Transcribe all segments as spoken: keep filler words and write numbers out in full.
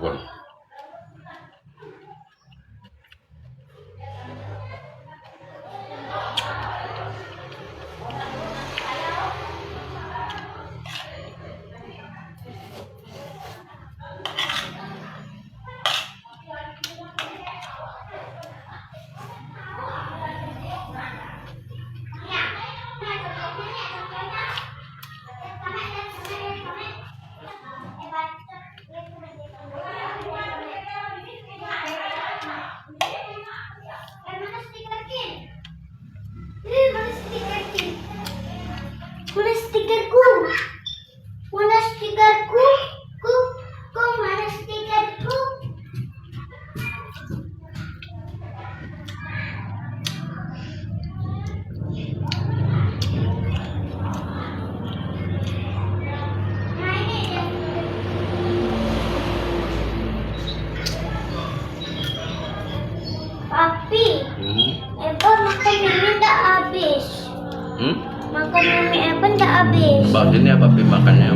个。 Mana stikerku? Mana stikerku? Ku, ku, mana stikerku? Papi, hmm? Evan makan mie ndak habis. Hmm? Makan mie Evan ndak habis. Bawa sini ya, Papi makannya.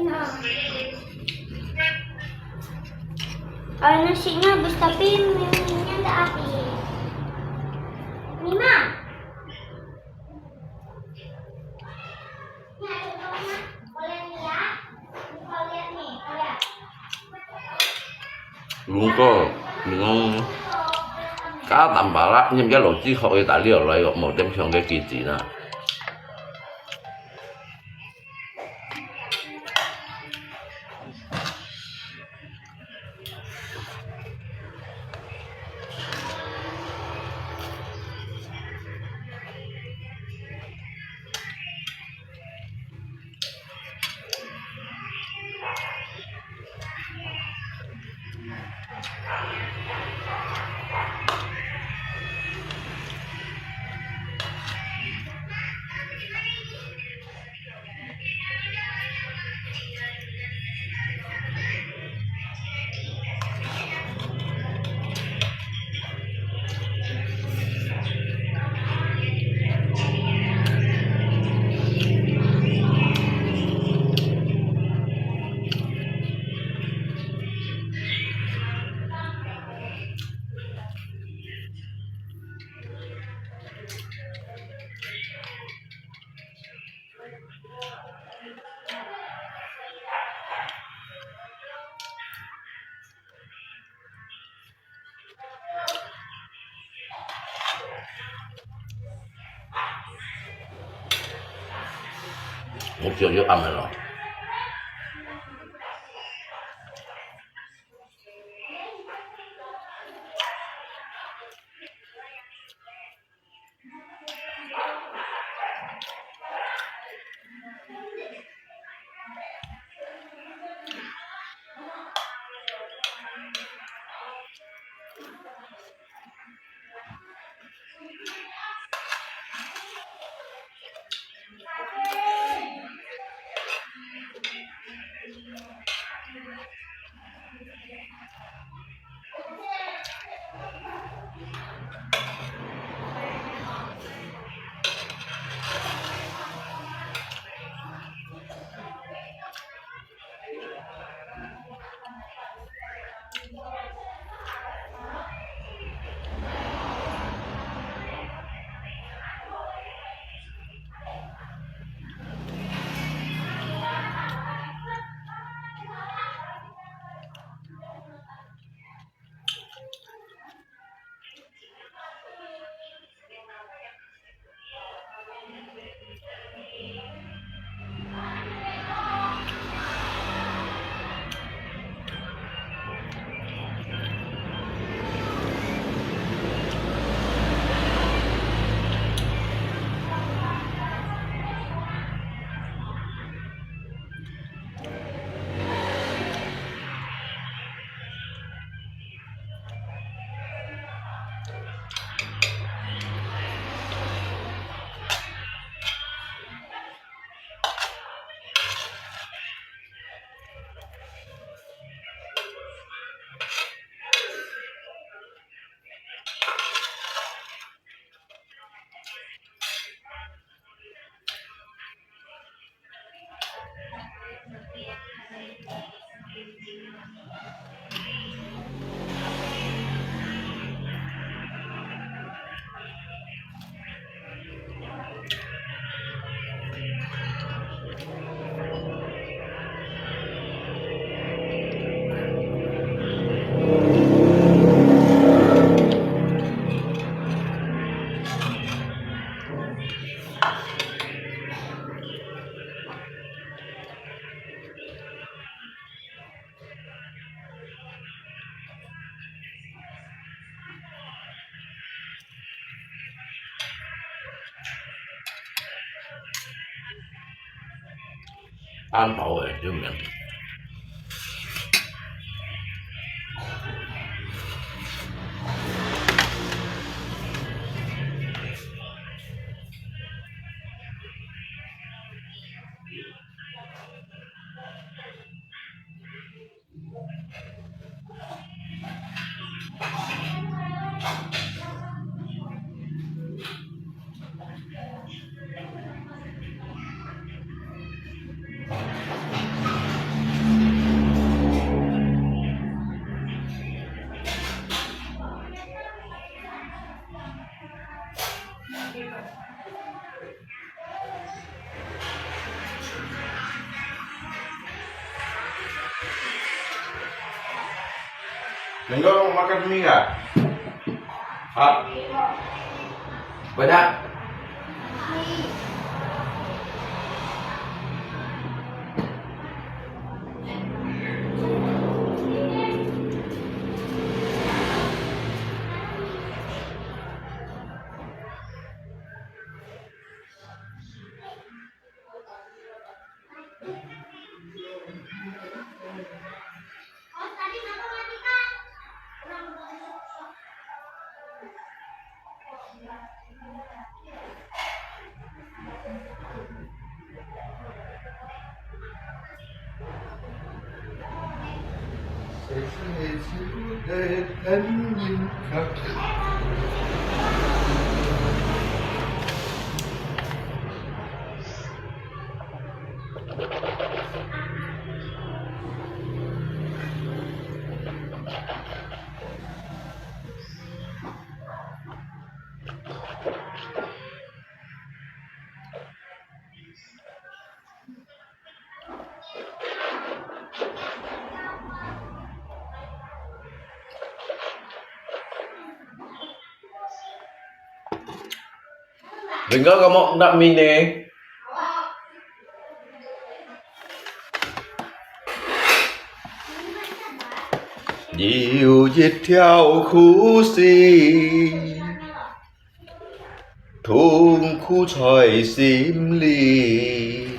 Nah. Kalau nasinya habis, tapi mie-nya ndak habis. Mima. Lu ko, lu ko. Ka tam ba la, nyam ja lo ji kho e ta liao lai, mo dem siang ke ki ji na. Mục tiêu就暗了咯。單頭个，有名。Nengok makan mi ah? Ha? Banyak. Nengok kamu nak mi ni. 有一條苦線，痛苦在心裡。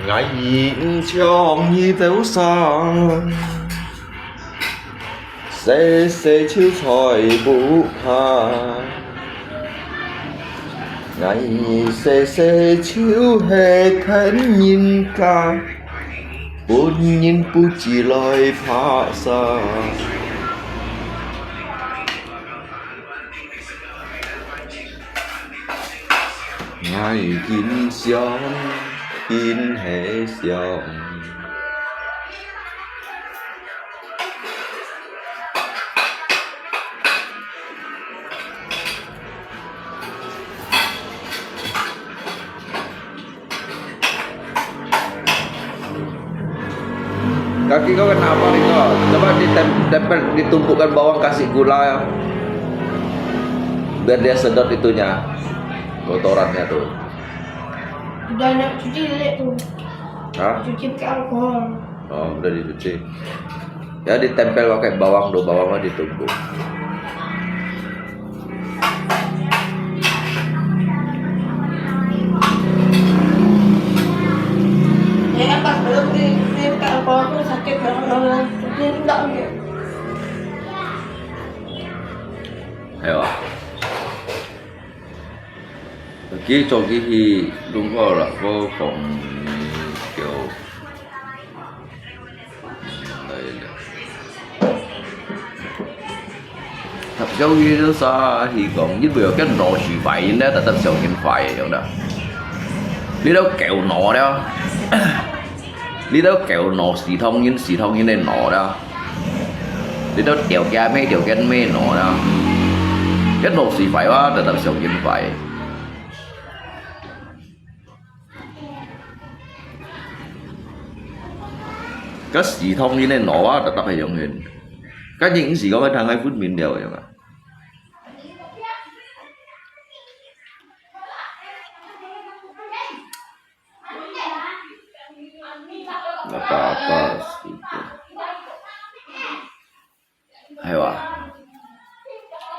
𠊎毋像你兜生，細細就在屋下。𠊎細細就係看人家，分人不知來拍殺。 𠊎緊想，緊係想。Kaki kau kenapa, Riko? Coba ditem-, tempel, ditumpukkan bawang, kasih gula, ya. Biar dia sedot itunya, kotorannya tuh. Udah nak cuci, Dek, tuh. Hah? Cuci pakai alkohol. Oh, udah dicuci. Ya, ditempel pakai bawang tuh, bawangnya ditumpuk. Ya kan, pas belum di, di, kalau tuh sakit banget, banget. Jadi enggak, gitu. Ayo. Lagi coki hi lungko lah, ko kong kêu. Lai le. Thập châu Ê-sa hi kong, yên bùi kén nò xì phải yên, tetap siêu kén phải yên da. Li tao kêu nò da. Li tao kêu nò xì thong yên, xì thong yên nò da. Li tao tiểu kia mê, tiểu kia mê nò da. 該腦屎壞哇，tetap相信壞。該屎痛人个腦啊，tetap係相信。該人毋係講佢聽佢分明了樣啊。Apa-apa sudah. 係哇？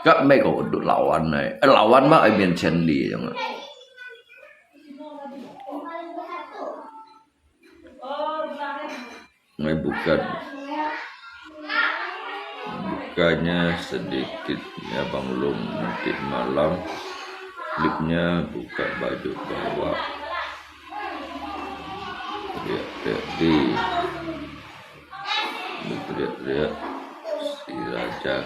該美國老灣呢？啊，老灣嘛，愛面千里樣啊。Ngai bukan, bukannya sedikit ya banglung nanti malam, lipnya buka baju bawa, teriak-teriak di Teriak-teriak si raja.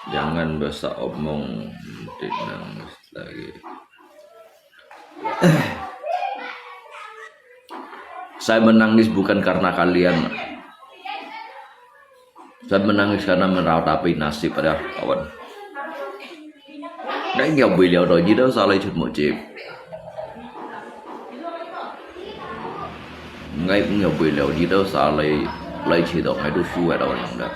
Jangan banyak omong, nanti nangis lagi. Saya menangis bukan karena kalian. Saya menangis karena meratapi nasib ada kawan. Ngai ngiau bui liau doi ji dau sa lai chut mo chip. Ngai ngiau bui liau ji dau sa lai, lai chi dok ngai du su ai dau yang da.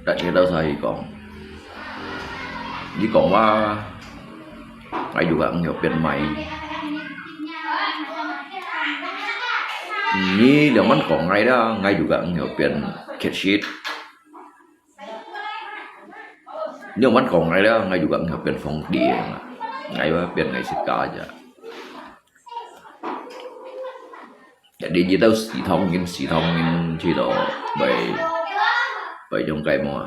Dak chi dau sa hi kong. Ji kong wa. Ngai juga ngiau pian mai. Ni liang man kong ngai da, ngai juga ngiau pian khét shit. Ni man kong ngai da, ngai juga ngiau pian phong die. Ngai wa pian ngai sit ka ja. Jadi ji tau si thong ngin, si thong ngin chi lo bai, bai yong kai mo.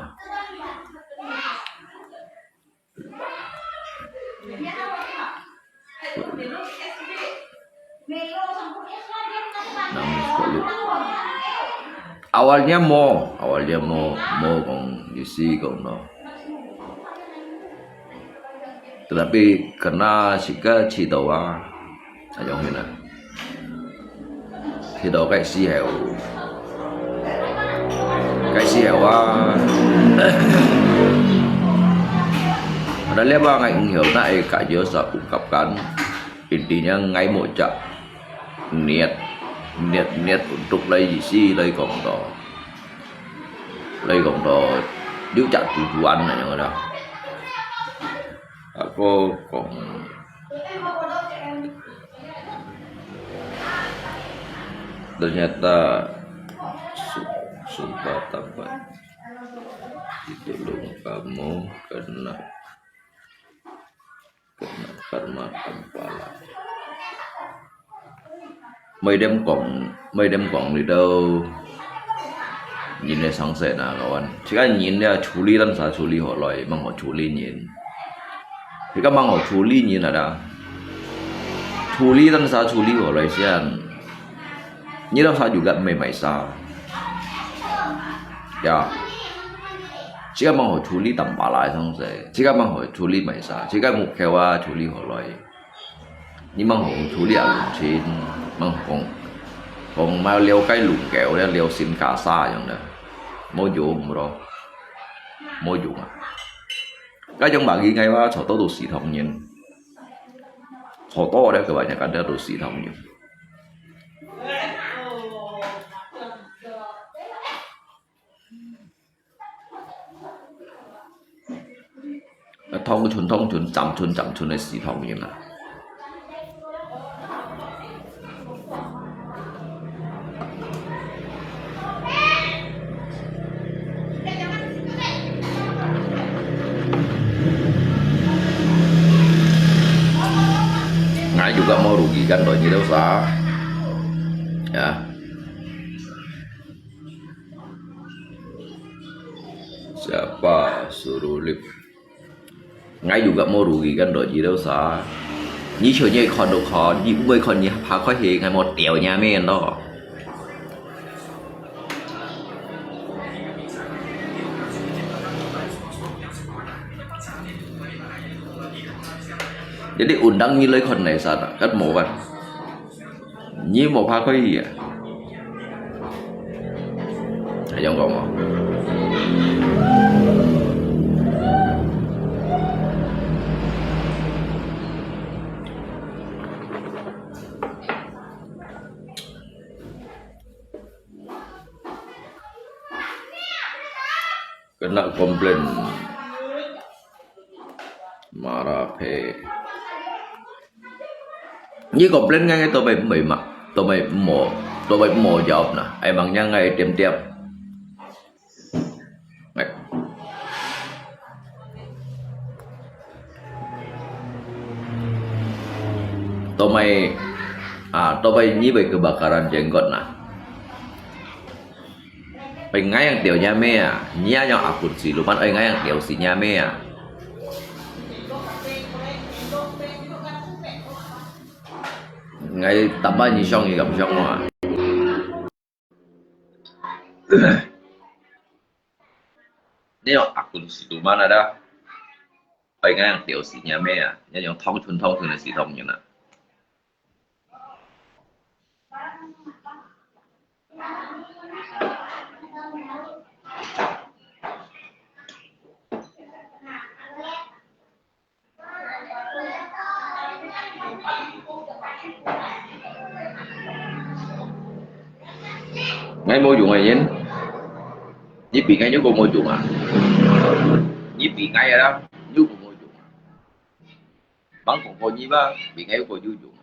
Awalnya mo, awalnya mo, mo kong isi kong no. Tetapi karena sika cito wa, ayong hina. Khi đó cái xí hẻo. Cái xí hẻo á. Ada lihat ba ngai ngiau na e ka yo sa ungkapkan. Intinya ngai mo cak. Niat. Niat, niat untuk lai isi lai kong to. Lai kong to. Liu cak tujuan na yang ada. Ako kong Ternyata su-, sumpah tampat ditulung kamu kena, kena karma tampala. Mei dem kong, mei dem kong li dau. Nin le sang se na kawan. Sika nin le chuli tan sa chuli ho loi, mang ho chuli nin. Sika mang ho chuli nin ada. Chuli tan sa chuli ho loi sian. Ni dau sa juga mei mai sa. Ya. Sika mang ho chuli tampala sang se. Sika mang ho chuli mai sa. Sika muk kewa chuli ho loi. Ni mang hong chuli a lùng chin, mang hong, hong ma liao kai lùng kèo liao, liao sin ka sa yang da. Mo yum ro. Mo yum a. Ka yong ma gi ngai wa, cho to to si thong yin. Cho to liao ke wa nya kan to si thong yin. Thong chun thong chun, cham chun cham chun个系统个嘛。Ngai juga mau rugikan doi ni dosa. Ya. Siapa suruh lip? Ngai juga mau rugikan doi ji dau sa. Ni cheu ni kon dau kon, ni ui kon ni pa koi he ngai mau tiau nya men lo. Jadi undang nyi loi khon nai sana, kat mo kan. Nyi mo pha koi ya. Ayong ko mo. Kena komplain. Marah phe. Nyi komplain ngai, ngai tô mai mai ma, tô mai mo, tô mai mo jawab na. Ai mang nyang ngai tiam tiam. Ngai. Tô mai, ah, tô mai nyi bai kebakaran jenggot na. Oi ngai yang tiau nyame ah, nya yang akun siluman, oi ngai yang tiau si nyame ah. Ngai tambah nyi siang nyi kam siang ah. Ni yang akun siluman ada. Oi ngai yang tiau si nyame ah, nya yang thong chun thong chun si thong chun ah. Ngai mo yung ayen. Nyi pi ngai yung ko mo yung ah. Nyi pi ngai ada, yung ko mo yung ah. Bang kong ko nyi ba, pi ngai yung ko yung yung ah.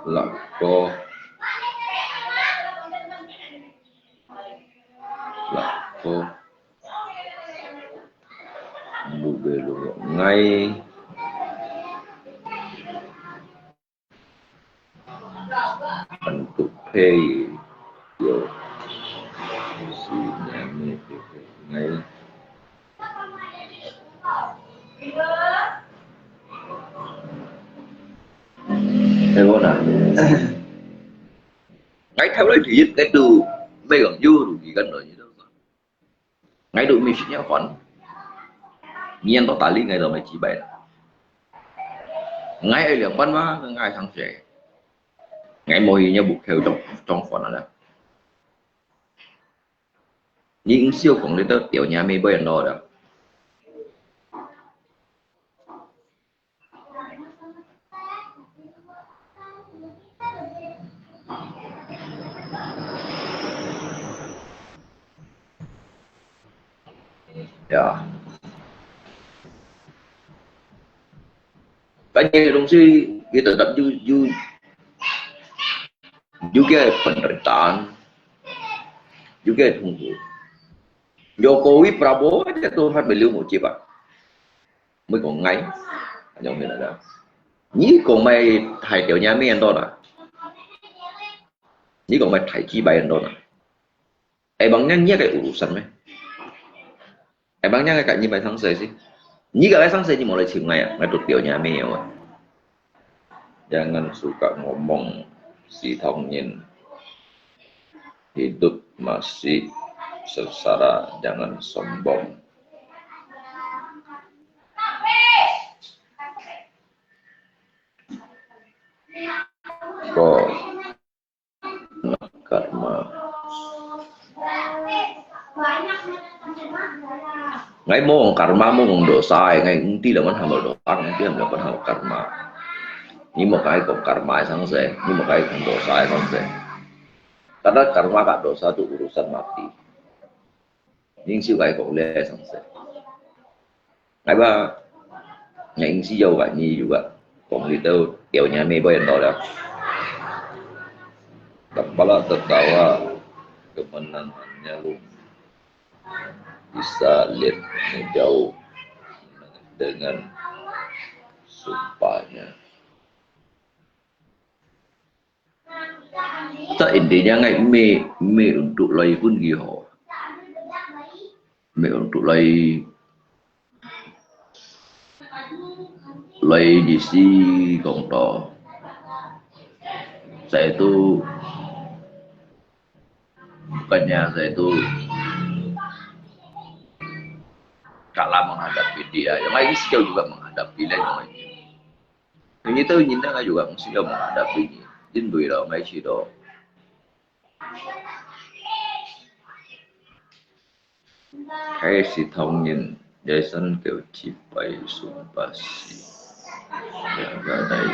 Lako. Lako. Bube lo ngai. Antuk pay yo si nyami ngai. Ê, vô nè. Ngay theo lấy thì ít cái từ bây giờ vô rồi gì gần rồi gì đâu. Ngay được mình xin nhau còn. Nhiên đó ta lý ngay rồi mày chỉ bày. Ngay ai liang quan mà ngay thằng trẻ. Ngay môi nhau bục theo trong trong phần là. Những siêu còn đến đó tiểu nhà mày bây giờ đó. Ya. Banyak dong si kita tak ju ju juga penderitaan, juga tunggu. Jokowi Prabowo aja Tuhan beliau mau cepat. Mới còn ngay. Anh ông hiểu đó. Nyi còn mày thầy tiểu nhà mi anh đó nè. Nyi còn mày thầy chi bài anh đó nè. Ai bằng nhang nhia cái urusan mày. Ai bằng nhang cái nyi bài thắng sài si. Nyi cái bài thắng sài nyi mau lại chịu ngay à. Ngay tụt tiểu nhà mi à. Jangan suka ngomong si thong nyin. Hidup masih sengsara, jangan sombong. Ko karma. Ngai mong karma mong dosa, ngai nti lawan hamba dosa, nti lawan hamba karma. Ni mo kai kong karma sang se, ni mo kai kong dosa sang se. Karena karma ka dosa tu urusan mati. Ning siu kai kong le sang se. Ngai ba, ngai ing si yau kai ni juga. Kong li tau tiau nya me boy ndo da. Kepala tertawa, kemenangannya lu bisa lihat jauh dengan sumpahnya. 在印度人个咩咩untuk來分佢好，咩untuk來來意思講到，在都 Bukannya saya tu kalah menghadapi dia, yang lain siap juga menghadapi lain orang. Yang itu nyinda juga siap menghadapi ni. Din doi lo ngai si do. Hai si thong nyin, yai san kêu chi pai sung pa si. Ya, ya, dai.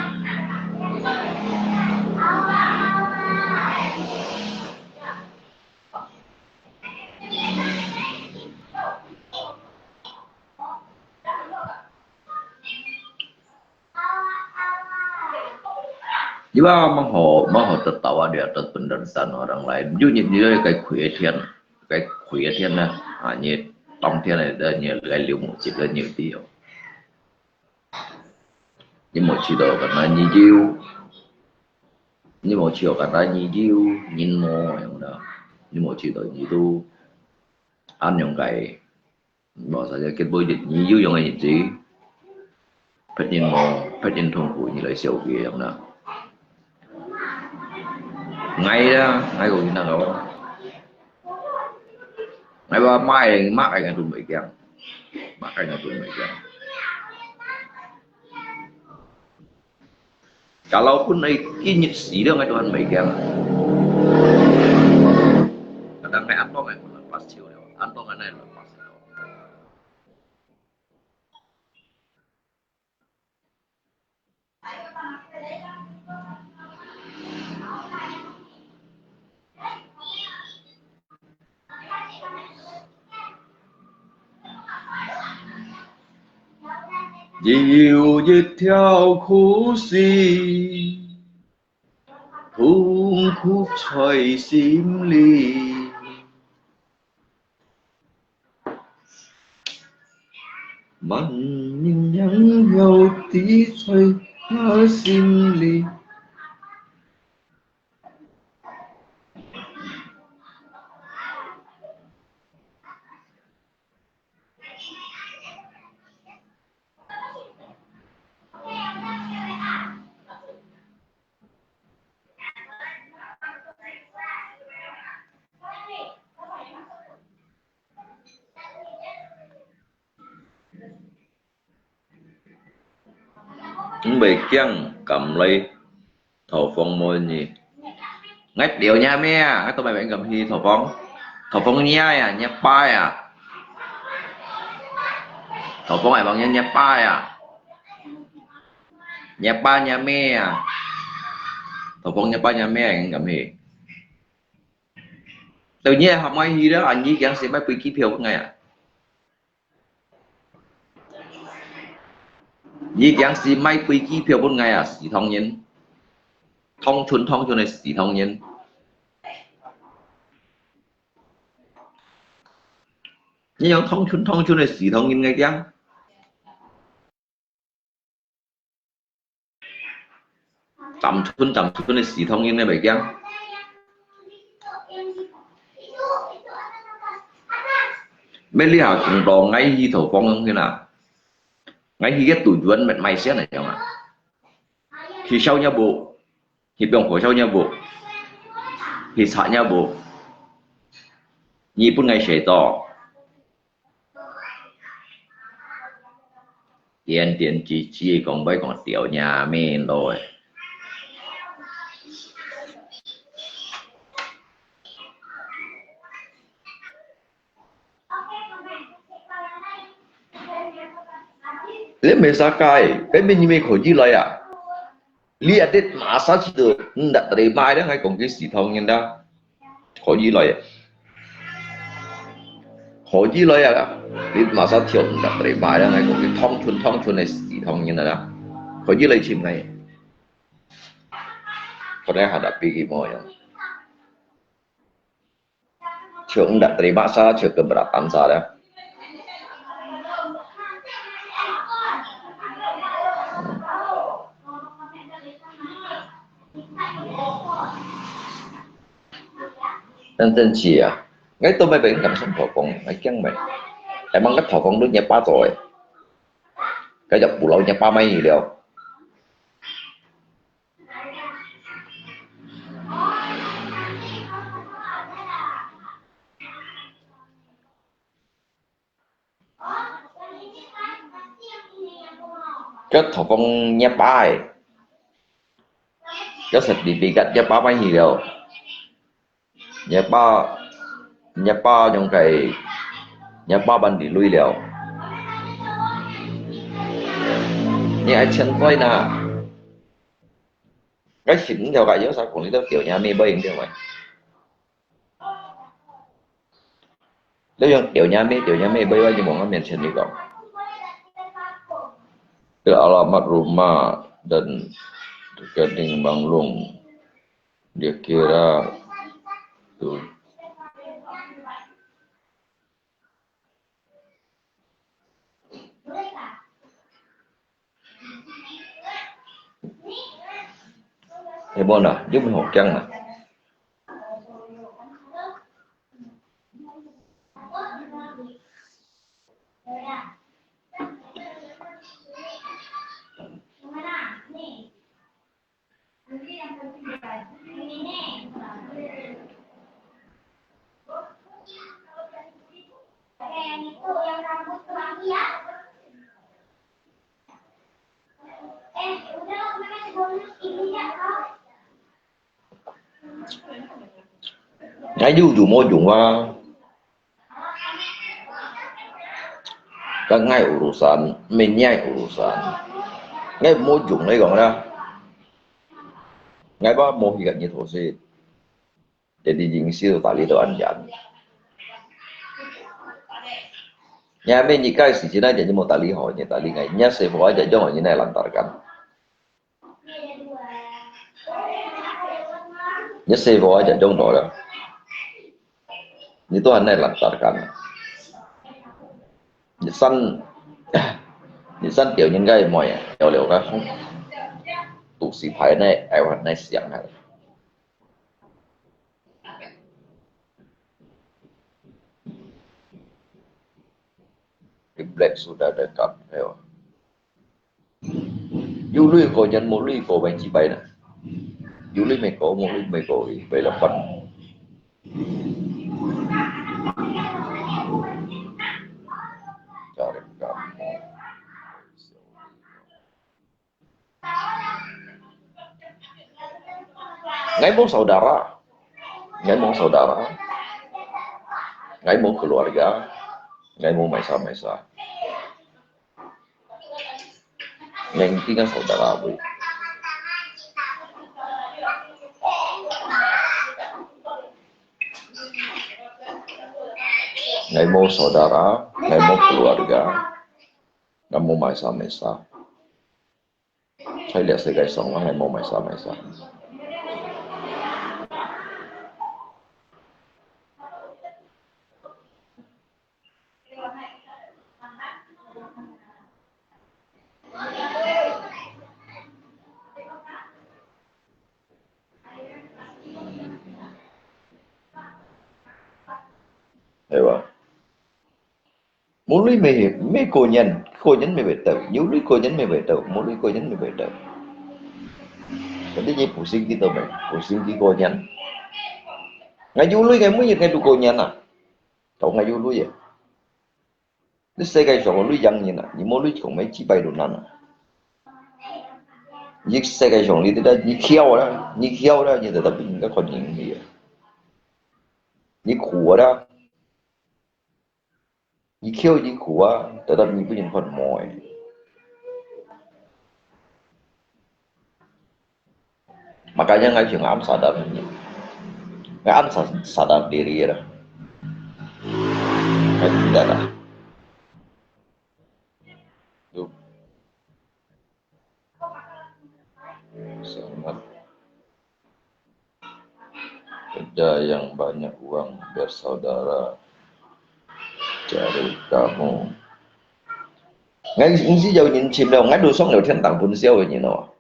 Iwa mah ho, mah ho tertawa di atas penderitaan orang lain. Ju nyi, nyi kai kui tian, kai kui tian na. Ha, nyi tong tian na, da nyi kai liu mu cip, da nyi ti yo. Nyi mu cip do kana nyi jiu. Nyi mu cip kana nyi jiu, nyin mo yang da. Nyi mu cip do nyi tu. An yang kai. Mò sa ya kết với dịch nhi yu yong nyi chi. Phet nyin mo, phet nyin thong ku nyi lai siau ki yang na. Ngai ya, ngai ko nyi na ko. Ngai ba mai, mak ai ngai tu mai kiang. Mak ai ngai tu mai kiang. Kalaupun ai kinyit si dia ngai Tuhan mai kiang. Kadang ngai antong ngai pun lepas ciu dia. Antong ngai lepas ciu. 有一條苦線，痛苦在心裡。 萬人仰望知在他心裡。 毋會驚，敢來，頭房無人。𠊎表若姆啊，𠊎都毋會敢去頭房。頭房若啊，若爸啊。頭房係幫若，若爸啊。若爸若姆啊。頭房若爸若姆啊，敢去。 到你還毋愛去了，啊，你驚死買飛機票分𠊎啊？你驚死買飛機票分𠊎啊？死唐人，唐春唐春个死唐人。你用唐春唐春个死唐人个驚？ 暫存暫存个死唐人，你會驚？乜你下講到𠊎去頭房去哪？𠊎去个杜絕乜賣先來樣啊？去燒若無？去放火燒若無？去拆若無？你分𠊎寫到。 點點滴滴講，毋講掉若姆咯。你毋係啥个，該邊你乜可以來啊？ 你啊，你馬上去到，嗯，tak terima，你還講佢死唐人啦，可以來啊，可以來啊，你馬上跳，嗯，tak terima，你還講佢唐春唐春个死唐人啦，可以來尋𠊎，可能還得比佢無樣。 Cuma ndak terima sa, cuma keberatan sa dah. 真正是啊，𠊎都毋會敢上頭光，𠊎驚咩？Emang該頭光都若爸做个，該隻布料若爸買去了。該頭光若爸个，該sertifikat若爸買去了。 若爸，若爸用个，若爸還你鐳了。你還欠債呢？該心跳个有啥講？你都叫若妹買用對無？你用叫若妹，叫若妹買，我就無面前你講。Alamat rumah dan rekening bank Long. Dia kira tu. 係無啦，有咩好驚啦？𠊎有就無用啊。 該𠊎urusan，毋係若urusan。𠊎無用你講啦。𠊎話無去甲你討食，jadi gengsi tali都恁樣。若Amerika時節呢，jadi無tali好，你tali𠊎，若師傅啊，就將我你來lantarkan。 你師傅啊，就中到了。你都還來lantarkan。你生，你生條應該妹啊，有了个，都是排那，哎，我那想啊。Imlek sudah dekat, ayo. 有鐳過年，無鐳過，還幾擺呢？有鐳無過，無鐳無過，為了還。家人家。𠊎無saudara，𠊎無saudara，𠊎無keluarga，𠊎無masa-masa。 Yang tinggal saudara pun. Ngai mo saudara, ngai mo keluarga, ngai mo masa-masa. Hai lihat segai song, ngai mo masa-masa. Hai ba. Mô lui mê, mê cô nhân, cô nhân mê bê tơ, mô lui cô nhân mê bê tơ, mô lui cô nhân mê bê tơ. Jadi nyi pusing kita mê, pusing ki cô nhân. Ngai mô lui ngai mô yit ngai tu cô nhân à. Tau ngai mô lui à. Nyi sê kai sòng lui yang nyi na, nyi mô lui chong mê chi bai lu nan à. Nyi sê kai sòng lui tê ta nyi khiao la, nyi khiao la, nyi tê ta bin ka kon nyi nyi à. Nyi khu la. Nyi khiao nyi khu à, tê ta nyi bin kon mô è. Makanya ngai sing am sadar nyi. Ngai am sa-, sadar diri la. Ngai tidak lah. Tuh. Sangat. Kerja yang banyak uang, bersaudara cari kamu. Ngai ngi si jau nyin chim leo, ngai du song leo thian tang bun siau nyi no.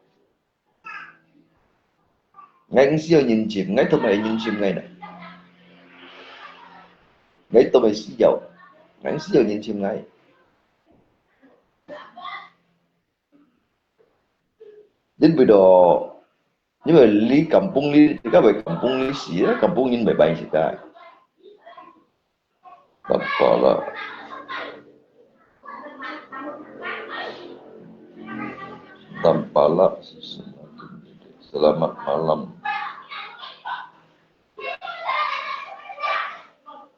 Ngai ngi si jau nyin chim, ngai thum ngai nyin chim ngai na. ，𠊎都毋需要，𠊎需要人尋𠊎。因為咯，因為你kampung你，你个會kampung你死啊，kampung人會擺死个。Tampalak. Tampalak. Selamat malam.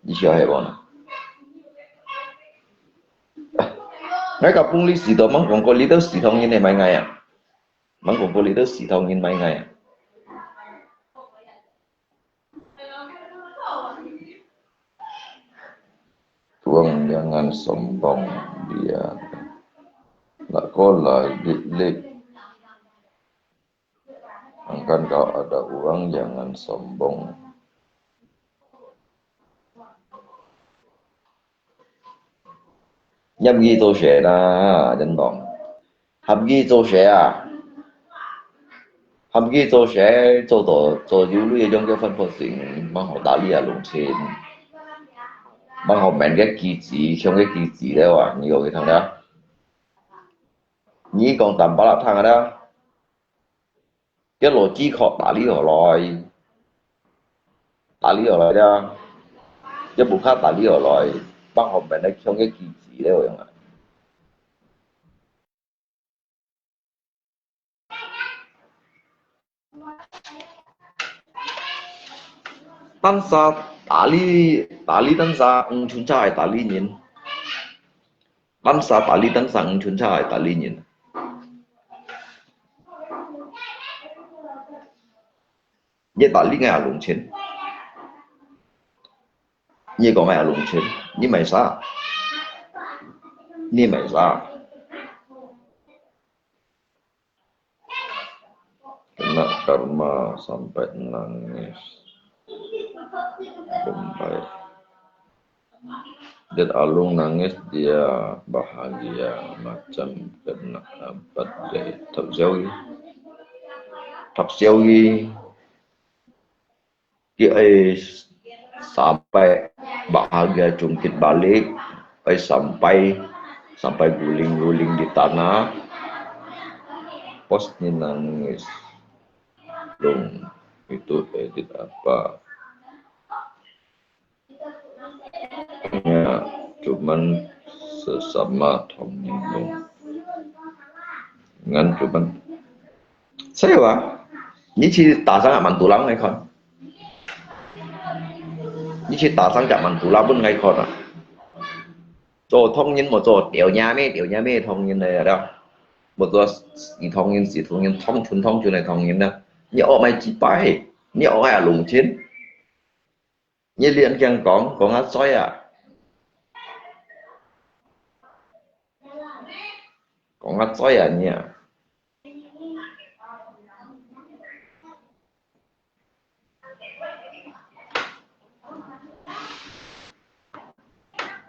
你笑係無呢？𠊎kampung你死到，吂講過你兜死唐人个買𠊎啊？吂講過你兜死唐人買𠊎啊？ Tuang jangan sombong dia. Nak ko lagi lik. Angkan kau ada uang, jangan sombong. 你毋去做事啦，真當。 喊佢做事啊！喊佢做事，做到，做有鐳个樣个分分鐘，吂好打理啊，弄清。吂好面个機子，像个機子了啊，你有去聽了？你講Tampalak聽了？這邏輯可打理好來，打理好來了，這無卡打理好來，吂好面个像个機子了樣啊！ Tansa打理，打理tansa，嗯，全家个打理人。Tansa打理tansa，嗯，全家个打理人。 你打理𠊎阿龍錢？你講𠊎阿龍錢？你買啥？你買啥？Kena karma sampai nangis. Sampai. Dia alung nangis, dia bahagia, macam kena apa deh. Thập Xiao Yi. Thập Xiao Yi. Ki ai sampai bahagia jungkit balik, ai sampai, sampai guling-guling di tanah. Pas ni nangis. Dong, itu edit apa? Ya, cuman sesama Tongninung. Ngan cuman. Saya, 你去打傷隻Mantulang來看。你去打傷隻Mantulang分𠊎看啊！做唐人無做，吊娘咩，吊娘咩唐人來了。無做死唐人，死唐人，唐村，唐村个唐人啊！你惡買幾擺？你惡買龍錢？ 你連驚講，講啊衰啊！講啊衰啊你啊！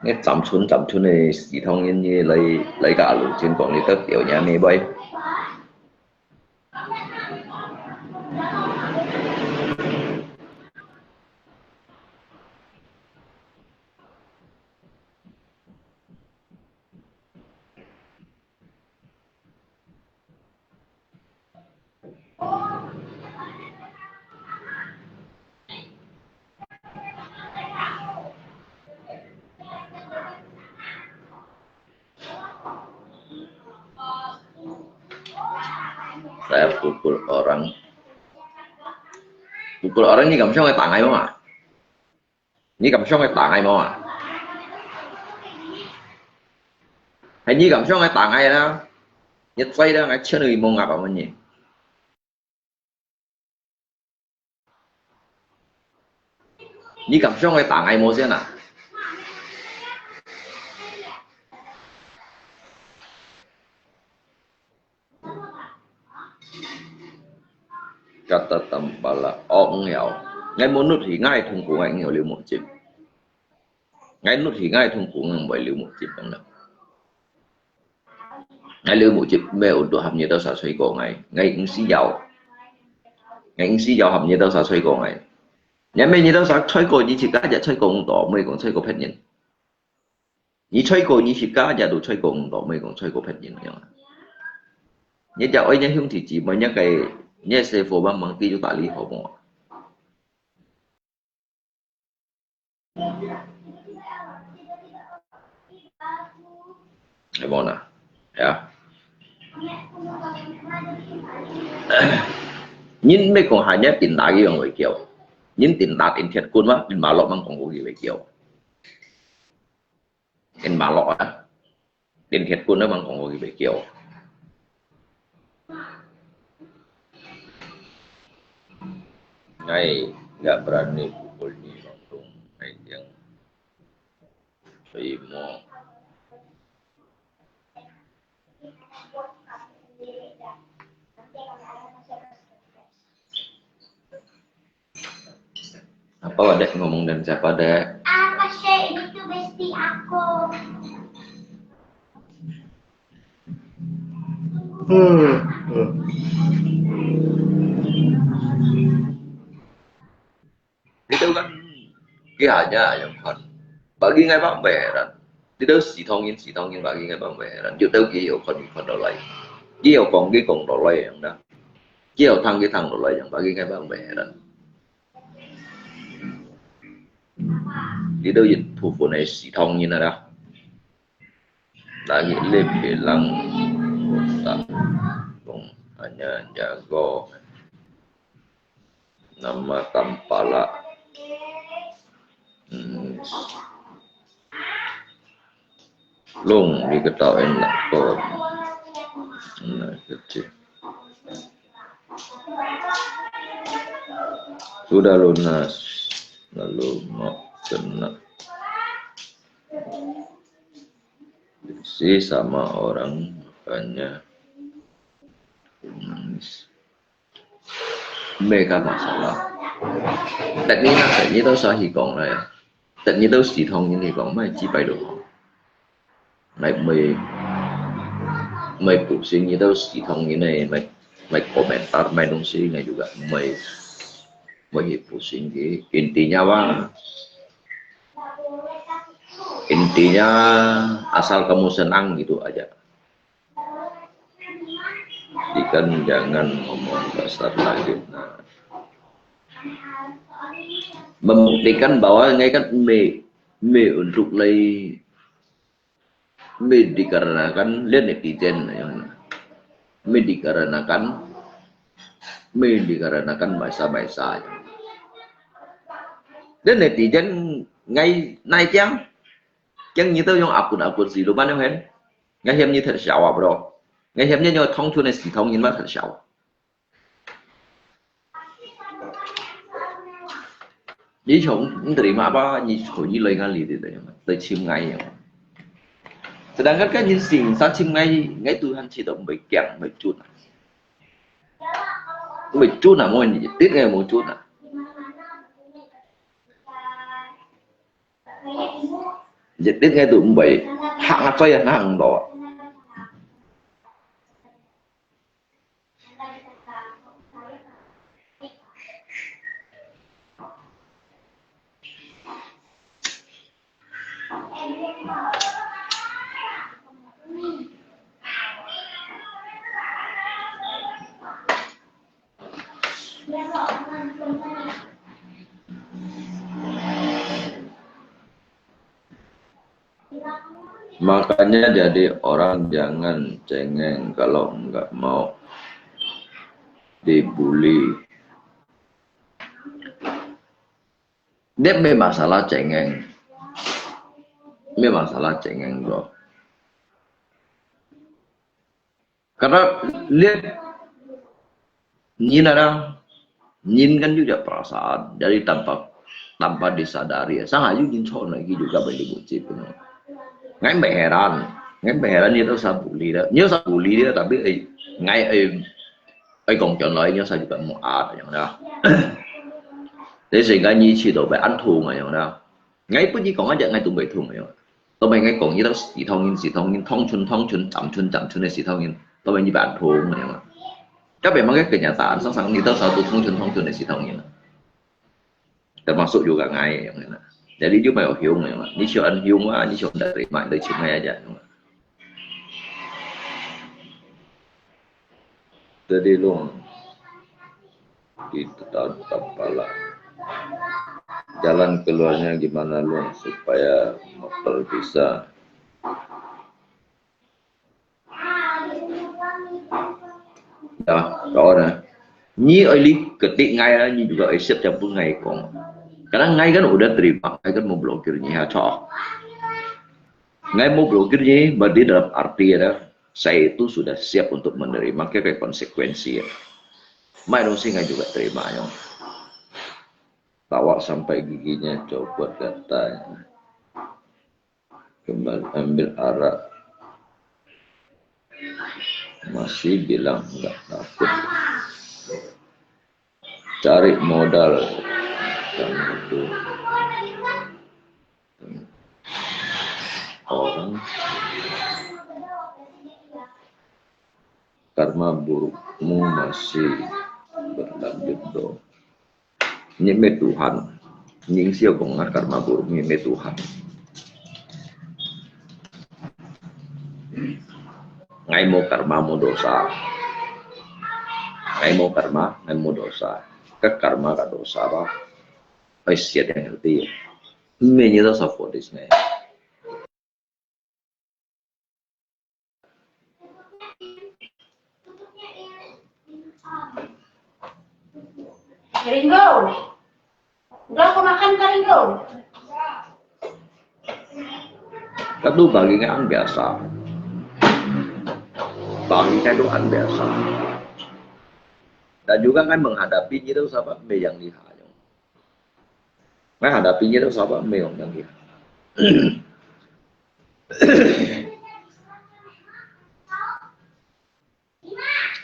你站村站村个死唐人，你來，來甲阿龍錢講，你得吊娘咩喂？ Saya pukul orang. Pukul orang你敢想个打𠊎無啊？你敢想个打𠊎無啊？係你敢想个打𠊎啦？你知啦，𠊎千萬無壓到你。 你敢想个打𠊎無先啊？Kata Tampalak，哦，毋曉。𠊎無努力，𠊎痛苦，𠊎毋曉了無接。 𠊎努力，𠊎痛苦，𠊎毋會流目汁等等。𠊎流目汁，毋係untuk喊你兜儕吹過𠊎，𠊎毋需要。𠊎毋需要喊你兜儕吹過𠊎。因為你兜儕衰過你自家，也衰過毋到，毋係講衰過別人。你衰過你自家，也都衰過毋到，毋係講衰過別人樣啊。你只愛你兄弟姊妹，你个，你个師傅幫忙，佢就打理好無啊？ 係無啦？係啊。人毋係講喊你電打佢樣會噭，人電打電鐵棍嘛，電馬落吂講過佢會噭。電馬落啊，電鐵棍啊吂講過佢會噭。 Ngai nggak berani pukul ni langsung, ngai yang terima. Apa Dek ngomong dan siapa, Dek? Apa sih, ini tuh bestie aku. Gitu kan? Kaya aja yang kan. Bagi ngai bang bayaran. Tidak si thong yin, si thong yin bagi ngai bang bayaran. Yuk tahu kaya kan, kan dolai. Kaya kong, kaya kong dolai yang dah. Kaya thang, kaya thang dolai yang bagi ngai bang bayaran. Dito yun, pupunay si thong yin na dah. Lagi le bilang kota kong hanya jago nama tampala. Hmm. Long diketahui nak ko. Nah, kecil. Sudah lunas, lalu mau kena. Si sama orang, makanya nangis. 毋係个masalah。Teknik，teknik都使去講咧，teknik都使通人去講，毋係只擺到。毋係，毋係，毋係pusing，你都使通人咧，毋係，毋係komentar，毋係東西，應該有个，毋係，毋係去pusing佢。Intinya apa？Intinya asal kamu senang gitu aja. Ikan jangan ngomong kasar lagi. Nah. Membuktikan bahwa ngai kan me, me untuk lai, me dikarenakan lian netizen yang me dikarenakan, me dikarenakan baisa-baisa. Lian netizen ngai nai kiang, kiang ni tau yung akun-akun si luman yung hen. Ngai hiam ni thật xấu à bro. Ngai hiam ni yung thông thường này si thông nhìn mà thật xấu. Ni chồng terima apa ni chồng ni lai ngai li de, lai chim ngai yang. Sedangkan kan ni sing sa chim ngai, ngai Tuhan chỉ tau bảy kiang, bảy chun. Bảy chun à, mau ni, tít ngai mau chun à. Jadi ngai tu mbai hak ngah coi nang do. Makanya jadi orang jangan cengeng kalau nggak mau dibully. Dia memang salah cengeng. Memang salah cengeng bro. Karena lihat nyin ada, nyin kan juga perasaan. Jadi tanpa tanpa disadari, ya. Sang ayu nyin chon lagi juga beli buci pun. Ngai mbai heran, ngai mbai heran ni tau sa bully dah. Ni sa bully dia tapi eh, ngai eh, eh kong chon lai ni sa juga mau ada yang dah. Jadi sehingga ni ci tau bai an thung yang dah. Ngai pun ni kong aja ngai tung bai thung yang. Tao mày ngai kong ni tau si thong yin, si thong yin, thong chun, thong chun, cham chun, cham chun, si thong yin. Tao mày ni ban thung yang. Các bạn mang cái nhà tản sẵn sàng ni tao sao tụ thong chun, thong chun, si thong yin. termasuk juga ngai yang na. Jadi cuma yo hiung yang na. Ni sio an hiung wa, ni sio dari mai dari cuma aja yang na. Jadi long, kita tahu kepala. Jalan keluarnya gimana long supaya motor bisa Ya, có nè. Nyi ơi li, ketik ngai á, nyi juga ơi siap campur ngai kong. Karena ngai kan udah terima, ngai kan mau blokir nyi ha, cho. Ngai mau blokir nyi, berarti dalam arti ada, saya itu sudah siap untuk menerima ke konsekuensi ya. Mai dong si ngai juga terima nyong. Tawa sampai giginya copot katanya. Kembali ambil arak. Masih bilang nggak takut. Cari modal yang itu. Orang karma burukmu masih berlanjut dong. Nyi mê Tuhan. Nyi siêu kong ngah karma buruk, nyi mê Tuhan. Ngai mau karma mau dosa. Ngai mau karma, ngai mau dosa. Ka karma ka dosa ba. Ai siat yang hati. Mê nyi dosa for this ngai. Ringo. Udah aku makan ka Ringo. Kadu bagi ngai an biasa. Bagi ngai tu an biasa. Dan juga ngai menghadapi nyi dosa ba, mê yang liha. Ngai hadapi nyi dosa ba, mê yang liha.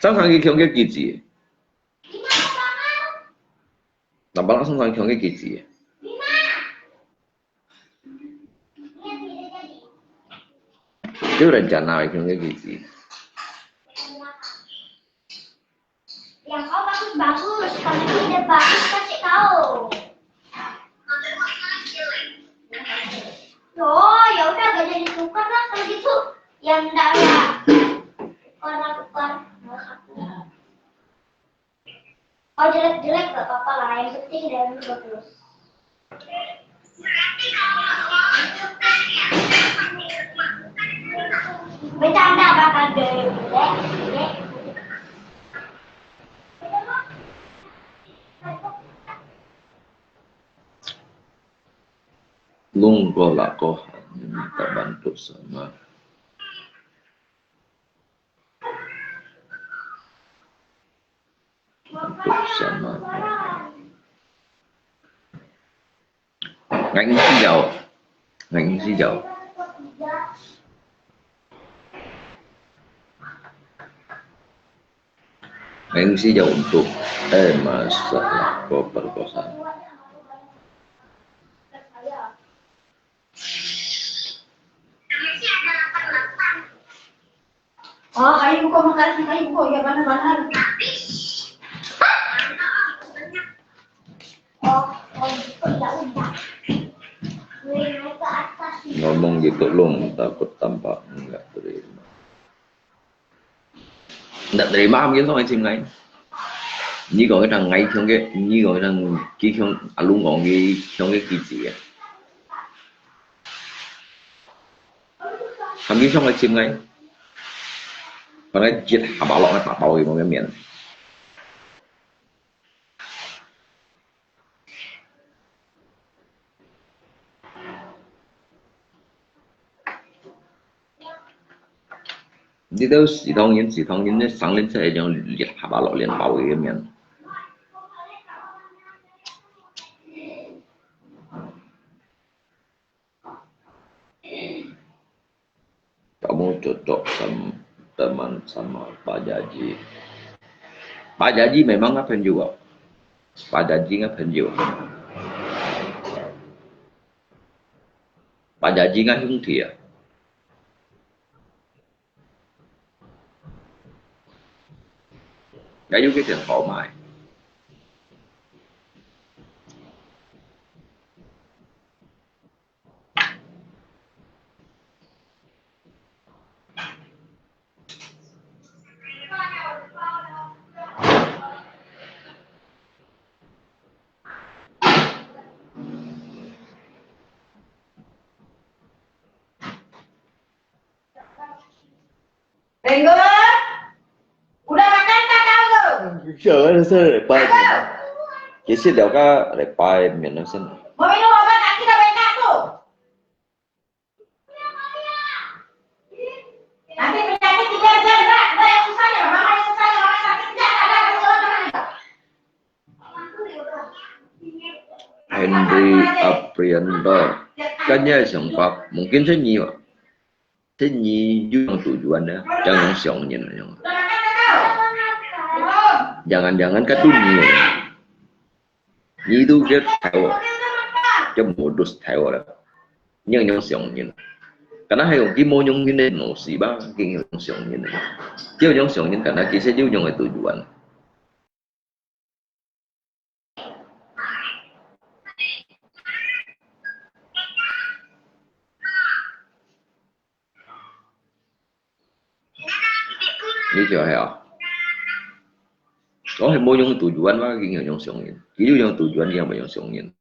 Sang sang ki kiong ke kici. Nampak langsung sang kiong ke kici. Itu rencana kiong ke kici. Yang kau bagus-bagus, kalau tidak bagus kasih tahu. Oh, ya udah gak jadi tukar lah kalau gitu. Yang enggak ya. Tukar lah, tukar. Kalau jelek-jelek gak apa-apa lah, yang penting dari dulu bagus. Bercanda bakal jelek-jelek. Lungkoh lakoh, minta bantu sama. Untuk sama. Ngai ngi si jau. Ngai ngi si jau. Ngai ngi si jau untuk, eh, masalah ko perkosaan. Oh, kayu ko, makasih kayu ko, ya benar-benar. Oh, oh, gitu, ya udah. Gue naik ke atas. Ngomong gitu, Lung, takut tampak nggak terima. Ndak terima ham kiông song ai chim ngai. Nyi kong idang ngai kiông ke, nyi kong idang ki kiông alung kong ki kiông ke ki chi. Ham ki kiông ai chim ngai. Kong ai jit haba lok ngai pa pao ki mong ke mien. 你都是當然，是當然，你生人出來就裂下巴落，連包个面。Kamu cocok sama teman sama Pak Jaji. Pak Jaji memang ngah 朋友啊。Pak Jaji ngah 朋友啊。Pak Jaji ngah 兄弟啊。Ngah 有个電話買。Tengok. Udah makan tak kau tu? Siapa saya lepas? Aku. Kisi dia ka lepas minum sen. Mau minum obat tak kita bengkak tu. Nanti penyakit tiga jam dah. Dah yang susah ya, mama yang susah ya, mama sakit ya, ada ada orang mana? Henry Aprianda, kan ya 想法, mungkin 係你吧。 係你有樣 tujuan 呢，正樣想人啊，樣。Jangan-jangan 該都你哦。你都get頭啊，get modus頭啊。你樣樣想人。Karena係用佢無樣人个模式吧，佢樣想人啊。佢樣想人，karena其實有樣个 tujuan。 你就係啊？我係無樣 tujuan 嘛，佢樣樣想人。佢有樣 tujuan，佢樣無樣想人。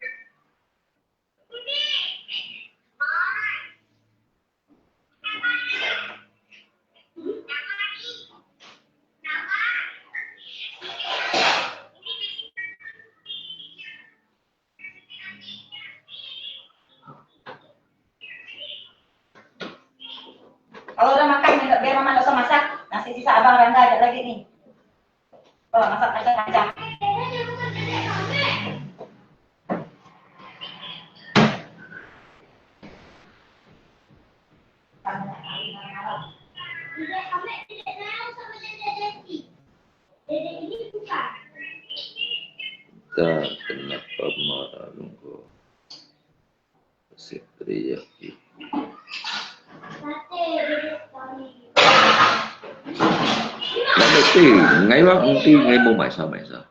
Kalau udah makan, biar mama nggak usah masak. Nasi sisa abang Rangga ada lagi nih. Kalau masak kacang-kacang. Dah, kenapa marah nunggu? Masih teriak gitu. Nggak ngerti, ngai wak ngerti, ngai mau maisa maisa.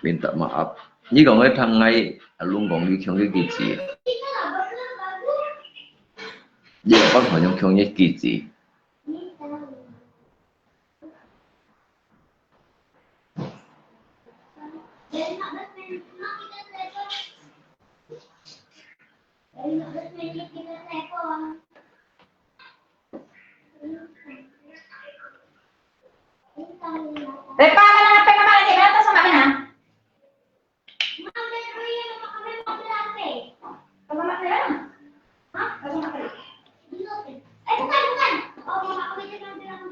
Minta maaf. Ni kong ngai thang ngai alung kong li kiong ke kici. Ye bang hanyong kiong ye kici. Repa, mana apa nama lagi? Mana tu sama mana? Sama mana? Hah? Sama mana? Eh, bukan, bukan. Oh, mama, aku itu yang bilang.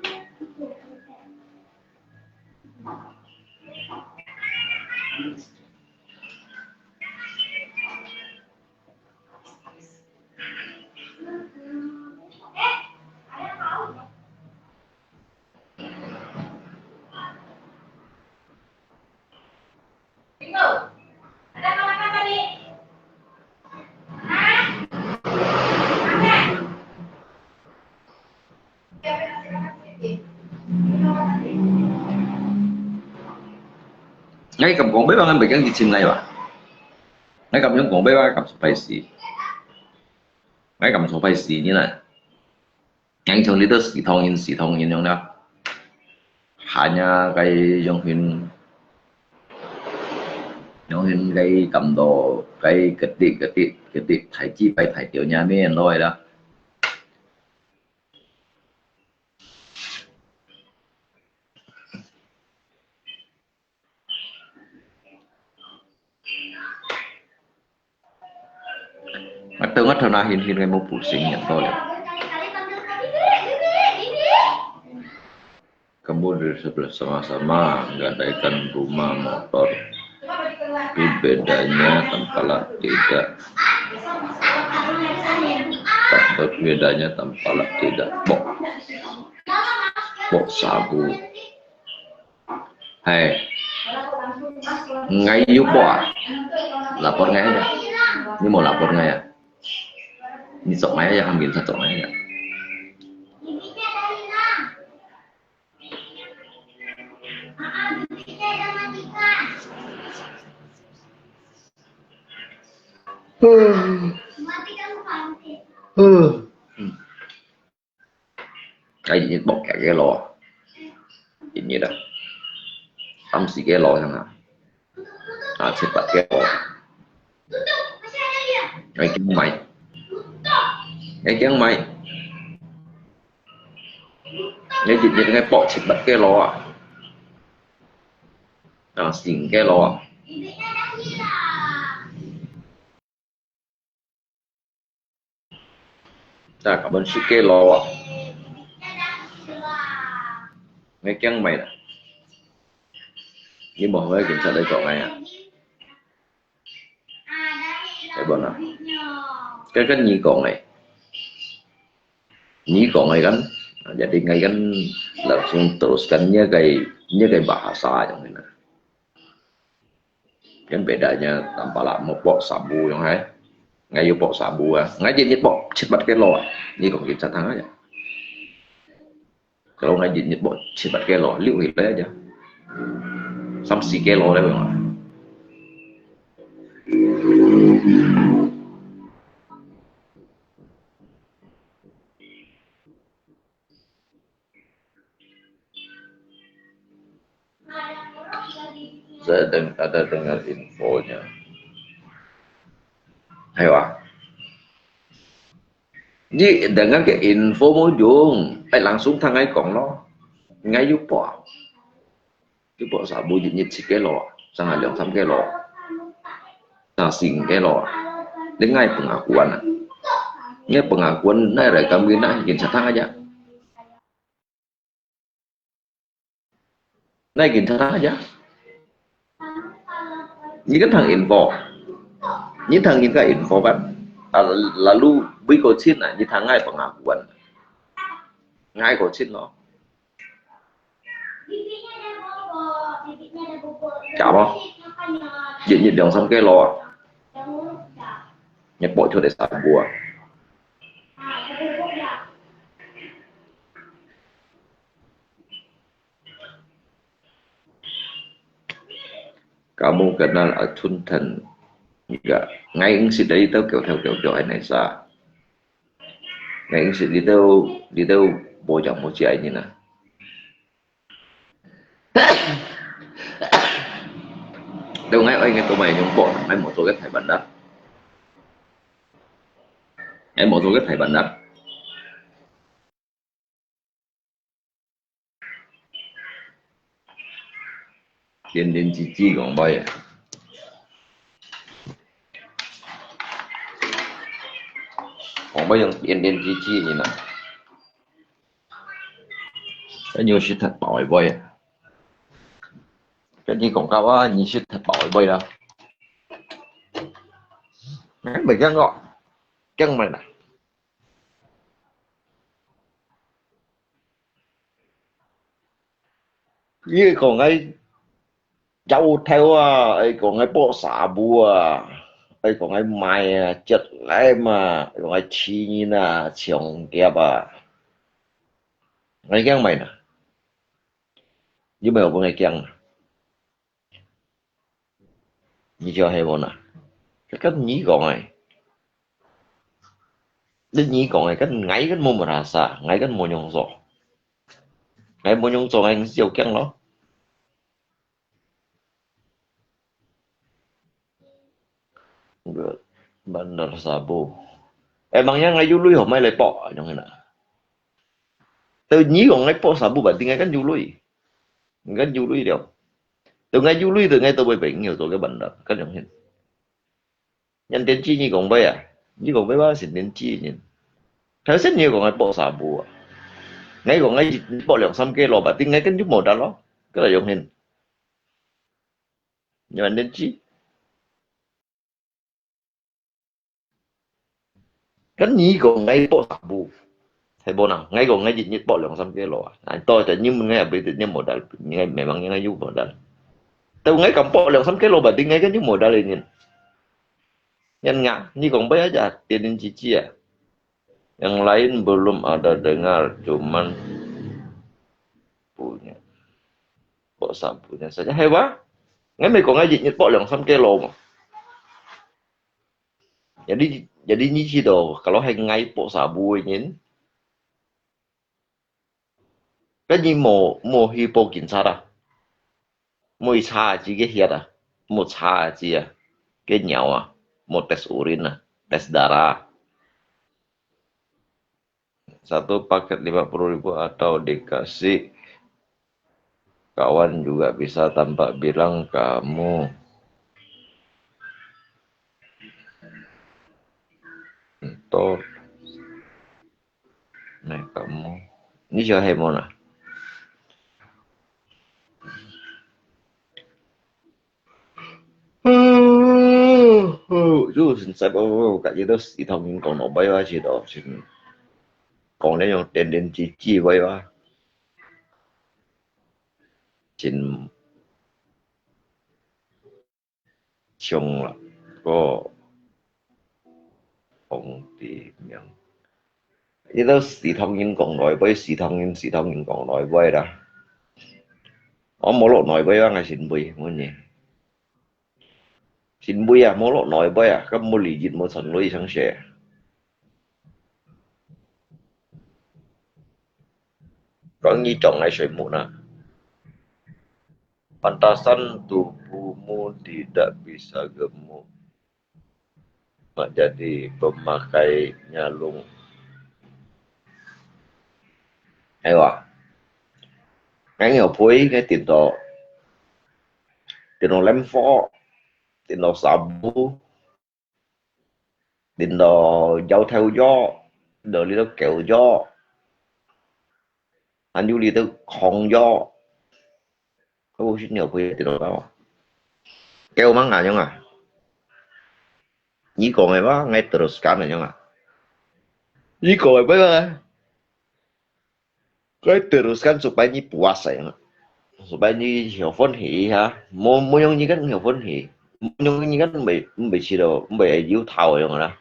Ngai kam kong beba ngan bekeng di chin ngai ba. Ngai kam yong kong beba kam supai si. Ngai kam supai si ni na. Ngai chong ni to si thong yin si thong yin yong na. Hanya kai yong hin yong hin kai kam do kai ketik ketik ketik thai chi pai thai tio nya men loi la. Atau ngat thona hin hin ngai mo pusing yang to le. Kamu dari sebelah sama-sama menggadaikan rumah motor. Tapi bedanya tempatlah tidak. Tapi bedanya tempatlah tidak. Bok. Bok sabu. Hai. Ngai yu bok ah. Lapor ngai aja. Ni mau lapor ngai ya. Ni sok ngai aja, ambil satu ngai aja. Huh. Huh. Cái gì bọc cả cái lò. Gì như đó. 三四个羅樣啊，啊，七八个羅，𠊎驚買，𠊎驚買，𠊎日日𠊎博七八个羅啊，啊，四五个羅啊。啊，𠊎問十个羅啊，𠊎驚買啦。你無愛警察來做𠊎啊？係無啦？該个你講个，你講个kan，jadi ngai kan langsung teruskan nya kay nya kay bahasa yang mana. Kan bedanya tanpa lah mau pok sabu yang hai. Ngai yu pok sabu ah. Ngai je nyet pok cepat kelo ah. Ni kong kita tang aja. Kalau ngai je nyet pok cepat kelo, liu hila aja. Samsi kelo le yang. 在等，ada dengar infonya. Hay wa. Ni dengar ke info mo jung, ai langsung thang ai kong lo. Ngai yu po. Yu po sabu jit nyit sik ke lo. Sang hai liang sam ke lo. Sang sing ke lo. Dengar pengakuan. Ni pengakuan nai rai kami na kin satang aja. Nai kin thang aja. Ni kan thang info. Ni thang kin ka info kan. Ah, lalu bui ko chin ah, ni thang ngai pengakuan. Ngai ko chin lo. Chả bó. Jit nyit liang sam ke lo. Ni po cho de sabu ah. Kamu kenal Atuntan juga? Ngai ing sit dari tau kêu theo kêu kêu ai nai sa. Ngai ing sit đi tau đi tau bố chồng bố chị ai nina. Đâu ngai oi ngai tụi mày nhung bộ ngai một số cái thầy bạn đó. Ngai một số cái thầy bạn đó. Tiên tiên chi chi kong bai. Kong bai yang tiên tiên chi chi ni na. Cái nhiều sự thật bảo bai. Cái gì quảng cáo á, nhiều sự thật bảo bai đó. Ngai bai kiang kok. Kiang bai na. Ye kong ngai jau theo à, ai kong ngai po sabu à, ai kong ngai mai à, chết lem à, ai kong ngai chi nyin à, chiong kiap à. Ngai kiang mai na. Yu mai bai ngai kiang na. Ni cho hay bai na. Cái kan ni kong ai. Ni ni kong ai kan ngai kan mo merasa, ngai kan mo nyong so. Ngai mo nyong so ngai siêu kiang lo. Bandar sabu. Emangnya ngai yu lui hom mai lai po, nyong na. Tau ni kong ngai po sabu ba ting ngai kan yu lui. Ngai kan yu lui liao. Tau ngai yu lui tau ngai tau bai bai ngiu tau ke bandar, kan nyong hin. Nyan tiên chi ni kong bai à. Ni kong bai ba sin tiên chi ni. Thai sen ni kong ngai po sabu à. Ngai kong ngai po liang sam ke lo ba ting ngai kan yu modal lo. Kan nyong hin. Nyan tiên chi. Kan ni kong ngai po sabu. Hay bai na, ngai kong ngai jit nyit po liang sam ke lo. Ai to ta ni mun ngai abis ni modal, ngai memang ngai yu modal. Tau ngai kam po liang sam ke lo ba ting ngai kan yu modal ni. Nyan nga, ni kong bai aja, tiên tiên chi chi à. Yang lain belum ada dengar, cuman punya. Pok sabunya saja. Hay wa? Ngai mai kong ngai jit nyit po liang sam ke lo mo. Jadi, jadi ni chi do, kalau hai ngai po sabu nyin. Kan ni mo, mo hi po kin sa da. Mau ica aci ke hiat ah, mau ica aci ah, ke nyau ah, mau tes urin ah, tes darah. Satu paket lima puluh ribu atau dikasih kawan juga bisa tanpa bilang kamu. Entah. Nah, kamu. Ini siapa yang mau nah? Yu，實在無，家己都時常人講老話啊，是咯，真講了用點點滴滴話啊，真像啦，个皇帝名。 你都時常人講來話，時常人，時常人講來話啦。𠊎無落來話啊，𠊎先輩，問你。先輩啊，無落來話啊，該無利益，無存在上些。講你講來水木啊。Pantasan tubuhmu tidak bisa gemuk. Mak jadi pemakai nyalung. Ai wa. Ngai ngau pui, ngai tin to. Tin to lem fo. Tin to sabu. Tin to yau thau yo. Tin to li to keu yo. An yu li to kong yo. 我無識了解得到。Kêu mang ngà nhông à? Nyi kong ai ba, ngai teruskan à nhông à? Nyi kong ai ba, ngai teruskan supaya nyi puas à nhông à? Supaya nyi hiểu phân hỉ ha. Mô, mô nhông nyi kan hiểu phân hỉ. Mô nhông nyi kan mê, mê chi đâu, mê ai yú thao à nhông à.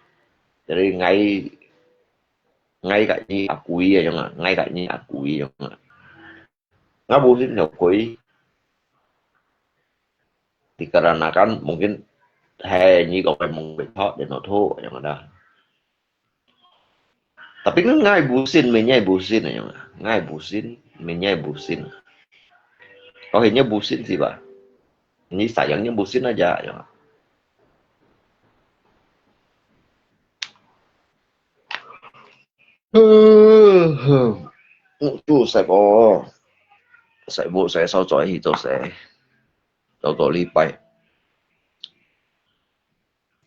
Jadi ngai, ngai kat nyi akui à nhông à, ngai kat nyi akui à nhông à. Ngai busin ya kui. Dikarenakan mungkin, hei, nyi kong ai mung bethok, deno tho, yang ada. Tapi kan ngai busin, menyai busin, yang ada. Ngai busin, menyai busin. Kau hanya busin sih, bah. Ini sayangnya busin aja, yang ada. Ú，就使無，使無，使少做去做事，做個禮拜。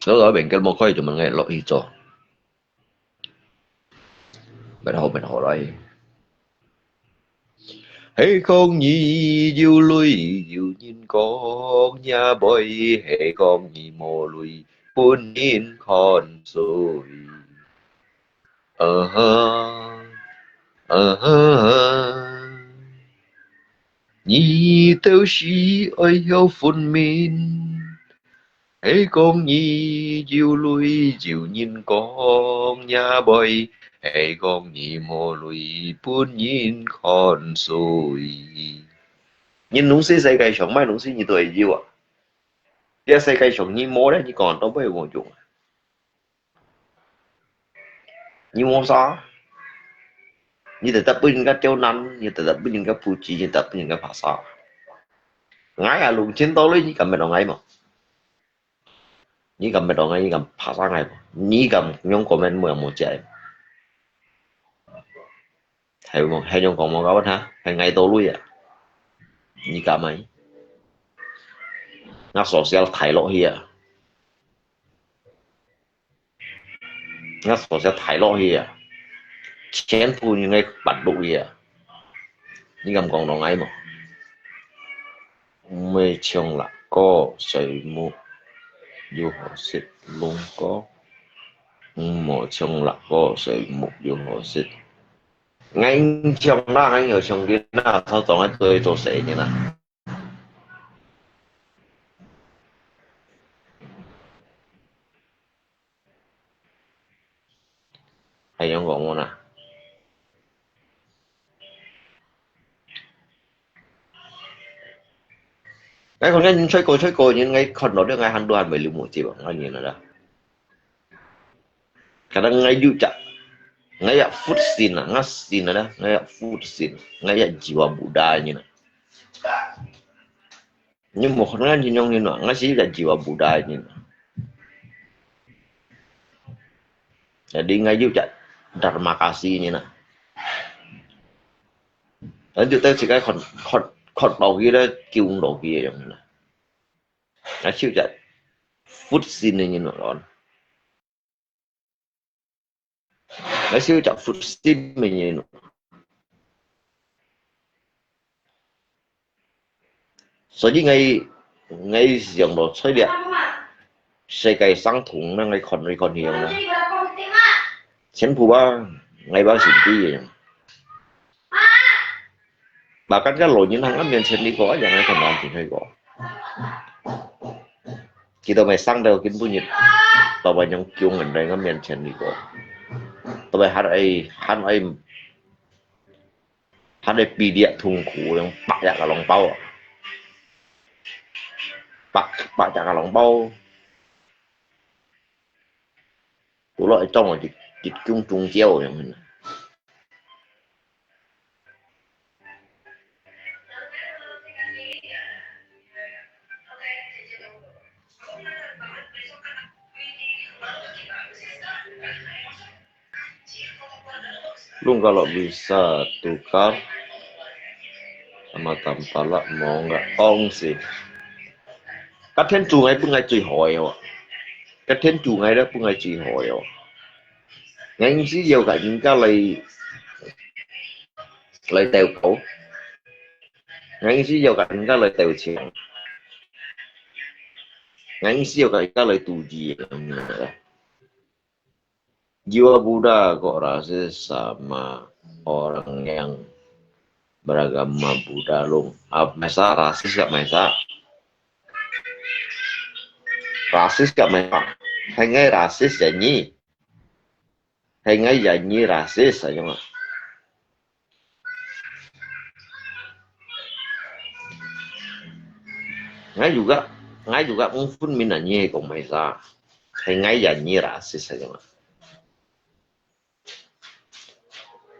做到明天無開就問𠊎落去做。乜好，乜好來。 係講你有鐳，有人講若妹，係講你無鐳，分人看衰。啊哈，啊哈，你兜係愛曉分明。 係講你有鐳，有人講若妹，係講你無鐳，分人看衰。人攏係世界上，麼个東西你都會有啊。這世界上你無咧，你講到尾無用啊。你無啥，你直直分人家刁難，你直直分人家puji，你直直分人家拍沙。𠊎啊，弄清楚咧，你敢會當𠊎無？ 你敢會當𠊎，你敢拍沙𠊎無？你敢用comment無，無接？係無？係用講無搞問哈？係𠊎多鐳啊？你敢啊？𠊎social大落去啊！𠊎social大落去啊！全部應該發落去啊！你敢講到𠊎無？ 毋係像六哥水木有好食，龍哥。毋好像六哥水木有好食。𠊎像啦，𠊎有像你啦，操總愛做一做事情啦。還用講我啦？ 𠊎看見人吹過吹過，人𠊎看到了，𠊎還都還未流目汁啊，𠊎認得啦。Kadang𠊎有隻，𠊎也food sin啊，𠊎sin啊，𠊎也food sin，𠊎也jiwa Buddha你呢。你無可能恁樣人啊，𠊎係一隻Jiwa Buddha人啊。Jadi𠊎有隻Dharma Kasih人啊。咱就對自家看，看，看到佢咧，救到佢个樣啦。𠊎係一隻佛心个人啊。𠊎係一隻佛心个人。所以𠊎，𠊎想到在這世界上同樣个看來看去樣啊，全部啊，𠊎把心地个樣。Bahkan該老人行𠊎面前đi過，一樣个同樣行去過。佢兜乜生到今晡日，都還樣降人在𠊎面前đi過，都還，還愛，還愛，還愛比這痛苦，用百隻个籠包啊，百，百隻个籠包，都落去裝落去，一，一盅盅酒樣。 Lung kalau bisa tukar sama tampala mau nggak? Ong sih. Cái Thiên Chúa ngài分ngài最好个哦。Cái Thiên Chúa ngài đã分ngài最好个哦。Ngài chỉ yêu cả những cái lời, lời tèo cầu. Ngài chỉ yêu cả những cái lời tèo chiang. Ngài chỉ yêu cả những cái lời tu gì. Jiwa Buddha kok rasis sama orang yang beragama Buddha lung. Ah, Maisa rasis gak Maisa? Rasis gak Maisa? Hai ngai rasis ya nyi? Hai ngai ya nyi rasis aja mah. Ngai juga, ngai juga mungkin mina nyi kong Maisa. Hai ngai ya nyi rasis aja mah.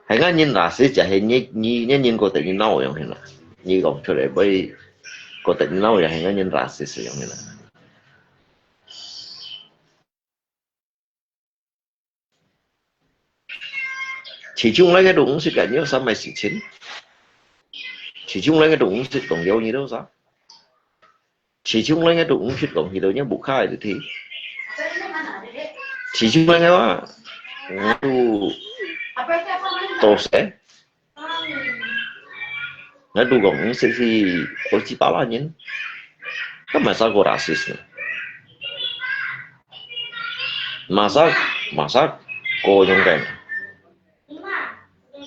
Hai ngai nyin rasis ja hai nyi, nyi, nyi nyin ko te nyi nau yang hina. Nyi kong chule bai ko te nyi nau ya hai ngai nyin rasis yang hina. Chỉ chung lai ngai tu ung sit ka nyi sa mai sit chin. Chỉ chung lai ngai tu ung sit kong yau nyi đâu sa. Chỉ chung lai ngai tu ung sit kong hi đâu nyi bu khai tu thi. Chỉ chung lai ngai wa. Ngai tu to se. Ngai tu kong ung sit hi oi chi pa la nyin. Kan Maisa ko rasis ni. Maisa, Maisa ko yung kan.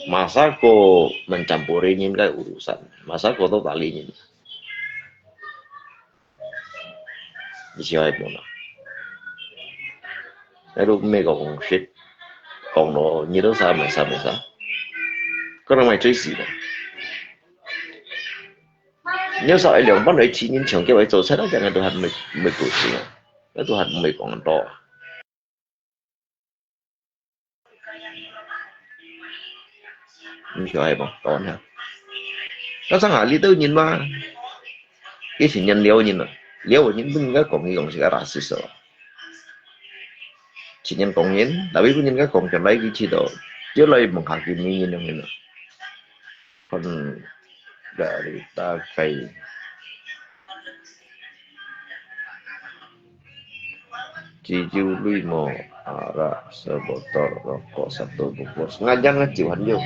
Maisa ko mencampuri nyin kai urusan. Maisa ko to tali nyin. Ni siapa pun lah. Ngai tu me kong sit. Kong lo nyi đâu sa Maisa Maisa. Kau orang mai chui si dah. Nếu sao ai lòng bắt nói chỉ nhìn chồng kia vậy rồi sao đó chẳng ai tu hạt mới, mới tu sửa. Cái tu hạt mới còn to. Ni siapa pun, to ha. Kau sang ahli tu nyin mah. Cái sự nhân liêu nyin à. Liêu nyin pun ngai kong ngi kong si kara si so. Chỉ nhân kong nyin, tapi pun nyin ngai kong chọn lai cái chỉ đó. Chứ lai mong hạt cái nyin nyin nyin. Kon dari takai. Ciu lui mo, arak sebotol, rokok satu bungkus. Ngajan ngajiu han yo.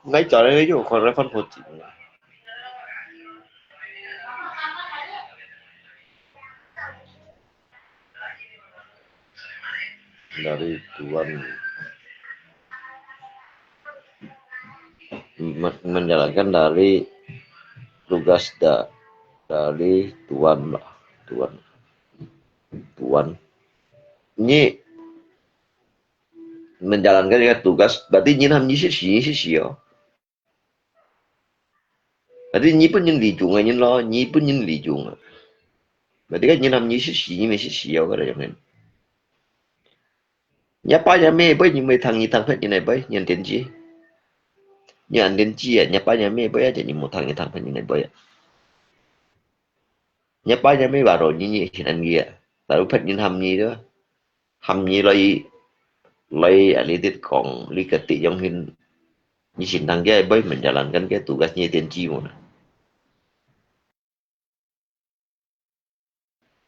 Ngai chọn ngai yo, kon rai phan pho chin. Dari Tuan. Me-, menjalankan dari tugas da-, dari Tuan lah. Tuan. Tuan. Nyi menjalankan cái tugas, berarti nyi ham nyi sit si, nyi sit si yo. Berarti nyi pun nyin li chung nyin lo, nyi pun nyin li chung. Berarti kan nyin ham nyi sit si, nyi me sit si yo, kada yang kan. 若爸若姆个，你毋會聽你聽別人个話，你恁天真。你恁天真啊，若爸若姆个，就你無聽你聽別人个話啊。若爸若姆話到你，你係恁樣啊，但係別人喊你个，喊你來，來啊，你得講，你个弟兄兄，你先聽佢个話，menjalankan佢tugas，你天真無啦？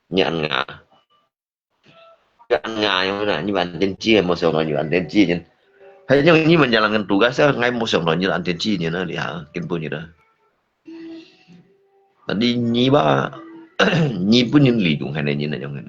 你恁樣，你恁樣樣啦，你還天真，無想到你還天真。還有你menjalankan tugas，𠊎無想到你還天真呢，你哈，根本你啦。Tadi你吧，你分人利用，還能你那種个。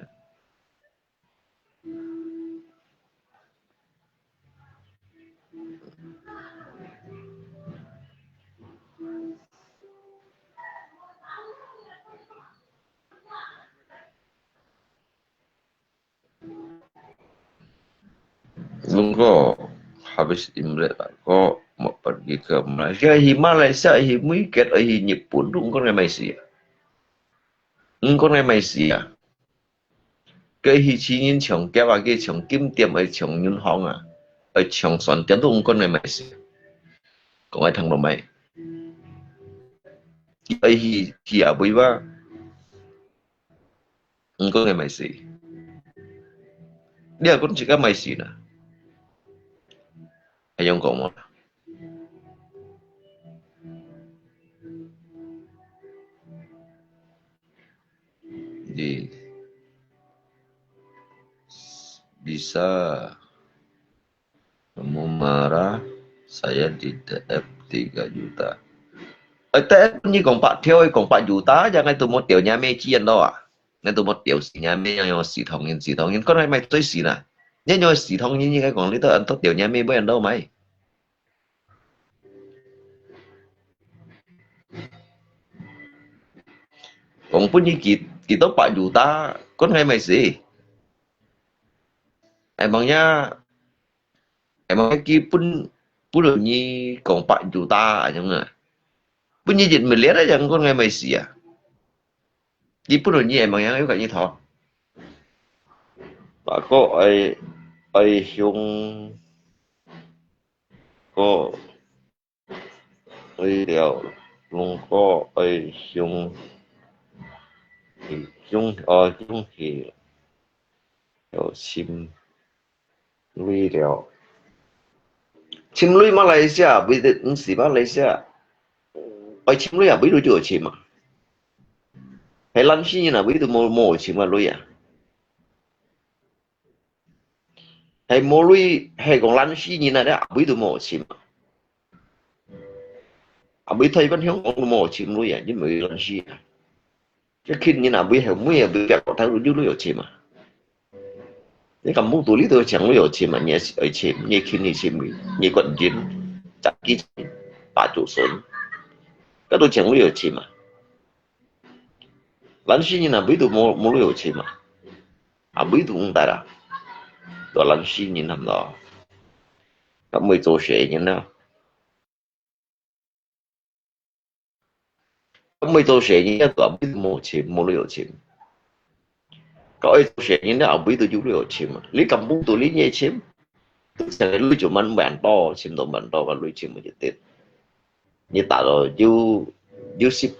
Lungko, habis Imlek ko, mau pergi ke Malaysia, hi Malaysia, hi Muiket, hi Jepun, tu engkon ngai mai si. Engkon ngai mai si. Ke hi chi ngin chhiong kiap a, ke chhiong kim tiam, ai chhiong ngân hàng a, ai chhiong xuân tiam, tu engkon ngai mai si. Kong ai thang lo mai. Ai hi, hi a bui ba. Engkon ngai mai si. Lia kun chika mai si na. Ai yong kong mo. Di. Bisa. Kamu marah, saya di T F tiga juta. Ai, T F ni kong pak thiau, kong pak juta, jangan tu mo tiau nyame cian lo ah. Ngan tu mo tiau si nyame yang yo si thong yin, si thong yin. Kon hai mai tui si na. Nyan yo si thong yin, ni kai kong li to an to tiau nyame bo an lo mai. Kong pun ni ki, ki to pak juta, kon hai mai si. Ai mang ya, ai mang ya ki pun, pun lo ni kong pak juta, ai yang na. Pun ni jit million, ai yang kon hai mai si ya. Ki pun lo ni ai mang ya, yo ka ni tho. Pak ko ai, ai hiong ko. 旅遊，弄个愛用，用，哦，用去，要尋鐳了。尋鐳馬來西亞，毋係，毋係馬來西亞。愛尋鐳啊，毋係就有尋嘛。係懶尸人啊，毋係就無，無尋个鐳啊。 係無鐳，係講懶尸人啊，你阿妹都無尋啊。阿妹台灣香港都無尋鐳啊，你毋係懶尸啊。這近年阿妹後尾啊，毋係白個頭都有鐳有尋啊。你敢無道理都請鐳有尋啊？你也是愛尋，你肯定尋，你個人，十幾歲，八九歲，該都請鐳有尋啊。 懶尸人啊，毋係都無，無鐳有尋嘛。啊，毋係都毋得啦。都懶尸人啊，毋係。敢會做事人啊？敢會做事人啊，都毋係都無尋，無鐳有尋。 該愛做事人了，後尾都有鐳有尋啊。你敢無道理你也尋？成个鐳就滿滿多，尋到滿多个鐳尋毋一定。你打到有，有十，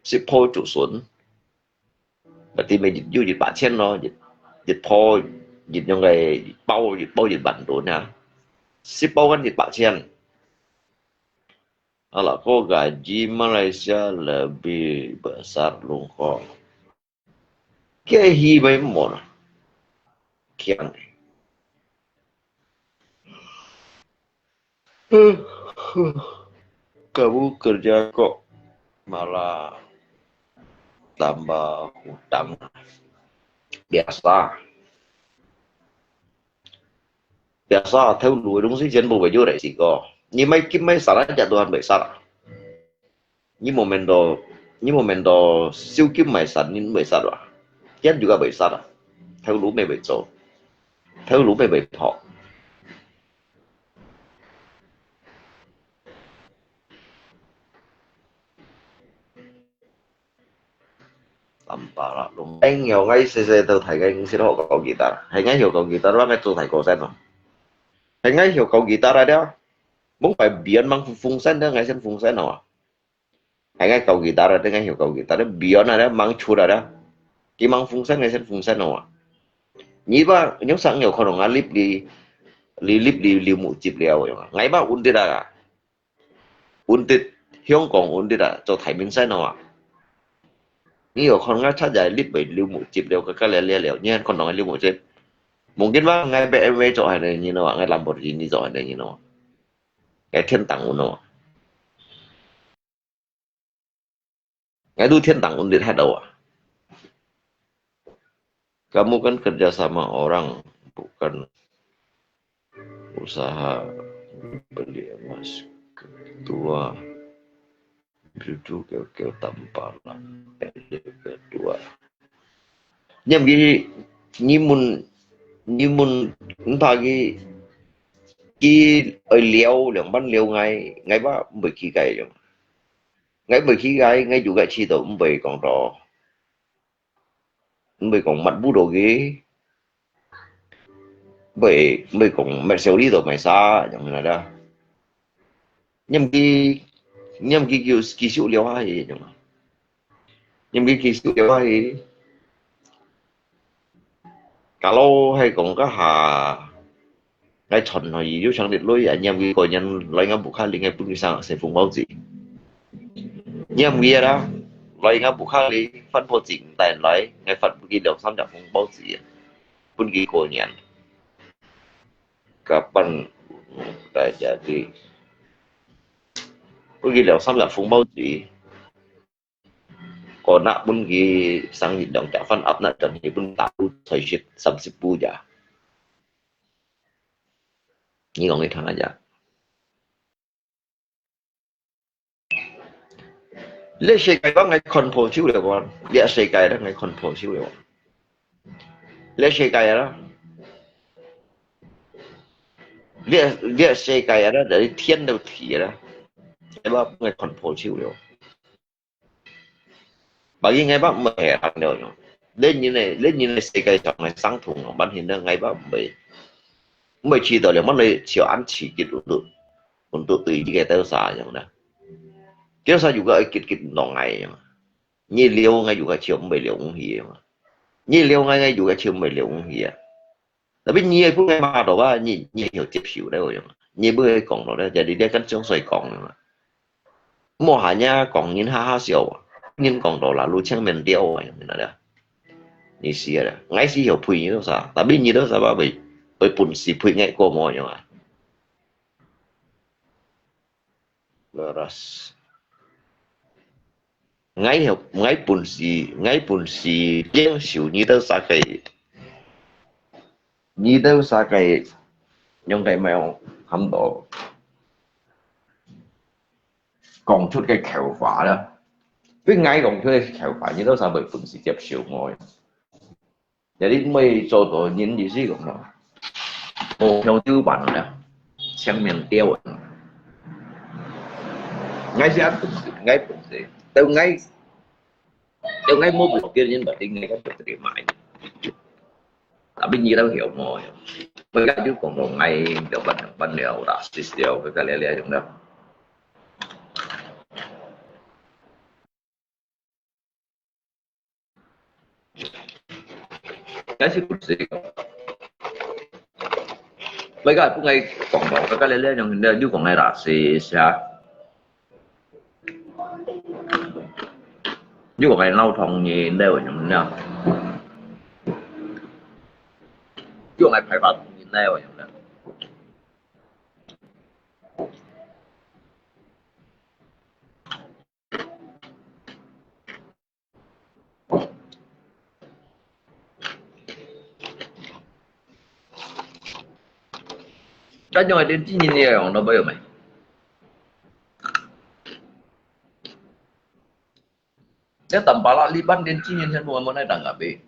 十鋪竹筍，那對面有一百千咯，一，一鋪，一樣个，一包，一包一萬多呢。十包跟一百千。 Kalau ko gaji Malaysia lebih besar lungkor. Gaji memang kian. Kamu kerja kok malah tambah hutang. Biasa. Biasa，頭路个東西全部會有來事个。你買金買衫啊，這都還袂使啊。你無面到，你無面到燒金買衫，你袂使啊。這就个袂使啊。頭路乜會做，頭路乜會破。 Tampalak lung. Eng yo ngai sese tau thai ngai ngsit ho kau gitar. Hai ngai yo kau gitar wa ngai tu thai ko sen no. 係𠊎曉搞吉他啦，吂擺Beyond吂風扇个，𠊎先風扇哦啊。係𠊎搞吉他啦，𠊎曉搞吉他啦，Beyond啊，吂出啦，佢吂風扇，𠊎先風扇哦啊。你吧，你上有可能啊，立你，你立你，你木接了，有啊。𠊎吧，穩定啊，穩定，香港穩定啊，做大明星哦啊。你有可能啊，出來立你，你木接了，个个了了了，你還可能你木接。Mungkin吧，𠊎B M W做下來，你know啊，𠊎Lamborghini做下來，你know啊。 Ngai天堂unu. Ngai tu天堂unu hado ah. Kamu kan kerja sama orang, bukan usaha beli emas kedua, beli tu kêu kêu tampar lah, kedua. Ngiam kì, ngiam mun, ngiam mun, ntah kì, kì oi liau, liang ban liau ngai, ngai ba mbei kì gai liang. Ngai mbei kì gai, ngai juga ci tau mbei kong to. Mbei kong mat bu do kì. Mbei, mbei kong mat siau li tau mai sa, yang na da. Ngiam kì, ngiam kì kiu, kì siu liau ha hi, yang. Ngiam kì kì siu liau ha hi. Kalau hai kong ka ha, ngai chon no yi yu chang dit lui, a ngiam kì ko nyan lai nga bu kha li ngai pun kì sang se phung bao zi. Ngiam kì a da, lai nga bu kha li, fan po zi tai lai, ngai fan pun kì liau sam jak phung bao zi. Pun kì ko nyan. Kapan ta jadi. Pun kì liau sam jak phung bao zi. Ko na pun kì sang yi dong jak fan ap na dong yi pun ta lu choi shit sam sip bu ja. Ni kong kì thang aja. Liak sikai ba ngai khon pho siu liau ba. Liak sikai da ngai khon pho siu liau. Liak sikai da. Liak, liak sikai da, dari tian dau ti da. Ba ngai khon pho siu liau. Bagi ngai ba mbei heran liau nyong. Len nyi ne, len nyi ne sikai chang ngai sang thung ban hin da ngai ba mbei. Mbei ci tau liau, man lei ciau an ci kit untuk, untuk tui ji ke tau sa nyong da. Keu sa juga kit kit nong ngai nyong. Nyi liau ngai juga ciau mbei liau ung hi nyong. Nyi liau ngai ngai juga ciau mbei liau ung hi a. Tapi nyi pun ngai ma do ba, nyi, nyi hio tip siu liau nyong. Nyi bu kong lo liau, jadi dia kan ciong soi kong nyong. Mo hanya kong nyin ha ha siau. Nyin kong do la lu ciang men diau nyong na liau. Ni si liau. Ngai si hio pui nyi do sa. Tapi nyi do sa ba bui, bui pun si pui ngai ko mo nyong a. Leras. Ngai hio, ngai pun si, ngai pun si liang siu nyi do sa kai. Nyi do sa kai, nyong kai mai ong ham do. Kong chut ke khâu fa la. Bui ngai kong chut ke khâu fa, nyi do sa bui pun si tiap siu ngoi. Jadi mbei做到人意思講咯，無向就辦啦，青面鳥啊。𠊎係恁本事，𠊎本事，到𠊎，到𠊎無條件人，berarti𠊎kan terima。Tapi你都曉無？我而家就講到𠊎，就辦，辦了，rasis了，佢个了了樣了。 Ngai si pun si. Mai ka pun ngai kong kong ka le le nyong ne, yu kong ngai rasis ya. Yu kong ngai nau thong ni ne nyong ne. Yu kong ngai phai ba thong ni ne nyong ne. 該種係電子煙个用到不用咩？這淡巴拉呢班電子煙全部有冇來打咖啡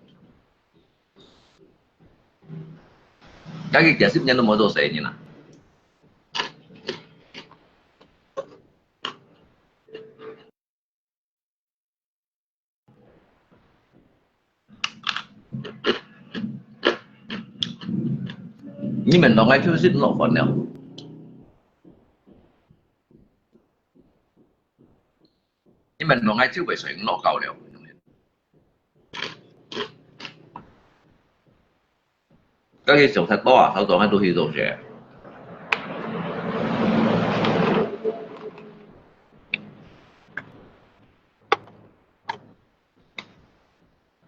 ？Kaki幾十年都無做生意啦。你們當𠊎就係落飯了。你們當𠊎就會睡落覺了。該去想太多啊，頭先𠊎都去做事。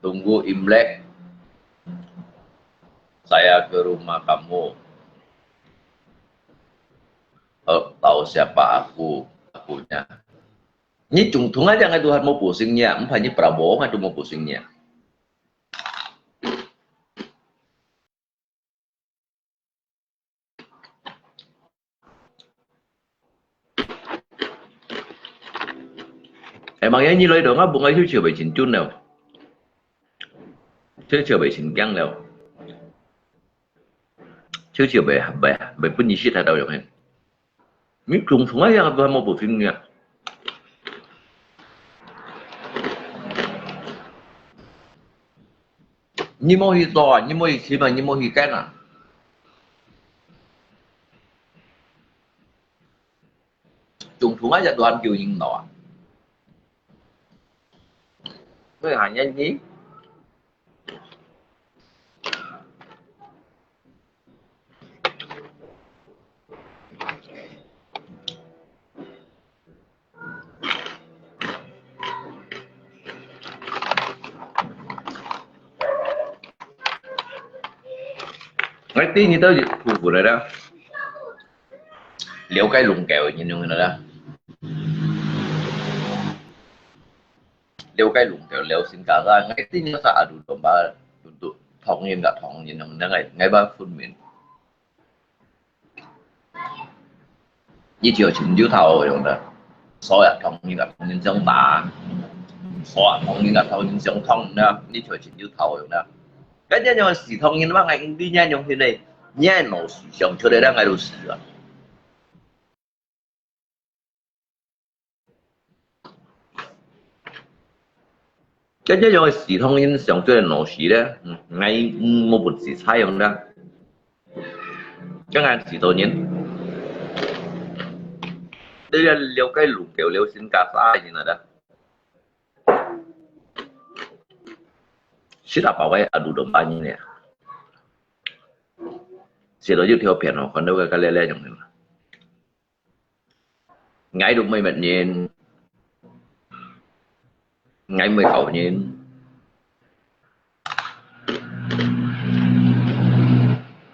Tunggu Imlek, saya ke rumah kamu. Tahu siapa aku, akunya. Ni Chung Thung aja ngai Tuhan mau pusingnya, empat ni Prabowo ngai tu mau pusingnya. Emang ya你來到，𠊎本來就笑會真準了，就笑會真驚了，就笑會會會分你識得到樣个。你總從來也都還無不聽呢。你無去做啊，你無去尋啊，你無去跟啊。 總統啊，一段就贏了啊。所以還願意。哎，對你到底苦苦的了。 了解龍狗个形容个啦，了解龍狗，了解新加坡，𠊎知你係adu domba，untuk同人个同人，用那个，𠊎把分明。你就尋有頭用个，所以同人个同人相打，所以同人个同人相通呢，你就尋有頭用个。 該這樣死同人嘛，𠊎毋知這樣形个，你个腦屎想出來了，𠊎都死啊。該這樣死同人想出來腦屎咧，嗯，𠊎，嗯，無本事採用啦。該𠊎死到人，你了，了解路狗了，新加坡人來的。 Sila pawai adu domba-nyi呢？寫到一條片哦，看到个个咧咧樣个嘛。𠊎都毋係乜人，𠊎毋係好人，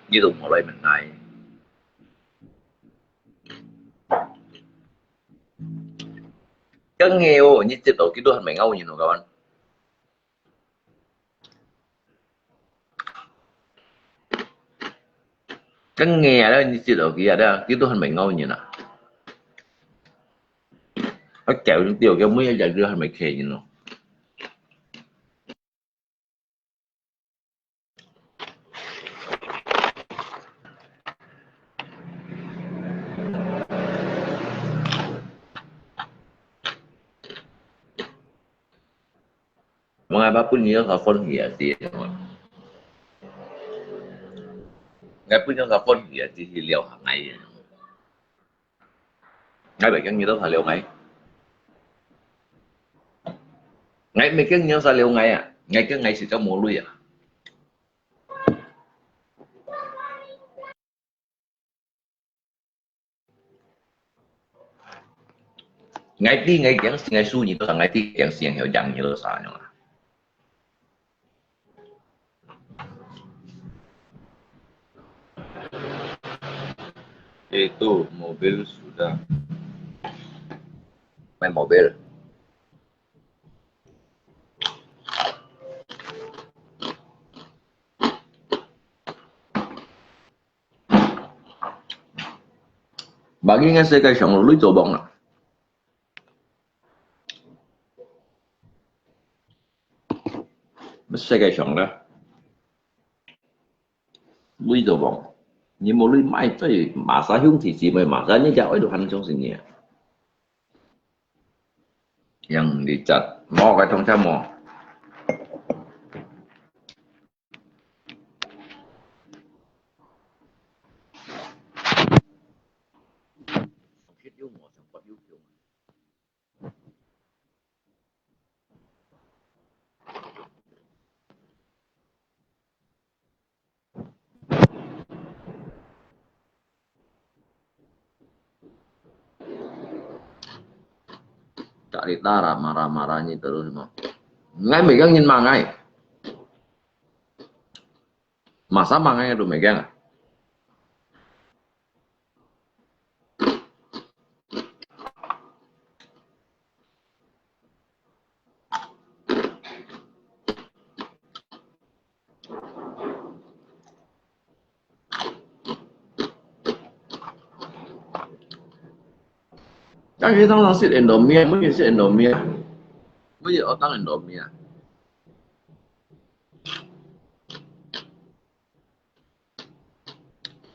你都莫來問𠊎。 該𠊎哦，你知道佢都還無咬人哦，kawan。該𠊎啊，你知道佢啊，佢都還無咬人啊。啊，狗都掉，佢每一隻都還無咬人哦。 𠊎本來有較歡喜个事，𠊎本來有較歡喜个事係撩下𠊎个。 𠊎毋係驚你兜儕撩𠊎，𠊎毋係驚你兜儕撩𠊎啊，𠊎驚𠊎自家無鐳啊。𠊎知𠊎驚死，𠊎輸你兜儕，𠊎知驚死，𠊎曉贏你兜儕，恁樣啊。 Itu mobil sudah. Main mobil. Bagi ngan世界上鐳做王啊！ 世界上咧，鐳做王，你無鐳買，做麼儕兄弟姊妹，麼儕你家愛都還相信你啊？Yang dicat，無个通常無。cerita lah, marah-marahnya terus semua. Ngai megang nyin mangai. Masa mangai tu megang ah. Kan kita orang sit Indomie, mungkin sit Indomie, mungkin orang Indomie.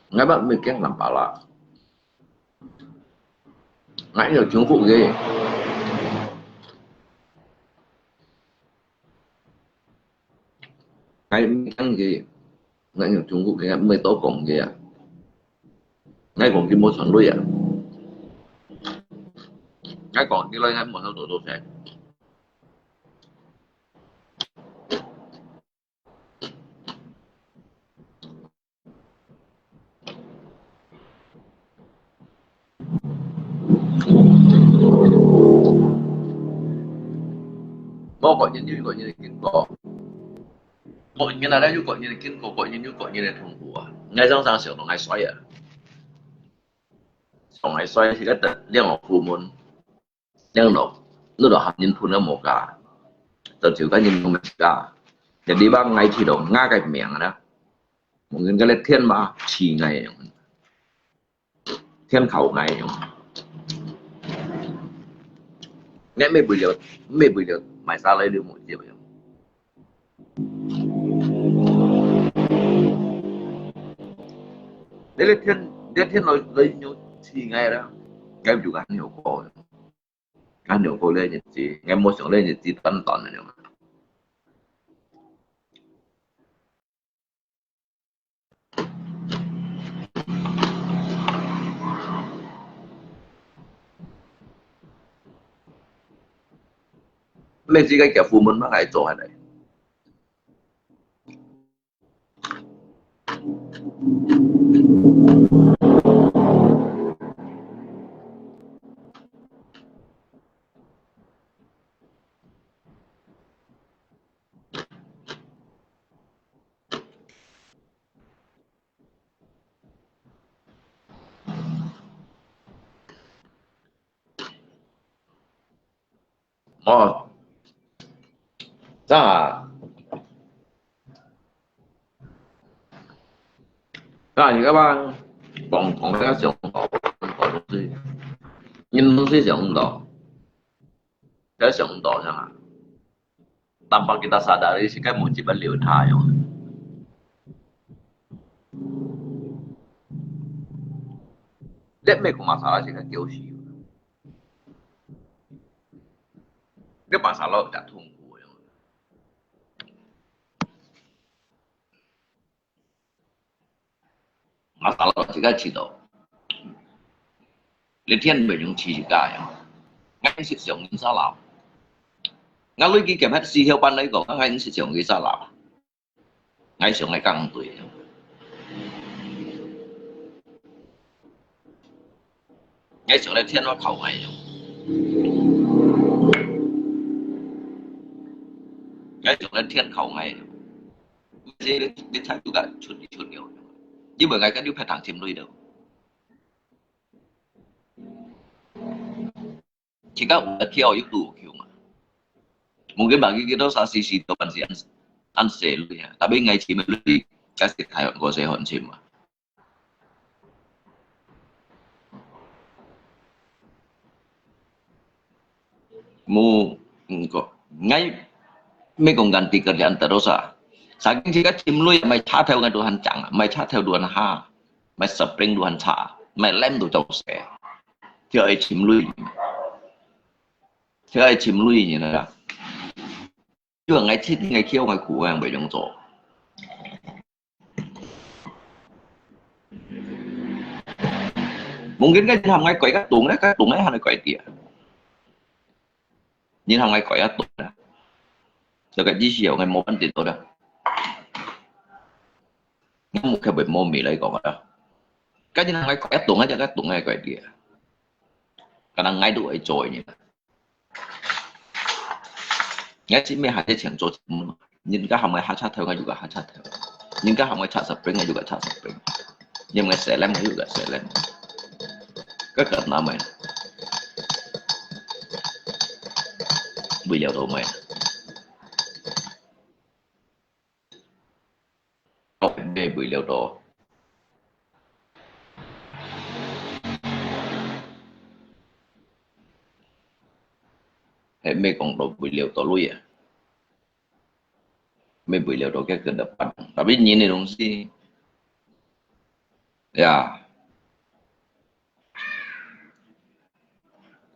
Ngai bak megang lam pala. Ngai nyo Trung Quốc ke. Ngai megang ke. Ngai nyo Trung Quốc ke, ngai mê to kong ke ah. Ngai kong ke mo chon lui ah. Ngai kong ke lui ngai mo chon to to se. Mo kong nyin yu kong nyin kin ko. Kong nyin ada yu kong nyin kin ko, kong nyin yu kong nyin thung ku ah. Ngai sang sang siang ngai suai ah. Siang ngai suai si ka ta liang o fu mun. Yang lo, lo lo ham nyin phun na mo ka. Tao chiu ka nyin mo ka. Jadi bang ngai thi lo nga kai miang na. Mo ngen ka le thien ma chi ngai yang. Thien khao ngai yang. Ngai me bui liu, me bui liu, mai sa lai liu mo jie yang. Ngai le thien, le thien lo, lo nyu chi ngai la. Ngai ju ka nyu ko. Ka nyo ko le nyi chi, ngai mo siang le nyi chi tan tan nyo. Mê chi ka kia fu mun ma ngai cho hai lai.哦，真啊！啊，你个嘛，講講个想法，東西，你東西想毋到，該想毋到係嘛？Tanpa kita sadari，係該無一擺留下樣。你咩個masalah係該叫死。 你masalah就痛苦樣。Masalah自家知道，你天袂用自家樣。𠊎識上人沙漏，𠊎累積減忒四條半來講，𠊎識上佢沙漏。 𠊎想愛講對。𠊎想來天我靠𠊎。𠊎想來天靠𠊎。你，你態度个出，出了，因為𠊎个你別通尋你了。 自家有个跳又拄有窮啊。Mungkin bagi kita sasisi都還是恁，恁細鐳啊，tapi𠊎尋个鐳，該係大漢過細漢尋啊。Mu，嗯，個，𠊎，咩講緊啲个兩得多少？Saking自家尋鐳，買車頭个都還漲啊，買車頭都還下。 買spring都還差，買lem都做死，就係尋鐳，就係尋鐳人啦。因為𠊎切𠊎囂𠊎苦，𠊎袂用做。Mungkin該人喊𠊎改个洞咧，該洞咧喊你改啲啊。人喊𠊎改个洞咧，就个意思哦，𠊎無辦法做啦。 𠊎目前為止無未來講啊。該人𠊎改一棟啊，一棟啊改啲啊。可能𠊎都會做个人啊。𠊎知咩下一程做節目嘛，人家喊𠊎下車頭，𠊎就个下車頭；人家喊𠊎拆十餅，𠊎就个拆十餅；人家喊𠊎洗臉，𠊎就个洗臉。該个那么，為了到咩？哦，咩為了到？係咩講到為了到鐳啊？ 乜為了到該个的辦法。Tapi人个東西，呀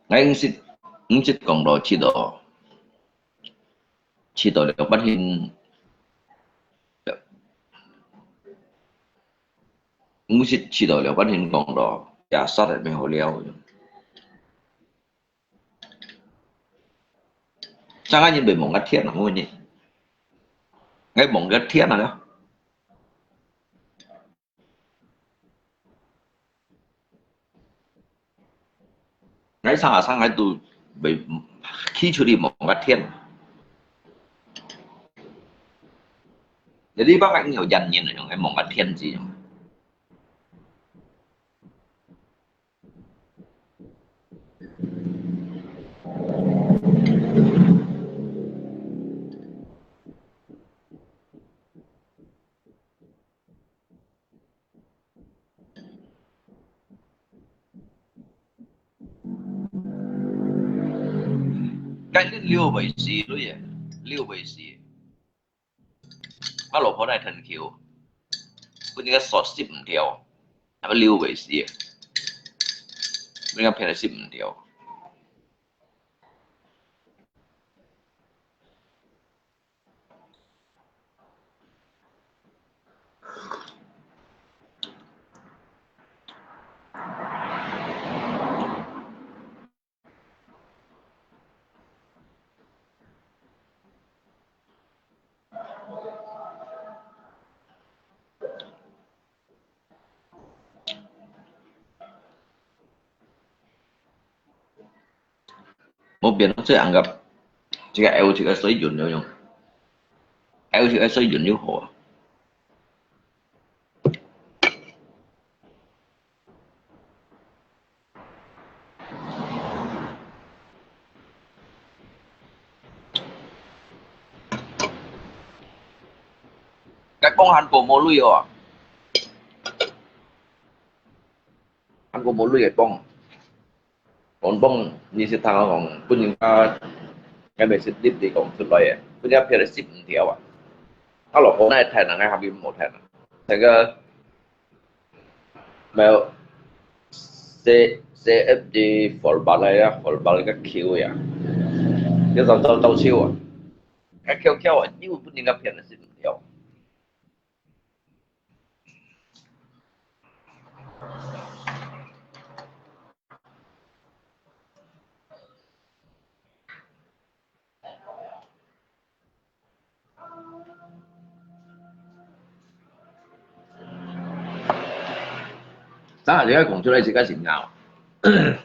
，𠊎毋識，毋識講到知道，知道了發現，毋識知道了發現講到，也殺得乜好了。 正个人會望个天啊，𠊎問你，𠊎望个天啊了。𠊎生啊生，𠊎都會企出去望个天。你呢班𠊎有眼人啊，𠊎望个天字。 該你六位四，對耶，六位四。 𠊎老婆來跈橋，分人家索十五條，那個六位四，分人家騙了十五條。 無變，最紅个，這個L這個水準有用，L這個水準有好啊。 該講韓國無鐳哦。韓國無鐳个講。講講，你識聽我講，本人家，該咪識立你講出來个，本人家騙了十五條啊。啊，老婆那一台呢，該下面無台呢。那個 無，C C F G forward來啊，forward个Q啊，要走走走手啊，該翹翹啊，又分人家騙了十五條。 當然你愛講出來自家先拗。係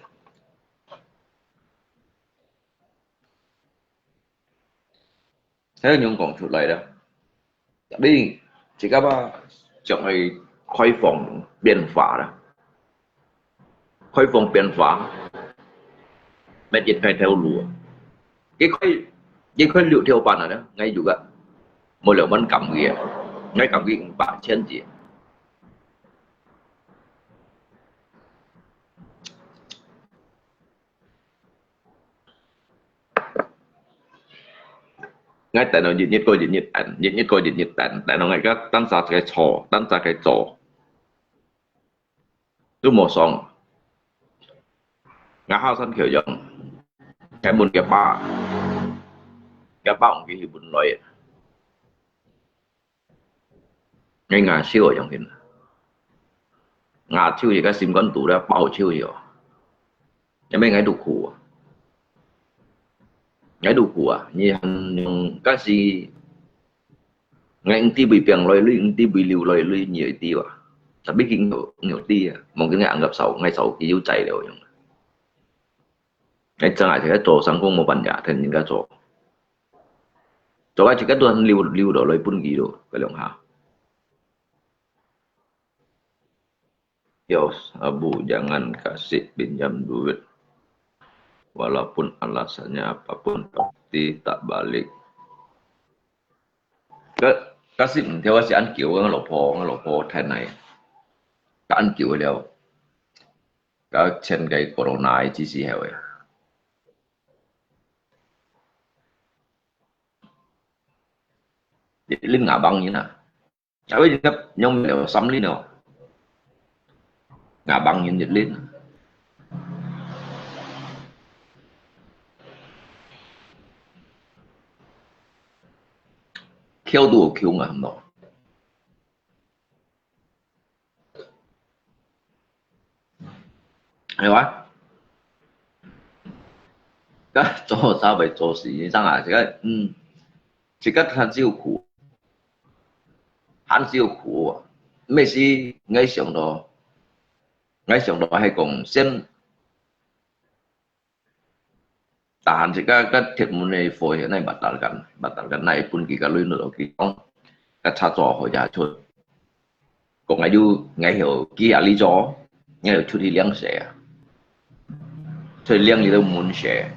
恁樣講出來啦。你自家吧，將佢開放變化啦。 開放變化，乜一開頭路啊。一開，一開六條半啊，𠊎有个，無兩萬港幣啊，𠊎港幣五百千幾。𠊎等到日日過日日等，日日過日日等，等到𠊎个單儕个錯，單儕个做。 都無爽。𠊎下山橋樣，𠊎問佢爸，佢爸用佢去問來。𠊎牙笑樣形，牙笑一個心肝肚了，爆笑去哦。因為𠊎都苦啊。 𠊎都苦啊，你還用，假使𠊎毋知會變來鐳，毋知會流來鐳，你會知啊？Tapi佢有，有知啊，望見𠊎硬夾手，𠊎手佢有在了樣。𠊎真係在做生工無半日，同人家做。做个自家都留，留落來分佢咯，該兩下。Yos, Abu, jangan kasih pinjam duit. Walaupun alasannya apapun, pasti tak balik. 該，該係毋對，係恁久，𠊎老婆，𠊎老婆太耐，該恁久了，該前个corona个之時候个。你，你亞邦人啊？ Tapi dia nyong mèo samlin no. Ngabang nyin yit lin. Khiêu du khiêu ngà hâm no. Ai wa. Ka cho sa bai cho si ni sang à, chỉ có, ừ, chỉ có than siêu khổ. Than siêu khổ à. Mê si ngay sông đó. Ngay sông đó hay còn sen. Tahan si ka, ka thiệt mùn này phổi này bắt đầu gần, bắt đầu gần này pun kì ka lui nụ kì con. Ka cha cho hồi giá chuột. Còn ngay du, ngay hiểu kì à lý do, ngay hiểu chuột đi liang xe. Chuột đi liang đi đâu muốn xe.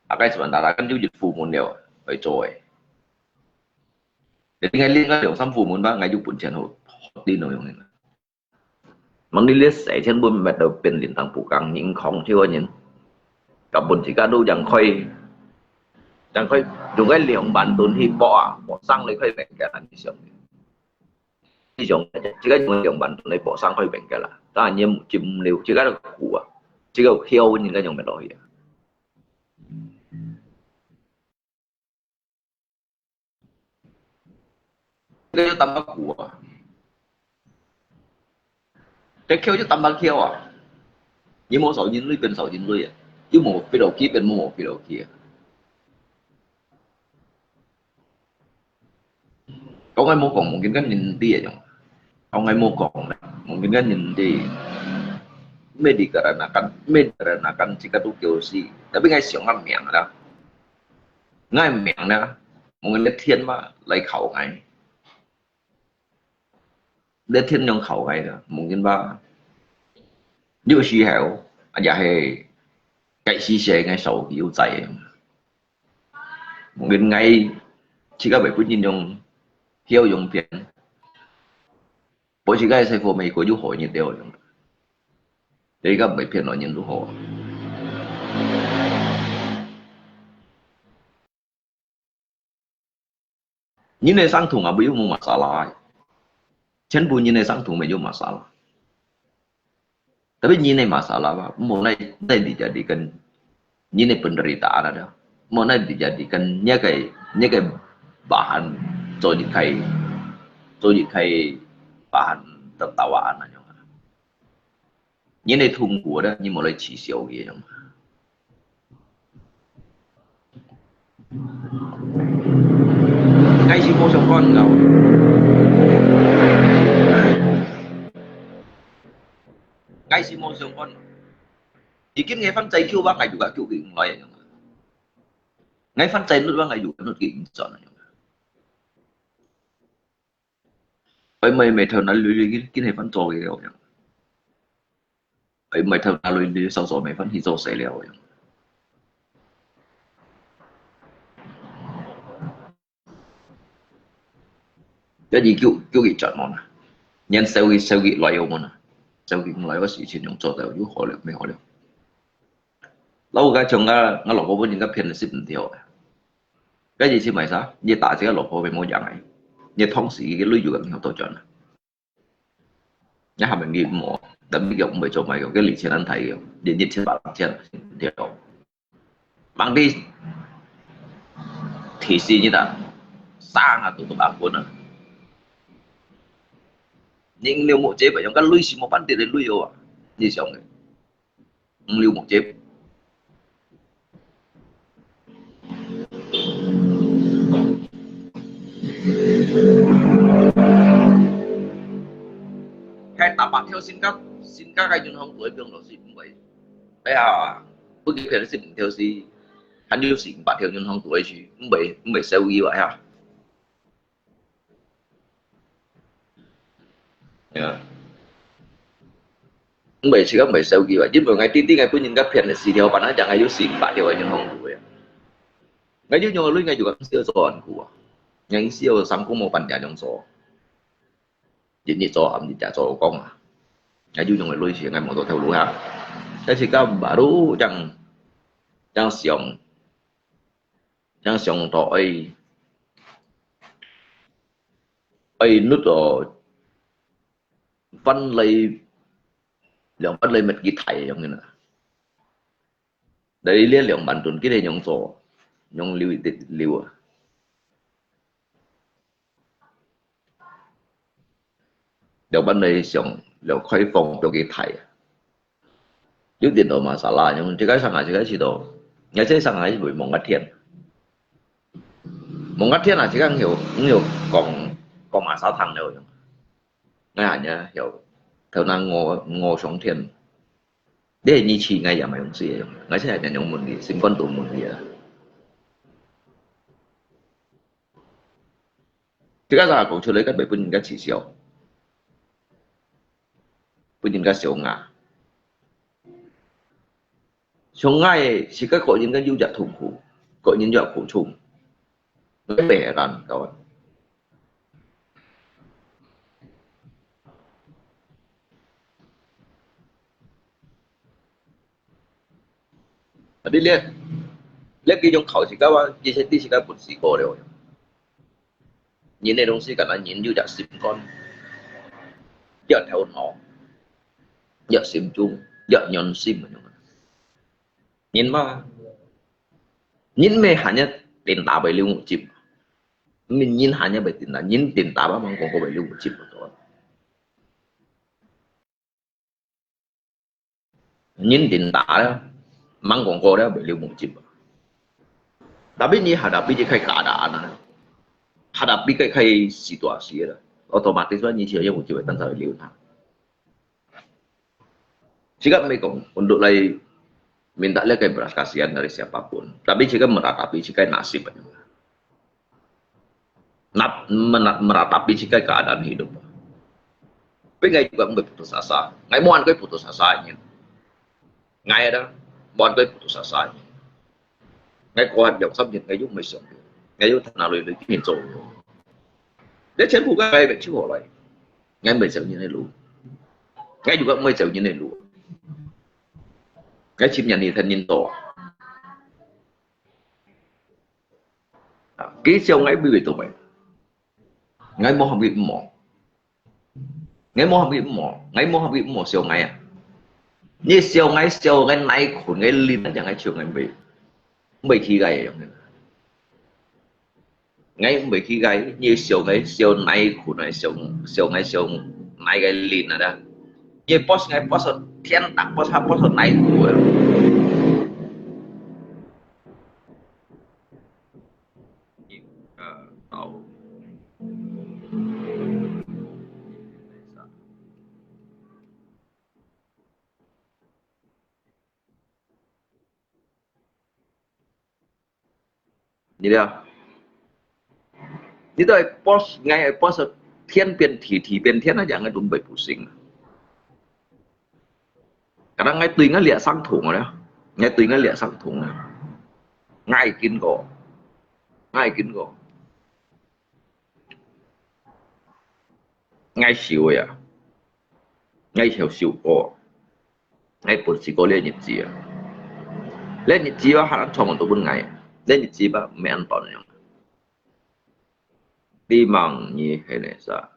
À cái sự ta đã căn cứ dịch vụ muốn điều, phải rồi. Jadi ngai liang ka liang sam fu mun ba, ngai ju pun chen ho, ho ti no yong ni. Mang ni liang sai chen bun mat do pen lin tang pu kang ning khong thiu nyin. Ka bun si ka du yang khoi, yang khoi, du ngai liang ban tun hi po a, po sang lei khoi beng ka ni siang. Ni siang, si ka du liang ban tun lei po sang khoi beng ka la. Ta nyem chim liu, si ka du khu a, si ka khiu nyin ka yong mat do hi a. Cái đó tâm bắt của. Cái khiêu chứ tâm bắt khiêu à. Như mua sầu dính lưới bên sầu dính lưới à. Chứ mua phi đầu kia bên mua một phi đầu kia. Có cái mua còn một cái nhìn đi à. Có cái mua còn một cái nhìn đi. Mê đi cái là kan, mê đi cái là kan chỉ có tu kiểu gì. Tapi ngay siang ngắm miệng đó. Ngay miệng đó. Một cái thiên mà lấy khẩu ngay. Để thiên nhông khẩu ngay đó. Một cái ba. Nhiều khi hẻo. Anh chả hay. Cái xí xe ngay sau thì yêu chạy. Mungkin ngai, jika bai pun nyin yong, hiau yong pian. Bố jika sai phô mei ko yu hoi nyi teo yong. Jika bai pian lo nyin du ho. Nyin ne sang thung a bu yu mu masalah. Chen bu nyin ne sang thung mei yu masalah. Tapi nyin ne masalah ba, mo nai, nai dijadikan nyin ne penderitaan ada. Mo nai dijadikan nyakai, nyakai bahan, so dikai, so dikai bahan tertawaan aja. Nyin ne thung ko ada, nyin mo lai chi siau ye yang. Ngai si mo siang kon ngau. Ngai si mo siang kon. Ikin ngai fan chai kiu ba ngai juga kiu ki ngai yang. Ngai fan chai nut ba ngai juga nut ki insan yang. Pai mai mai thau na lui lui kin, kin hai fan cho ki yang. Pai mai thau na lui lui sau sau mai fan hi cho sai liao yang. Jadi kiu, kiu ki chat mo na. Nyan sau ki, sau ki lai yo mo na. Sau ki lai yo si chin yong cho tau yu ho liao, mei ho liao. Lau ka chong ka, nga lo ko bu yin ka pian sip ndio. Ka ji chi mai sa, ye ta chi ka lo ko be mo yang ai. Ye thong si ki lui yu ka ngiao to chon. Ye ha men ki mo, da mi yong mei cho mai yong, ke li chen an tai yong, ye ye chen ba chen ndio. Bang di, ti si ni da, sang a tu tu ba ko na. Ning liu mo che ba yong ka lui si mo pan ti de lui yo a. Ni xiong ke. Ning liu mo che. Cái ta bạc theo xin cấp, xin các cái nhân hồng tuổi biong lo si mui. Ai ya, bu ki pian si mui theo si. 還有四五百條銀行在該處，毋會，毋會少佢哇，哈。啊。毋會，自家毋會少佢哇，因為𠊎知知𠊎分人家騙了四條半，啊，正𠊎有四五百條个銀行在該啊。𠊎有用个鐳，𠊎就講毋需要做恁久啊，𠊎需要三個月半點鐘做。 日日做，暗日也做，講啊。𠊎有用个鐳錢，𠊎無做頭路哈。但是到baru正，正想，正想到愛，愛nut哦，翻來，兩翻來乜幾大樣个啦。 你這兩萬噸，佢等仰做，仰留一滴留啊？兩萬來想，了開放表佢大啊。有點多masalah，用這個上海，這個去到，也這上海會望个天，望个天啊，這個有，有講，講masalah了用。 𠊎還有曉，頭那我，我上天。你係你去，𠊎也毋用死个，𠊎現在正用問你，心肝肚問你啊。這個啥講出來，該會分人家恥笑，分人家笑𠊎。 像𠊎个，自家個人个有隻痛苦，個人有隻苦衷，你袂人教。啊，你這，你這種考試，教我，這些知識个本事過了。 人个東西，敢若人有隻心肝，有頭腦，有心中，有良心个樣。人嘛，人毋係還有電打會流目汁，人還有會電打，人電打嘛，吂講過會流目汁个。 人電打了，吂講過了，會流目汁。Tapi你hadapi這個keadaan啊，hadapi這個situasi了，otomatis你就有目汁會當場流淌。自家毋係講，untuk來minta這個belas kasihan dari siapapun. Tapi自家meratapi自家nasib。 Nap-, mena-, meratapi自家keadaan hidup. Tapi𠊎juga毋會putus asa.𠊎無恁會putus asa个人。𠊎啊，無恁會putus asa个人。𠊎過下兩三年，𠊎又毋會想，𠊎又談下來來去做。這全部个𠊎會出好來。𠊎毋會走人个路。𠊎juga毋會走人个路。𠊎尋人个天人道。 啊，佢笑𠊎，佢會做咩？𠊎無合佢毋好。𠊎無合佢毋好，𠊎無合佢毋好笑𠊎啊！你笑𠊎，笑𠊎耐睏，𠊎練啊，正𠊎笑𠊎毋會，毋會去該樣。𠊎毋會去該，你笑𠊎，笑耐睏啊，笑，笑𠊎，笑耐个練啊啦！你boss𠊎boss，天打boss，下boss耐睏啊！ 你了，你都會boss，𠊎會boss，天變地，地變天啊，這樣个都毋會不行啊。 Kadang𠊎對𠊎這傷痛了，𠊎對𠊎這傷痛了，𠊎經過，𠊎經過，𠊎受个啊，𠊎曉受過，𠊎本事過這日子啊，這日子啊，還長到分𠊎，這日子啊，毋係恁短樣。你望你係哪啥？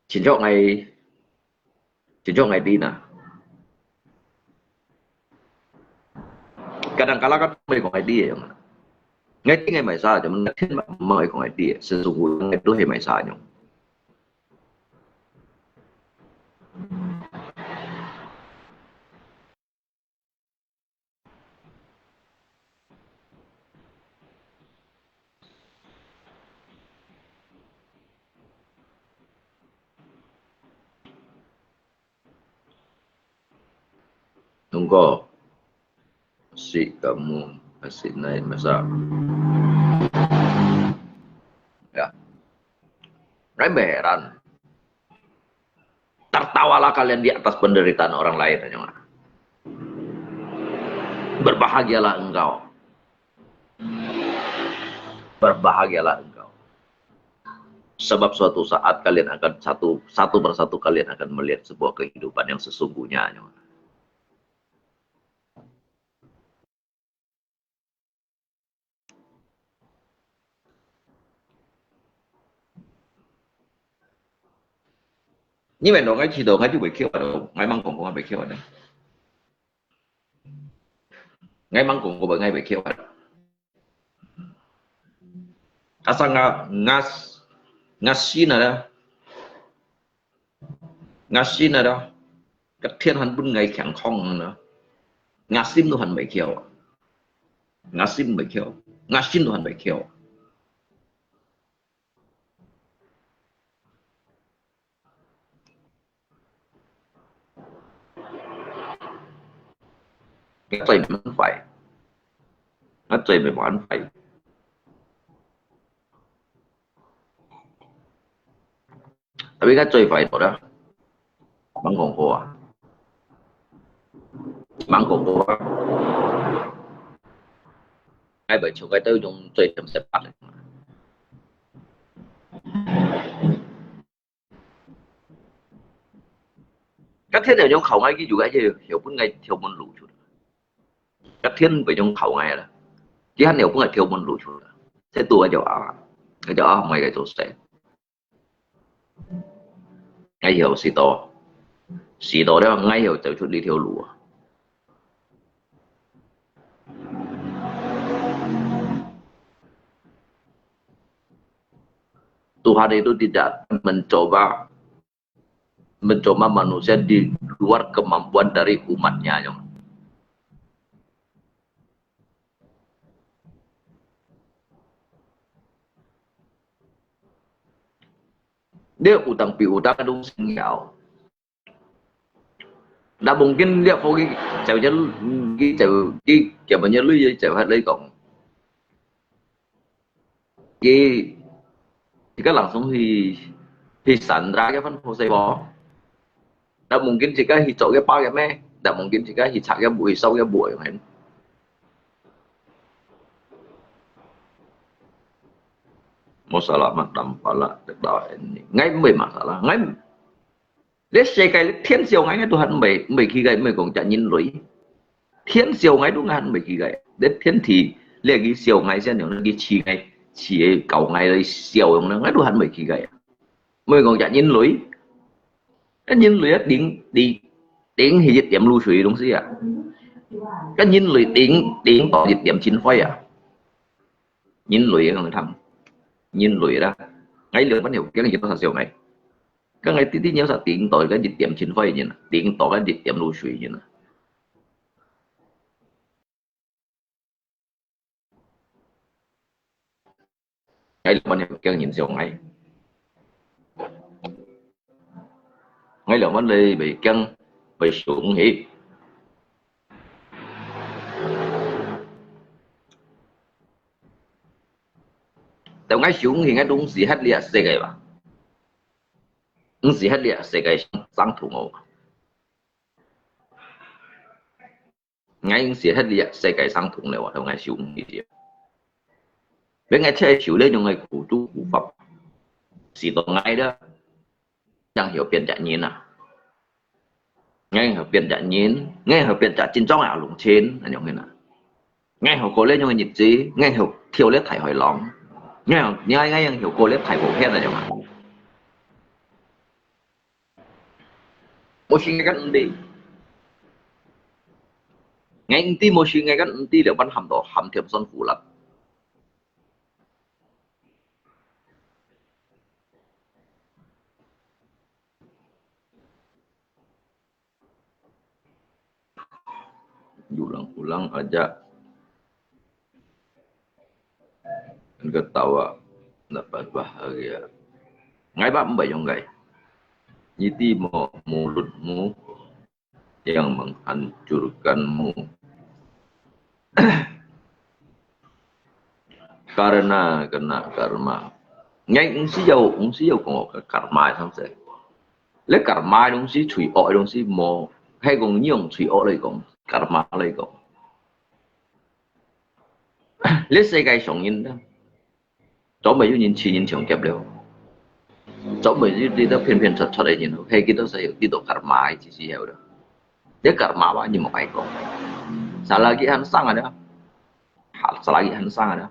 親像𠊎，親像𠊎知哪。Kadang-kadang kan毋會講𠊎知个樣啊。𠊎知𠊎毋係啥，就問天嘛，毋會講𠊎知个，sesungguhnya𠊎都係毋係啥樣。 Nungko, kasih kamu, kasih naik masa. Ya. Ngai meh heran. Tertawalah kalian di atas penderitaan orang lain, anyo. Berbahagialah engkau. Berbahagialah engkau. Sebab suatu saat kalian akan satu, satu persatu kalian akan melihat sebuah kehidupan yang sesungguhnya, anyo. 你問到𠊎知道，𠊎就會曉啊，𠊎吂講過𠊎會曉啊。𠊎吂講過，𠊎會曉啊。Asa nga, nga, nga sina da. Nga sina da. Ka thiên han pun ngai kiang khong na. Nga sim tu han bai kiao. Nga sim bai kiao. Nga sin tu han bai kiao. Nga sim han bai. Nga sim han bai. Tapi kan最坏的啦，吂講過啊，吂講過啊。𠊎會像該兜種最甜食白的。該天有種考𠊎，佢就該就有分𠊎條門路出來。該天會種考𠊎啦，佢還有分𠊎條門路出來。這都𠊎就啊，𠊎就啊，𠊎該做事。 𠊎以後試到，試到了，𠊎以後走出這條路啊。Tuhan itu tidak mencoba, mencoba manusia di luar kemampuan dari umatnya. Dia utang piutang kadung sing yau. Ndak mungkin dia pergi jauh-jauh, pergi jauh, pergi jauh-jauh lui jauh hat lui kong. Ki, jika langsung hi, hi sandra ke fan hose bo. Ndak mungkin jika hi cok ke pa ke me, ndak mungkin jika hi cak ke bu, hi sau ke bu yang hen. Masalah mak tampala ketawa ini. Ngai mbe masalah, ngai 這世界，天笑𠊎，𠊎都還毋會，毋會去个，毋會講隻人類。天笑𠊎都𠊎還毋會去个。這天地，你去笑𠊎先，你去飼𠊎，飼个教𠊎來笑用呢，𠊎都還毋會去个。毋會講隻人類，該人類啊，頂，頂，頂起一點露水个東西啊。該人類頂，頂到一點塵灰啊。人類啊，講你聽，人類啦，𠊎兩分有驚有多少笑𠊎。 該𠊎弟弟你有啥頂到該一點塵灰人啊，頂到該一點露水人啊。𠊎兩分有驚人笑𠊎。𠊎兩分你會驚，會笑毋起。 到𠊎想起𠊎都毋係歇這世界吧，毋係歇這世界生痛哦。𠊎毋係歇這世界生痛了，到𠊎想起去。因為𠊎切受這種个苦楚苦法，係到𠊎了， 正曉變隻人啊。𠊎曉變隻人，𠊎曉變隻真正个阿龍親，恁樣个啊。𠊎曉過這種个日子，𠊎曉跳這大海浪，𠊎曉，𠊎，𠊎曉過這大風險恁樣啊。無時間毋知，𠊎毋知無時間毋知了，還喊到喊添酸苦辣。 Ulang-ulang aja. Ketawa, dapat bahagia. Ngai ba mbai yong ngai. Iti mo mulutmu yang menghancurkanmu. Karena kena karma。你毋需要，毋需要講个karma个東西。你karma个東西，罪惡个東西，無，係講你用罪惡來講，karma來講。你世界上人啦，總會有人痴人上劫了，總會有你兜騙騙出出个人，係幾多歲有幾多karma个時候了。你karma話，你莫愛講。Salah lagi han sang ada。 Hal salagi han sang ada。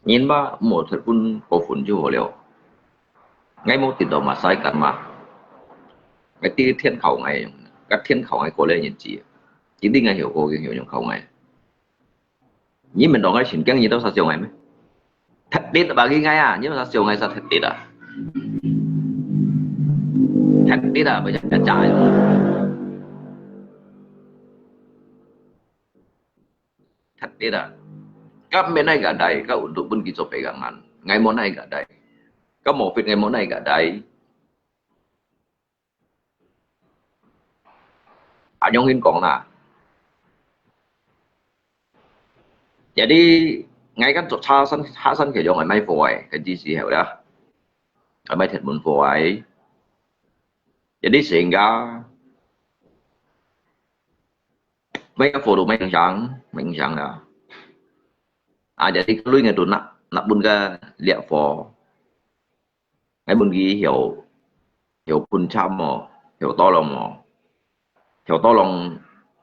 人嘛，莫忒分過分就好了。𠊎無得到masa karma。𠊎知天靠𠊎，該天靠𠊎過了日子。一定𠊎曉過，曉用靠𠊎。你問到𠊎神經，你都殺傷𠊎咩？忒跌bagi𠊎啊，你都殺傷𠊎，殺忒跌啊！忒跌啊，macam cacak。 Thèt-thèt ah. Ka meh nai gadai, ka untuk pun ki cho pegangan. Ngai mo nai gadai. Ka mo fit ngai mo nai gadai. Anyong hin kong na. Jadi, ngai kan cho cha san, ha san ke yong ai mai fo ai, kan ji si heo ya. Ai mai thèt mun fo ai. Jadi, sehingga Mai ka fo tu mai sang, mai sang ya. Ah, jadi ka lui ngai tu nak, nak pun ka liak fo. Ngai pun ki hiau, hiau pun cham mo, hiau tolong mo. Hiau tolong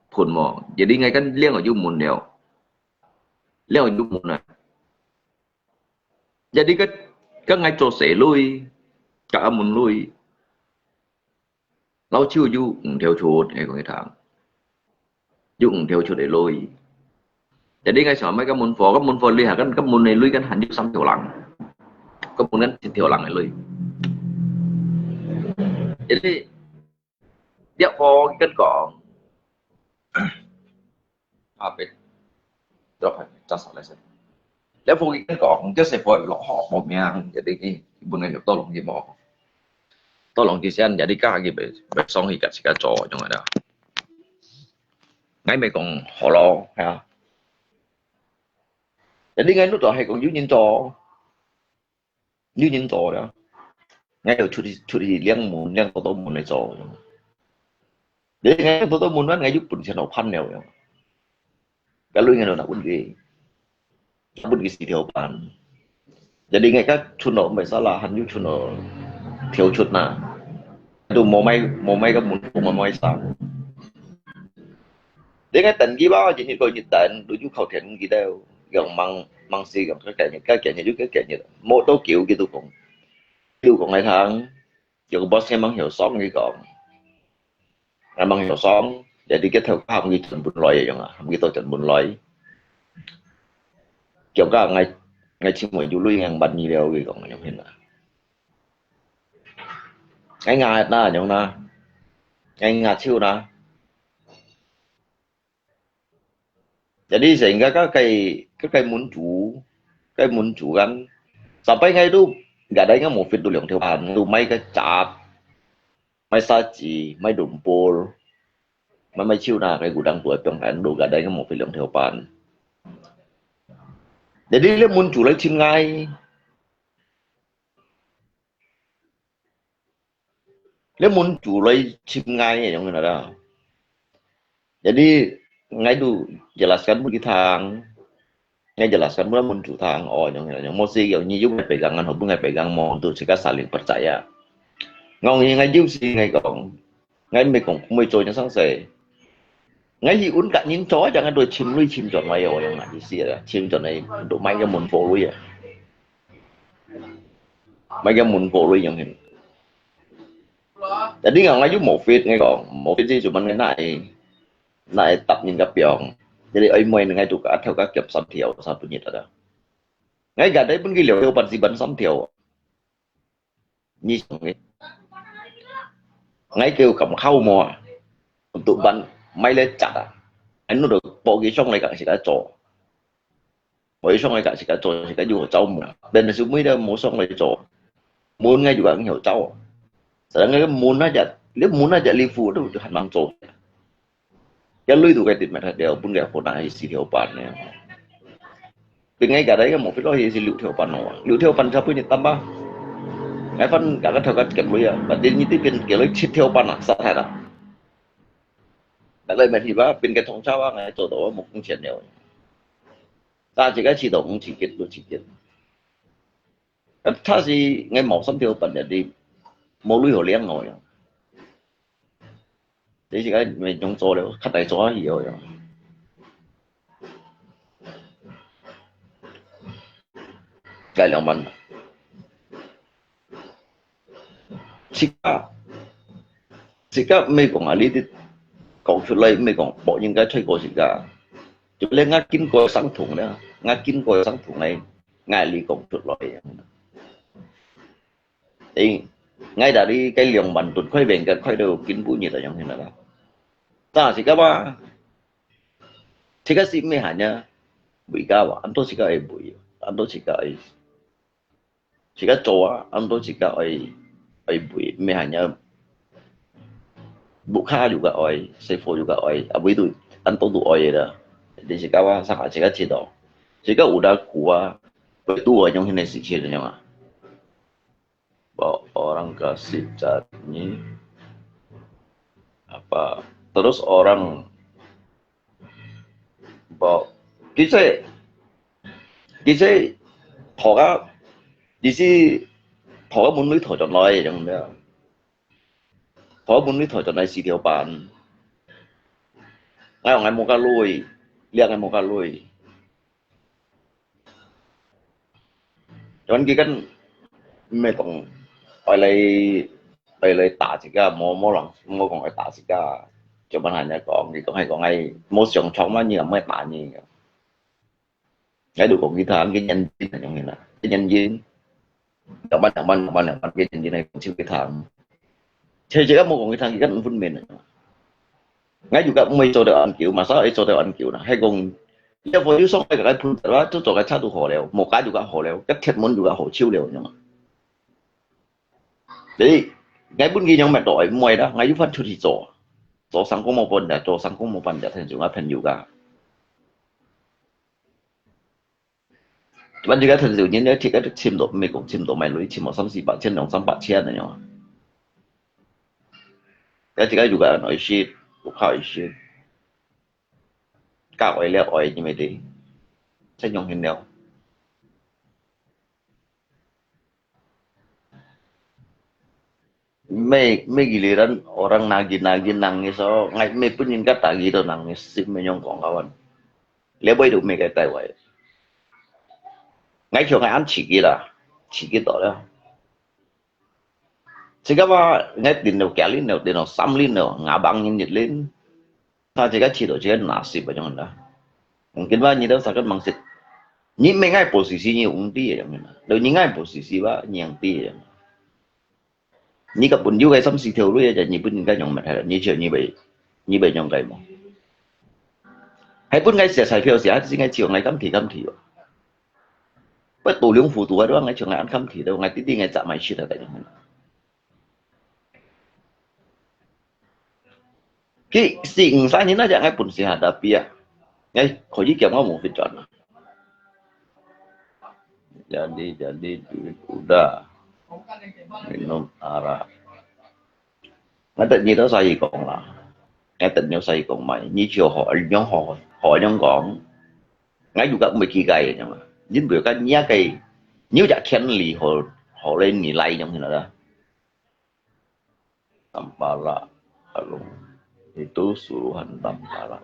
pun mo. Jadi ngai kan liang yu mun liao. Liang yu mun na. Jadi ka, ka ngai cho se lui, ka amun lui. Lau chiu yu ng theo chut, eh, kong itang. Yu ng theo chut eh lui. Jadi ngai sa mai ka mun fo, ka mun fo lui ha, kan ka mun eh lui kan han yu sam theo lang. Ka mun kan sin theo lang eh lui. Jadi, dia fo kan kong. Ape. Drop hai, just listen. Lẽ phu ki kong, just say for lo ho bo miang, jadi ki, bu ngai to long ki mo. To long ki sian, jadi ka ki be, be song hi ka si ka cho, yong ada. Ngai me kong ho lo, ya. Jadi ngai nu to hai kong yu nyin cho. Yu nyin cho ya. Ngai yu chut, chut hi liang mun, liang to to mun nai cho. Jadi ngai to to mun wan ngai yu pun sian ho pan neo ya. Ka lui ngai lo na pun ki. Ka pun ki si theo pan. Jadi ngai ka chun lo mai sa la han yu chun lo theo chut na. Tu mo mai, mo mai ka mun, mo mai sa. Di ngai tan ki ba, jadi ko ni tan, tu yu khao thian ki teo. Yang mang, mang si yang ka ka ni, ka ka ni yu ka ka ni. Mo to kiu ki tu kong. Kiu kong ngai thang. Yo boss ngai mang hiu song ki kong. Ngai mang hiu song, jadi ki thao ka ham ki chun bun loi yong ah, ham ki to chun bun loi. Kiu ka ngai, ngai chim mo yu lui ngang ban ni leo ki kong yong hin ah. Ngai nga na yong na. Ngai nga chiu na. Jadi sehingga ka kai, ka kai mun chu, kai mun chu kan. Sampai ngai tu, gadai ngai mo fit tu liang theo pan, tu mai ka chat, mai sa chi, mai dum pol, mai mai chiu na kai gudang tu ai piang kan, tu gadai ngai mo fit liang theo pan. Jadi le mun chu lai chim ngai. Le mun chu lai chim ngai yong na da. Jadi, ngai tu jelaskan mun ki thang. Ngai jelaskan mun mun chu thang, oh, yong na, yong mo si yong ni yu ngai pegangan, ho bu ngai pegang mo, tu si ka saling percaya. Ngong ni ngai yu si ngai kong. Ngai me kong, mo cho yang sang se. Ngai hi un ka nyin cho, jangan tu chim lui chim cho ngai yo, yong na, yu si ya, chim cho ngai, tu mai ka mun fo lui ya. Mai ka mun fo lui yong hin. Jadi ngai ngai yu mo fit ngai kong, mo fit si cuman ngai nai, nai tap nyin ka piang. Jadi ai moi ngai tu ka theo ka kiap sam theo sa pun yit ada. Ngai gadai pun ki liao theo pan si ban sam theo. Ni song ngai. Ngai kêu kam khao mo. Untuk ban mai le chat ah. Anu do po ki song lai ka si ka cho. Mo song ai ka si ka cho si ka yu chau mun. Ben su mui da mo song ai cho. Mun ngai yu ang hiu chau. Sa ngai mun na ja, le mun na ja li fu du han mang cho. 該鐳都該跌忒忒了，分該好拿去四條半呢。 對𠊎家來个目標係六條半咯，六條半差不多一擔吧。𠊎分家个頭家結鐳啊，反正你這邊結鐳七條半啊，殺忒啦。該來問題吧，變个通宵啊，𠊎做到啊，無工錢了。大家自家試到五千結，六千結。啊，他是𠊎無三條半了，你無鐳好領哦呀。 這時間毋用做了，較大做下去哦。該兩萬，自家，自家毋係講啊，你這講出來毋係講，無應該退過自家。就連𠊎經過傷痛了，𠊎經過傷痛个，𠊎來講出來。 誒，𠊎這裡該兩萬噸開平个開到今晡日來用起來啦。但係个話，自家係毋係閒呀，為家話，恁多自家愛為，恁多自家愛，自家做啊，恁多自家愛，愛為，毋係閒呀。屋下又个愛，師傅又个愛，啊，為到恁多都愛个啦。你自家話，上下自家知道，自家有得苦啊，會拄啊，用現在事情樣啊。 Bawa orang kasih cari apa, terus orang bawa, 其實，其實，頭家，其實，頭家門裡頭轉來，樣咩？頭家門裡頭轉來四條半。𠊎講𠊎無加鐳，你講𠊎無加鐳。 Cuman佢kan毋係講愛來，愛來打自家，無，無人，無講愛打自家。Cuman hanya講，佢講係講係無上床嘛，你又毋會打你。𠊎就講佢聽，佢認真係樣啦，佢認真。兩萬，兩萬，兩萬，兩萬，佢認真係講手佢聽。 其實𠊎無講佢聽，佢根本分面。𠊎又个毋會做到恁久，嘛，啥會做到恁久啦？係講，你要不就送該个噴的啦，就做个差都好了，無加又个好了，个鐵門又个好修了，你知道嗎？所以，𠊎本佢樣乜都愛買啦，𠊎又翻出去做，做三個無半日，做三個無半日，天就𠊎朋友个。 反正个陳小人咧，自家都尋到，毋係講尋到買鐳，尋到三四百千、兩三百千恁樣啊。該自家又个愛食，屋下愛食，家愛了愛，你咪得，真用心了。May, may giliran orang nagih-nagih nangis, oh, ngai, may pun yung katagi to nangis, si may yung kong kawan. Lebay do may kay tayway. Ngai kyo ngai an chiki la, chiki to la. Siga ba ngai din do kyalin do, din do samlin do, ngabang yin yitlin. 大家个試到自家拿十分鐘啦。Mungkin ba你都sakit mangsit。你毋係愛報時時，你有五D个樣啦。你愛報時時吧，你五D个樣。你个朋友个三四條女个，你本應該用乜係啦，你就你會，你會用該無？係本該寫彩票寫，係應該只有𠊎敢提敢提哦。不過多兩副都係，𠊎就𠊎安敢提，𠊎弟弟𠊎摘買食个該種。 Ki si ngsa ni na ja ngai pun si hadapi ah. Ngai ko ji kiam ngau mo fit jan. Jadi, jadi duit udah. Minum arak. Ngai tet ni tau sai kong lah. Ngai tet ni sai kong mai. Ni chiu ho, nyong ho, ho nyong kong. Ngai juga mo ki gai nyong. Jin bu ka nya kai. Ni ja kian li ho, ho le ni lai nyong hin da. Tampalak, alung. Itu suruhan Tampalak.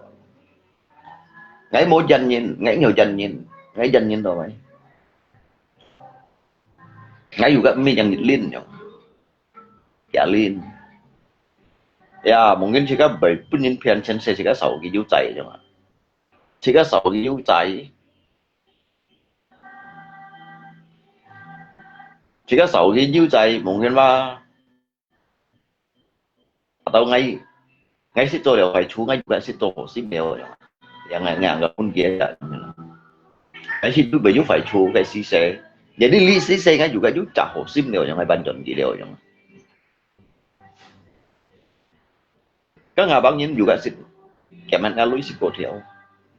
Ngai mo jan nyin, ngai nyo jan nyin, ngai jan nyin to mai. Ngai juga mi yang lin nyong. Ya lin. Ya, mungkin sika bai pun nyin pian chen se sika sau ki yu zai nyong. Sika sau ki yu zai. Sika sau ki yu zai, mungkin ba Atau ngai, ngai sit to liao fai chu, ngai juga sit to ho sim liao. Yang ngai, ngai anggap pun kia ya. Ngai sit tu baju fai chu, ngai sisai. Jadi li sisai ngai juga ju cak ho sim liao, yang ngai banjon ki liao yang. Kan abang nyin juga sit. 點下𠊎鐳十過條，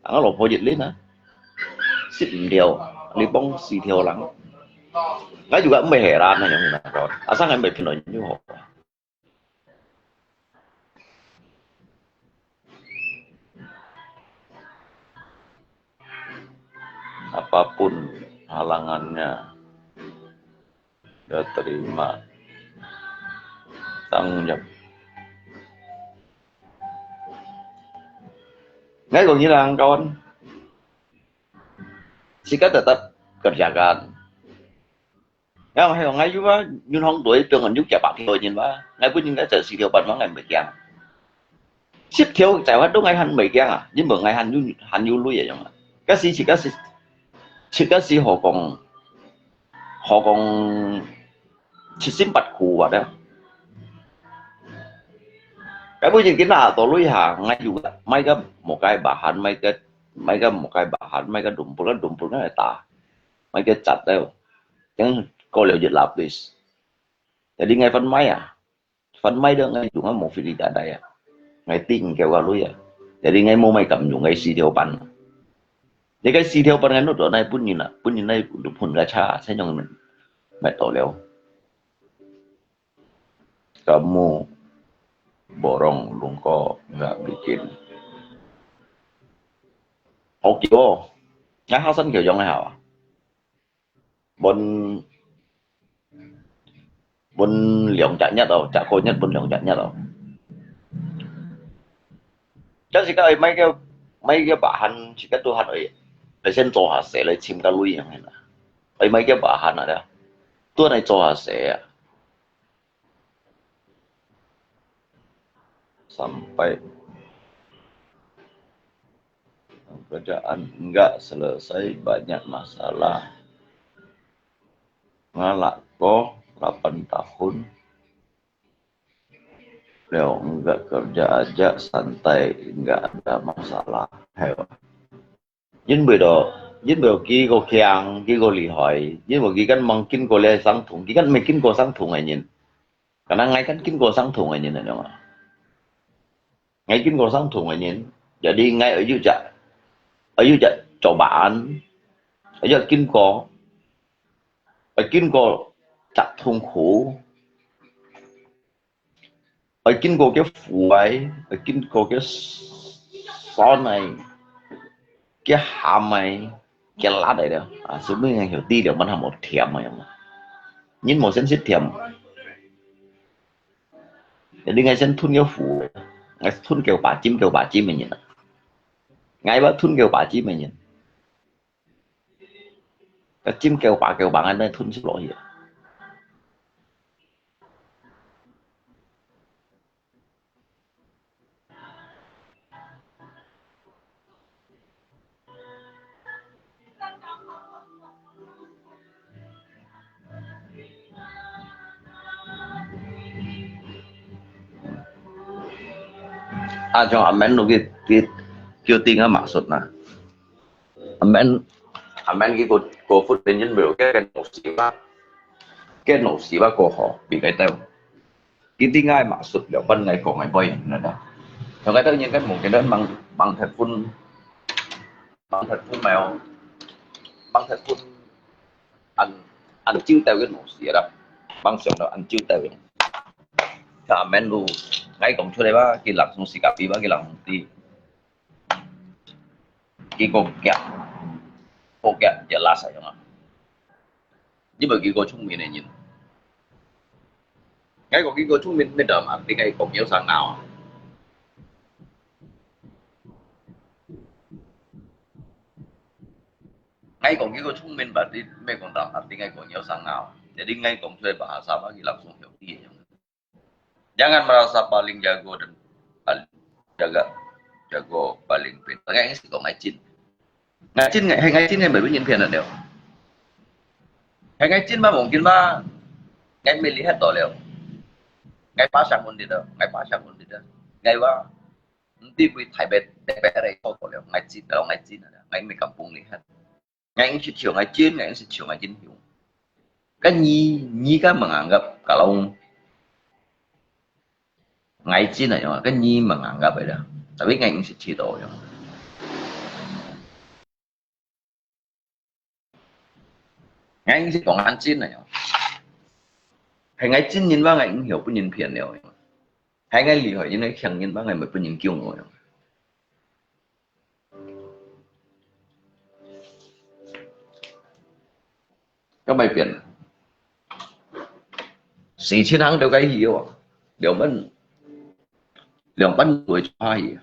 啊，𠊎老婆一輪啊，十五條，你幫四條人。𠊎就講毋係啦，恁樣講，啊，生𠊎毋係評論又好。 Apapun halangannya, dia terima tanggung jawab. Ngai kong hilang kawan, sika tetap kerjakan. Yang hai ngai juga nyun hong doi piang nyuk kia bak hiu nyin ba. Ngai pun ngai cek si hiu ban ma ngai mei kiang. Sip hiu cai wat dong ngai han mei kiang ah. Nyin bo ngai han yu han yu lui yang ah. Kasi si kasi si kasi ho kong ho kong si sim bat ku wat ya. Ngai pun nyin kina to lui ha ngai yu mai ka mo kai ba han mai ka mai ka mo kai ba han mai ka dum pun ka dum pun ka ta. Mai ka chat teo. Yang ko leo je lapis. Jadi ngai fan mai ah. Fan mai dong ngai yung mo fili dadai ah. Ngai ting keo ka lui ah. Jadi ngai mo mai kam yung ngai si hiu ban. Jadi ngai si hiu ban ngai nut do nai pun nyin ah. Pun nyin nai pun ka cha. Sai nyong mai to leo. Kamu borong lungko nggak bikin. Hok kiu. Ngai hasan kiu yong ngai hao ah. Bun bun liang cak nyat oh, cak ko nyat bun liang cak nyat oh. Cak sika ai mai kiu mai kiu ba han sika tu han ai. Ai sen cho ha se lai chim ka lui yang hen ah. Ai mai kiu ba han ah. Tu nai cho ha se ah. Sampai kerjaan enggak selesai banyak masalah. Ngalak ko delapan tahun. Leo enggak kerja aja santai, enggak ada masalah. Hai. Yin bui do, yin bui ki ko kiang, ki ko li hoi, yin bui ki kan mang kin ko le sang thung, ki kan mei kin ko sang thung ai nyin. Kana ngai kan kin ko sang thung ai nyin ai nyong ah. Ngai kin ko sang thung ai nyin. Jadi ngai ayu ja, ayu ja cobaan, ayu kin ko, ayu kin ko cak thung khu. Ai kin ko ke fu ai, ai kin ko ke son ai, ke ham ai, ke lat ai de. Ah, su mui ngai hiu ti liu man ham mo thiam ai ma. Nyin mo sen sit thiam. Jadi ngai sen thun ke fu, ngai thun ke ba chim ke ba chim ai nyin. Ngai ba thun ke ba chim ai nyin. Ka chim kêu ba kêu ba ngan nai thun sip lo hia. A chong amen lu ki ki kêu ting a maksud na. Amen, amen ki ko ko fut den yin bro ke ke no si ba, ke no si ba ko ho bi kai teo. Ki ting ngai maksud liao ban ngai ko ngai boy na da. Yong kai teo nyin kan mung ke dan mang mang that fun, mang that fun mèo, mang that fun ăn ăn chiêu tèo cái nụ xỉa đó, mang sòng đó ăn chiêu tèo cái. Cho amen lu, ngai kong chua đây ba, ki lang sung si kapi ba, ki lang sung ti. Ki ko kia, ko kia, ya la sa yong a. Ni ba ki ko chung mi ne nyin. Ngai kong ki ko chung mi ne dam a, ti ngai kong yau sa ngao. Ngai kong ki ko chung mi ba ti, me kong dam a, ti ngai kong yau sa ngao. Jadi ngai kong chua ba ha sa ba, ki lang sung hiu ti yong. Jangan merasa paling jago dan paling jaga, jago paling pintar. Ngai si ko ngai chin. Ngai chin ngai, ngai chin ngai bai bin yin pian na liao. Ngai chin ba mong chin ba, ngai me li het to liao. Ngai pa sang un di da, ngai pa sang un di da. Ngai ba, nti bui thai bet, bet bet rai to to liao. Ngai chin, ngai chin na, ngai me kampung li het. Ngai ing sit chiu ngai chin, ngai ing sit chiu ngai chin hiu. Kan nyi, nyi kan menganggap kalau ngai chin a yong, kan nyi menganggap ai da. tapi𠊎毋識知道樣。𠊎毋識講恁真个樣，係𠊎真人話，𠊎毋曉分人騙了樣，係𠊎厲害，因為強人話，𠊎毋會分人救我樣。 該毋會變。四千行到該去哦，兩萬，兩萬會差去。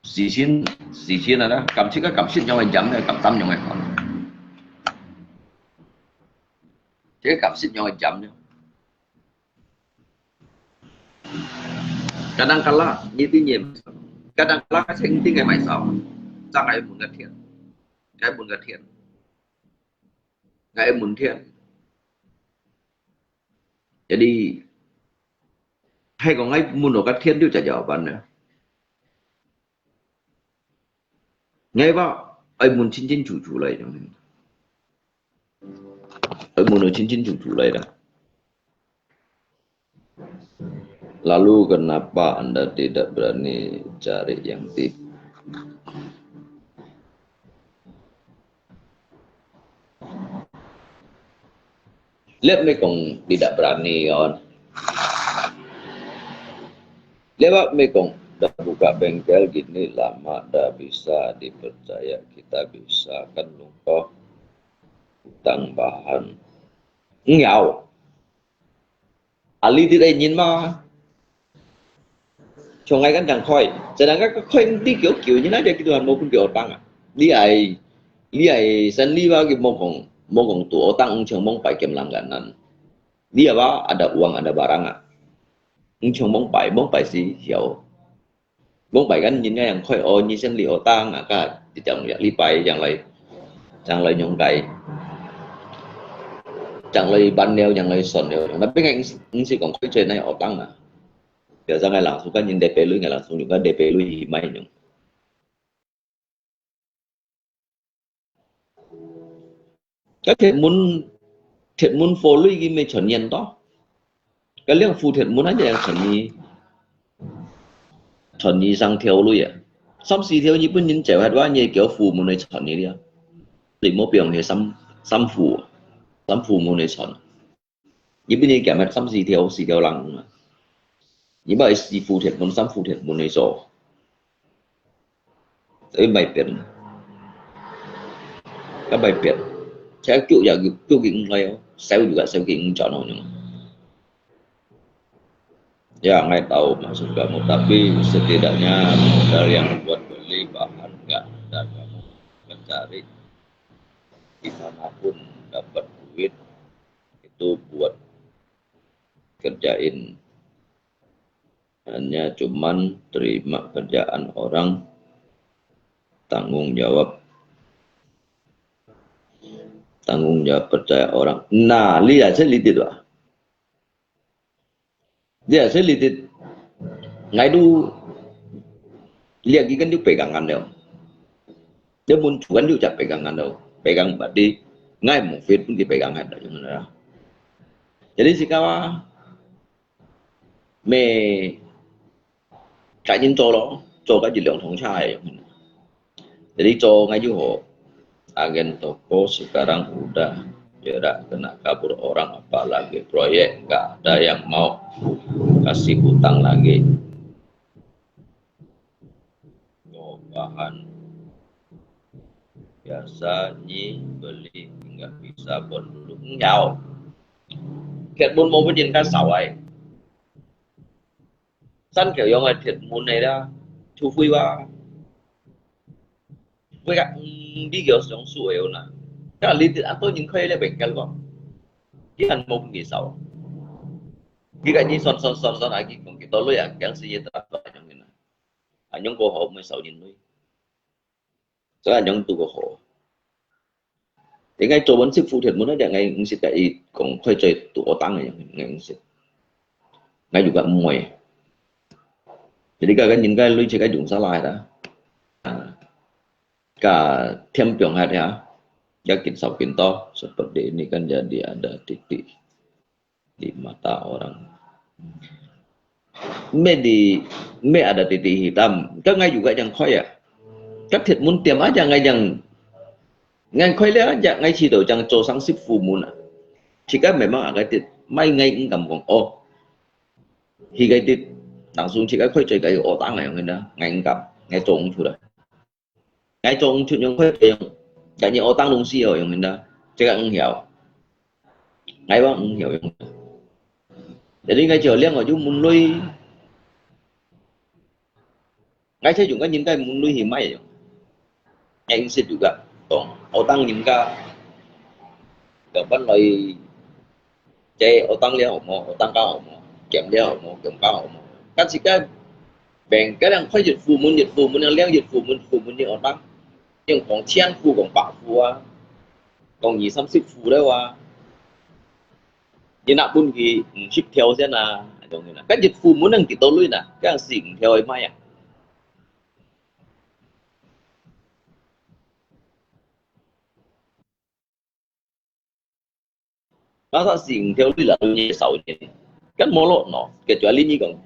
四千，四千啊啦，感情个感情樣个減呢，減三樣个好。這个感情樣个減呢。 Kadang kala，你對你，kadang kala清定个買少，正愛問个天，愛問个天，愛問天。Jadi，係講愛問到个天就解決辦呢。 𠊎話，愛問清清楚楚來，愛問到清清楚楚來啦。Lalu kenapa anda tidak berani cari yang di 這毋係講tidak berani哦。這毋係講dah buka bengkel gini lama dah bisa dipercaya kita bisa kan lupa utang bahan. Ngiau. Ahli tidak ingin mah. 像𠊎kan正開，sedangkan開你久久，你哪知佢都還無分佢utang啊？你愛，你愛生理話，佢無講，無講都utang，像往擺兼人kan nan。你apa ada uang ada barang啊？你像往擺，往擺是曉，往擺kan人家yang開，哦，你生理utang啊，ka一兩禮拜，yang來，yang來用該，yang來辦了，yang來算了，tapi𠊎毋識講開出來utang啊。 Biasa𠊎langsung kan人DP鐳，𠊎langsung juga DP鐳去買樣。該鐵門，鐵門付鐳佢乜賺錢多。該兩副鐵門啊，就賺你，賺你三條鐳啊。三四條日本人走忒話，你叫副門來賺你了。你莫表示三，三副，三副門來賺。 日本人減忒三四條，四條人嘛。你買四副鐵門、三副鐵門來做，所以毋會變，毋會變。這久也久，久佢毋來哦，少juga少佢毋轉哦。Ya, ngai tahu maksud kamu, tapi setidaknya modal yang buat beli bahan nggak ada, kamu mencari di mana pun dapat duit, itu buat kerjain. Hanya cuman terima kerjaan orang, tanggung jawab. Tanggung jawab percaya orang. Nah, lihat saya lihat lah. Lihat saya lihat. Ngai tu lihat ikan tu pegangan dia. Dia pun cuman tu cak pegangan dia. Pegang berarti ngai mufit pun dipegang ada. Jadi sikawa 乜該人做咯，做个一兩通車个。Jadi做个又好，agen toko sekarang udah berak kena kabur orang, apalagi proyek, nggak ada yang mau kasih hutang lagi. Bahan biasa nyi beli nggak bisa buat dulu. Nggak. Ket mun mau bujin kan sawai. San kêu yang ai thiệt muốn này đó, thu phi wa. Với cả đi kiểu sống sủi na. Cả lý tự ăn tôi nhìn khuê lê bệnh cái lo. Đi ăn mông đi sau. Đi cả đi son son son son ai đi cũng cái tôi lui ăn cái sự业tập tập trong cái này. Anh nhung cô hậu mới sau nhìn lui. Cho nên nhung tu cô hậu. Thì ngay cho vấn xếp phụ thiệt muốn nói rằng ngay cũng xếp cái ý cũng khoe chơi tụ ô tăng này ngay cũng xếp. Ngay juga mùi. Jadi cái cái nhìn cái lui chơi cái dùng xa lai đó. À, cả thêm trường hạt ya. Ya kin sau kin to seperti ini kan jadi ada titik. di mata orang. Meh di, meh ada titik hitam. Kan ngai juga yang koi ya. Kan thiet mun tiam aja ngai yang, ngai koi le aja ngai 試著 yang 做生意 fu mun ah. Jika memang agak tiet, mai ngai ngam kong oh. Hi gai tiet, langsung jika koi jai gai oh tang ngai yang ngai ngam, ngai 做毋出來. Ngai 做毋出 用開用，但係學當東西哦，用緊啦，這個毋曉。𠊎話毋曉用。Jadi ngai就兩個就問鐳，ngai就用个人家問鐳去買用。𠊎認識有个，講學當人家，就本來 這學當了好無？學當教好無？兼了好無？兼教好無？但是該，bèn該人開一fu門，一fu門，一fu門，一fu門，一學當，用講千fu，講百fu啊，講二三十fu了啊。你若分佢五十條先啊，恁樣啦。該一fu門能幾多鐳啊？該四五條會賣啊？ Masa四五條鐳啦，你少年，該無咯喏，kecuali你講，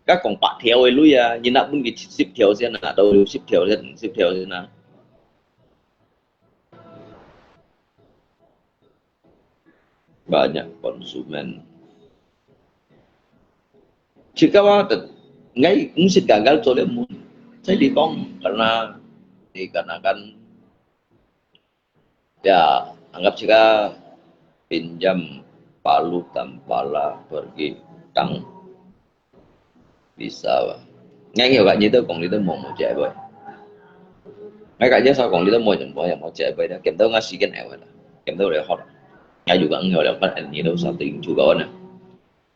該講百條个鐳啊，你若分佢七十條先啊，到六十條先，五十條先啊。Banyak konsumen. Jika ada, ngai mesti gagal 做了門，在地方，karena dikarenakan Ya, anggap jika pinjam palu tampala pergi utang bisa. Ngai ngio kak nyi tau kong li tau mo mo jai boy. Ngai kak jasa kong li tau mo jen boy mo jai boy da. Kem tau ngai siken ai wala. Kem tau le hot. Ngai juga ngio le hot en nyi tau sa ting chu ka wana.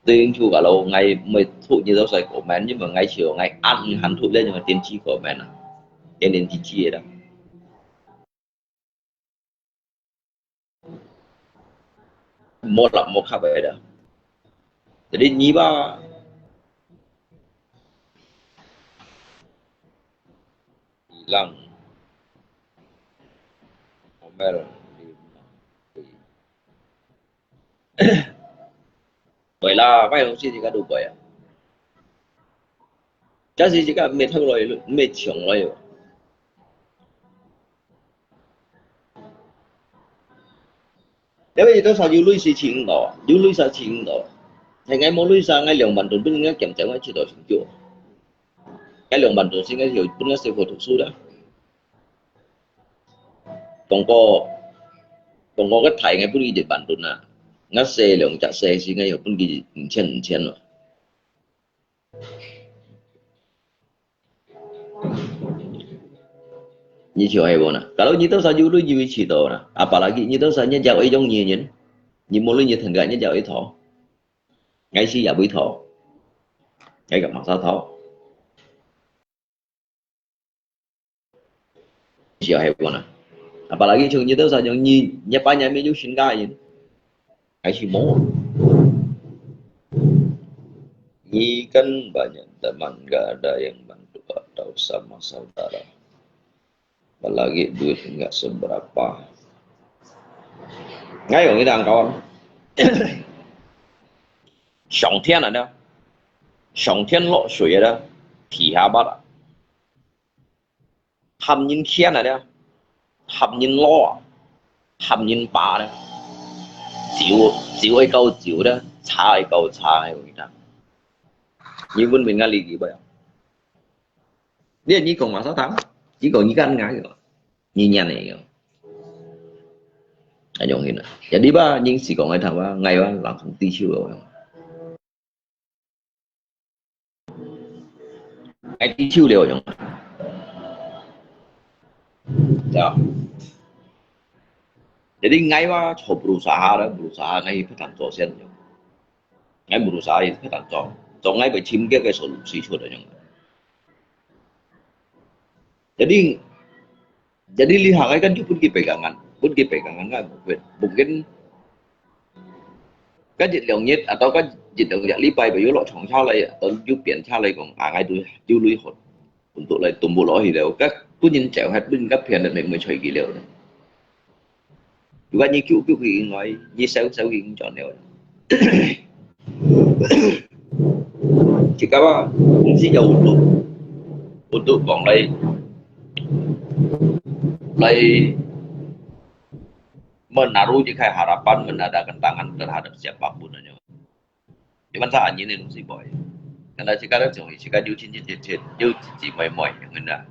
Ting chu ka lo ngai mo thu nyi tau sa comment nhưng mà ngai chiu ngai ăn han thu le nhưng mà tiên tri comment à. Tiên tiên tri tri da. Mo lap mo khap ai da. Jadi nyi ba ilang. Omer. Vậy là mấy đồng chí thì có đủ vậy à? Chắc gì chỉ có mệt hơn rồi, mệt chóng rồi. Nếu mà tôi sao 有鐳係請到，有鐳係請到。係𠊎無鐳係𠊎兩萬盾分人家減走，𠊎去到成就。該兩萬盾先𠊎有分𠊎細個讀書啦。當過，當過个大𠊎分佢一萬盾啊，𠊎細兩隻細先𠊎有分佢五千五千咯。 你就係無啦。Kalau你都係有鐳，你會試到啦。Apalagi你都係人家會用你人，你無論你聽个，人家會討。𠊎係也會討，𠊎个馬上討。就係無啦。Apalagi像你都係用你，你把人民有身家人。 Ai si mo. Ini kan banyak teman, nggak ada yang bantu atau sama saudara. Apalagi duit nggak seberapa. Ngayon, ini kawan. 上天啊，上天落水啊，地下物啊。 喊人牽啊咧，喊人攞啊，喊人巴咧，酒，酒會夠酒咧，茶會夠茶，有影。你問問啊，你幾位啊？你，你講馬上聽，你講你敢愛个，你念个，啊，容易啦。Jadi吧，人是講个聽話，愛話人從地球个。 Ngai tisu liu yung. Ya. Jadi ngai wa cho berusaha lah, berusaha ngai petang cho sen yung. Ngai berusaha itu petang cho. Cho ngai bai chim ke ke solusi cho da yung. Jadi Jadi lihat kan dia pun ki pegangan, pun ki pegangan kan mungkin, mungkin kan jit liang nyit atau kan jit liang jak lipai bayu lok chong cha lai atau yu pian cha lai kong angai tu yu lui hot untuk lai tumbuh lo hi leo kan pun yin chèo hat pun kan pian dat mei mei choi ki leo. Juga nyi kiu kiu ki ing lai, nyi sau sau ki ing chon leo. Jika mah, fungsi jauh untuk, untuk buang lai, lai menaruh jika harapan, menandakan tangan terhadap siapapun aja. Cuman sa anjing ni fungsi boy. Karena jika ada jong, jika jauh cincin cincin, jauh cici moi moi yang kena.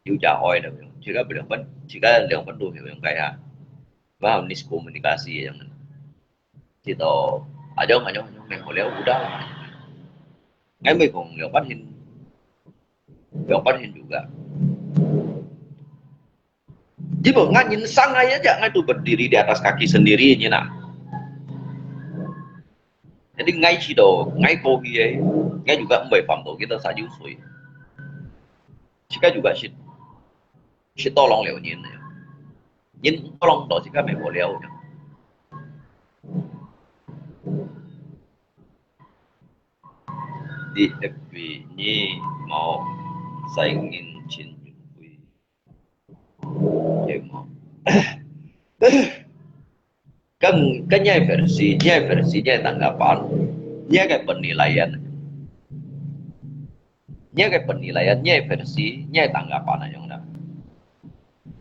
Jauh jauh oi dah, jika boleh pun, jika yang pun tu yang kaya, faham miskomunikasi yang. Kita, aja ngajong ngajong meh boleh udah lah. Ngai meh kong yang pun hin, yang pun hin juga. Jadi bukan insan aja, ngai tu berdiri di atas kaki sendiri ni nah. Jadi ngai 知道，ngai 過去个，ngai juga 毋會放到佢到三十歲。自家 juga 識，識多浪了人呢。人多浪到自家 meh 無聊呢。Di F B 你無使人情入會。 Iya mo. Kan, kan niya versi, niya versi, niya tanggapan, niya kaya penilaian. Niya kaya penilaian, niya versi, niya tanggapan aja dah.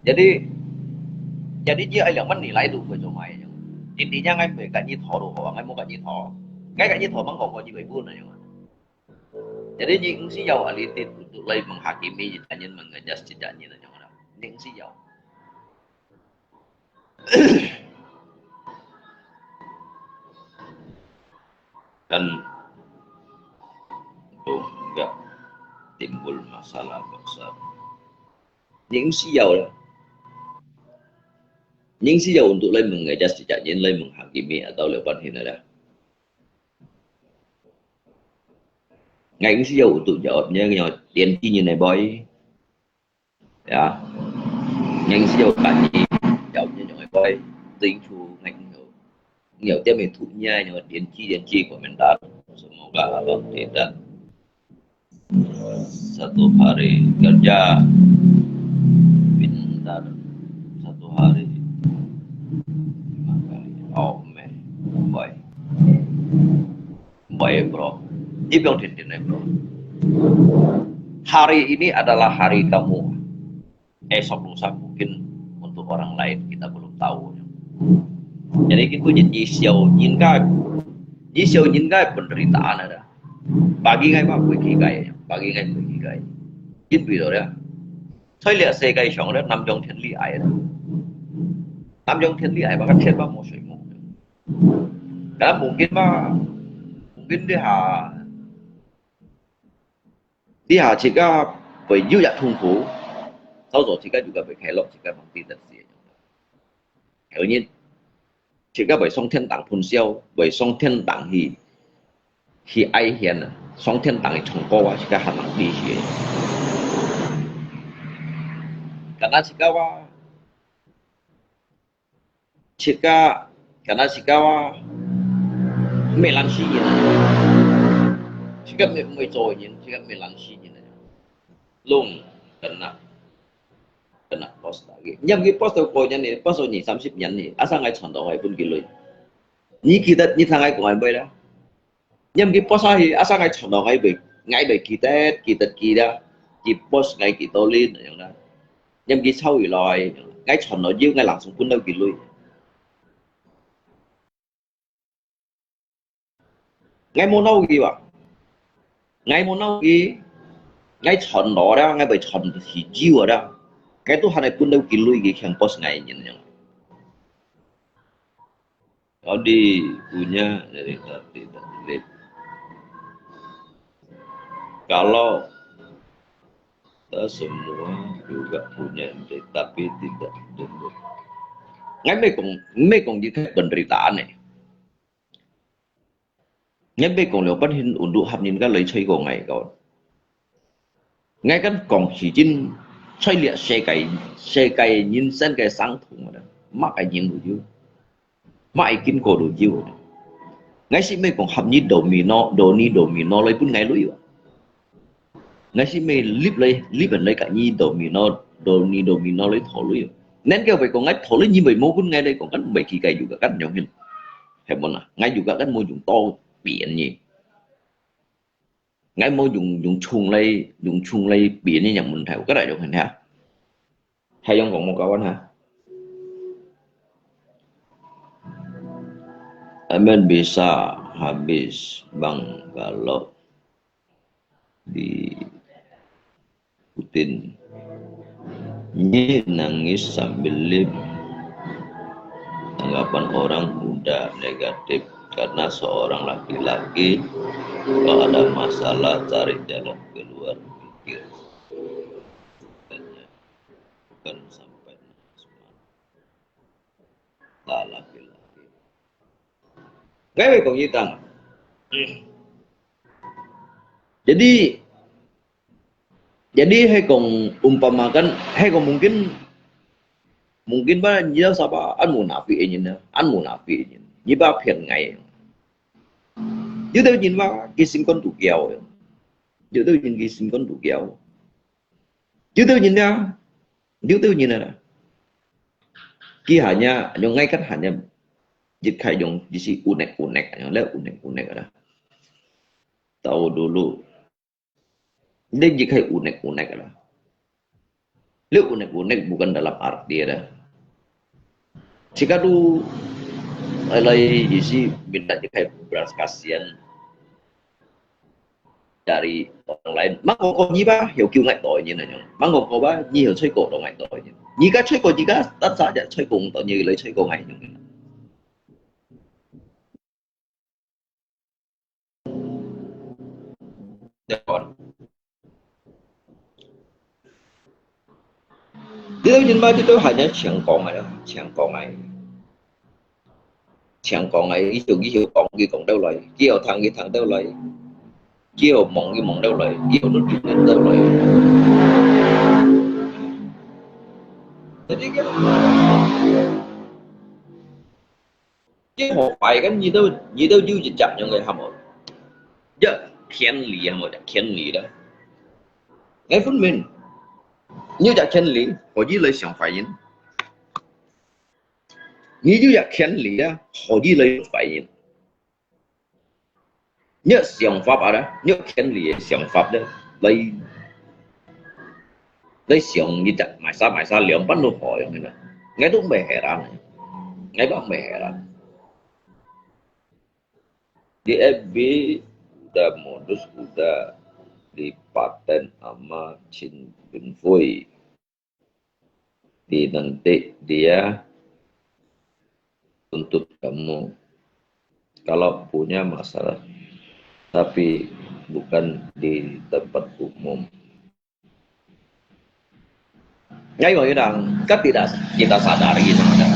Jadi, jadi niya ai liang menilai tu kau cuma aja. Intinya ngai meh kat ni thau tu, ngai meh kat ni thau. Ngai kat ni thau mang kau kau ni bai pun aja. Jadi你毋需要ahli dit 來 menghakimi 其他人，mengejudge 其他人，你知道嗎？你毋需要。Dan tu enggak timbul masalah besar. 你毋需要啦。你毋需要 untuk 來 mengejudge 其他人，來 menghakimi atau 了 panhin ada. Ngai 毋需要 untuk jawab-nya，ngai 年輕人个 boy。Ya。Ngai 毋需要 kani jawab-nya 个 boy。Tujuh ngai 毋要，毋要 tiap-tiap tu-nya 个 年輕人个 komentar。Semoga abang tidak satu hari kerja pintar, satu hari lima kali. Oh, meh, boy. Boy, bro. Ini 不用天天的, bro. Hari ini adalah hari kamu. Esok lusa mungkin untuk orang lain, kita belum tahu. Jadi, kita 你，你笑人家，你笑人家 penderitaan ada. Bagi ngai mah 會期待，bagi ngai 會期待。因為了，在這世界上咧，難將天理愛啦。難將天理愛，maka 天嘛無水無。Karena mungkin mah，mungkin 這下，這下自家會有一痛苦，早早自家就會快樂，自家放低得死。有人 自家會上天堂分享，會上天堂去，去哀獻啊，上天堂去唱歌啊，自家還能理解。Karena自家啊，自家，karena自家啊，毋係懶尸人啊，自家毋係，毋係做人，自家毋係懶尸人啊，攏kena。 Kena post lagi. Nyam ki post tu ko nyan ni, post tu 二三十年 ni, asa ngai 傳到 ngai pun kilui. Ni kita, ni tang ngai ko ngai bai la. Nyam ki post ahi, asa ngai 傳到 ngai bai, ngai bai kita, kita kira, ki post ngai ki tolin, yang na. Nyam ki chau i lai, ngai 傳到 jiu, ngai langsung pun tau kilui. Ngai mô nau ki wa. Ngai mô nau ki. Ngai 傳到 da, ngai bai 傳 hi jiu da. Ngai tu han ai pun tau kilui ki khiang post ngai nyin yang. Jadi punya dari tadi tak lip. Kalau kita semua juga punya, tapi tidak dulu. Ngai mê kong, mê kong ji thai penderitaan eh. Ngai mê kong liao pan hin unduk hap nin ka lei chai ko ngai ko. Ngai kan kong hi jin chai lia se kai, se kai nin sen kai sang thung ma. Ma kai nin lu jiu. Ma ai kin ko lu jiu. Ngai si mê kong hap ni domino, do ni domino lei pun ngai lui wa. Ngai si mê lip lei, lip an lei ka ni domino, do ni domino lei tho lui. Nen kêu bai kong ngai tho lui ni bai mô kun ngai lei kong kan bai ki kai juga kan yong hin. He mô na, ngai juga kan mô yung to. 變呢？𠊎無用，用銃來，用銃來變呢樣問題，𠊎來用看下。還用講麼个問哈？Amin bisa habis bang kalau di Putin. Nyi nangis sambil lim. Tanggapan orang udah negatif karena seorang laki-laki kalau ada masalah cari jalan keluar, pikir. Bukan sampai laki-laki. Jadi, jadi 係講 umpamakan, 係講 mungkin, mungkin ba nyi sapa, an munafik nyi na, an munafik nyi. Nyi ba phiên ngai. Yu tau nyi ba, ki sim kon tu kiao. Yu tau nyi ki sim kon tu kiao. Yu tau nyi ya, yu tau nyi na. Ki hanya, yung ngai kan hanya, jit khai yung, jisi unek-unek, yung le unek-unek ada. Tahu dulu, Dia jikai unek-unek lah. Dia unek-unek bukan dalam arti ada. Jika tu lai isi minta jikai belas kasihan dari orang lain. Mangko ko nyi ba, yo kiu ngai toi nyi na nyong. Mangko ko ba, nyi yo choi ko to ngai toi nyi. Nyi ka choi ko, nyi ka, tan sa ja choi ko to nyi lai choi ko ngai nyong. Dia tu jin ma dia tu hanya 請講个啦，請講个，請講个，佢就佢就講，佢講到來，佢有聽，佢聽到來，佢有望，佢望到來，佢有錄，佢錄到來。Jadi kan, Cái hổ phải kan nyi tau, nyi tau yu chak chak nyong cái hamo. Ya, 權利 hamo, 權利 đó. Ngay phút mình, nyi chak 權利, hổ yu lai 想法 yin. Nyi yu chak 權利 đó, hổ yu lai 想法 yin. Nyi 想法 ada, nyi 權利个 想法 đó, lai, lai 想 nyi chak mai sa, mai sa 兩半都好用个。Ngay tu mai heran, ngay tu mai heran. Di F B udah modus, udah dipaten ama Chin Bun Fui. Di nanti dia tuntut kamu kalau punya masalah, tapi bukan di tempat umum. Ngay ngoi nang, kan tidak kita sadari sebenarnya.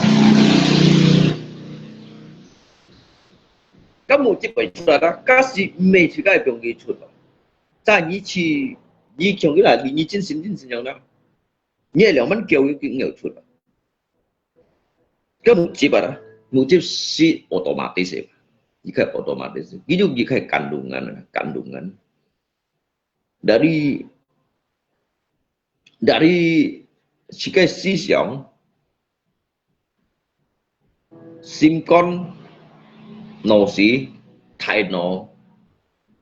Kan mục đích 為出來啦，假使毋係自家會放佢出來。在你去，你像佢啦，你真心真心樣啦，你係兩萬九佢硬要出來。Kan mục đích啊，mục đích係 otomatis，你看 otomatis，你就你看感動啊，感動啊。 Dari, dari 自家思想、心肝、腦屎、大腦、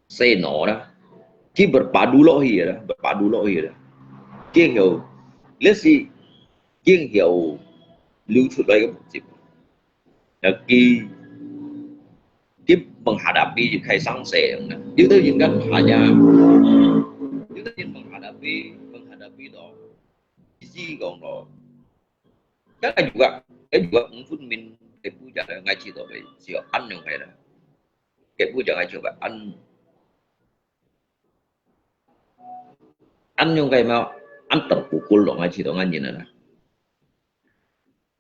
細腦啦，佢 berpadu 落去啦，berpadu 落去啦。佢有，這係佢有流出來个目汁。 Lagi, dia menghadapi kai sangse. Dia tu ingat hanya, dia tu menghadapi, menghadapi lo. Isi kong lo. Kan juga, kan juga mungkin min, dia puja ngai cerita, siapa an yang kaya. Dia puja ngai coba an, an yang kaya mau, an terpukul lo ngai cerita ngai nyin lah.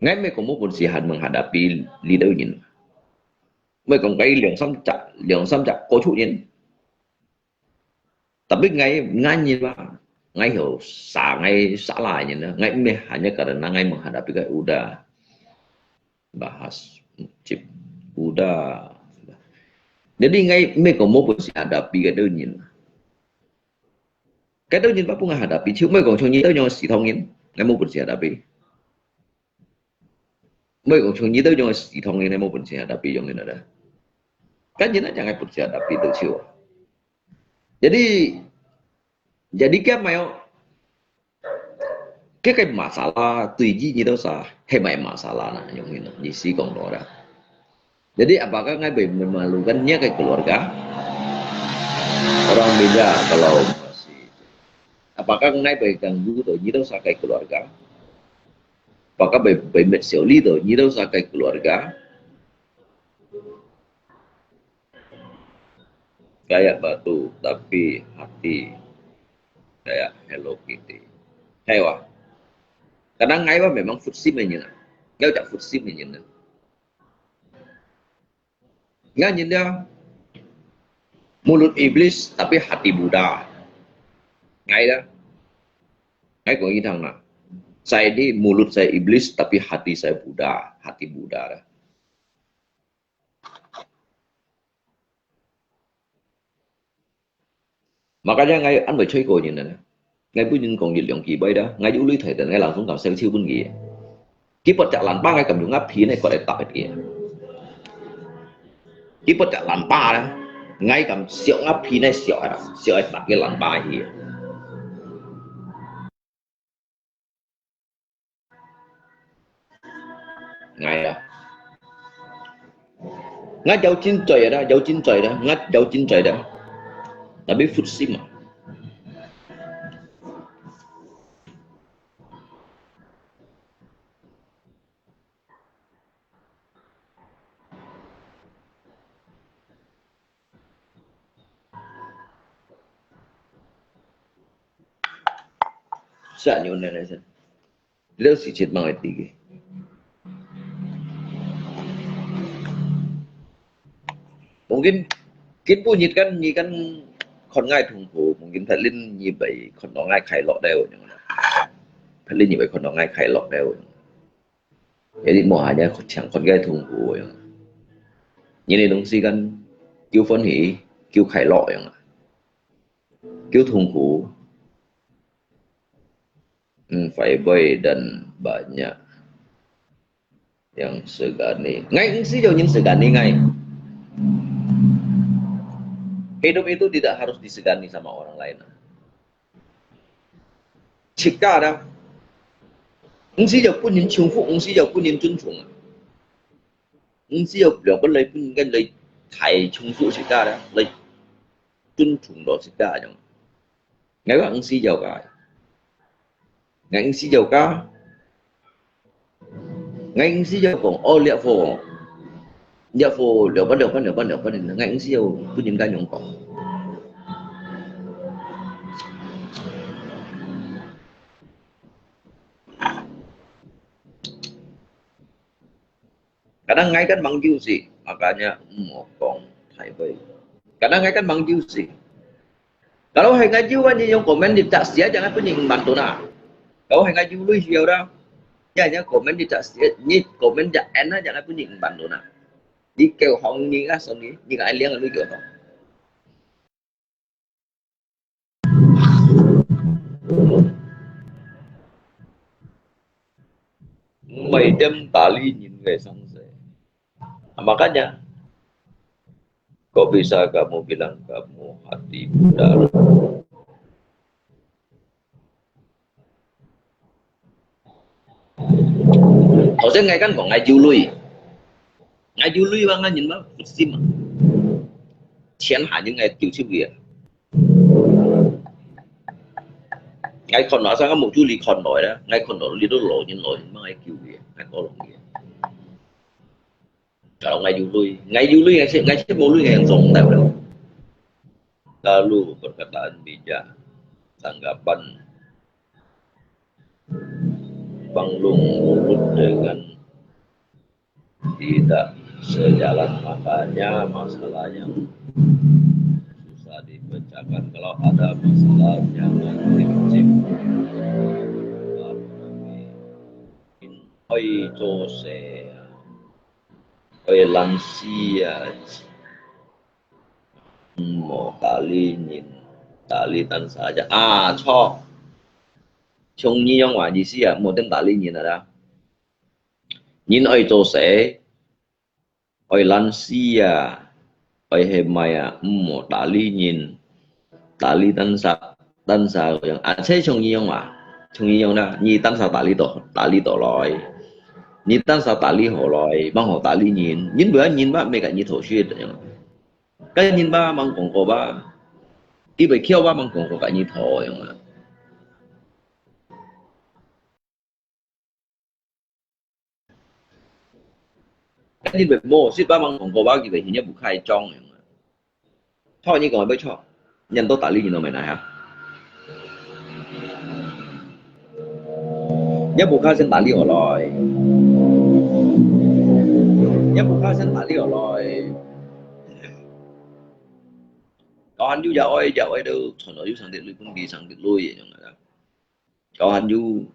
Ngai 毋係講無本事還 menghadapi 這兜人。毋係講佢兩三隻，兩三隻過出人。Tapi ngai，ngai認嘛，ngai有salah，ngai salah人啦，ngai 毋係 hanya karena ngai menghadapi 佢 udah bahas，udah。Jadi ngai 毋係講無本事 hadapi 佢兜人。佢兜人乜分𠊎 hadapi，就毋係講像你兜樣个死黨人，𠊎無本事 hadapi。 毋係講像你兜樣个死黨人，你無本事啊，tapi樣个啦。Kan nyo na chang ai put sia tapi tu chiu. Jadi, jadi kia mai o. Kia kai masalah tui ji ni tau sa, hai mai masalah na, yung ino, ni si kong lo da. Jadi, apakah ngai boleh memalukan nia kai keluarga? Orang beda kalau masih. Apakah ngai boleh ganggu tu, ni tau sa kai keluarga? Apakah boleh, boleh met siau li tu, ni tau sa kai keluarga? Kayak batu, tapi hati kayak Hello Kitty. Hai wah. Kadang ngai wah memang futsim nyen na. Ngai ucap futsim nyen na. Ngai nyen dia. Mulut iblis, tapi hati Buddha. Ngai dah. Ngai kong itang na. Saya ni mulut saya iblis, tapi hati saya Buddha. Hati Buddha dah. Makanya ngai an mai choi ko nyen na. Ngai pun nyen kong yit liang ki bai da. Ngai yu lui thai dan ngai langsung kam sel chiu pun ki. Ki pot chak lan pa ngai kam yu ngap phi nai kot ai tap et ki. Ki pot chak lan pa da. Ngai kam siok ngap phi nai siok ai, siok ai tap ki lan pa hi. Ngai ah. Ngai jau chin choi da, jau chin choi da, ngai jau chin choi da. Tapi futsim ah. Sa nyo na na sa. Leo si chet mang eti ke. Mungkin kin pu nyit kan nyi kan kon ngai thung ko, mungkin phat lin nyi bai kon ngai khai lok deo nyong. Phat lin nyi bai kon ngai khai lok deo nyong. Jadi mo hanya chang kon ngai thung ko nyong. Nyi ni dong si kan kiu phôn hi, kiu khai lok nyong. Kiu thung ko. Hmm, fiber dan banyak yang segani. Ngai ngsi jau nyin segani ngai. Hidup itu tidak harus disegani sama orang lain. Chika da. Ngsi jau pun nyin chungfu, ngsi jau pun nyin chungfu. Ngsi jau liao pun lai pun nyin kan lai thai chungfu chika da. Lai chungfu lo chika jang. Ngai wak ngsi jau ka. Ngai ngsi jau ka. Ngai ngsi jau kong, oh, liak fo. Liak fo, liak ban, liak ban, liak ban, liak ban, ngai ngsi jau, pun nyin ka nyong kong. Kadang ngai kan mang jiu si, makanya mo kong thai bai. Kadang ngai kan mang jiu si. Kalau hai ngai jiu kan yung komen di tak sia jangan pun yung bantu na. Kalau hai ngai jiu lui siau dah. Ya, ya komen di tak sia, ni komen di en na jangan pun yung bantu na. Di kêu hong ni ka song ni, ni ka ai liang lui kêu hong. Mbai tem tali nyin ngai sang se. Makanya, kok bisa kamu bilang kamu hati Buddha? Hau sen ngai kan kong ngai jiu lui. Ngai jiu lui wang ngai nyin ma, sim. Chien ha nyin ngai jiu chiu ya. Ngai kon lo sang mu jiu li kon lo ya. Ngai kon lo li do lo nyin lo nyin ma ngai jiu ya. Ngai ko lo ya. Kalau ngai jiu lui, ngai jiu lui ngai si, ngai si mo lui ngai yang song tau lo. Lalu perkataan bijak, tanggapan banglung mulut dengan tidak sejalan, makanya masalah yang susah dipecahkan. Kalau ada masalah jangan dikecil. Oi, jose, oi, lansia. Mo tali nyin, tali tan saja. Ah, cho. Chung ni yong wa ni sia, mo ten tali nyin ada. Nyin oi to se, oi lansia. 愛係麼个啊？毋好搭理人，搭理單儕，單儕樣。啊，這像你樣啊，像你樣啦，你單儕搭理到，搭理到來，你單儕搭理好來，吂好搭理人，人會啊人吧，毋係甲你討食樣。該人吧，吂講過吧，佢會翹吧，吂講過甲你討樣啊。 你會無識吧，吂講過吧，佢會現在不開張樣啊。錯，你講个無錯，人都搭理你都無奈何。你不開心搭理我來，你不開心搭理我來。Kawan you ya oi, ya oi tu, chon oi you sang dik lui pun di sang dik lui ya, yang ada. Kawan you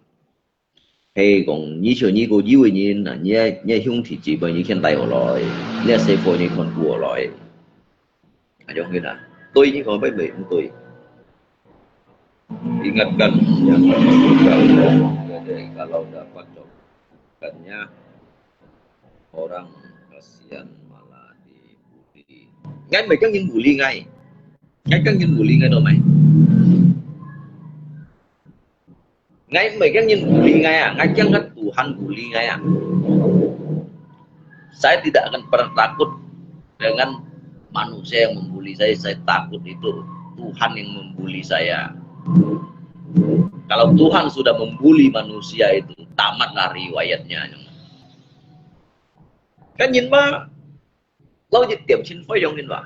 係講，你像你个有个人啊，你个，你个兄弟姊妹，你牽帶好來，你个細妹你看顧好來，恁樣去啊。對你講，會毋會毋對？Ingatkan yang kalau dapat contohkannya orang kasihan malah dibully. Ngai mei kang yin bully ngai. Ngai kang yin bully ngai no mai. Ngai mei kiang yin bully ngai ah, ngai kiang kan Tuhan bully ngai ah. Saya tidak akan pernah takut dengan manusia yang membuli saya, saya takut itu Tuhan yang membuli saya. Kalau Tuhan sudah membuli manusia itu, tamatlah riwayatnya. Kan yin ma, lau jit tiam chin fai yong yin ma.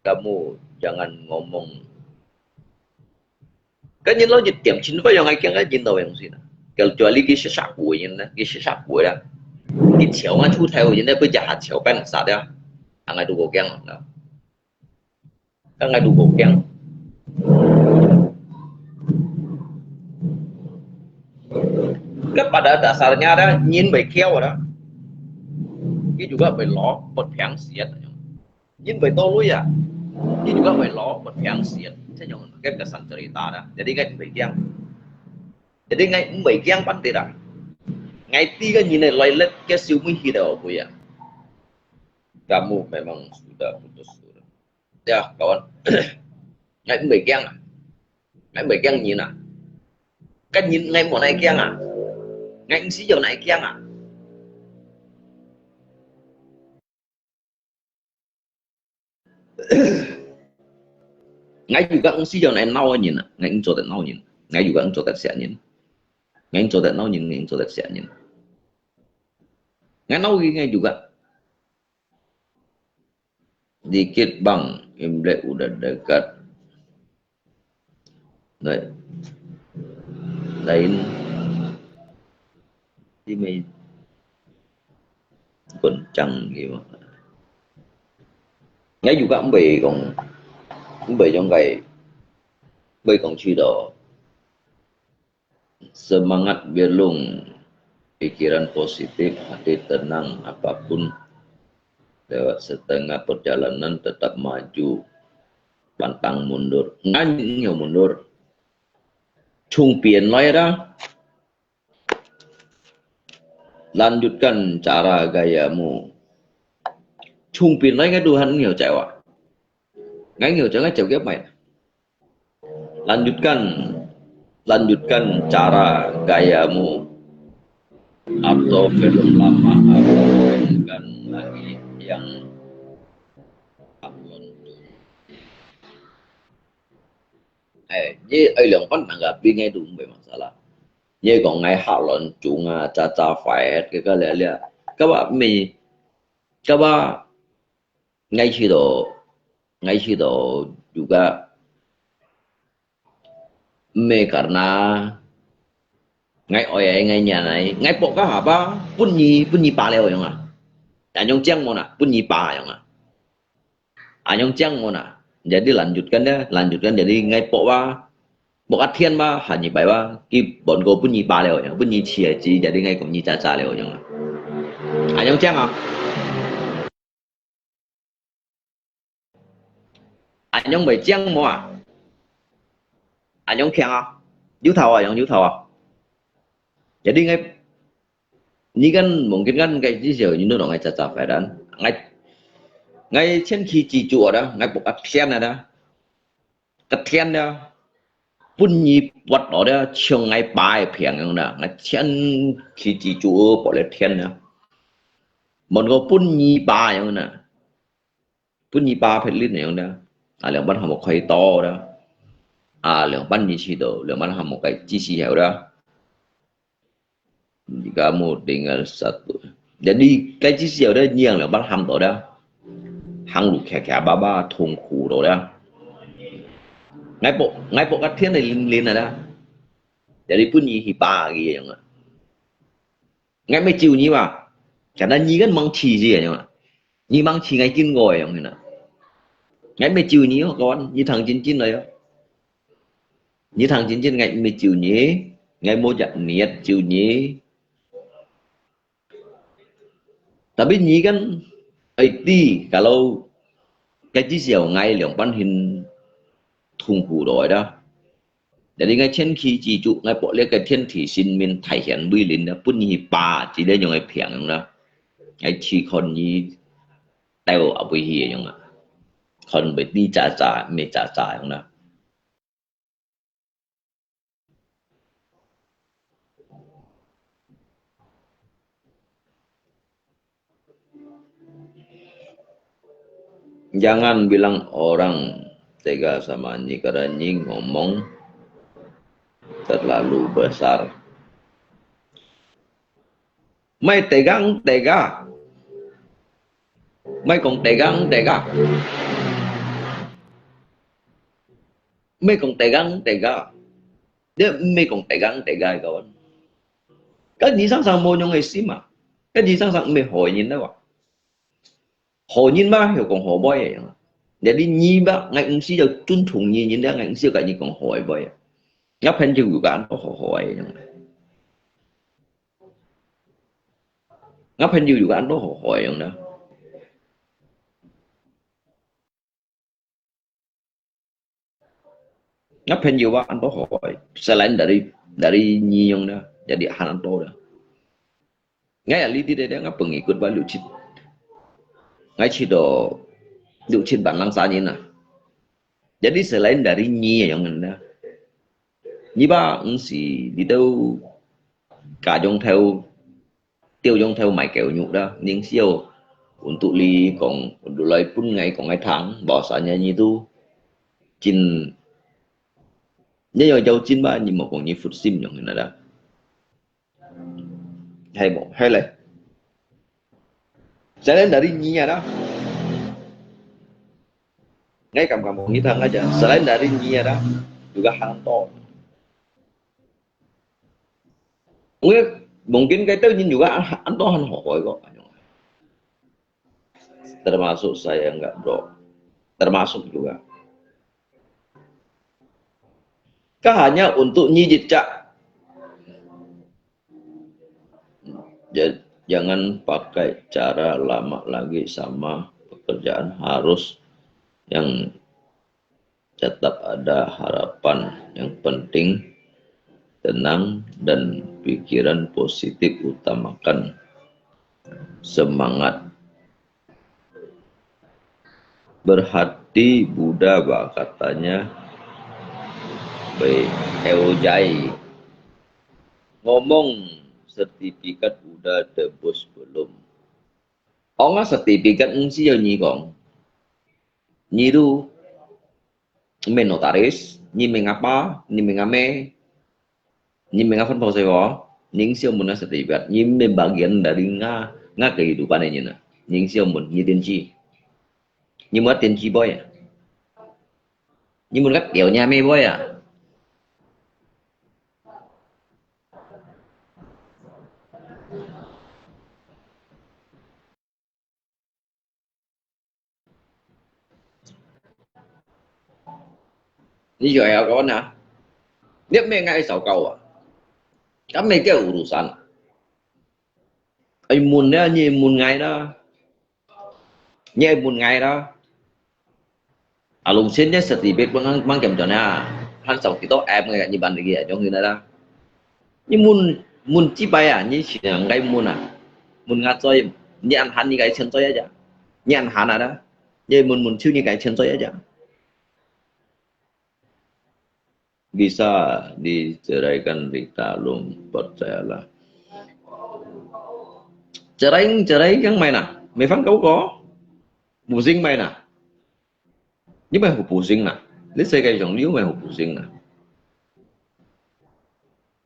Kamu jangan ngomong. Kan yin lo yin tiam chin fai yong ai kiang kan yin lo yong sin. Kecuali ki sesak bui yin na, ki sesak bui la. Ki chiao nga chu thai yin na, bui jahat chiao pen sa dia. Ang ai tu go kiang na. Ang ai tu go kiang. Kan pada dasarnya ada yin bai kiao ada. Ki juga bai lo, bai piang siat. Yin bai to lui ah, yin juga bai lo, bai piang siat. Saya yang kan kesan cerita dah. Jadi ngai bai kiang. Jadi ngai bai kiang pan tidak. Ngai tiga yin lai let ke siu mui hi dah bui ah. Kamu memang sudah putus asa. Ya, kawan. Ngai mei kiang ah. Ngai mei kiang yin ah. Kan yin ngai mo nai kiang ah. Ngai si yo nai kiang ah. Ngai juga si yo nai nau yin ah. Ngai yin cho dat nau yin. Ngai juga yin cho dat sia yin. Ngai yin cho dat nau yin, ngai yin cho dat sia yin. Ngai nau yin ngai juga. Dikit bang, Imlek udah dekat. Lain, lain, di mai goncang gitu. Ngai juga mbai kong, mbai jong kai, mbai kong chi do. Semangat belum, pikiran positif, hati tenang, apapun lewat setengah perjalanan tetap maju, pantang mundur. Ngan nyo mundur. Chung pian lai ra. Lanjutkan cara gayamu. Chung pian lai ngai Tuhan nyo cewa. Ngai nyo cewa ngai cewa mai. Lanjutkan, lanjutkan cara gayamu atau belum lama atau dengan lagi yang akan. Eh, ni ai liang pan nang ka pi ngai tu mbai masalah. Ni kong ngai ha lon chung a cha cha fai ke ka le le. Ka ba mi, ka ba ngai chi do, ngai chi do juga. Mei karena ngai oi ai ngai nyan ai, ngai pok ka ha ba, pun ni, pun ni pa leo yong a. Anyong chiang mo na, pun ni pa yong a. Anyong chiang mo na. Jadi lanjutkan dia, lanjutkan jadi ngai pok ba. Pok atian ba, ha ni bai ba, ki bon ko pun ni pa leo yong, pun ni chi ai chi, jadi ngai kong ni cha cha leo yong a. Anyong chiang a. Anyong mei chiang mo a. Anyong kiang a. Yu thao a, yong yu thao a. Jadi ngai 你kan mungkin kan該至少你都同𠊎扎扎發展。𠊎，𠊎千祈記住啊，𠊎不个天啊，个天啊，分你發到的，像𠊎爸个病樣啦，𠊎千祈記住，不了天啊，問我分你爸樣啦。 分你爸別人樣啦，啊，兩班項目開刀啦，啊，兩班你去到，兩班項目該至少有啦。你kamu tinggal satu，jadi該至少有啦，你兩班喊到啦，行路卡卡巴巴，痛苦到啦。𠊎不，𠊎不个天的零零的啦，jadi分你去巴个樣啊。 𠊎毋係咒你嘛，但係你kan mangci si樣啊，你mangci𠊎經過樣啊。𠊎毋係咒你哦，kawan，你聽真真來哦。你聽真真，𠊎毋係咒你，𠊎無隻niat咒你。Tapi你kan，哎，知，kalau，該至少𠊎兩班很痛苦來啦。 Jadi𠊎千祈記住，𠊎不了个天地神明大顯威靈啦，分你去巴之類樣个病啦，𠊎去看你到阿飛去个樣啊，看會知扎扎，毋係扎扎樣啦。 Jangan bilang orang tega sama nyi, karena nyi ngomong terlalu besar. 毋係tega，tega，毋係講tega，tega，毋係講tega，tega，你毋係講tega，tega个。該你常常無用个心啊，該你常常毋係好人了哇。 好人嘛，又講好話个樣啊。Jadi你嘛，𠊎毋係要尊重你，人家𠊎毋係要甲你講好个話啊。𠊎朋友有个恁多好好个樣啊。𠊎朋友有个恁多好好个樣啦。𠊎朋友啊，恁多好个，selain dari，dari你樣啦，jadi還恁多啦。 𠊎啊，呢啲咧，𠊎pengikut吧六七，𠊎去到六七萬零儕人啊。Jadi selain dari你个樣啦，你吧，毋係，你兜家用頭，兜用頭賣狗肉啦，人少，untuk你講，untuk來分𠊎講个聽，bahwasanya你都真，你要要真吧，你莫講你負心樣个啦。 係無？係咧。Selain dari你啊啦，𠊎感覺無其他，𠊎講，selain dari你啊啦，有个還多。我mungkin該兜人有个還，還多還好个，termasuk saya enggak, bro，termasuk juga。 Kan hanya untuk nyijit cak. Ja-, jangan pakai cara lama lagi sama pekerjaan, harus yang tetap ada harapan. Yang penting tenang dan pikiran positif utamakan. Semangat. Berhati Buddha ba katanya, "Bai, heu jai. Ngomong sertifikat udah tebus belum?" Ong a sertifikat eng siyo nyi kong. Nyi tu, menotaris, nyi mengapa, nyi mengame, 你明白分別係無？你識問个sertifikat，你毋係bagian dari nga，nga kehidupan ini nah。你識問，你登記。你問登記杯啊？你問个表娘妹杯啊？ 你就係講啊，你毋係𠊎糟糕啊，敢毋係叫urusan？愛問咧，你問𠊎啦，你愛問𠊎啦。啊，lungsin你sertifikat pun mang kiểm tra啊，還少幾多M个，你辦得个，總之啦。你問問幾擺啊？你先啊，𠊎問啊，問𠊎嘴，你恁閒你該千嘴啊？你恁閒啊啦？你問問就你該千嘴啊？Bisa diceraikan Rita, Lum, percayalah. Cerai, cerai kan main ah? Mefan kau ko? Pusing main ah? 你毋會好pusing啊？你世界上你毋會好pusing啊？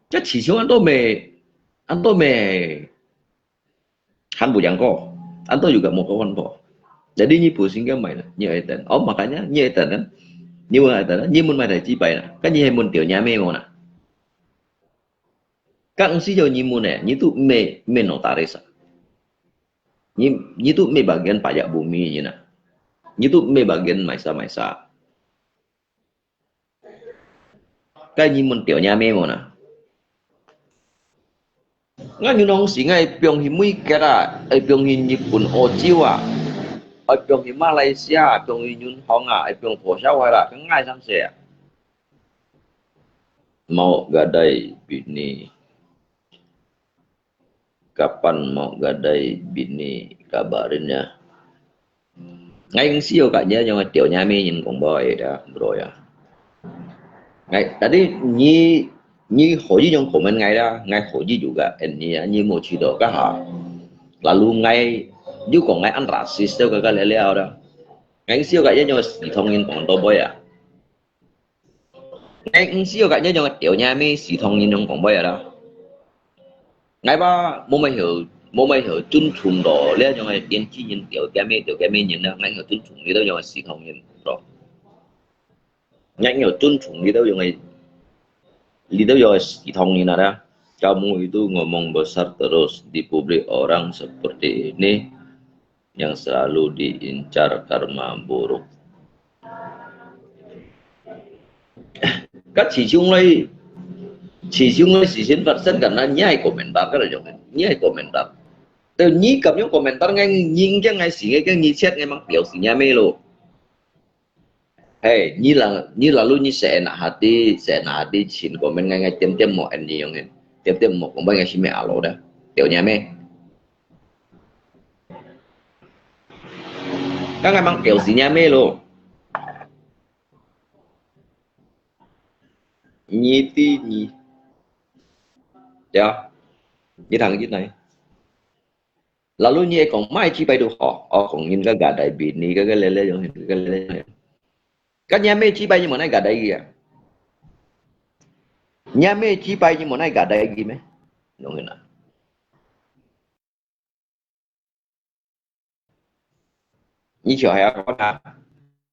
這始終恁多咩，恁多咩，還不樣過，恁多有个無个換過。Jadi你pusing kan main啊？你愛等，哦，makanya你愛等啊，你會愛等啊，你問麼个幾擺啊？該你係問著若姆無啊？該毋係有你問呢，你都毋係，毋係notaris啊？你，你都毋係bagian pajak bumi人啊？你都毋係bagian maisa-maisa。 該你問著若姆無啊？𠊎有當時𠊎放去美國啊，愛放去日本、澳洲啊，愛放去馬來西亞，放去銀行啊，愛放多少位啦？該𠊎三世啊。Mau gadai bini. Kapan mau gadai bini, kabarin ya. 𠊎應該係有甲你樣个條件咩人講話个啦，bro呀。𠊎，但係你，你可以用comment𠊎啦，𠊎可以有个，and你啊，你無知道，該下，lalu𠊎，你講𠊎恁racist，就个个了了啦。𠊎應該係有甲你樣个系統人講到尾啊。 𠊎毋係有甲這種个條件咩，系統人用講話啦。𠊎話無乜曉，無乜曉尊重到這種个年輕人條件咩，條件咩人啦，𠊎曉尊重你兜樣个系統人咯。𠊎曉尊重你兜樣个，你兜樣个系統人啊啦。Kamu itu ngomong besar terus di publik orang seperti ini. Yang selalu diincar karma buruk。該始終來，始終來事情發生，該那你愛komentar，該種，你愛komentar。但你咁樣komentar，𠊎，你驚𠊎死，𠊎驚你chết，𠊎吂表示若姆咯。 嘿，你lalu，你lalu你seenak hati，seenak hati，先comment𠊎，𠊎點點無恁樣个，點點無講，𠊎係咩阿羅个，條件咩？該𠊎吂表示若姆咯。你知你，對啊，你聽見來。 Lalu你會講，麼个幾擺都好，哦，講人个gadai bini，个个咧咧用，个个咧咧用。該若姆幾擺你無愛gadai佢啊？若姆幾擺你無愛gadai佢咩？用个啦。你就係啊，講啊，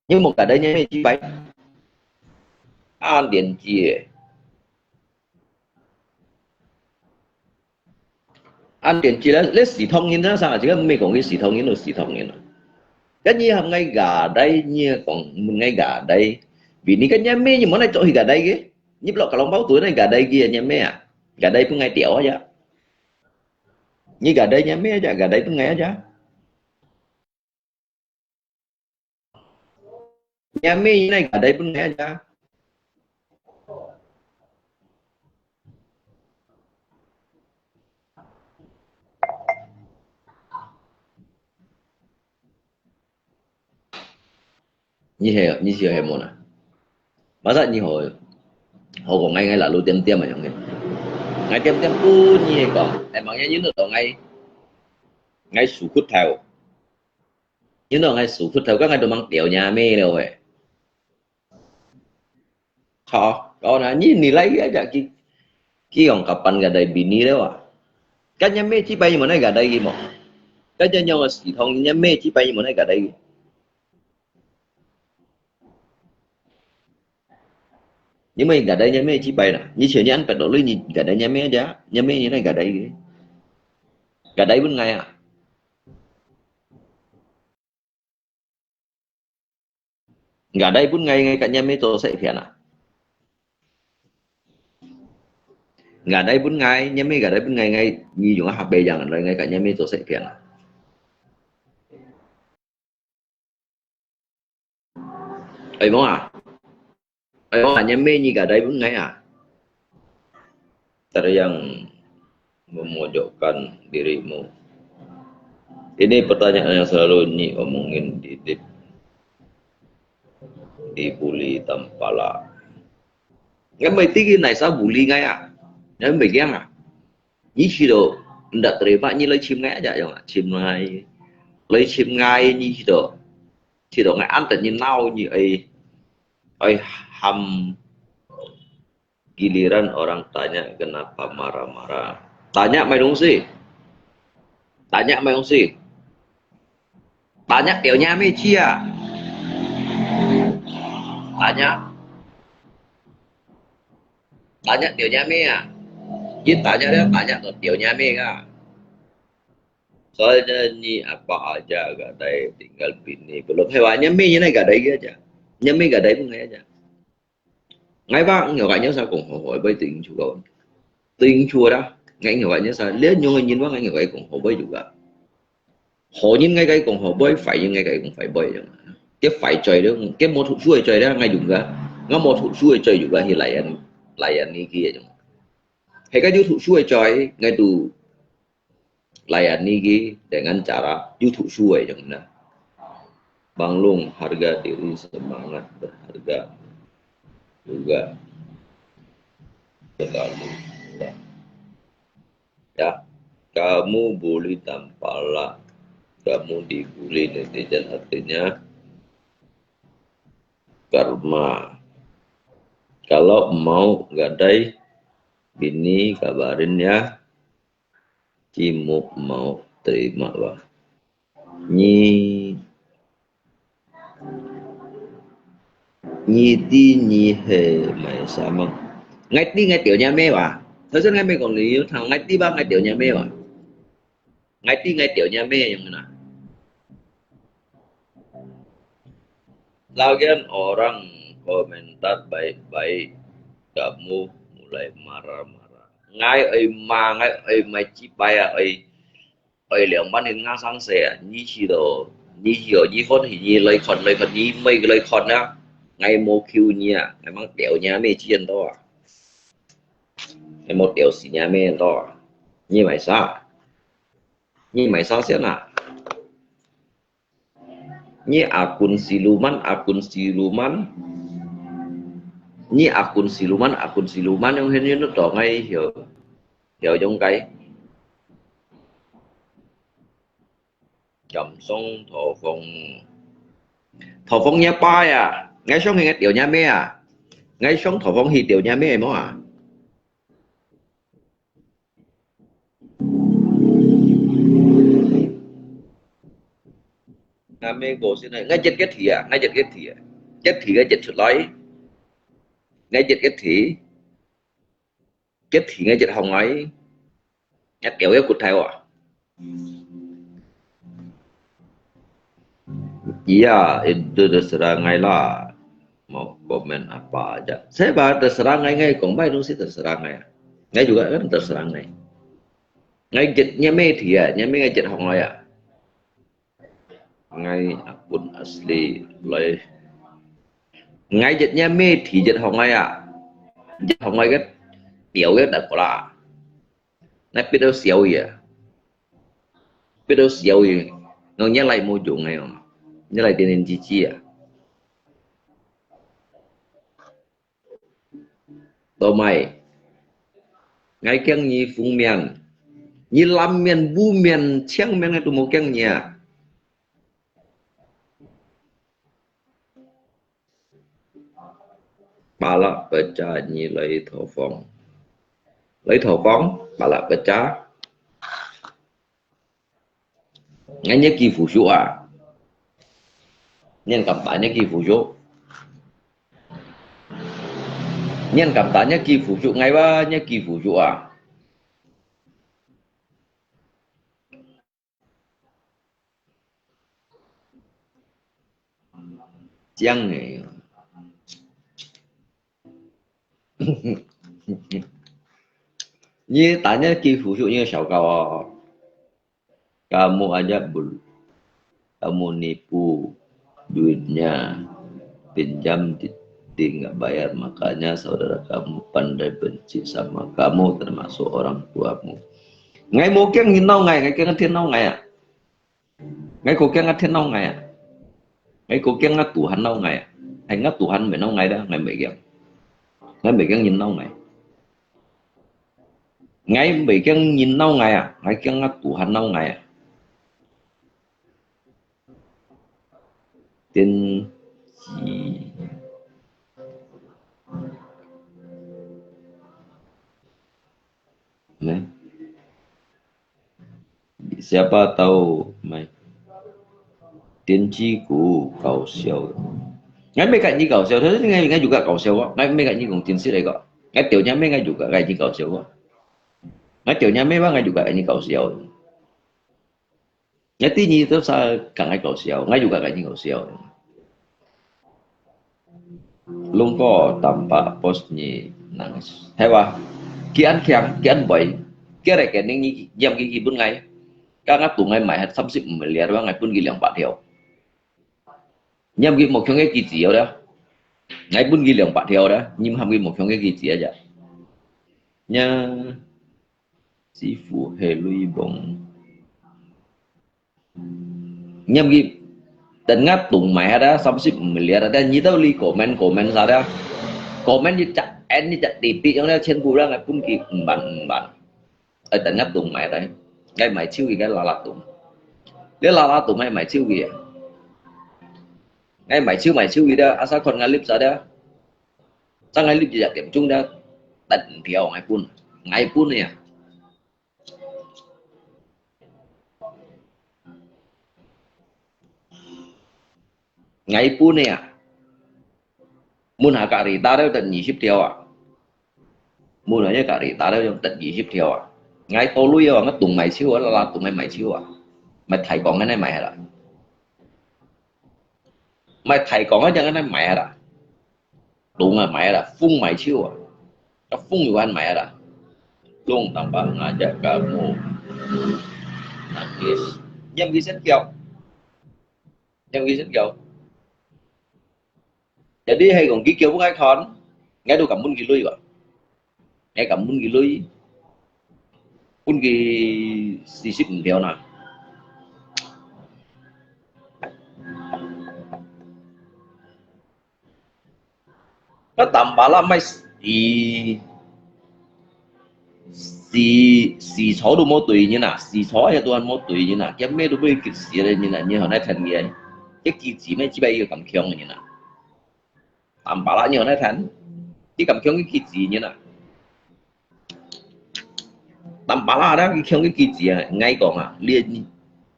你無gadai若姆幾擺？啊，年紀个。 啊，電子咧，你系統人啊，啥？這個毋係講佢系統人就系統人啊。該你喊𠊎gadai，你講問𠊎gadai，bini，該若姆你無愛做佢gadai个，你落个籠包肚，你gadai佢啊，若姆啊，gadai分𠊎吊啊，你gadai若姆啊，gadai分𠊎啊。 若姆你哪gadai分𠊎啊？你係，你係係無啦？Masa你好，好講𠊎，𠊎lalu點點啊，樣个。𠊎點點分你係講，哎，望下你都當𠊎，𠊎手骨頭。 You know，𠊎手骨頭，該𠊎都吂吊若姆了喂。好，講啊，你，你來个，佢，佢用kapan gadai bini了啊？該若姆幾擺你無愛gadai佢無？該這樣个系統，若姆幾擺你無愛gadai佢？你無愛gadai若姆幾擺啦？你像你恁白落去，你gadai若姆啫，若姆你哪gadai佢？Gadai分𠊎啊！ Gadai分𠊎，𠊎甲若姆做事片啊。Gadai分𠊎，若姆gadai分𠊎，𠊎，你用下白樣來，𠊎甲若姆做事片啊。哎，無啊？ 哎喲，若姆你gadai分𠊎啊？Tadi yang memojokkan dirimu. Ini pertanyaan yang selalu Nyi omongin di, di, dibully tampala. Ngai mai tiki nai sa bully ngai ah. Ngai mai kiang ah. Nyi si do ndak terima nyi lai chim ngai aja yong ah. Chim ngai. Lai chim ngai nyi si do. Si do ngai an tet nyi nau nyi ai. Ai ham. Giliran orang tanya kenapa marah-marah. Tanya mai dongsi. Tanya mai dongsi. Tanya 條娘咩知啊？Tanya. Tanya 條娘咩啊？Ini tanya dia tanya to 條娘咩啊？Soalnya ni apa aja gadai tinggal bini belum. Hewannya me ni gadai aja. Nya me gadai pun aja. Ngai ba ngai ka nyasa kong ho ho bai ting chu ka. Ting chu da. Ngai ngai ka nyasa le nyong nyin wa ngai ngai kong ho bai juga. Ho nyin ngai kai kong ho bai, fai nyin ngai kai kong fai bai jong. Ke fai choi de, ke mo thu shu choi de ngai jung ga. Ngai mo thu shu choi juga hi lai an, lai an ni ki jong. He ka ju thu shu choi ngai tu lai an ni ki dengan cara ju thu shu jong na. Banglung harga diri semangat berharga juga selalu. Ya, kamu bully tampala, kamu dibully netizen artinya karma. Kalau mau gadai bini kabarin ya, Cimuk mau terima ba. Nyi Nyi ti nyi he mai samang. Ngai ti ngai 條娘咩 ba. Thau sen ngai mai kong li yu thang ngai ti ba ngai 條娘咩 ba. Ngai ti ngai 條娘咩 yang na. Lagian orang komentar baik-baik, kamu mulai marah-marah. Ngai oi ma, ngai oi mai ci pai a oi. Oi liang ban hin ngang sang se a, nyi si do, nyi si do, nyi hon hi nyi loi khon loi khon nyi mei loi khon a, ngai mo kiu nyi a, ngai mang tiao nyi a mei chi yen do a, ngai mo tiao si nyi a mei yen do a, nyi mai sa, nyi mai sa sian a. Nyi akun siluman, akun siluman. Nyi akun siluman, akun siluman yang hen yun to ngai hiu, hiu yong kai. Jam song thao phong. Thao phong nya pa ya. Ngai song ngai tiao nya me a. Ngai song thao phong hi tiao nya me mo a. Ngai me go sin ngai, ngai jet jet thi a, ngai jet jet thi a. Jet thi ngai jet chut lai. Ngai jet jet thi. Jet thi ngai jet hong ngai. Ngai tiao ya kut thai wa. Iya, itu terserah ngai lah. Mau komen apa aja. Saya bah terserah ngai, ngai kong bai dong si terserah ngai. Ngai juga kan terserah ngai. Ngai jet nya me thi a, nya me ngai jet hong ngai a. Ngai akun asli lai. Ngai jet nya me thi jet hong ngai a. Jet hong ngai kan tiao ya dak kola. Ngai pit au siao ya. Pit au siao ya. Ngau nya lai mo jong ngai ong. Nya lai tien tien chi chi a. Tao mai. Ngai kiang nyi fung mian. Nyi lam mian, bu mian, chiang mian ngai tu mo kiang nyi a. Pala pecah nyi lai thao phong. Lai thao phong, pala pecah. Ngai nya ki fu shu a. Nyan kam ta nya ki fu shu. Nyan kam ta nya ki fu shu, ngai wa nya ki fu shu a. Chiang ngai. Nyi ta nya ki fu shu nyi sao kao a. Kamu aja bul. Kamu nipu duitnya, pinjam di, di nggak bayar, makanya saudara kamu pandai benci sama kamu, termasuk orang tuamu. 𠊎無驚人鬧𠊎，𠊎驚天鬧𠊎啊！𠊎過驚𠊎天鬧𠊎啊！𠊎過驚𠊎肚漢鬧𠊎啊！係𠊎肚漢毋會鬧𠊎啦，𠊎毋會驚。𠊎毋會驚人鬧𠊎。𠊎毋會驚人鬧𠊎啊！𠊎驚𠊎肚漢鬧𠊎啊！ 電機。呢？Siapa tahu，咩？電機股搞笑。𠊎毋係講佢搞笑，但係𠊎，𠊎juga搞笑哦，𠊎毋係講佢講電視來講，𠊎釣若咩𠊎juga講佢搞笑哦，𠊎釣若咩話𠊎juga講佢搞笑。 𠊎知你都係講𠊎搞笑，𠊎juga講你搞笑。Lungko tanpa bos你nangis，係吧？佢恁強，佢恁會，佢來跟你，你，你，佢，佢分𠊎，剛剛同𠊎買三十五miliar，𠊎分佢兩百條。你，佢無強个機子了，𠊎分佢兩百條了，你喊佢無強个機子啊，呀。 師傅係雷bomb。你，等𠊎同買下啦，三十五miliar啦，你到你comment comment啥啦，comment一隻N一隻滴滴，用了全部讓𠊎分佢五萬五萬。哎，等𠊎同買啦，𠊎買手佢个啦啦同，你啦啦同𠊎買手佢啊，𠊎買手買手佢啦，asal看𠊎lip啥啦，上𠊎lip一隻點鐘啦，等五條𠊎分，𠊎分你啊。 𠊎分你啊，問下隔離打了得二十條啊，問下隔離打了用得二十條啊，𠊎多鐳啊，𠊎動買手啊，啦啦動買買手啊，買提講个呢買啦，買提講个正个呢買啦。 龍啊買啦，風買手啊，个風有閒買啦。Long tanpa ngajak kamu nangis。念佢先叫，念佢先叫。Jadi係講佢叫分𠊎看，𠊎都敢分佢鐳啊。𠊎敢分佢鐳，分佢四十五條啦。 該tanpa啦，買死，死，死草都無對人啊，死草也都還無對人啊，佢咩都會激死个人啊，你好難聽佢啊，佢機子咩，只係一個咁強个人啊。Tanpa啦，你好難聽，佢咁強个機子人啊。Tanpa啦，佢強个機子啊，𠊎講啊，你，你，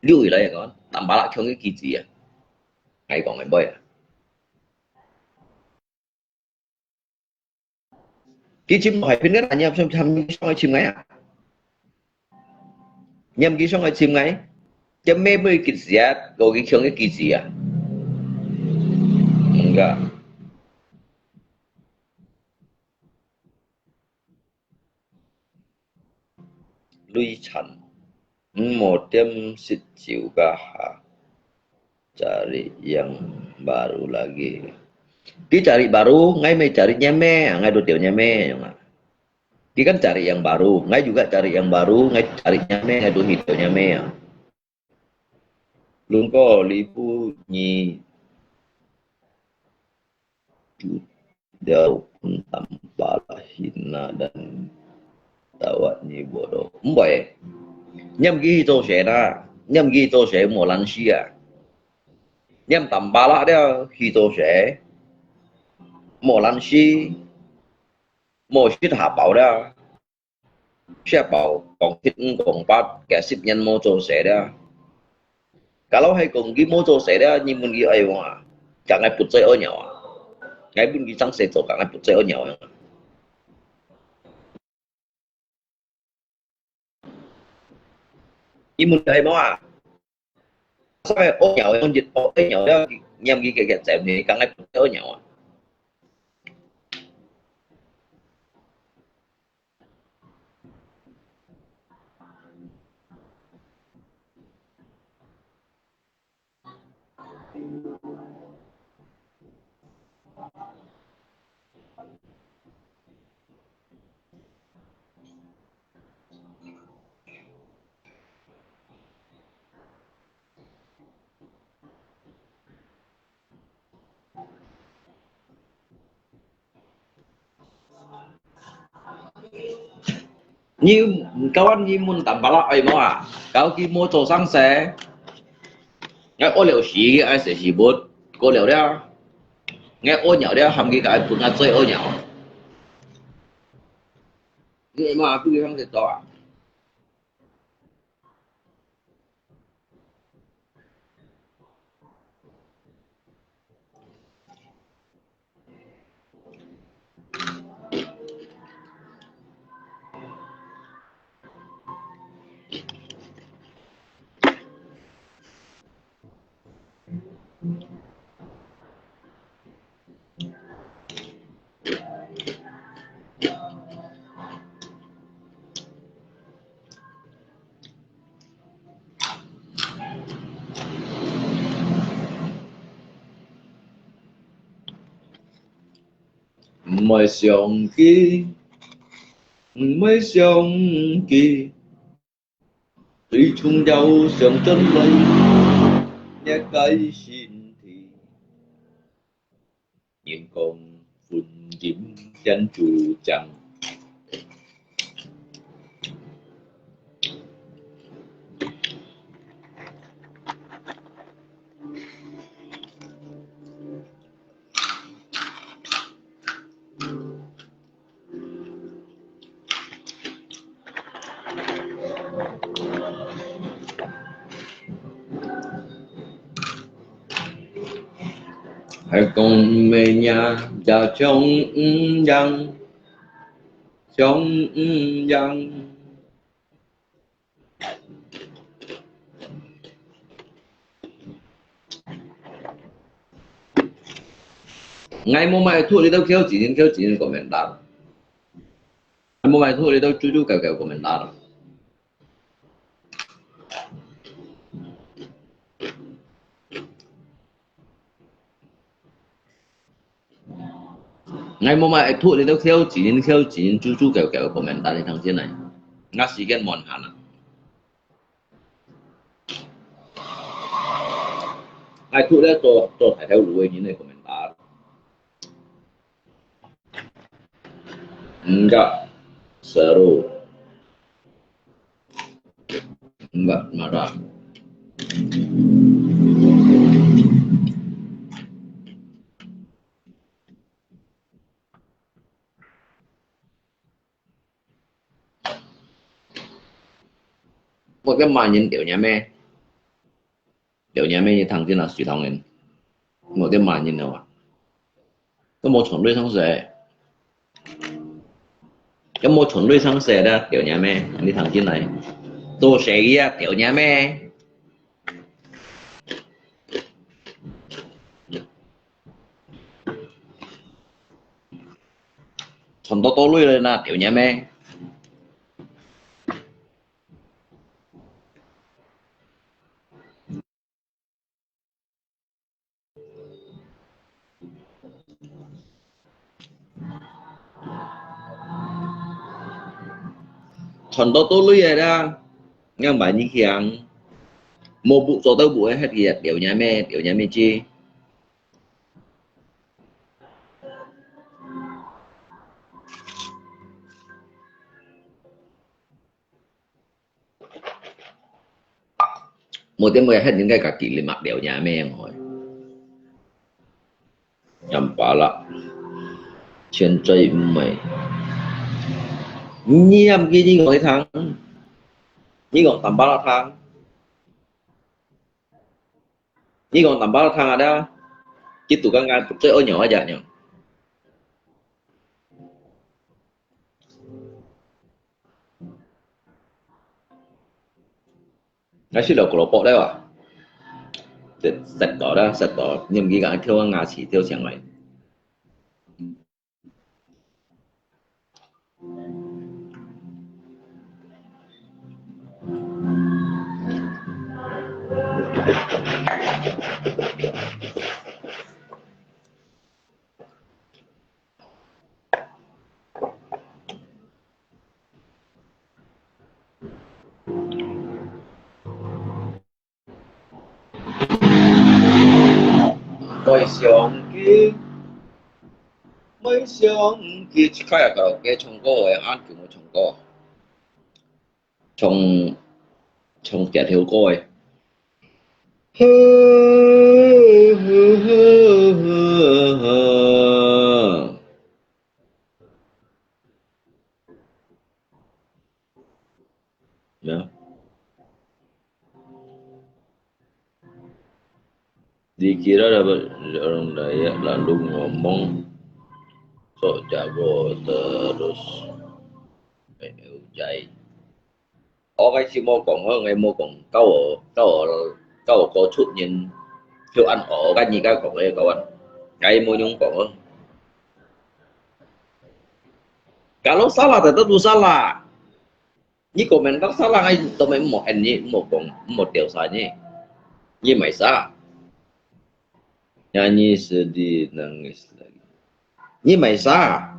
你來講，tanpa啦強个機子啊，𠊎講个妹啊。 佢尋海邊个啦，你想，想，想愛尋𠊎啊？你毋佢想愛尋𠊎？佢咩會激死啊？我佢強个機子啊？毋个。鐳殘，毋好點食酒个下。 Cari yang baru lagi。佢cari baru，𠊎乜cari nyamé啊，𠊎都釣nyamé樣啊。佢kan cari yang baru，𠊎juga cari yang baru，𠊎cari nyamé，𠊎都去釣nyamé啊。Lungko lipu nyi Jauh pun tanpa lah hina dan tawat ni bodoh. Mbo e. Niam ki hi to se na. Niam ki hi to se mo lan si a. Niam tanpa lah dia hi to se. Mo lan si. Mo sit ha pau dia. Siapa kong sit kong pat, kaya sit nian mo to se dia. Kalau hai kong ki mo to se dia, ni mun ki ai wa. Kang ai put sai o nyao. Ngai mun ki sang se to, kang ai put sai o nyao. Ni mun ki ai mo a. Sai o nyao, o nyao, niam ki ke ke zem ni, kang ai put sai o nyao. 你教人你問Tampalak愛無啊？教佢無做生事。𠊎屙了屎，愛洗屎朏，過了了。𠊎屙尿了，喊佢个愛分𠊎做屙尿。你嘛不會放得到啊？ 毋會想佢，毋會想佢，最重要想轉來，你个身體。 人講婚姻先注重。還講毋會贏，也像毋贏，像毋贏。 𠊎無買，你兜挑戰，挑戰个komentar。𠊎無買，你兜豬豬狗狗个komentar。 𠊎無買，你兜挑戰，挑戰，豬豬狗狗个komentar，你聽真來。𠊎時間無閒啊。𠊎讀了做，做大頭路个人个komentar。毋得，seru。 Enggak marah。我个罵人掉你咩？掉你咩？你聽見了，水塘人。 我个罵人了啊。都無存類上勢，都無存類上勢了，掉你咩？你聽見來，做生意啊，掉你咩？存到多類了啦，掉你咩？ 存到多類个啦，仰般你想？無補做到補个，歇个，掉你咩？掉你咩知？ 無點會歇人个家己，你嘛了解咩？我，Tampalak，現在毋係。你也毋記得我聽，你講Tampalak聽，你講Tampalak聽啊啦，佢讀緊个最愛用个一樣。 𠊎食了胡蘿蔔了啊，食，食到了，食到，你毋記得跳牙齒跳上來。愛想佢，愛想佢，這個也搞，該唱歌个，恁久無唱歌。唱，唱這條歌个。Ya. Dikira dapat orang Dayak lalu ngomong sok jago terus. Eh, Ujai. Ôi, ngai si mo kong, ngai mo kong, kau, kau, kau ko chut nyin, hiu an o, kan nyi ka kong e kau an. Ngai mo nyung kong. Kalau salah, tetap tu salah. Nyi comment kau salah, ngai to mai mo en nyi, mo kong, mo teo sa nyi. Nyi mai sa. Nyanyi sedih nangis lagi. Nyi mai sa.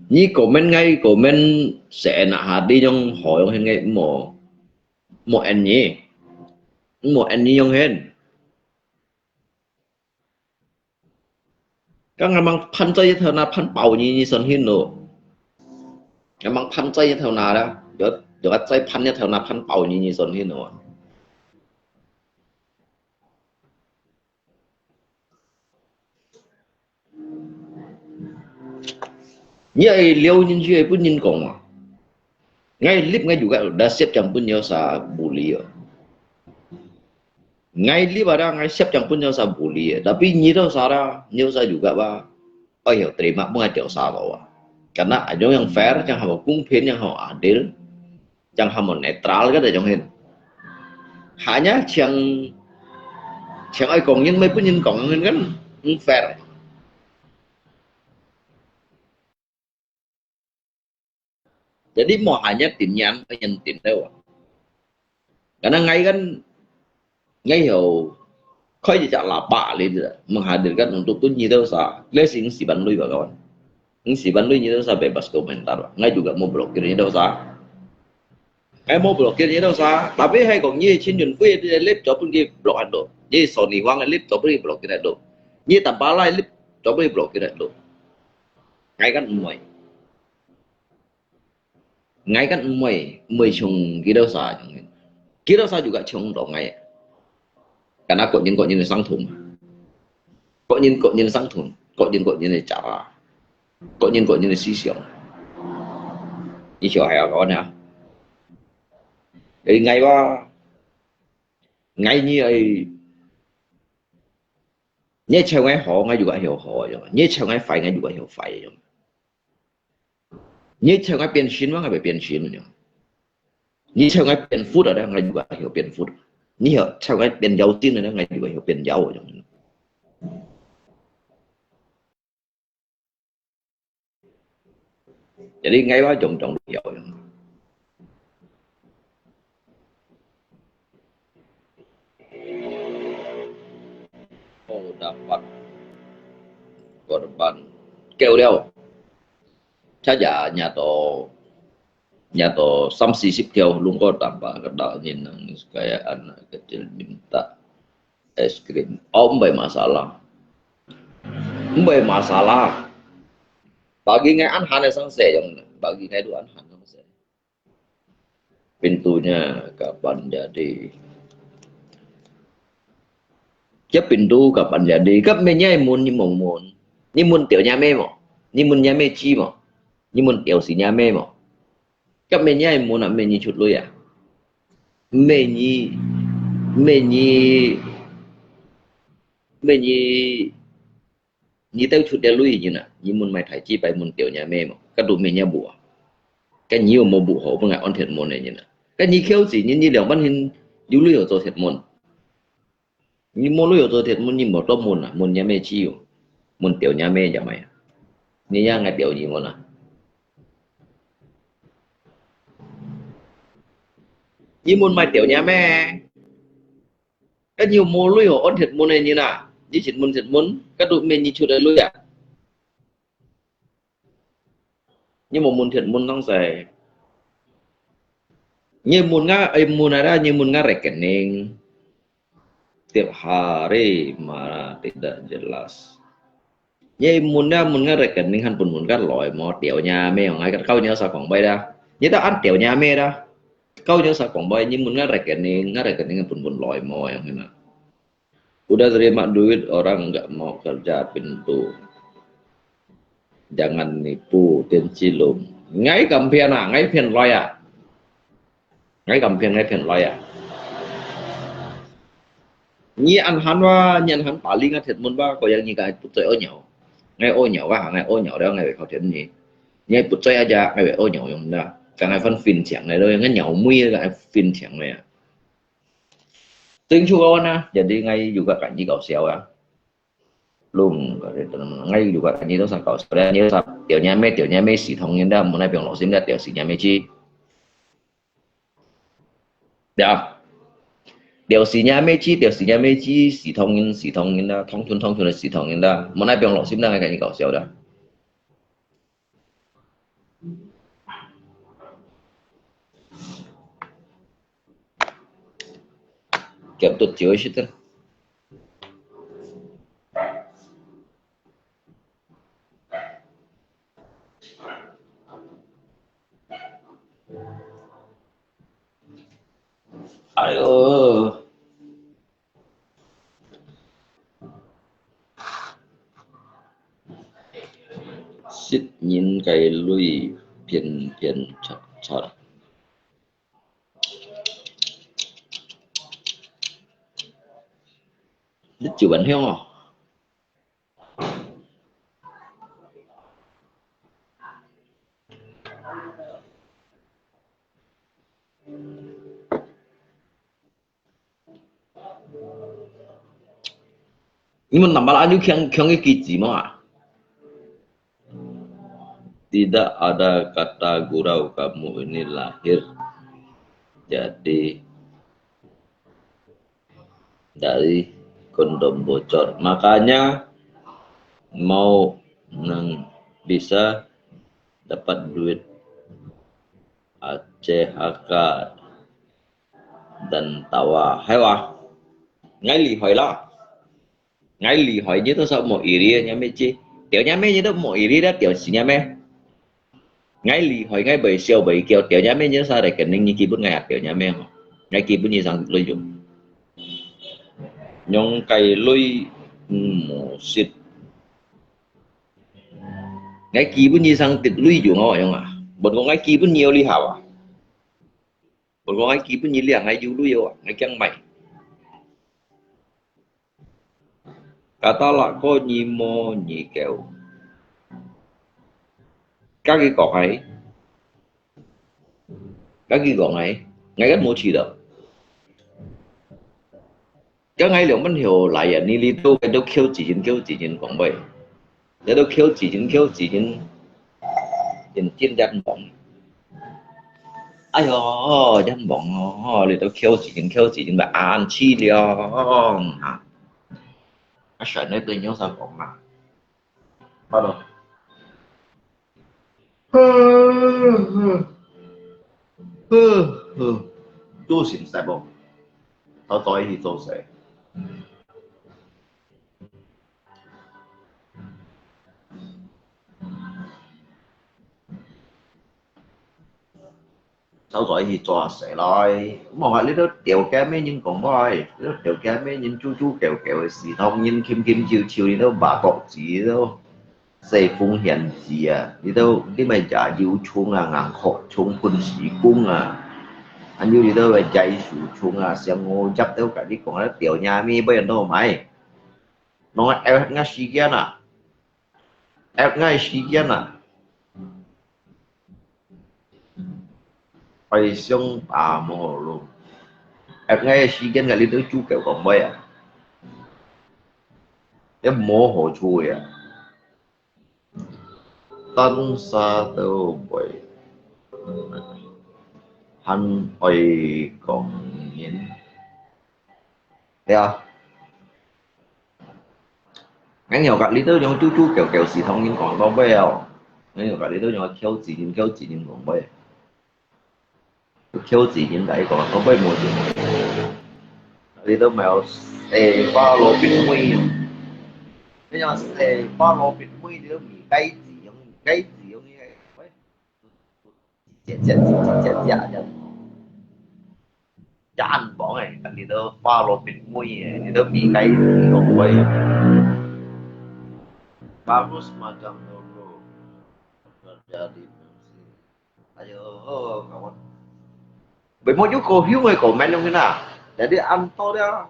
Nyi comment ngai comment seenak hati nyong ho nyong hen ngai mo. Mo en nyi. Mo en nyi nyong hen. Kang ngamang phan cai thau na phan pau nyi nyi son hin lo. Ngamang phan cai thau na la. Yo, yo ka cai phan nyi thau na phan pau nyi nyi son hin lo. Nyi ai liau nyin ju ai pun nyin kong a. Ngai lip ngai juga da siap chang pun yo sa buli yo. Ngai lip ada ngai siap chang pun yo sa buli yo. Tapi nyi tau sa da, nyi sa juga ba. Ôi yo, terima pun ngai tau sa ba wa. Karena ada yang fair, yang hamo kung pin, yang hamo adil. Chang hamo netral ka da jong hin. Hanya chang, chang ai kong nyin mai pun nyin kong nyin kan, hong fair. Jadi mo hanya tin nyan, nyan tin tau. Karena ngai kan Ngai hau, koi jejak lapak li, menghadirkan untuk tu nyi tau sa. Leh sing siban lui ba kawan. Sing siban lui nyi tau sa bebas komentar. Ngai juga mo blokir nyi tau sa. Ngai mo blokir nyi tau sa. Tapi hai kong nyi chin yun pui di lip chop pun ki blok ado. Nyi Sony Huang lip chop pun ki blokir ado. Nyi tampalai lip chop pun ki blokir ado. Ngai kan mui. Ngai kan mui, mui chung kí tau sa chung. Kí tau sa juga chung tau ngai. Karena kok nyin kok nyin sang thum. Kok nyin kok nyin sang thum. Kok nyin kok nyin cara. Kok nyin kok nyin si siang. Ni siu hai a kawan ya. Jadi ngai ba. Ngai ni ai. Ni chung ngai ho, ngai juga hiu ho. Ni chung ngai fai, ngai juga hiu fai. Nyi cheu ngai pian shin ma, ngai pian shin nyo. Nyi cheu ngai pian fut ada, ngai juga hiu pian fut. Nyi hiu cheu ngai pian yau tin ada, ngai juga hiu pian yau nyo. Jadi ngai wa jong jong yau nyo. Oh, dapat korban. Kêu liao. Chaja nyato, nyato 三四十條，攏過淡薄，个大人人 kaya anak kecil minta es krim. Oh, 毋係 masalah. 毋係 masalah. Bagi ngai 安閒个生死，bagi ngai 都安閒个生死。 Pintunya kapan jadi? Kep pintu kapan jadi? Kep me nyai mun ni mong mun. Ni mun teo nyame mo. Ni mun nyame chi mo. Ni mun teo si nyame mo. Kep me nyai mun a me ni chut lui a. Me ni, me ni, me ni你兜出个鐳人啊，你問買大支牌問掉若姆無？該都毋係若母啊。該你又無母好，分𠊎安天門个人啊。該你口子，你，你兩萬銀有鐳好做天門？你無鐳好做天門，你無多問啊，問若姆只有，問掉若姆就買啊。你讓𠊎掉你問啊？你問買掉若姆？ 該你有無鐳哦？安天門个人啊，你天門天門，該都毋係你出个鐳啊。你無問天門當時，你問𠊎，哎，問啊啦，你問𠊎rekening，tiap hari marah tidak jelas。你問啊，問个rekening還分分个來無？Teunya咩，𠊎个kau nyo sa kong bai dah. Ni ta an teunya咩dah. Kau nyo sa kong bai, ni問个rekening，个rekening還分分來無？Yang hina. Udah terima duit orang nggak mau kerja pintu. Jangan nipu, Tian Cilung. Ngai kam phian ah, ngai phian loi ah. Ngai kam phian, ngai phian loi ah. Ni an han wa, ni an han pali ngai thiet mun wa, ko yang ni ka put choi o nyau. Ngai o nyau wa, ngai o nyau da, ngai wei khao thiet ni. Ngai put choi aja, ngai wei o nyau yong da. Ka ngai fan fin chiang ngai lo, ngai nyau mui ka ngai fin chiang ngai ah. Chính chủ ôn à, jadi ngai juga kan ni kau siau ah. Lung, ngai juga kan ni to sang kau siau, ni sa teunya me, teunya me si thong yin da, mun nai piong lo sim da, teu si nya me chi. Ya. Teu si nya me chi, teu si nya me chi, si thong yin, si thong yin da, thong chun, thong chun si thong yin da, mun nai piong lo sim da, ngai kan ni kau siau da. Kiap tut chiu sit. Ai yo. Sit nyin kai lui phiên phiên chặt chặt. Lít chiu bản hiông à. Ni mun tambal anyu khiang khiang ki ki mo ah. Tidak ada kata gurau kamu ini lahir jadi dari kondom bocor. Makanya mau nang bisa dapat duit A C H K dan tawa. Hai wa. Ngai lì hoi la. Ngai lì hoi ni to sa mo iri nya me chi. Teo nya me ni to mo iri da teo si nya me. Ngai lì hoi ngai bai siau bai kiau teo nya me ni sa rekening ni ki bun ngai a teo nya me ho. Ngai ki bun ni sang lui ju. Nyong kai lui mo sit. Ngai ki bun ni sang tit lui ju ngau yong a. Bon ko ngai ki bun ni li ha wa. Bon ko ngai ki bun ni liang ngai ju lui yo ngai kiang mai. Kata la ko ni mo ni kêu. Các ki kok ai. Các ki kok ai. Ngai kan mo chi da. Các ngai liang man hiu lai ya ni li tu kai tu kiu chi jin kiu chi jin kong bai. Li tu kiu chi jin kiu chi jin. Jin jin jan bong. Ai yo, jan bong oh, li tu kiu chi jin kiu chi jin ba an chi liang ha. A shan ne tu nyong sa kong ma. Hello. 做成細步，到底去做事。 走在去做事來。無啊，你兜條件咩人講話，你兜條件咩人豬豬狗狗个事，當然勤勤求求，你兜罵國字咯，世風險字啊，你兜你咪也有衝啊，硬殼衝噴死工啊，還有你兜个解數衝啊，像我入到甲你講啊，條件咩不要弄埋，弄啊，哎，那時間啊。 Ép ngai時間啊，phải sống tạm ổn luôn. Ép ngai時間个你都豬狗講話啊，也無好處个啊。單殺都會，還愛講人。對啊。 𠊎仰个你兜用豬豬狗狗事同人講到尾哦，𠊎仰个你兜用挑自然挑自然講尾，挑自然第一個到尾無就，你兜咪有誒花羅賓妹。你講係花羅別妹，你都未該字用，該字用个，喂，姐姐姐姐姐姐，這恁忙誒，你都花羅別妹誒，你都未該字用喂。Bagus macam dulu. Jadi ayo, kawan. Bemo juga hiu ngai comment yang kena. Jadi anto dia.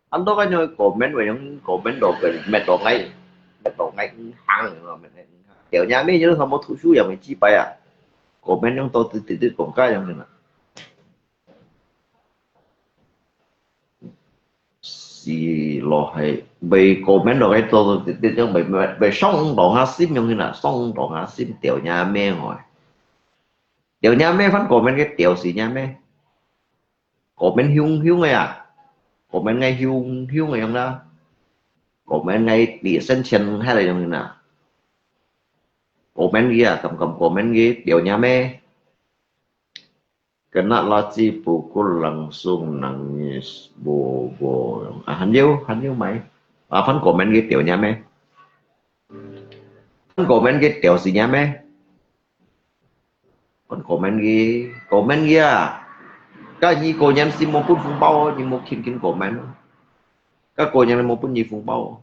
Anto kan yang comment, yang comment do ke, met do ngai, met do ngai hang, met ngai hang. Tiểu nha妹就是什麼讀書也没几百啊。Comment yang to titit titit kong ka yang kena. Xì lò hài, bày comment lò cái tô tô tết tết yang bày bày song đỏ ngã sim yang hin à, song đỏ ngã sim tiểu nha mê ngồi. Tiểu nha mê phán comment cái tiểu xì nha mê. Comment hiung hiung này à. Comment ngay hiung hiung này yang đó. Comment ngay đi sân chen hay là yang hin à. Comment gì à, cầm cầm comment gì tiểu nha mê. Kena laci pukul langsung nangis bobo. À, han nhiêu, han nhiêu mày. À, phán comment cái tiểu nha mê. Phán comment cái tiểu xì nha mê. Phán comment cái, comment cái à. Các nhi cô nhắn xin mua phút phong bao, nhi mua kin kin comment. Các cô nhắn mua phút nhi phong bao.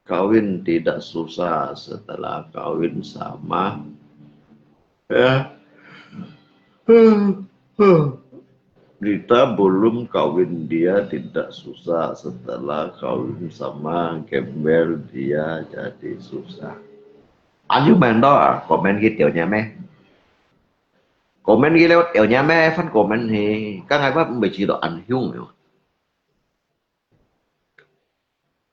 Kawin tidak susah setelah kawin sama. Ya. Rita belum kawin, dia tidak susah. Setelah kawin sama gembel, dia jadi susah. Anh yêu mèn đó à, comment cái tiểu nha mê. Comment cái leo tiểu nha mê, phán comment thì các ngài bắt mới chỉ đó anh hiu.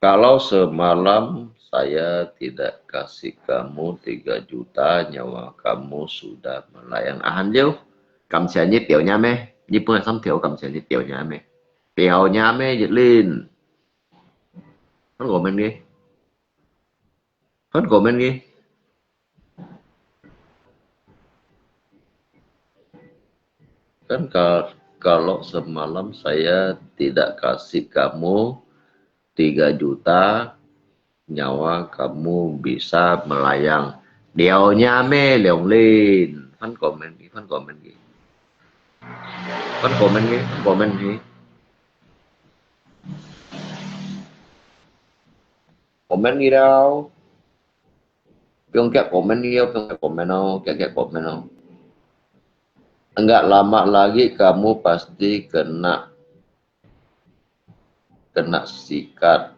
Kalau semalam saya tidak kasih kamu tiga juta, nyawa kamu sudah melayang. Ahan liu, cảm謝你表娘咩？你本來想表感謝你表娘咩？表娘咩？一輪，分我們嘅，分我們嘅。 Kan ka-, kalau semalam saya tidak kasih kamu tiga juta, nyawa kamu bisa melayang. Liau nya me liong lin. Phan comment ki, phan comment ki. Phan comment ki, phan comment ki. Comment ki liao. Piong kiak comment liao, piong kiak comment no, kiak kiak comment no. Enggak lama lagi kamu pasti kena, kena sikat.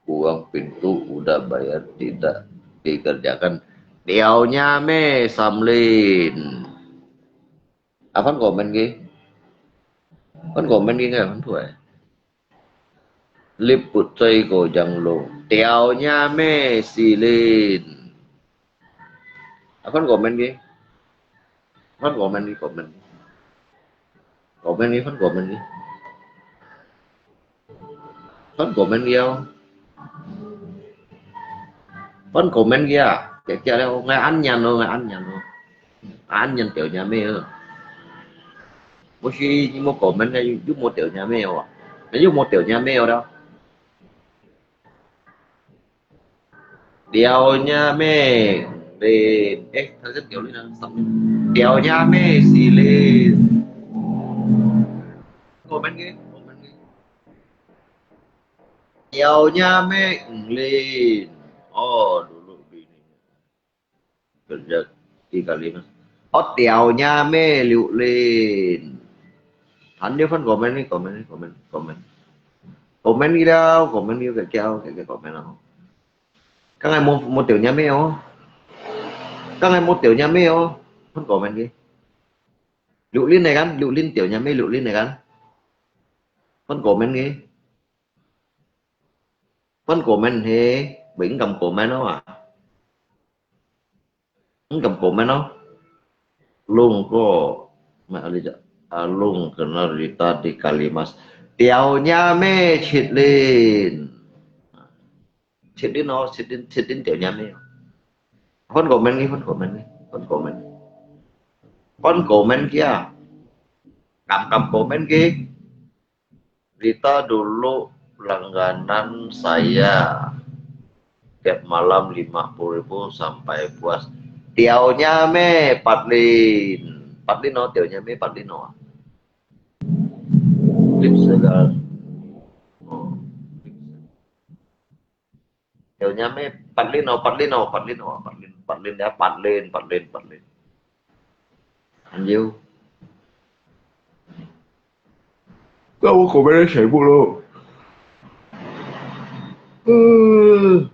Uang pintu udah bayar, tidak dikerjakan. Liau nya me Samlin. Aphan comment ki? Aphan comment ki ngai aphan thuai. Lip put chai ko jang lo. Tiao nya me silin. Aphan comment ki? Aphan comment ki, comment ki? Comment ki, aphan comment ki? Phan comment ki ao. Phan comment ki a. Kiak kiak liao, ngai an nyan lo, ngai an nyan lo. An nyan tiao nya me ơ. Mo si ni mo comment ngai yu mo tiao nya me ao. Ngai yu mo tiao nya me ao liao. Tiao nya me lin. Eh, thao sân tiao lin nang sâm. Tiao nya me silin. Comment ki, comment ki? Tiao nya me ng lin. Oh, dulu bini kerja di Kalimas. Oh, tiao nya me liu lin. Han liu phan comment ni, comment ni, comment, comment. Comment ki liao, comment ki kiak kiak, kiak kiak comment ao. Kang ai mo, mo tiao nya me ao. Kang ai mo tiao nya me ao. Phan comment ki? Liu lin ne kan, liu lin tiao nya me liu lin ne kan. Phan comment ki? Phan comment he, bing kam comment ao a. Phan kam comment ao. Lung ko, ma ali ja. Alung kenal Rita di Kalimas. Tiao nya me chit lin. Chit lin ao, chit lin, chit lin tiao nya me. Phan comment ki, phan comment ki, phan comment ki. Phan comment ki a. Kam kam comment ki? Rita dulu langganan saya tiap malam lima puluh ribu sampai puas. Tiaw nyame patlin. Patlin no, tiaw nyame patlin no. Lip segal. Oh. Tiaw nyame patlin no, patlin no, patlin no, patlin, patlin ya, patlin, patlin, patlin. Anjiu. Kau mau komen ni sibuk lo. Hmm.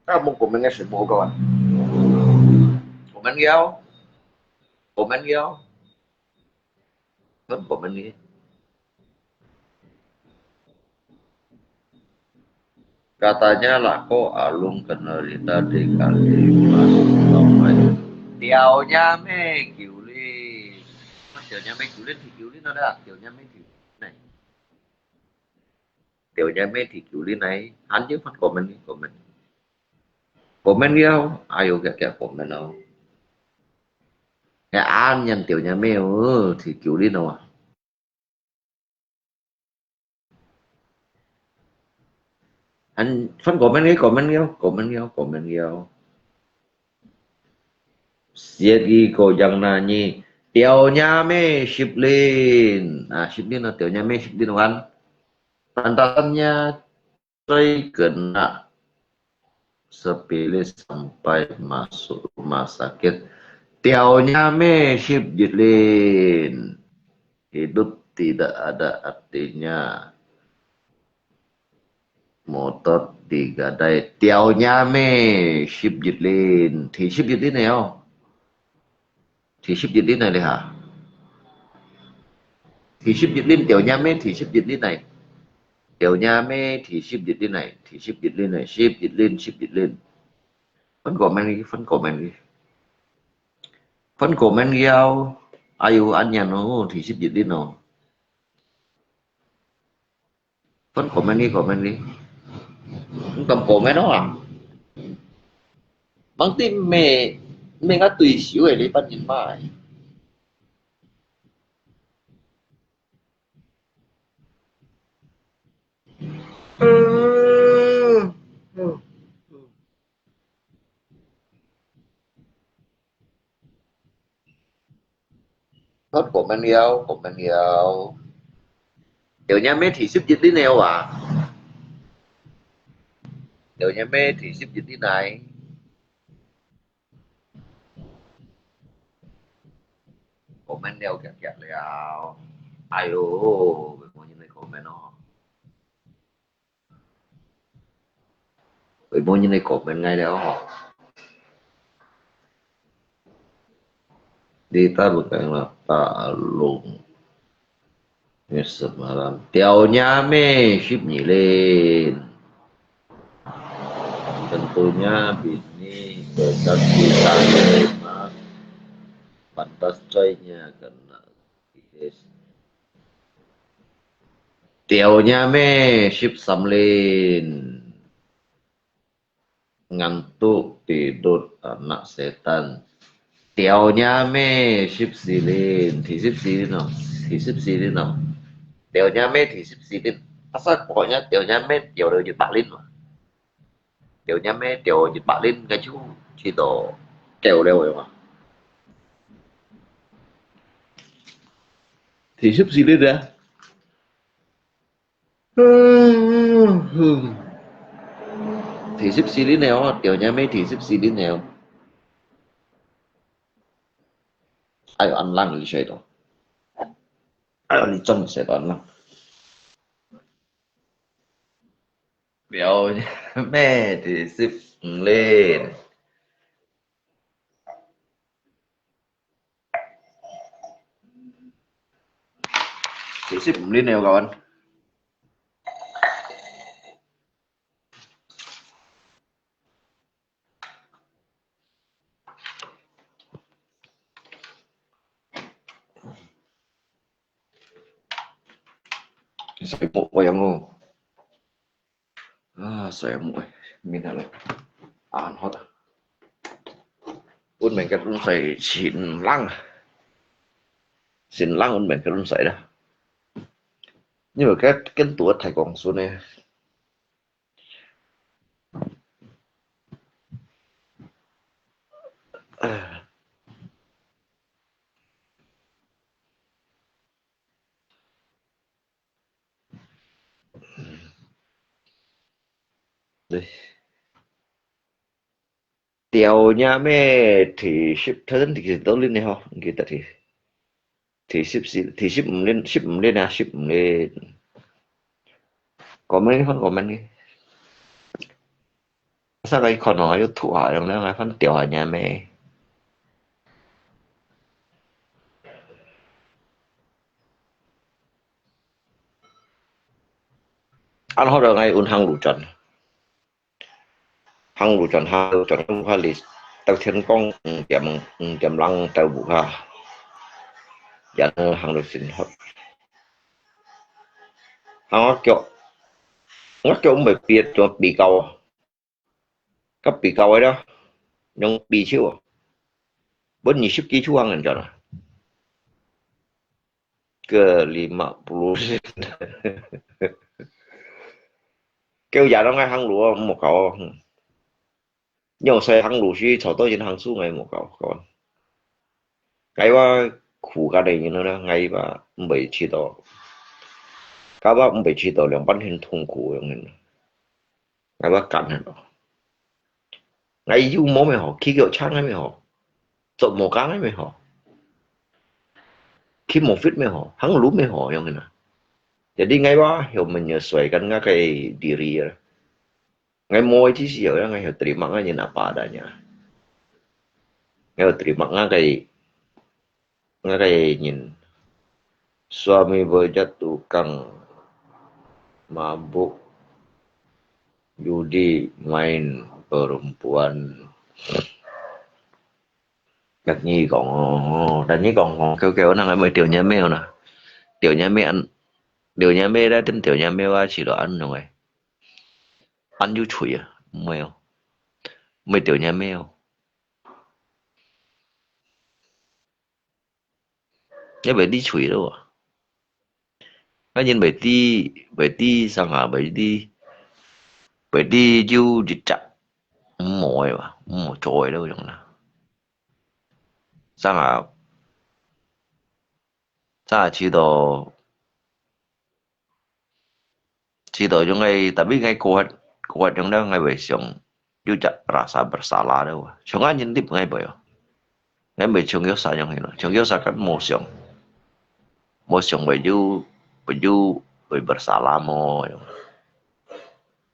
Kau mau komen ni sibuk kawan. Komen yau. Komen yau. Kan komen ni. Katanya lako alung kenal Rita di kali mas tau mai. Tiaw nyame kiuli. Tiaw nyame kiuli, di kiuli no da. Tiaw nyame kiuli. Nai. Tiaw nyame di kiuli nai. Han je fan komen ni, komen. Komen yau, ayo kia kia komen no. Ya an yan tiaw nyame, oh, di kiuli no. An fan komen ni, komen yau, komen yau, komen yau. Siat i ko yang na ni, tiaw nyame siplin. Ah, siplin no, tiaw nyame siplin wan. Pantasannya, cai kena sepilis sampai masuk rumah sakit. Tiaw nyame sip jitlin. Hidup tidak ada artinya. Motor digadai. Tiaw nyame sip jitlin. Di sip jitlin nai oh. Di sip jitlin nai li ha. Di sip jitlin, tiaw nyame di sip jitlin nai. Tiaw nyame di sip jitlin nai. Di sip jitlin nai. Sip jitlin, sip jitlin. Fan komen ni, fan komen ni. Fan komen yau. Ayo an yan no, di sip jitlin no. Fan komen ni, komen ni. Ngam komen no ah. Mang ti me, me nga tui siu e li pan yin mai. Hot komen yau, komen yau. Tiaw nyame di sip jitlin nai ah. Tiaw nyame di sip jitlin nai. Komen yau kiak kiak liao. Ayo, 會無人來 comment哦。會無人來 comment𠊎了吼。你大陸講了大陸，你什麼啦？Tiaw nyame sip nyi lin. Tentunya bini berkat kita, mas pantas coynya kena. Tiaw nyame sip sam lin. Ngantuk tidur anak setan. Tiaw nyame sip si lin. Di sip si lin no. Di sip si lin no. Tiaw nyame di sip si lin. Asal pokoknya tiaw nyame tiaw leu jut pak lin no. Tiaw nyame tiaw jut pak lin 該就去到夠了个嘛。Di sip si lin啊。Di sip si lin nè, tiaw nyame di sip si lin nè. Ayo an lang li sai to. Ayo li chon sai to an lang. Tiaw nyame di sip lin. Di sip lin nè kawan. Sai pok wayang o. Ah, sai muk eh. Min hale. An hot. Un men kat un sai sin lang. Sin lang un men kat un sai da. 因為該跟讀太光速呢。對。條若咩第十，頭先第幾多輪呢？吼，毋記得去。第十四，第十五輪，十五輪啊，十五輪。講咩？講咩？上個一看哦，又吐下，然後還翻掉下若咩？啊，好了，𠊎運行路轉。 行路轉，行路轉，屋下離到天光五點，五點零到屋下，也能行到真好。啊，我腳，我腳毋會跛，怎跛到啊？該跛到个啦，用跛手啊，分二十幾手行人轉啊。 个lima puluh sen。叫也當愛行路哦，莫搞哦。嗯。用細行路去，吵到人行出來，莫搞，搞。𠊎話苦个人呢，𠊎話毋會去到，搞到毋會去到，兩半天痛苦樣呢。 𠊎會揀个咯。𠊎有毛咩好，騎腳車个咩好，做木工个咩好，騎mobil咩好，行路咩好，樣个啦。Jadi𠊎話，有沒有衰跟𠊎个diri啊？𠊎無意思有，𠊎有terima𠊎人apa adanya。𠊎有terima𠊎个 Ngakay nyin. Suami bekerja tukang mabuk, judi, main perempuan. Dagni kong, oh, dagni kong, kong, kêu kêu nang ai mới tiểu nhà mèo nè. Tiểu nhà mèo ăn, tiểu nhà mèo đã đến tiểu nhà mèo á chỉ là ăn nông ai. Ăn yu chui à, mèo. Mới tiểu nhà mèo. Nhớ về đi chui đâu à. Ngã nhìn về đi, về đi sang à, về đi, về đi yu đi chặt. Mỏi mà, mỏi trôi đâu giống là. Sang à, sang à chỉ đó 知道種个，tapi𠊎過核，過核種了，𠊎會想，有隻rasa bersalah了。像𠊎人哋𠊎會哦，𠊎會像有啥樣个咯，像有啥个無想，無想會有，會有，會bersalah無？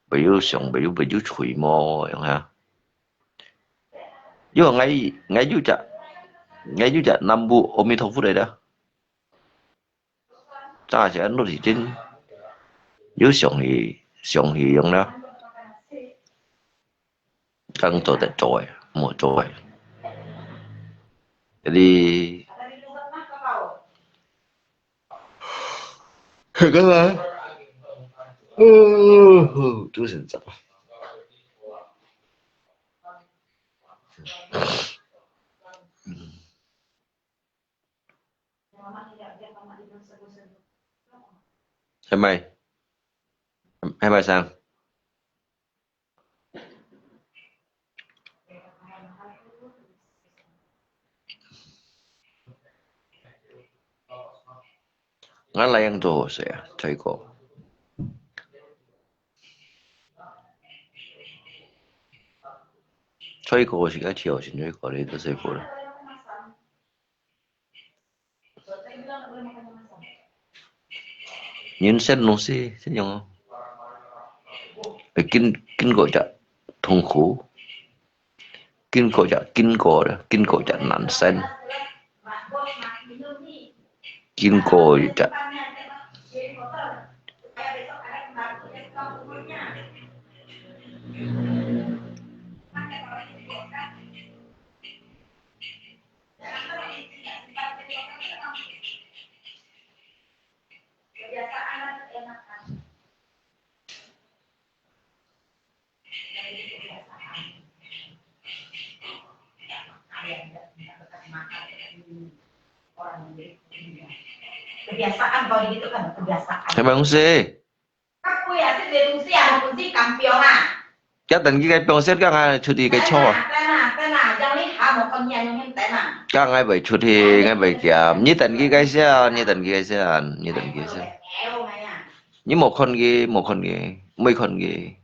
會有想，會有，會有罪無？樣啊？因為𠊎，𠊎有隻，𠊎有隻南無阿彌陀佛來的。 Chắc là sẽ nút thì chính. Nếu sống thì, sống thì用đó. Căng tổ tại trội, mua trội. Jadi, cái là, ừ, ừ, tu sen sapa? Hai mai. Hai mai sang. Ngã lai yang tu se, choi ko. Choi ko si ka chio sin choi ko le tu se fu. Nhân sinh nó sẽ, sẽ như, kinh, kinh gọi là thống khổ. Kinh gọi là, kinh gọi là, kinh gọi là nạn sinh. Kinh gọi là Kebiasaan kau di itu kan kebiasaan. 係麼个東西？該杯啊，食个東西啊，本身敢放啊。 Kaya等佢个放先，kaya𠊎出去个坐啊。等啊，等啊，等啊，讓你下無看見，用等啊。Kaya𠊎會出去，𠊎會減。你等佢个先，你等佢个先，你等佢个先。你無看佢，無看佢，無看佢。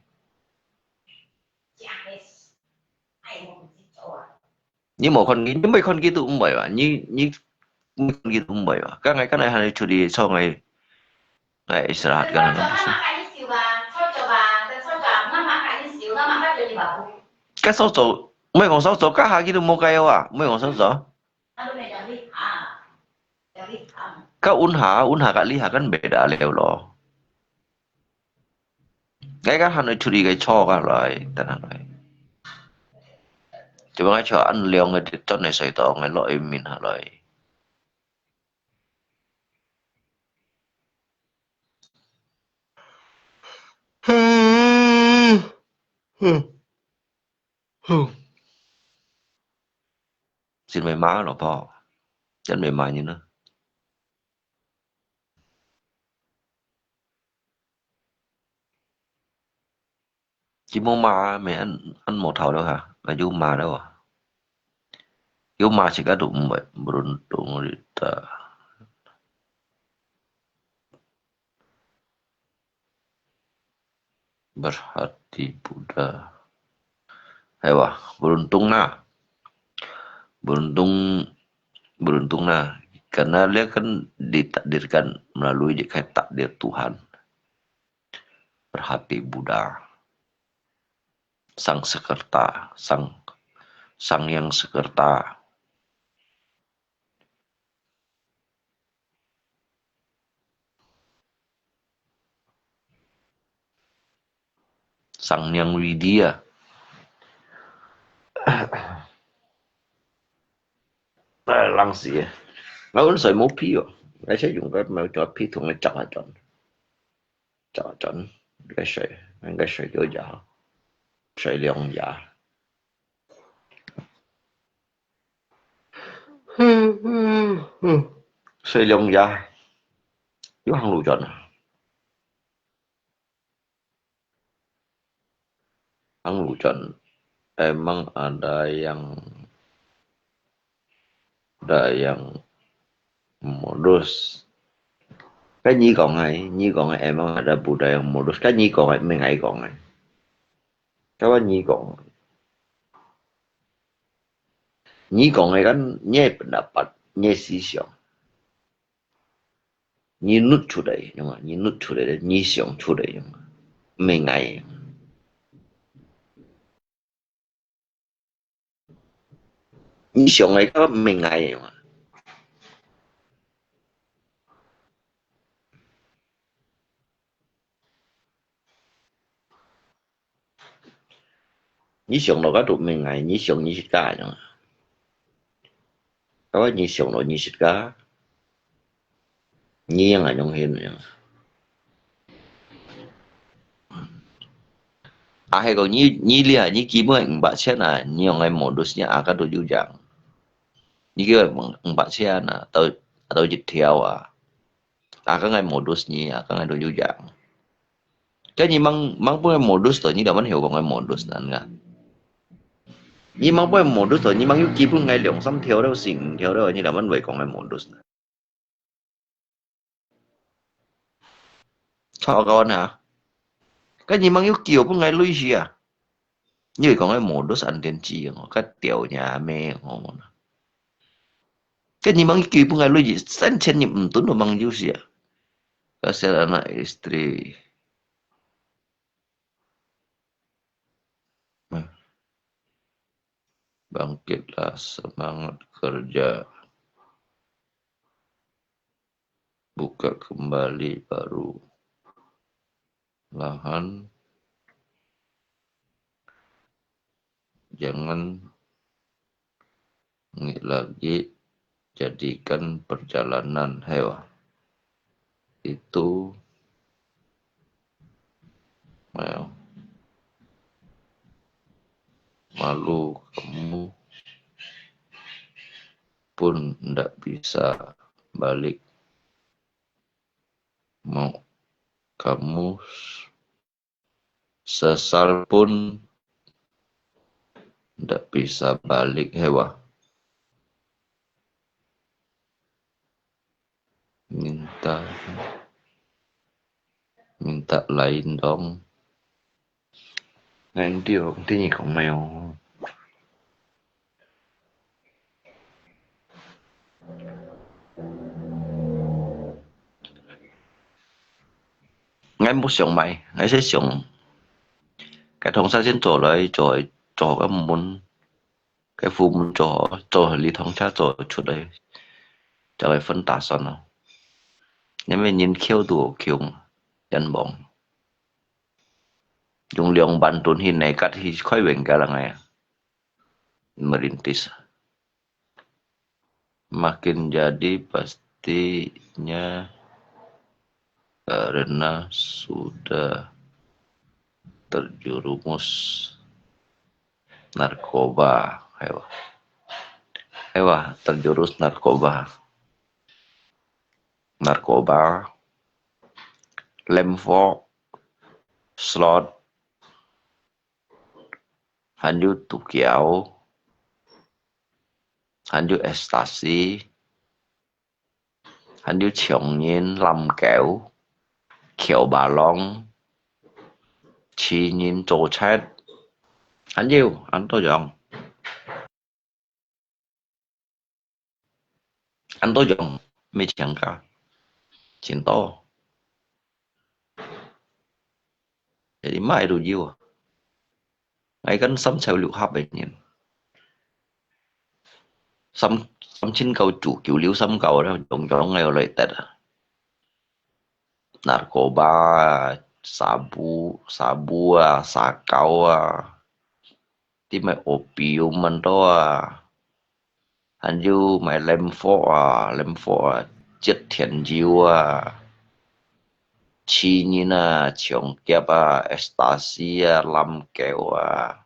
你無看佢，你無看佢都毋會吧？你，你無看佢都毋會吧？Kaya，kaya還出去坐，𠊎，𠊎istirahat kaya。該所做，毋好講所做，該下佢都無該啊，毋好講所做。該穩下，穩下該這下kan beda了咯。 𠊎該還愛出去个坐下來，等下來。Coba𠊎坐恁涼个，轉來睡到，𠊎落去眠下來。先買嘛，老婆，先買嘛呢。 Ci mo ma me an, an mo thau lo ha, na yu ma lo. Yu ma si ka du mo, beruntung rita. Berhati Buddha. Hai wa, beruntung na. Beruntung, beruntung na. Karena dia kan ditakdirkan melalui je takdir Tuhan. Berhati Buddha. Sang Sekerta, Sang, Sang Yang Sekerta. Sang Yang Widya. Ai, lăng si. Ngau un sai mo pi yo. Ai sai yung ka mo cho pi thung ai chak a chon. Chak a chon. Ngai sai, ngai sai kyo ya. Sai liang ya. Sai liang ya. Yo hang lu chon. Hang lu chon. Emang ada yang, ada yang modus. Kan nyi kong ai, nyi kong ai emang ada Buddha yang modus. Kan nyi kong ai, meng ai kong ai. Kawan nyi kong. Nyi kong ai kan nyi pendapat, nyi sisong. Nyi nut chut ai, yung nyi nut chut ai, nyi siong chut ai, yung meng ai. Nyi siong ai ka meng ai, yung. Nyi siong lo ka tu meng ai, nyi siong nyi sit ka yung. Kawa nyi siong lo nyi sit ka. Nyi yang ai yung hin yung. A hai ko nyi, nyi lia, nyi ki mo eng ba chen a, nyi yung ai modus nyi a ka tu yu yang. Nyi ki eng ba chen a, tau, tau jit thiau a. A ka ngai modus nyi, a ka ngai tu yu yang. Kan nyi mang, mang pun ngai modus to, nyi daman hiu kong ngai modus nan nga. Nyi mang pun ngai modus to, nyi mang yu ki pun ngai liang sam thiau dau sing thiau dau, nyi daman wei kong ngai modus nan. Chao kawan ha. Kan nyi mang yu ki pun ngai lui si a. Nyi wei kong ngai modus an tien chi, ka tiau nya me, ngomong. Kan nyi mang yu ki pun ngai lui si, san chen nyi mtun mang yu si a. Kasih anak istri. Bangkitlah semangat kerja. Buka kembali baru lahan. Jangan ngi lagi jadikan perjalanan hewa. Itu, malu kamu pun ndak bisa balik. Mau kamu sesal pun ndak bisa balik, hewa. Minta, minta lain dong. Ngan điều, tiếng gì cũng mèo. Ngai muk siang mai, ngai se siang. Cái thùng xe xin cho lại, cho, cho cái môn. Cái phủ môn cho, cho lý thông xe cho 出來. Cho lại phân tả son nó. Nên mới nhìn khiêu đủ khiêu, yên bóng. Dùng 兩萬ton hi này cắt hi khai Bengkel lah ngai. Merintis. Makin jadi pastinya karena sudah terjerumus narkoba. Hewa. Hewa, terjurus narkoba. Narkoba. Lemfo. Slot. Hàn yu tu kiao, hàn yu ecstasy, hàn yu chóng yin lam kéo, khiêu ba long, chi yin chô chét, hàn yu, ăn tô yong. Ăn tô yong, mê chiang ka, chiang tô. Jadi mai tu jiu. Ngai kan sam chau liu hap ai nien. Sam, sam chin kau chu kiu liu sam kau ra, yong yong ngai lai tet. Narkoba, sabu, sabu ah, sakau ah. Ti mai opium man to ah. Hàn yu mai lemfo ah, lemfo ah, chiết thiện dụ ah. Chi yin ah, chóng kiap ah, ecstasy ah, lam kéo ah.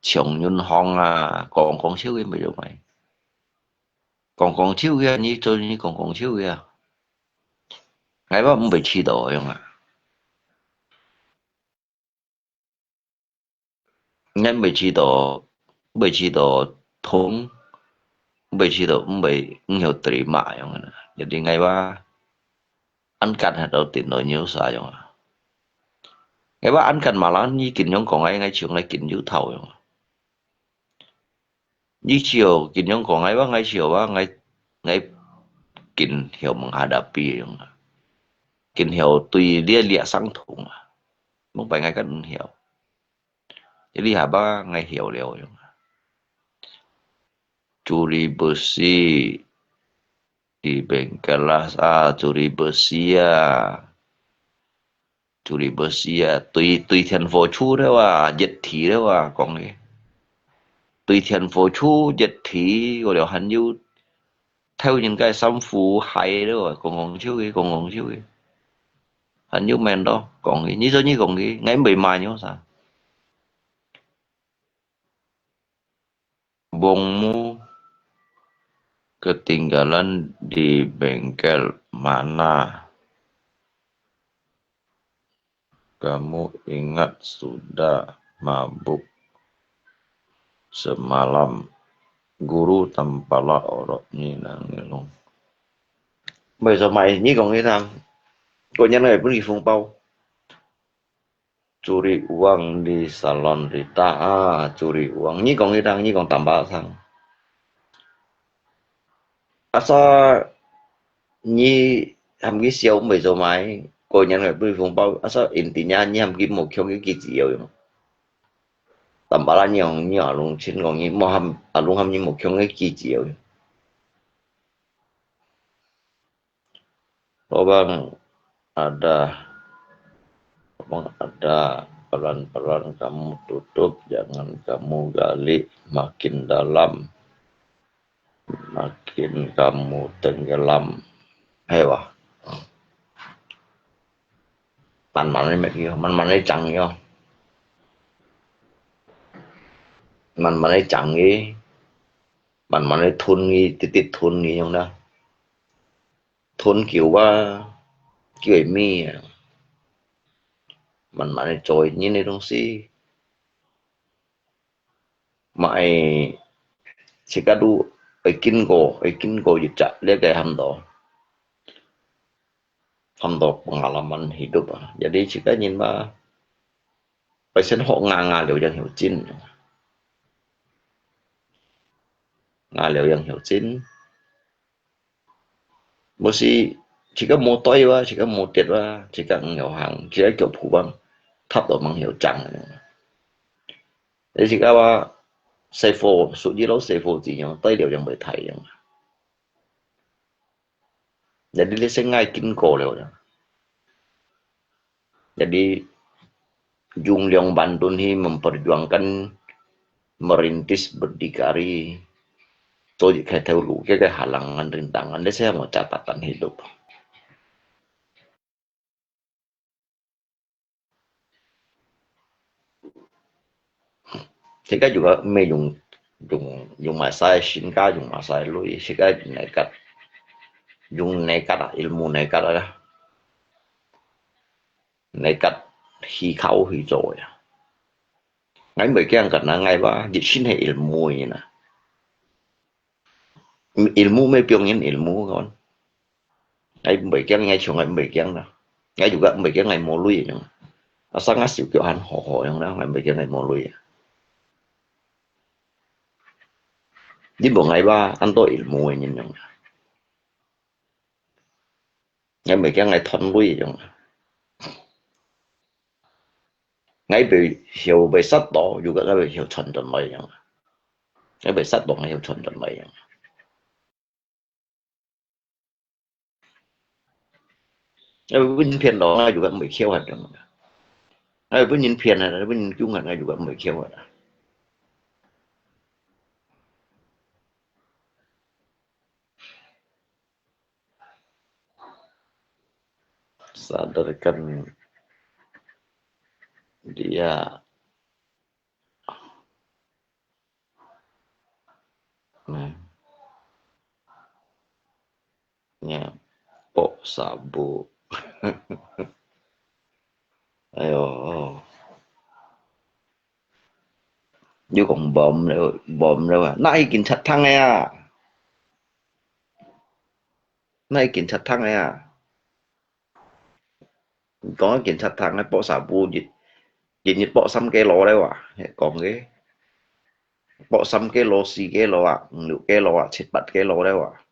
Chóng yun hong ah, kong kong chiu yin mai yong mai. Kong kong chiu yin, ni cho ni kong kong chiu yin. Ngai ba mbai chi do yong ah. Ngai mbai chi do, mbai chi do thong, mbai chi do, mbai, mbai hiu terima yong ah. Jadi ngai ba, ăn kan hạt đầu tiên nổi nhiều sa yong ah. Ngai ba ăn kan mà lan ni kin yong kong ngai, ngai chiu ngai kin yu thau yong ah. Ni chiu kin yong kong ngai ba, ngai chiu ba, ngai, ngai kin hiu menghadapi yong ah. Kin hiu tui lia lia sang thong ah. Mong pai ngai kan hiu. Jadi haba ngai hiu liu yong. Curi besi di bengkel lah, ah, curi besi ah. Curi besi ah, tui, tui thian fo chu liu ah, nhiệt thị liu ah, kong ki. Tui thian fo chu, nhiệt thị, ko liu hàn yu. Thau yin kai sam fu hai liu ah, kong kong chiu ki, kong kong chiu ki. Hàn yu men to, kong ki, ni cho ni kong ki, ngai mbai ma nyo sa. Wong mu ketinggalan di bengkel mana? Kamu ingat sudah mabuk semalam? Guru tampala orok ni nang ngelong. Mbai cho mai, ni kong ki thang. Ko nyan ngai pun ki phung pau. Curi uang di salon Rita. Ah, curi uang. Ni kong ki thang, ni kong tamba sang. Asa ni hàm ki siau mbai cho mai, ko nyan ngai pun phung pau. Asa intinya ni hàm ki muk khiong ki ki chiu yong. Tamba lah ni yong ni alung chin kong ni, muk hàm, alung hàm ni muk khiong ki ki chiu yong. Lubang ada, lubang ada, pelan-pelan kamu tutup, jangan kamu gali makin dalam, makin kamu tenggelam. Hewa. Man man ni mek yo, man man ni chang yo. Man man ni chang ki, man man ni thun ki, tit tit thun ki yong na. 吞久啊，久个味啊，慢慢个做人个東西，嘛會自家都會經過，會經過一隻這个喊到，喊到pengalaman hidup啊。Jadi自家人嘛，愛先學，𠊎，𠊎了正曉真，𠊎了正曉真。 毋係，自家無對哇，自家無跌哇，自家毋曉行，自家腳步吂，踏到吂曉正个。你自家話，細火，屬於老細火子樣，對了正會大樣。Jadi你先愛經過了呀。 Jadi, yung liang bandun hi memperjuangkan merintis berdikari, 做一个頭路，這个halangan rintangan，這些係catatan hidup。 自家juga毋係用，用，用麼个身家，用麼个鐳，自家nekat，用nekat啊，ilmu nekat啊，nekat去考去做呀。𠊎毋會驚，karena𠊎話，一身係ilmu个人啊。 Ilmu，無放人ilmu，kawan。𠊎毋會驚，𠊎從來毋會驚啦。𠊎juga毋會驚，𠊎無鐳樣。Asal𠊎手腳還好好樣啦，𠊎毋會驚，𠊎無鐳啊。你問𠊎話，恁多ilmu个人樣啊。𠊎毋會驚，𠊎斷鐳樣啊。𠊎會曉，會殺到，juga𠊎會曉傳轉來樣啊。 𠊎會殺到，𠊎曉傳轉來樣。𠊎分人騙到，𠊎juga毋會翹下樣。𠊎分人騙啊，分人供啊，𠊎juga毋會翹下。 Sadarkan dia. Nah. Nya, pok sabu. Ayo. 又講bom了，bom了啊！哪會警察通个啊？哪會警察通个啊？講警察通个，pok sabu，一，一日pok三kilo了啊！講个，pok三kilo、四kilo啊，五六kilo啊，七八kilo了啊！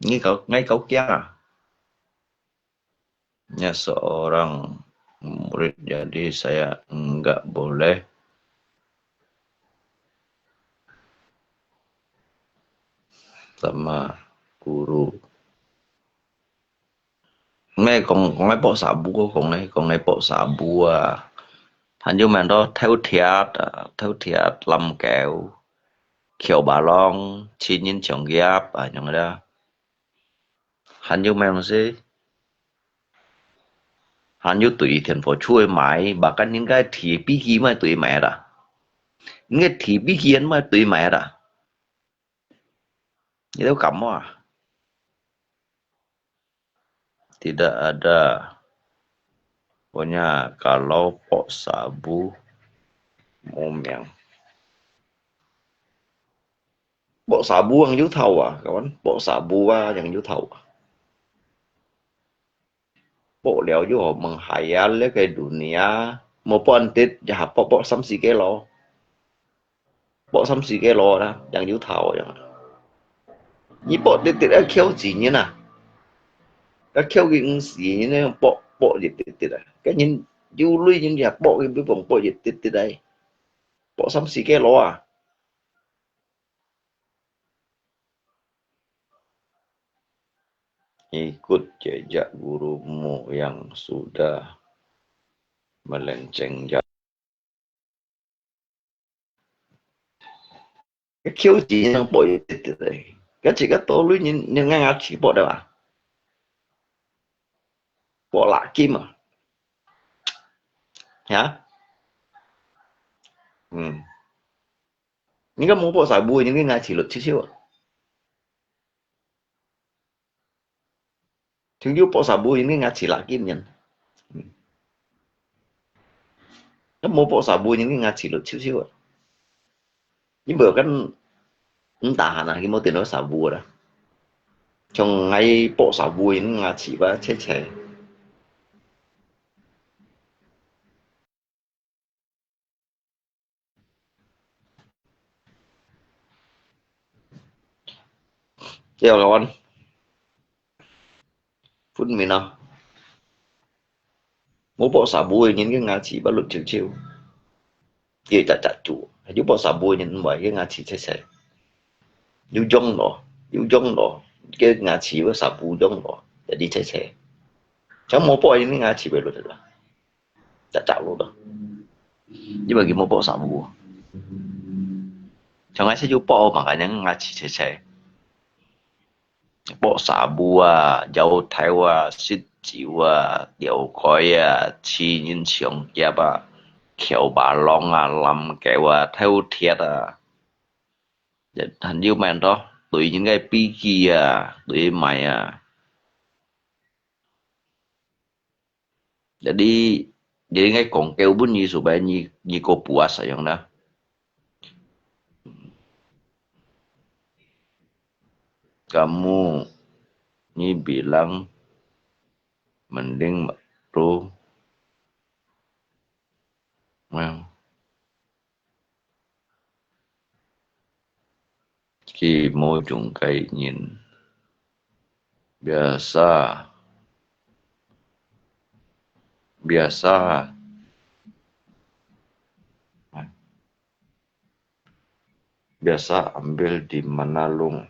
你搞，你搞驚啊？Nya seorang murid, jadi saya enggak boleh sama guru. Meh講，講个pok sabu，講个，講个pok sabu啊。還有麼个到偷食啊，偷食lâm狗，翹巴郎，尋人搶劫啊，樣个啦。還有麼个東西？還有對電火出去買，bahkan人家提飛機乜對買啦。人家提飛機乜對買啦。 你兜敢無啊？Tidak ada. Pokoknya kalau pok sabu，無命。Pok sabu正有頭啊，kawan，pok sabu啊，正有頭啊。 Pok了又好menghayal這个dunia，無半滴，也pok，pok三四kilo。Pok三四kilo啦，正有頭樣。你pok滴滴，愛翹錢人啊！愛翹佢毋死人，pok，pok一滴滴啊！該人有鐳人也pok佢，比方pok一滴滴啊！Pok三四kilo啊！ Ikut jejak gurumu yang sudah melenceng jauh. Cái khiêu gì nó bội tịt tịt đấy. Cái chỉ có tôi lui nhìn nhìn ngang ngó chỉ bội đâu à. Bội lạ kim à. Hả? Ừ. 你看無剝紗布个人个牙齒綠溜溜啊。聽有剝紗布个人个牙齒辣金人。該無剝紗布个人个牙齒綠溜溜啊。你無看，毋tahan啊，佢無電腦紗布啦。像𠊎剝紗布个人牙齒吧，切切。 對啊，分明啊，無剝紗布个人个牙齒吧綠溜溜，佢會扎扎住；有剝紗布个人毋會，个牙齒細細，有樣咯，有樣咯，个牙齒有紗布樣咯，jadi細細。像無剝个人个牙齒會綠綠啊。 扎扎落咯。因為佢無剝紗布。像𠊎細就剝嘛，个人牙齒切切。剝紗布啊，搖頭啊，食酒啊，聊開啊，飼人上夾啊，翹巴郎啊，攬狗啊，偷鐵啊。還有麼个多？對人个飛機啊，對買啊。 Jadi，你應該講究本意supaya你，你過puas sayang lah. Kamu, ni bilang mending tu. Well, 佢無中間人。Biasa. Biasa. Biasa ambil di mana lung.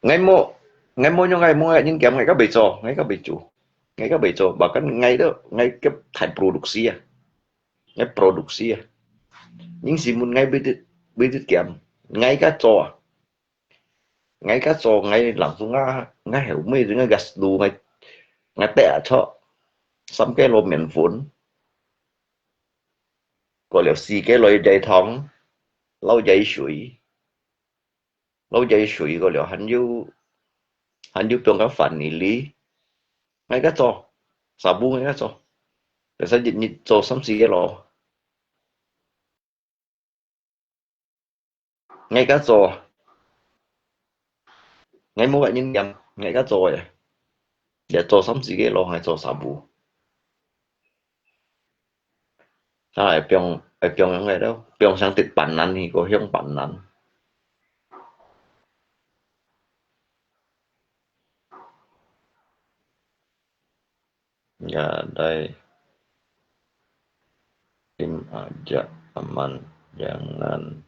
Ngai mo, ngai mo nyo ngai mo ngai nyin kiam ngai ka becho, ngai ka becho. Ngai ka becho, bahkan ngai tu, ngai ke thai produksi ya. Ngai produksi ya. Ning si mun ngai bidit, bidit kiam. Ngai ka cho. Ngai ka cho, ngai langsung nga, ngai heo mui, ngai gas lu, ngai, ngai te a cho. Sam ke lo mian fun. Ko liao si ke lo dai thong. Lo dai shui. Lo dai shui ko liao han yu, han yu piong ka fan ni li. Ngai ka cho. Sabu ngai ka cho. Biasa jit ni cho sam si ke lo. Ngai ka cho. Ngai mo ka nyin yam. Ngai ka cho ya. Ya cho sam si ke lo ngai cho sabu. Sa ai piong, ai piong yang ngai do. Piong sang tit pan nan ni ko hiong pan nan. Ya dai. Tim aja aman, jangan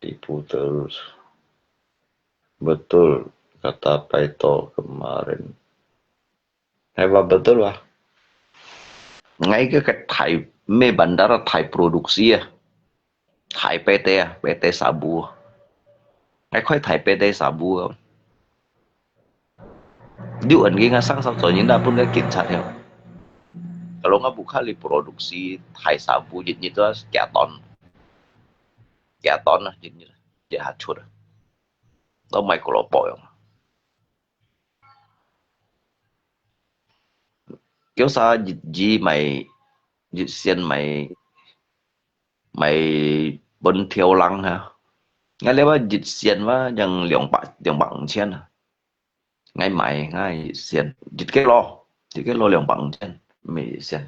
tipu terus. Betul kata Paito kemarin. Hai ba betul ba. Ngai ke ke thai me bandar thai produksi ya. Thai PT ah, PT sabu. Ngai khoi thai PT sabu. Liu an ki nga sang sab cho nyin da pun ka kin chat hiu. Kalau nga bu kha li produksi thai sabu jit nyi tu kia ton. Kia ton ah jit nyi. Jit hat chut. Lo mai ko lo po yong. Kiu sa jit ji mai jit sian mai 買本條人哈。𠊎這位一線哇，正兩百，兩百五千啊。𠊎買，𠊎一線，一個咯，一個咯兩百五千，買一線。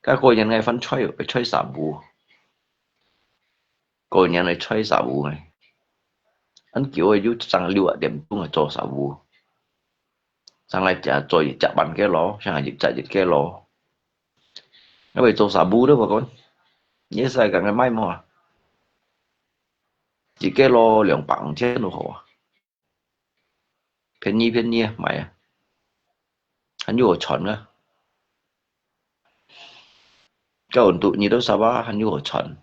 該過年𠊎翻吹，吹三部，過年來吹三部誒。恁久誒，又上六點鐘來做三部。上來食做一隻半個咯，上來一隻一個咯。 𠊎會做sabu都無講，你使講个買無啊？一個咯兩百五千都好啊，便宜便宜啊，買啊，還有好賺啊。到你都Sabah還有好賺。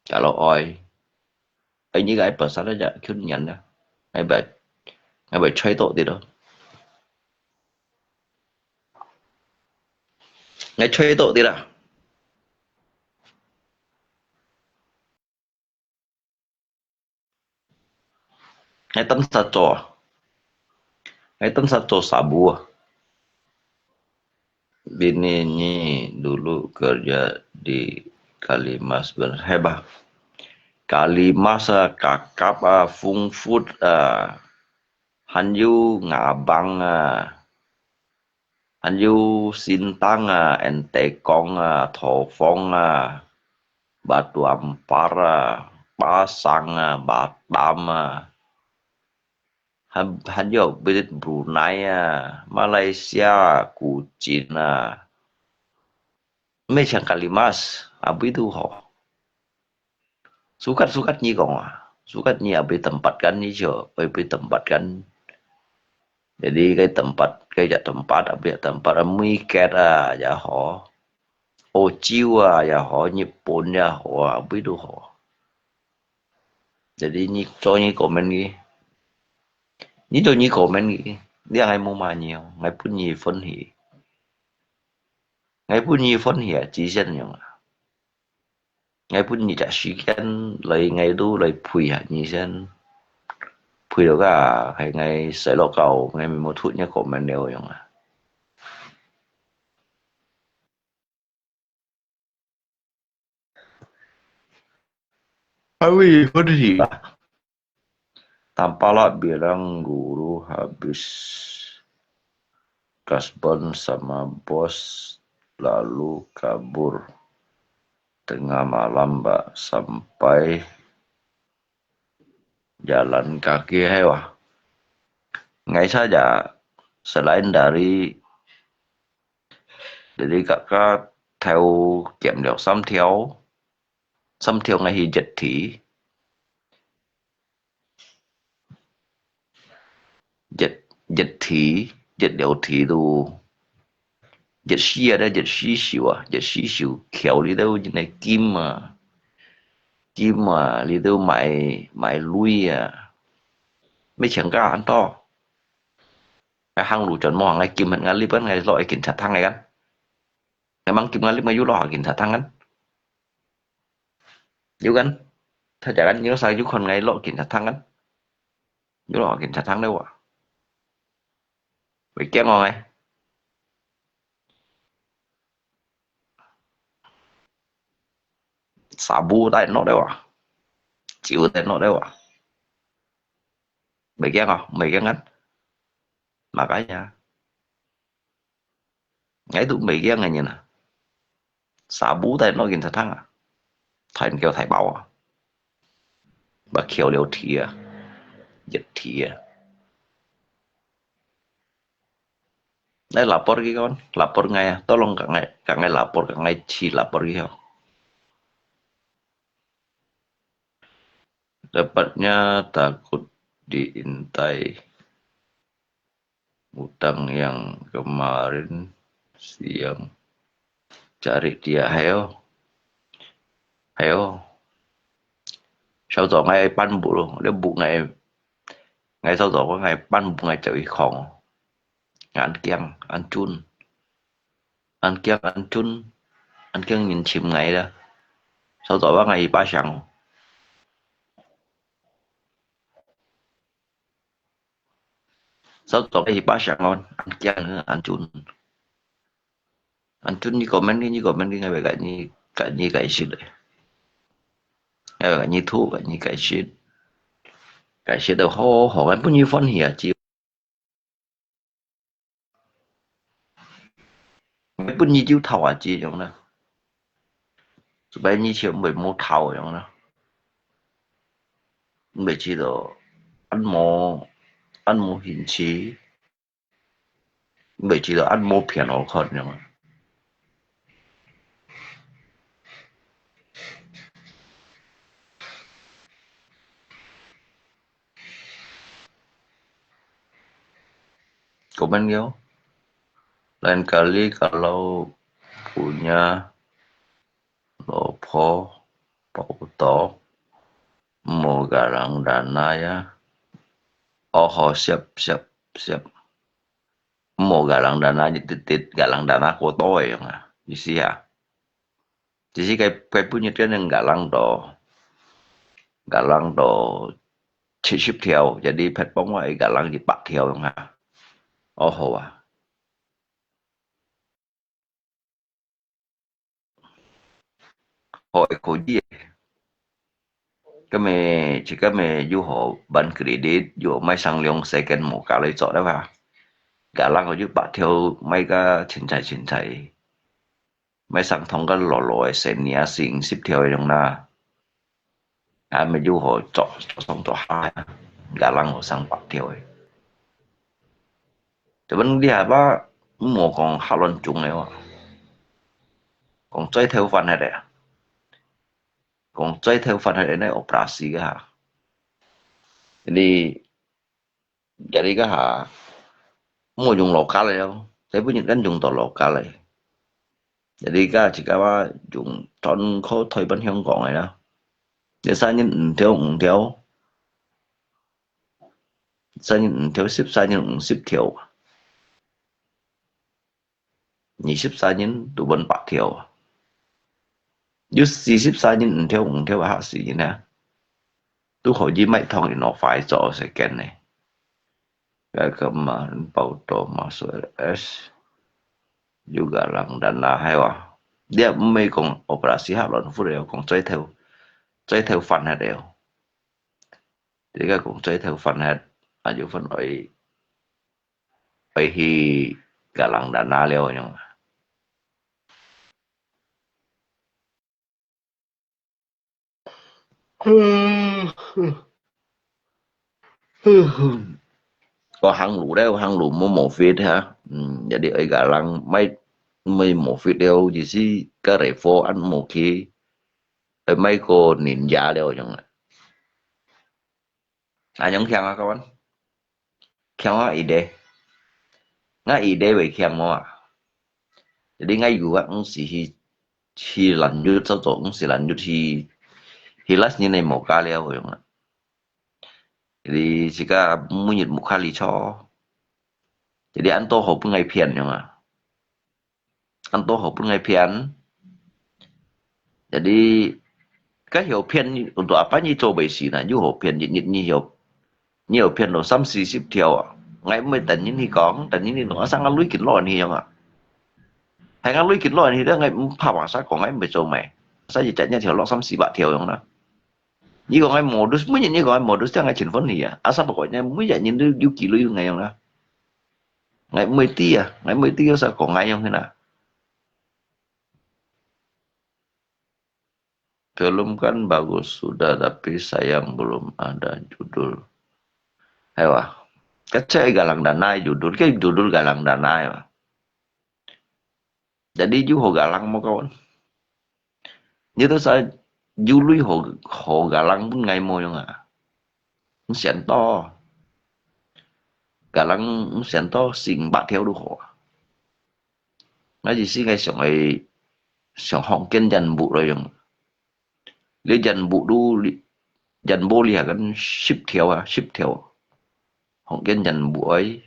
Kalau oi, oi ni cái bớt sat aja kun nyan na. Ngai bai, ngai bai choi to ti đó. Ngai choi to ti đó. ，𠊎當煞做，𠊎當煞做sabu啊。Bini nyi dulu kerja di Kalimas, bener ba? Kalimas啊，Kakap啊，Phung Phut啊，還有Ngabang啊，還有Sintang啊，Entekong啊，Tohfong啊，Batu Ampar啊，Pasang啊，Batam啊。 還，還有別个Brunei啊，馬來西亞啊，古晉啊，毋係淨Kalimas，abis都好。Sukat-sukat nyi講啊，sukat nyi abis tempat kan，nyi就abis tempat kan。Jadi該tempat，該隻tempat，abis tempat，Muiket啊也好，澳洲啊也好，日本也好啊，abis都好。 Jadi nyi做nyi comment个，nyi做nyi comment个，你𠊎無罵你哦，𠊎分你歡喜，𠊎分你歡喜啊，至少樣啊，𠊎分你隻時間來，𠊎都來陪下你先，陪到个，係𠊎使落到，𠊎無讀你comment了樣啊。 Awi hudhi. Tampala bilang guru habis kasbon sama bos lalu kabur. Tengah malam ba sampai jalan kaki hai wah. Ngai saja selain dari Jadi kakak theo kiểm được三條，三條ngai hi jet thi。Jet, jet thi, jet liu thi tu. Jet si ada, jet si siu ah, jet si siu kiau li tu, jet nai kim ah. Kim ah, li tu mai, mai lui ah. Mai chang ka an to. Ngai hang lu chon mo, ngai kim han ngai lip kan, ngai lo ai kin chat thang ngai kan. Ngai mang kim ngai lip ngai yu lo ha kin chat thang kan. Yu kan. Tha ja kan, yu sa yu khon ngai lo kin chat thang kan. Yu lo ha kin chat thang de wa. Bai kiang ngai. Sabu tai no de wa. Chiu tai no de wa. Bai kiang ah, bai kiang kan. Makanya. Ngai tu bai kiang ngai nyen ah. Sabu tai no kin chat thang ah. Thai kiau thai bao ah. Ba kiau liu thi ah. Jet thi ah. Nai lapor ki kon, lapor ngai ah. Tolong ka ngai, ka ngai lapor, ka ngai chi lapor ki ho. Dapatnya takut diintai. Utang yang kemarin siang cari dia, hai oh. Hai oh. Sau tỏ ngai pan bu lo, le bu ngai, ngai sau tỏ ngai pan bu ngai chau i khong. An kiang, an chun. An kiang, an chun. An kiang nhìn chim ngai da. Sau tỏ ba ngai i pa siang. Sau tỏ cái hi pa siang on, an kiang, an chun. An chun ni comment ni, ni comment ni ngai bai kai ni, kai ni kai sit. Ngai bai kai ni thu, kai ni kai sit. Kai sit da ho, ho, ngai bu ni phone hi a, chi. Ngai bu ni jiu thao a, chi yong na. Subai ni chi bai mu thao yong na. Bai chi do, an mo, an mo hin chi. Bai chi do, an mo phiền ho khon yong na. Comment yo. Lain kali kalau punya lopo, pau to, mo galang dana ya. Oh, ho, siap, siap, siap. Mo galang dana, tit, tit, galang dana ko to e yong a. Isi ya. Isi kai, kai punya dia neng galang to. Galang to. 七十條，jadi別幫𠊎加零一百條樣啊。哦，好啊。好，可以。該麼，自家麼又好辦credit，又好買上兩second無加來做得吧？加零好一百條，買个清彩清彩。 買上通个老老个，十二啊，四五十條个樣啦。啊，乜又好做，做上做下，加零好上百條个。這本你還怕，毋好講下亂種个哦。講最頭煩个咧，講最頭煩个咧，operasi个哈。你 Jadi該下，莫用老家了，這本日間用到老家了。Jadi該自家話用專科推分香港个啦。這三日五條五條，三日五條，十三日五十條。 二十三人都分百條啊。有四十三人五條五條啊，嚇死人啊！都可以買通一腦快做second呢。該个嘛，報道嘛，所以S，有个人等啊，係哇。你也毋係講operasi下亂忽了，講最頭，最頭煩下了。這个講最頭煩下，啊，有分愛 愛去加零單啊了樣啊。講行路了，行路無無fit哈，嗯，jadi愛加零，買，買無fit了，意思个refer恁無去，愛買個ninja了樣啊。 恁樣強啊，kawan？強啊，佢兜。𠊎佢兜會強無啊？Jadi𠊎有啊，毋係去，去lanjut做做，毋係lanjut去，去last年个無加了樣啊。Jadi自家每日無卡里坐。Jadi恁多好分𠊎騙樣啊。 恁多好分𠊎騙。Jadi，該曉騙，untuk apa你做袂死呢？又好騙，你，你，你曉，你曉騙到三四十條啊！𠊎毋會等人去講，等人去講，啊，生个鐳金落去樣啊！係𠊎鐳金落去，但𠊎毋怕話啥講，𠊎毋會做咩？所以一日條落三四百條樣啦。你講𠊎modus，每日你講𠊎modus，這樣𠊎勤奮去啊！啊，三百個人，每日人都有幾鐳用𠊎樣啦。 𠊎毋會知啊，𠊎毋會知，有啥講𠊎樣去哪。Film kan bagus sudah, tapi sayang belum ada judul. Ayo ah. Kacau galang dana judul, ke judul galang dana ayo ah. Jadi you好galang無kawan？你都使you鐳好，好galang分𠊎無用啊？毋想到，galang毋想到四五百條都好啊。𠊎意思𠊎想愛，想學跟人物來用。你人物都，你，人物你還跟十條啊，十條。學跟人物愛。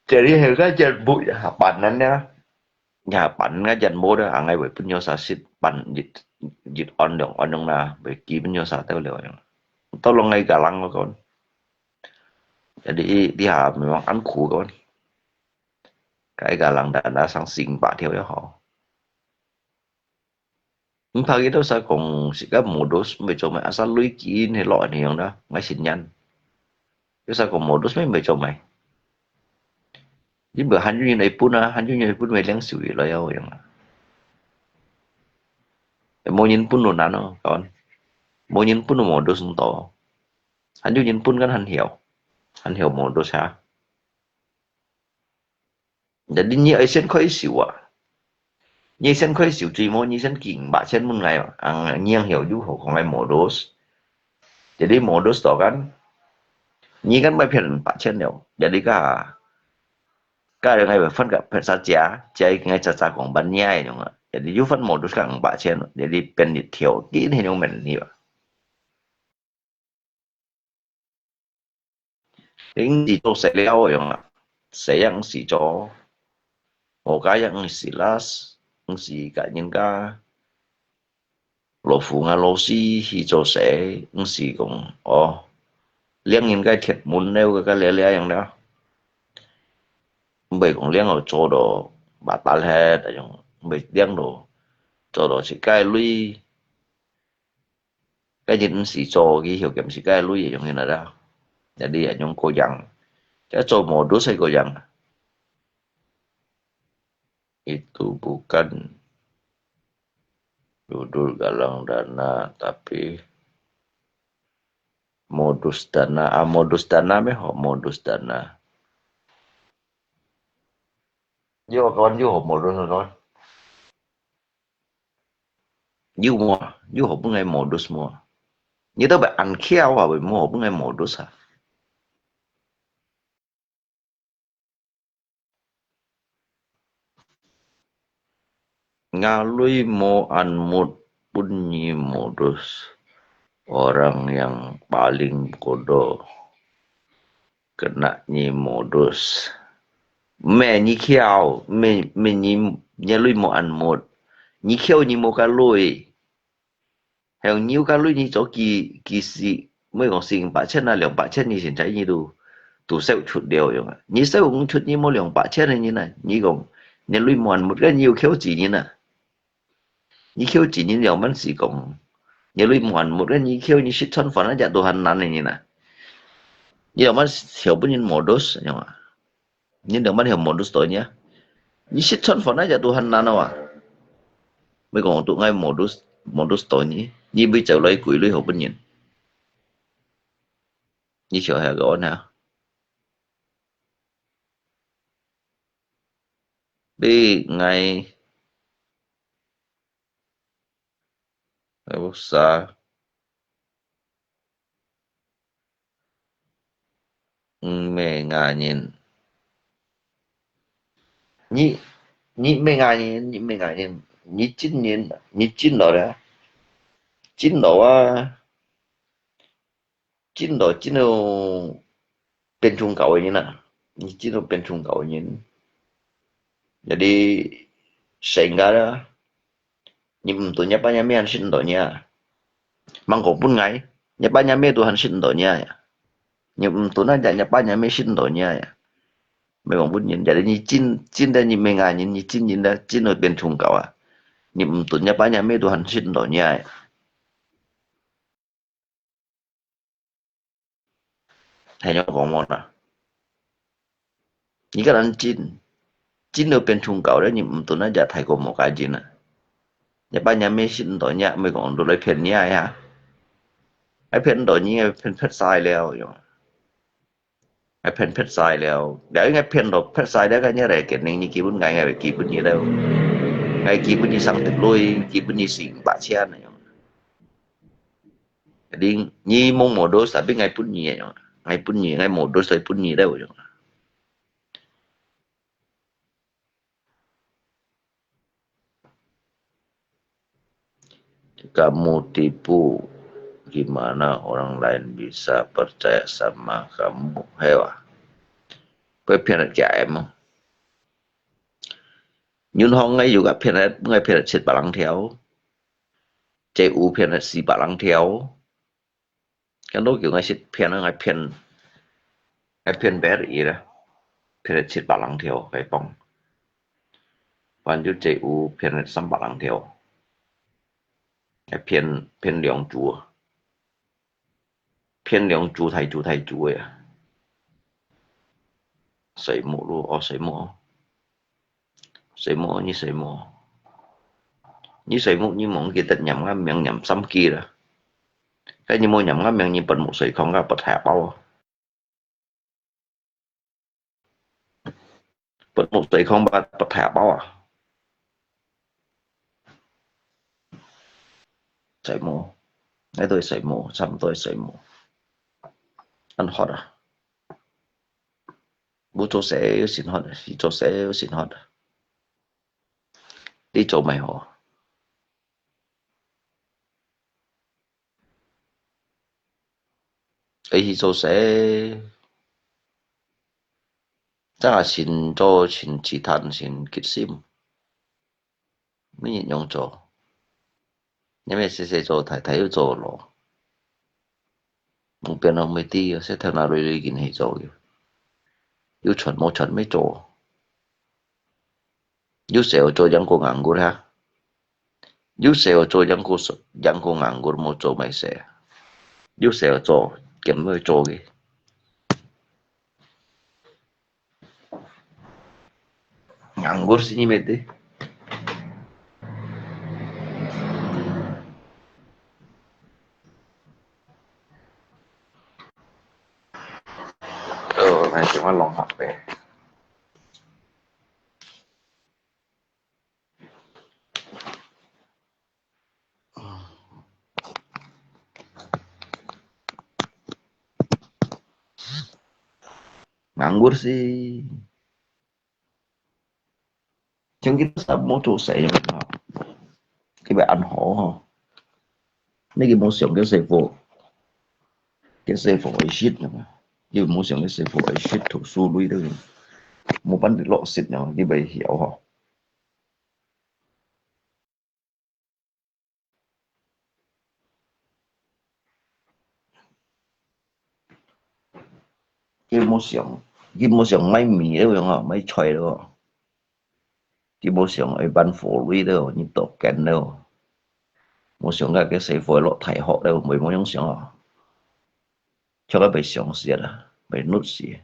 Jadi係个人物下班恁樣，下班个人物咧，啊，𠊎會分佢啥食飯，一，一碗兩碗樣啦，會寄分佢啥兜了樣。到攏𠊎galang个講。Jadi，這下memang恁苦个講。該galang單啊，上四五百條也好。 毋怕佢兜使講，自家modus毋會做咩，asal鐳金係落去樣啦，𠊎承認。佢使講modus毋會做咩。你毋還有人來分啊，還有人來分，會領受佢來啊，樣啊。無人分就難咯，講。無人分就modus毋到。還有人分，kan還曉，還曉modus哈。 Jadi你愛先開始啊。你先開始，最尾你先寄五百千分𠊎啊。啊，你曉有好講𠊎modus。Jadi modus到kan，你kan買騙五百千了。Jadi ka，ka𠊎會分个別儕借，借𠊎隻隻講分你个樣啊。Jadi有分modus个五百千，jadi變一條，佢係用問題啊。 應該做細了樣啊，細樣係做，無加樣係last，毋係个人家。老夫，𠊎老死去做事，毋使講，哦，領人个鐵門了，个个了了樣了。毋會講領到做到batal忒，恁樣，毋會領到做到自家鐳。該人毋使做，佢曉兼自家鐳，樣樣來啦。Jadi，恁樣个樣，這做modus係个樣。Itu bukan judul galang dana, tapi modus dana. Ah, modus dana meh, ho, modus dana. Yo, kawan, yo, ho, modus dana. Yo, mo, yo, ho, pun ngai modus, mo. Ni tau ba an kia, wa, mo, ho, pun ngai modus, ha. Ngalui mo anmut pun nyi modus. Orang yang paling bodoh kena nyi modus. Meh nyi kiau, meh, meh nyi, nyi lui mo anmut. Nyi kiau nyi mo ka lui. 還有你有个鐳，你做幾，幾時，毋係講四五百千啊，兩百千你現在你都，都燒出了樣啊。你燒毋出，你無兩百千个人啊，你講，你鐳無恁沒个，你有扣錢人啊。你扣錢人了，滿是講，你鐳無恁沒个，你扣你食餐飯啊，也都還難个人啊。你了滿條本人無多樣啊。 你兩萬條modus到你啊？你食餐飯那隻都還難啊哇！毋係講都愛modus，modus到你，你會走來歸類好本人。你曉得个安啊？你愛，愛屋啥？ 毋係外人。你，你毋係外人，你毋係外人，你真人，你真老了，真老啊，真老，真老變宗教个人啊，你真老變宗教个人。Jadi，sehingga你毋對若爸若姆還食毋到若。吂講分𠊎，若爸若姆都還食毋到若呀。你毋對若隻若爸若姆食毋到若呀。毋係講分人，jadi你真，真个你毋係外人，你真人个，真个變宗教啊。你毋對若爸若姆都還食毋到若呀。 係仰講無啦？你个人真，真到變宗教了，你毋對那隻大過無个人啊。若爸若姆食毋到若，毋係講都來騙你啊呀。愛騙到你，愛騙騙晒了，用。愛騙騙晒了，了應該騙到騙晒了，該你來決定你基本，𠊎，𠊎基本你了，𠊎基本你上得鐳，基本你四五百千那樣。 你，你無modus，tapi𠊎分你个樣，𠊎分你，𠊎modus，𠊎分你了樣。Kamu tipu, gimana orang lain bisa percaya sama kamu? Hewa. Kau騙了幾M？銀行𠊎有个騙了，𠊎騙了七百零條。 這有騙了四百零條。該老叫𠊎識騙啊，𠊎騙，𠊎騙別人咧，騙了七百零條，𠊎講。還有這有騙了三百零條，𠊎騙，騙兩組啊。 騙兩組大組大組个啊。Seimu咯，哦，seimu哦。Seimu，你seimu。你seimu，你莫記得念𠊎名念三記啦。該你無念𠊎名，你分目水孔个不太飽啊。 分目水孔吧，不太飽啊。Seimu，該都係seimu，差毋多係seimu。恁hot啊！毋做事又先hot，係做事又先hot。你做毋好。 愛去做事，正係先做先試探先決心，乜人樣做？你乜細細做，大大又做咯。無變咯，無知，這頭那鐳鐳已經係做个，有賺無賺乜做。有事做，贏過硬骨哈。有事做，贏過，贏過硬骨，無做乜事。有事做，兼會做个。 Nganggur sini mete. Oh, nanti malah H P. Nganggur sih. Chang kita sa mo to sa yung ha. Kiba an ho ho. Ni ki mo siang ke se fo. Ke se fo ai shit na. Ki mo siang ke se fo ai shit to su lui de. Mo pan di lo sit na. Kiba hiao ho. Ki mo siang, ki mo siang mai mi lo yang ha, mai choi lo. Ki mo siang ai ban fo lui lo, ni to ken lo. Mo siang ka ke se fo lo thai ho lo, mo mo yang siang ha. Cho ka bai siang sia la, bai nut sia.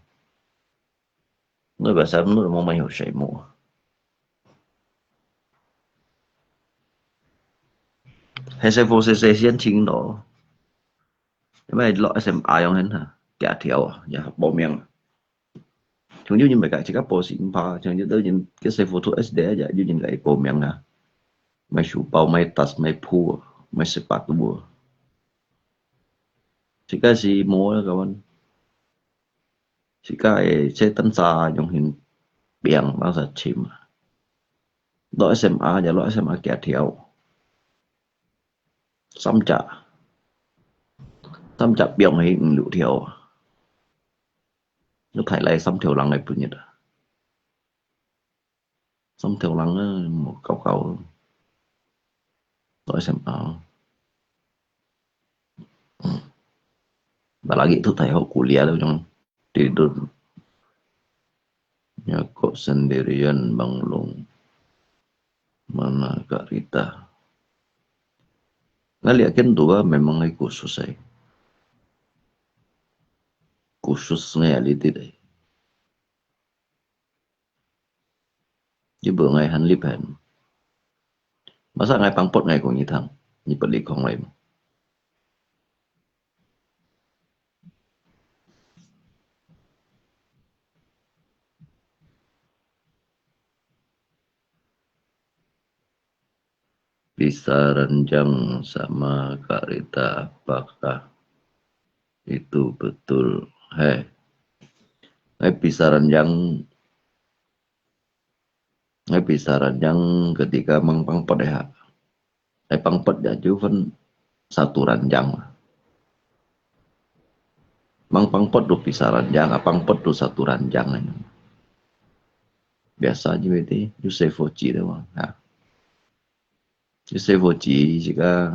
Nut bai sa nut mo mai ho sai mo. Hai se fo se se sian ching lo. Mai lo S M A yang hen ha, kia thiao, ya bo miang. Chúng ta nhìn mấy cái chỉ có bộ sinh pha, chúng ta nhìn cái xe photo S D ya, chúng nhìn cái bộ miệng à. Mai su bao, mai tas, mai phu, mai sepat tu. Chỉ có gì mua đó các bạn. Chỉ có xe tan xa, dùng hình biang, bao giờ chim. Lo S M A ya, lo S M A kia thiao. Samcha. Samcha biang hi nglu thiao. Nó thải lại sắm theo lăng này bự nhiệt à. Sắm theo lăng á, một cầu cầu. Lo S M A. Và lagi tu thải hậu cú lia đâu trong. Tidur. Yako sendirian banglung. Mana Kak Rita? Ngali akin dua memang ai khusus ai. Khusus ngai ali ti dai. Jibu ngai han lip han. Masa ngai pangpot ngai kong ni thang. Ni peli kong lai. Pisah ranjang sama Kak Rita, apakah itu betul? Hei. Ngai pisah ranjang, ngai pisah ranjang ketika mang pangpot ya. Ai pangpot ya, ju phen satu ranjang. Mang pangpot tu pisah ranjang, a pangpot tu satu ranjang. Biasa je beti, ju se fo ji de wa. Ha. Ju se fo ji, jika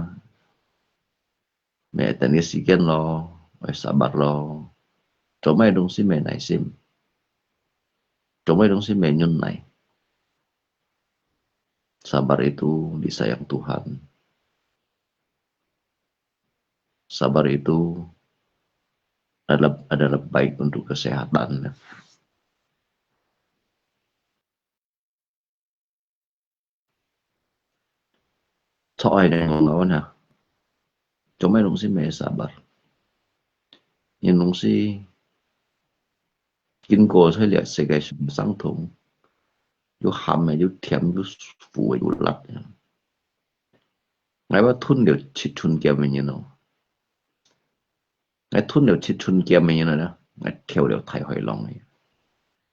mai ten ke sikian lo, mai sabar lo. Chomai dong si mai nai sim. Chomai dong si mai nyun nai. Sabar itu disayang Tuhan. Sabar itu adalah, adalah baik untuk kesehatan. Chok ai neng ngôn ha. Chomai dong si mai sabar. Nyen dong si kinh過在這世界上相同，有鹹个，有甜，有苦个，有辣个。𠊎話吞了七寸劍个人哦，𠊎吞了七寸劍个人啊，𠊎跳了大海浪个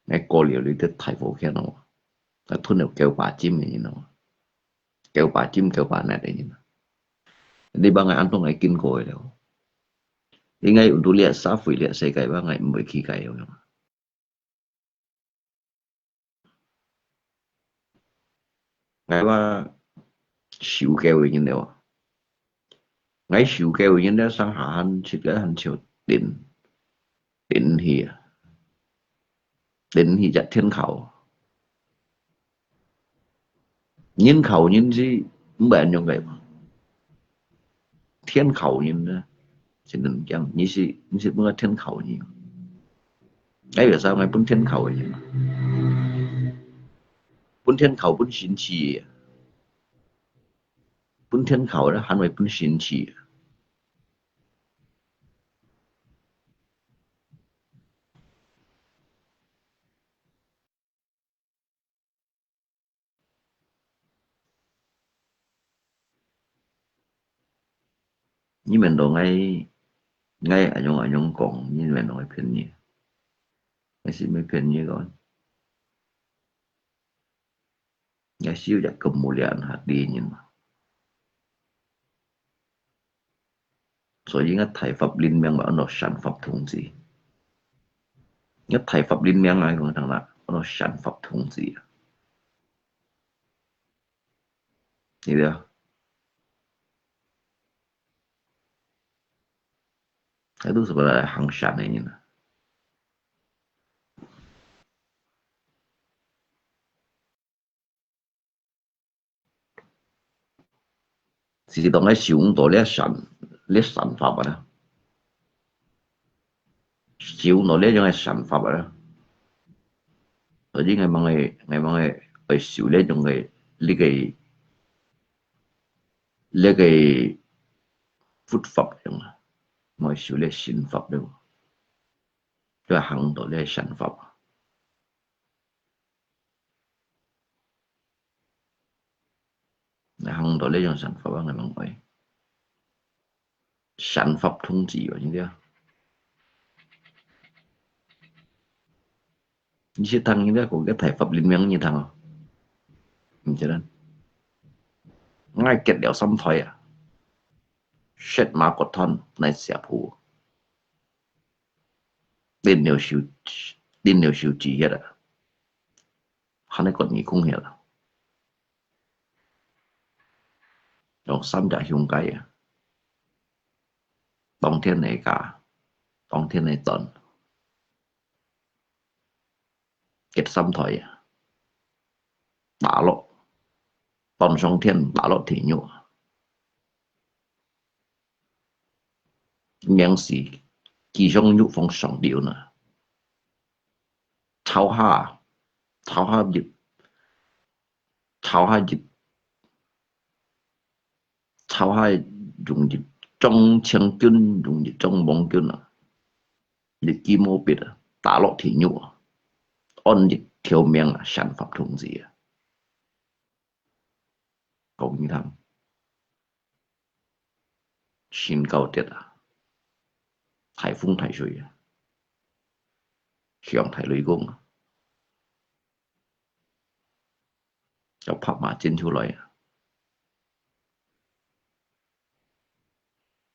，𠊎過了你个大火圈哦，𠊎吞了九把金个人哦，九把金九把辣个人啊。你把𠊎安到𠊎經過个了，應該有到這社會這世界吧，𠊎毋會去改了。 𠊎話受教个人了， 𠊎受教个人咧，上下還，自家還笑，頂，頂起啊，頂起隻天口。人口人是毋會恁樣个嘛，天口人呢，是恁樣，你是，你是本个天口人。哎，有時候𠊎本天口个人嘛，本天口本神奇个，本天口咧，還會本神奇个。 你們都愛，愛恁樣，恁樣講，你們都愛騙人。𠊎係毋係騙人个？𠊎係有一個無良下啲人嘛。 所以𠊎大發靈明，𠊎安到善法童子。𠊎大發靈明啊，𠊎講聽啦，安到善法童子啊。你知啊？該都係來行善个人啊。 是當个修到這善，這善法啊，修到這種个善法啊。所以𠊎問个，𠊎問个，愛修這種个，這个，這个佛法樣啊，愛修這善法了，就行到這善法啊。 行到這種善法啊，𠊎問愛善法童子啊，你知啊？你識聽人家講个大法靈明，你聽啊？毋知啦。𠊎結了三胎啊，血脈割斷，乃是阿婆。輪流受，輪流受制約啊。 還係割耳公血啊。用三隻香雞啊，當天來加，當天來斷，結三胎啊，打落，斷上天，打落地獄啊。 命是地上玉皇上帝呢。朝下，朝下入，朝下入，朝下用一張清軍，用一張網軍啊，一支毛筆啊，打落地獄啊，安一條命啊，善法童子啊。 講你聽，新高鐵啊，颱風颱水啊，上大雷公啊，有白馬精出來啊。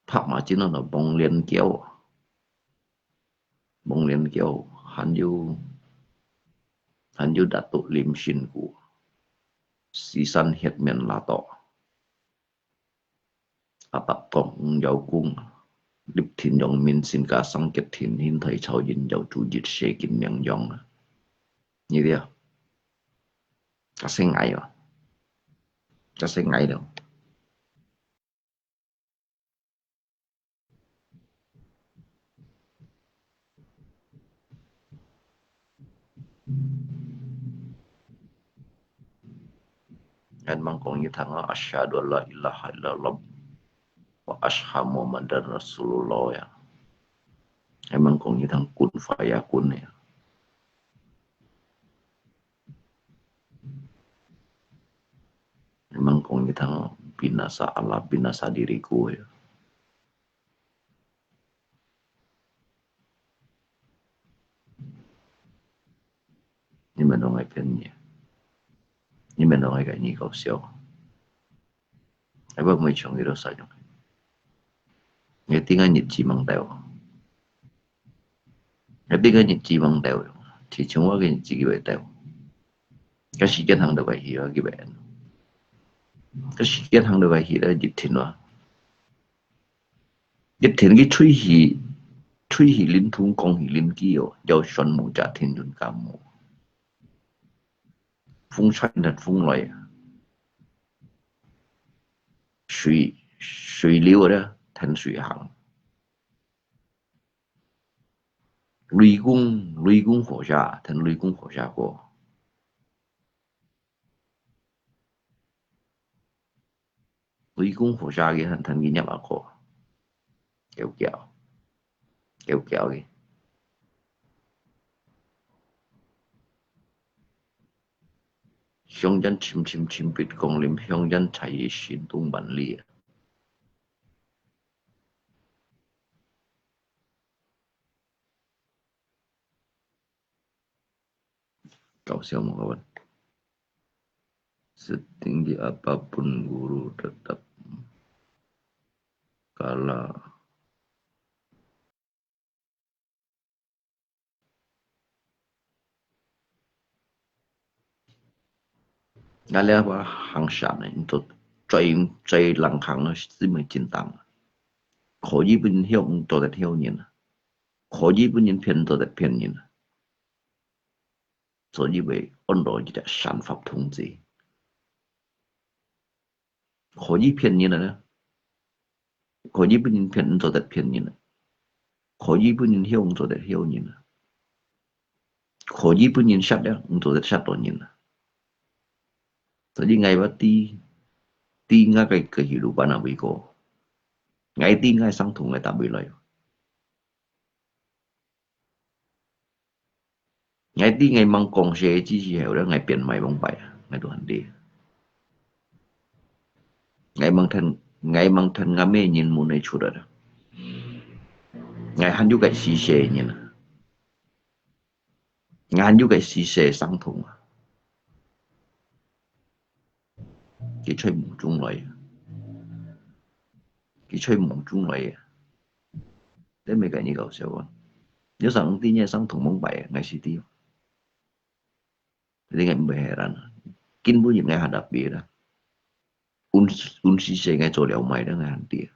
白馬精安到黃連嬌啊，黃連嬌還有，還有拿督臨辛苦，西山黑面拿督，阿達當五妖功，立天陽明，身家生結天，天台超人，妖主一世金名揚啊。你知啊？較細矮啊，較細矮了。 𠊎吂講你聽啊，Asyhadu an la ilaha illallah wa asyhadu Muhammadan Rasulullah呀。𠊎吂講你聽kun fayakun呀。 Memang kong itang binasa Allah, binasa diriku ya. 你們攏愛騙人，你們攏愛甲人搞笑。 Apa每場佢都使用。你定个日子吂到，你定个日子吂到，提前我个日子佢會到。个時間行到過去啊，佢會。个時間行到過去咧，日天啊。一天佢吹起，吹起靈通，講起靈機哦，要算無，這天人感冒。風吹那風來啊，水，水流了，天水行。雷公，雷公火下，天雷公火下過。 雷公火下个，還聽佢念阿哥，叫叫，叫叫个。香煙沉沉沉，別光臨，香煙在於心中萬里啊。 搞笑嘛，kawan. Setinggi apapun guru tetap kalah. Ngaleh apa hangsan ni, untuk cai, cai langkang ni, mesti mengcintang. 可以分曉，做得曉人啊。可以分人騙，做得騙人啊。 所以會安到一隻善法童子。可以騙人啊，可以分人騙，做得騙人啊。可以分人曉，做得曉人啊。可以分人殺了，做得殺到人啊。所以𠊎話知，知𠊎个kehidupan哪位過，𠊎知𠊎生同个搭位來。 𠊎知𠊎吂講些之時候咧，𠊎變賣往擺啊，𠊎都還知。𠊎吂聽，𠊎吂聽𠊎咩人門內出來啊。𠊎還有个死世人啊。𠊎還有个死世生同啊。佢在夢中來啊。佢在夢中來啊。 你毋係个你搞笑啊！你想知你生同往擺，𠊎死知。你應該毋會heran啊。根本應該還特別啦。運，運勢係𠊎做了賣啦，𠊎還知。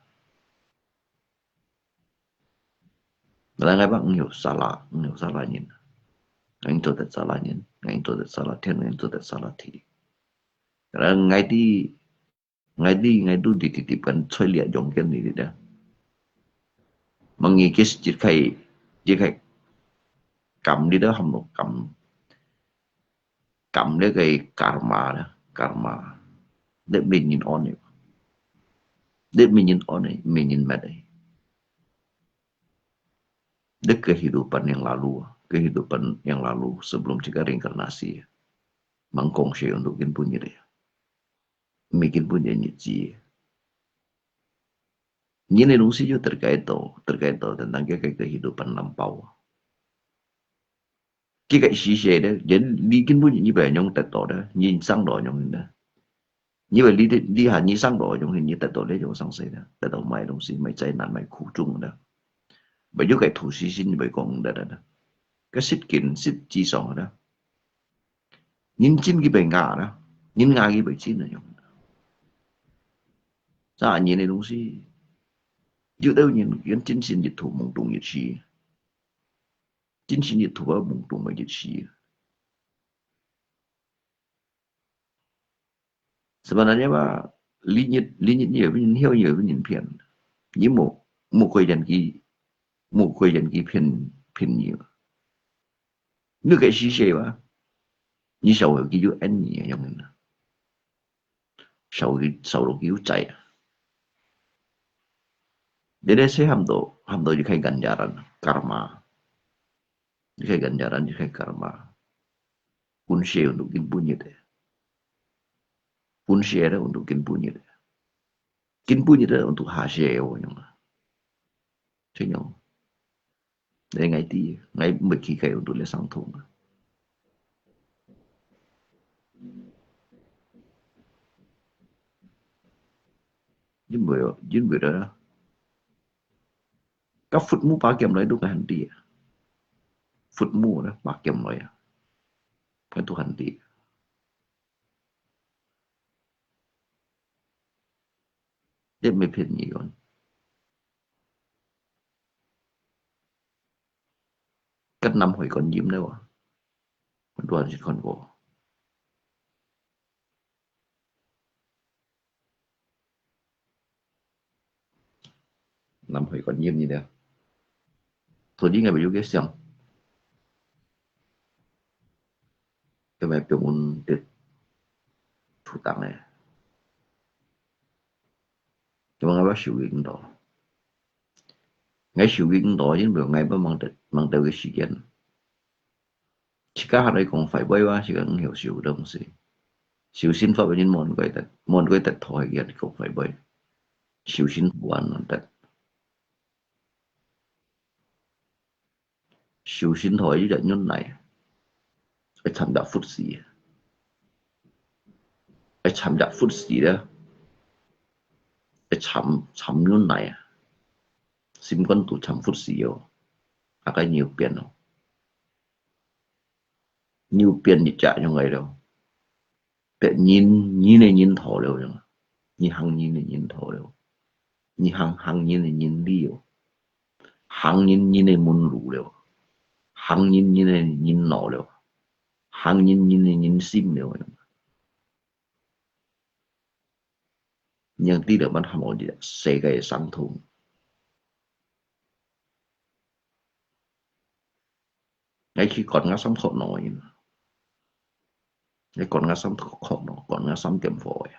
但係𠊎捌，毋曉salah，毋曉salah人。𠊎做得salah人，𠊎做得salah天，𠊎做得salah地。但係𠊎知 𠊎知，𠊎都直直直跟催烈用緊你的。Mengikis一開，一開，kam你都喊到kam，kam你个karma啦，karma。你命運安呢，你命運安呢，命運乜呢？你kehidupan yang lalu，kehidupan yang lalu sebelum kita reinkarnasi，吂講係用到根本一个。 毋係根本个日子。人个東西就terkait到，terkait到，tentang佢个kehidupan lampau。佢个時勢咧，人你根本你毋會用得到咧，你生到用咧。你會你你下你生到用，你得到咧就生死咧，得到麼个東西，麼个災難，麼个苦衷咧。毋係有个土司仙會講得咧，个實境實際上咧。 人真佢會ngã啦，人ngã佢會真啊樣。啥人个東西，有兜人，人真心一途懵懂一時，真心一途啊懵懂个一時。Sebenarnya嘛，你日，你日，你也分人曉，也分人騙。你莫，莫怪人佢，莫怪人佢騙，騙你。 你个時勢哇，你受到佢有恩義个樣啊，受佢，受到佢有災啊。你咧係喊到，喊到一个ganjaran，karma。一个ganjaran，一个karma。本世untuk今本日个，本世个untuk今本日个，今本日个untuk下世个樣啊。就樣。 你𠊎知，𠊎毋會去該度來相通啊。因為，因為啦，該佛母把劍來都還知啊，佛母啦，把劍來啊，佢都還知。 你毋係騙你个。南海觀音了啊，很多人去看過。 南海觀音呢，頭先𠊎有个相，佢乜放阮在土堂咧。佢話𠊎要修行到，𠊎修行到，因為𠊎要忙得，忙得个時間。 自家還來講壞話哇，自家毋曉修東西。修身法个人，無人會得，無人會得道，係佢講壞話。修身法還得。修身道有一忍耐，愛懺隻佛時，愛懺隻佛時咧，愛懺，懺忍耐啊，心肝肚懺佛時哦，啊，該你有變哦。 你有變一隻樣个了。變人，人个人道了樣，你行人个人道了，你行，行人个人理哦，行人，人个門路了，行人，人个人腦了，行人，人个人心了樣。你知了，乜喊我這世界个傷痛。 𠊎去管𠊎三苦惱个，𠊎管𠊎三苦惱，管𠊎三點火个。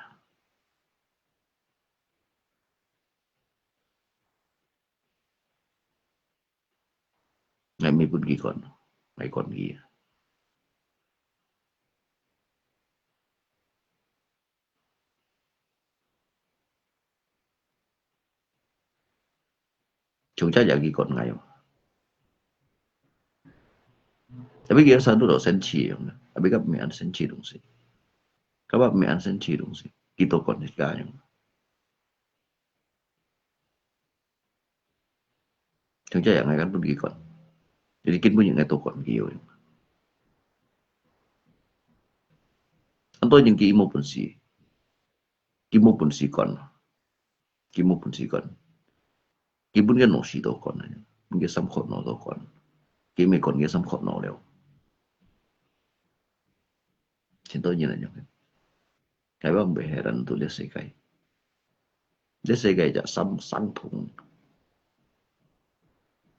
𠊎毋分佢管，𠊎管佢。 像這樣佢管𠊎哦。Tapi佢生到生趣樣，tapi佢毋係恁生趣東西，佢毋係恁生趣東西，佢都管自家樣。像這樣𠊎敢分佢管，就是根本應該都管佢哦。恁多人佢無本事，佢無本事管。 佢無本事管，佢分佢老師都管啊，分佢三苦惱都管，佢毋管佢三苦惱了。真多人恁樣个，𠊎話毋係人都這世界，這世界就三，三痛。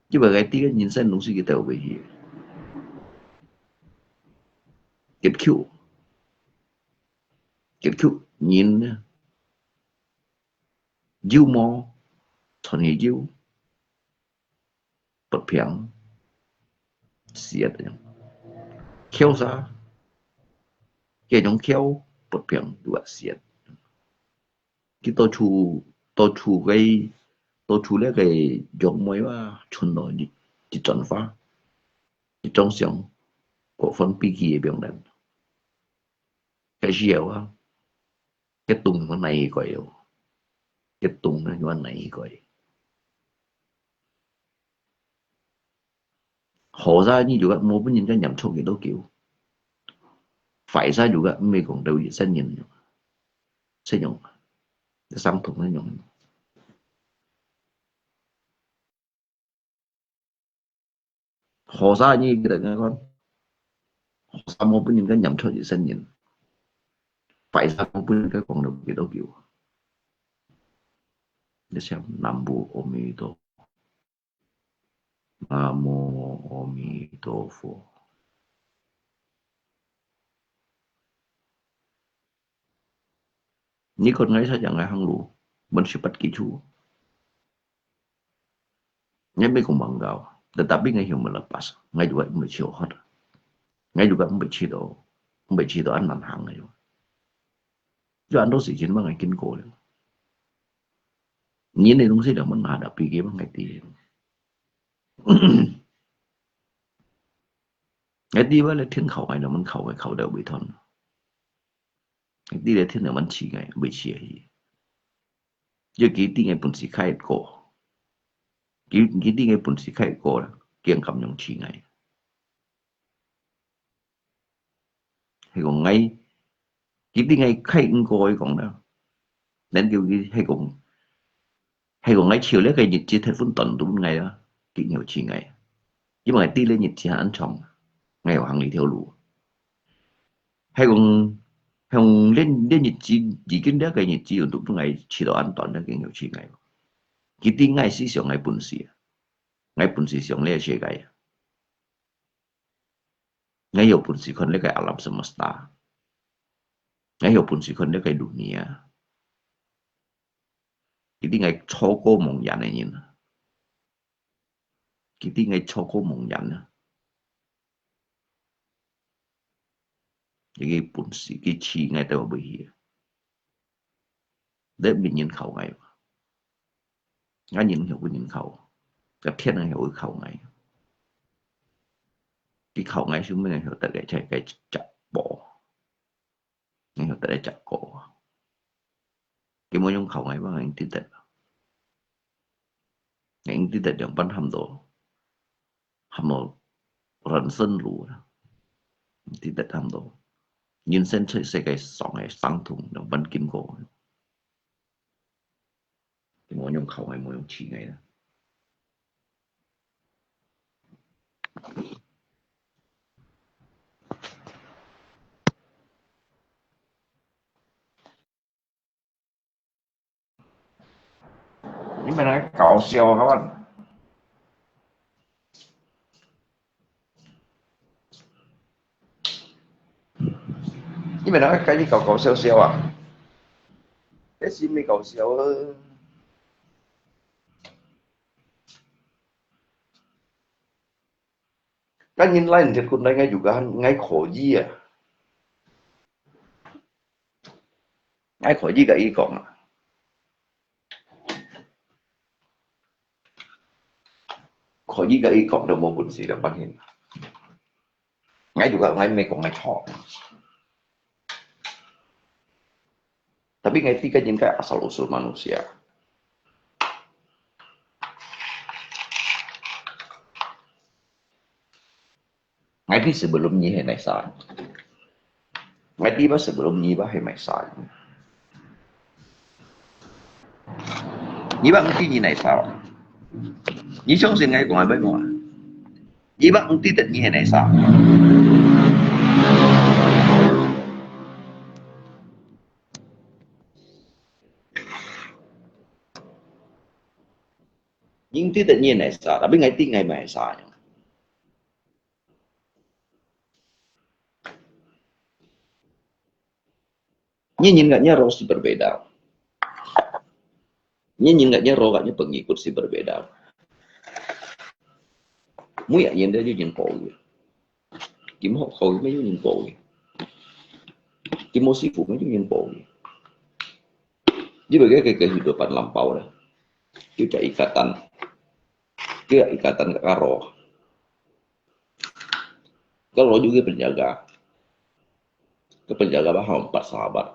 因為𠊎知个人生東西佢兜會去，結局，結局人呢， 有毛，全係有，不平，死啊！噭啥？這種噭，不平，都啊死啊！佢到處，到處个，到處該个楊梅啊，伸到一，一欉花，一張相，過分比起个病人。該時候啊， 結凍嘛哪一個喲？結凍呢，又哪一個？好在你就講，無分人家黏著幾多久。壞在就講，毋係講到一生人，生用，生痛生用。 好在你，佢等講，好在無分人家黏著一生人，壞在無分人家講到幾多久。你想，南無阿彌陀，南無阿彌陀佛。你看𠊎這樣个行路，問十八支柱。 𠊎毋係講戇狗，tetapi𠊎曉melepas，𠊎juga毋會愁渴，𠊎juga毋會愁到，毋會愁到恁難行个。有恁多事情分𠊎經過了。人个東西了，分𠊎hadapi，分𠊎知。𠊎知話了，天靠𠊎了，分靠𠊎，靠到尾斷。 知了天就毋會飼𠊎，毋會飼佢。因為佢知𠊎本事較過，佢，佢知𠊎本事較過啦，佢敢樣飼𠊎？係講𠊎，佢知𠊎較毋過，佢講啦，等到佢係講，係講𠊎笑了个日子，忒分短度𠊎啦，佢又飼𠊎。因為知這日子還恁長，𠊎有行這條路。係講，係講這，這日子，已經這個日子有都分𠊎試到恁短，這個有試𠊎。佢知𠊎思想𠊎本事啊，𠊎本事上這個世界啊。 𠊎有本事看這個alam semesta，𠊎有本事看這個dunia。佢知𠊎超過茫然个人，佢知𠊎超過茫然啊！佢个本事，佢試𠊎到尾去啊！ 這毋係人靠𠊎，𠊎人曉分人靠，個天曉會靠𠊎。佢靠𠊎，就毋曉得个，才該隻寶，𠊎曉得个隻寶。佢無用靠𠊎，𠊎應知得，𠊎應知得兩半喊到。 喊到人生路啊，毋知得喊到人生在世界上个傷痛，兩般經過。無用靠𠊎，無用試𠊎啦。 你們兩個搞笑啊，kawan！你們兩個該搞搞笑笑啊？這係毋係搞笑啊？該人來毋係過來，𠊎有个，𠊎可以啊。 𠊎可以甲佢講啊，可以甲佢講都無本事了，放心。𠊎就講，𠊎毋係講𠊎錯。Tapi𠊎知个應該asal usul manusia。 𠊎知sebelum你係哪儕，𠊎知吧sebelum你吧係哪儕。你吧毋知你哪儕，你相信𠊎講个無啊？你吧毋知得你係哪儕。 人知得你係哪儕，tapi𠊎知𠊎毋係哪儕。你人个，你个roh係berbeda。你人个，你个roh个，你个pengikut係berbeda。每一人都有人保佑。 佢無好，佢無有人保佑。佢無師傅，無有人保佑。Ini bagi ke kehidupan lampau lah. Itu ada ikatan. Itu ada ikatan ka roh. Ka roh juga penjaga. Ka penjaga ba hang empat sahabat.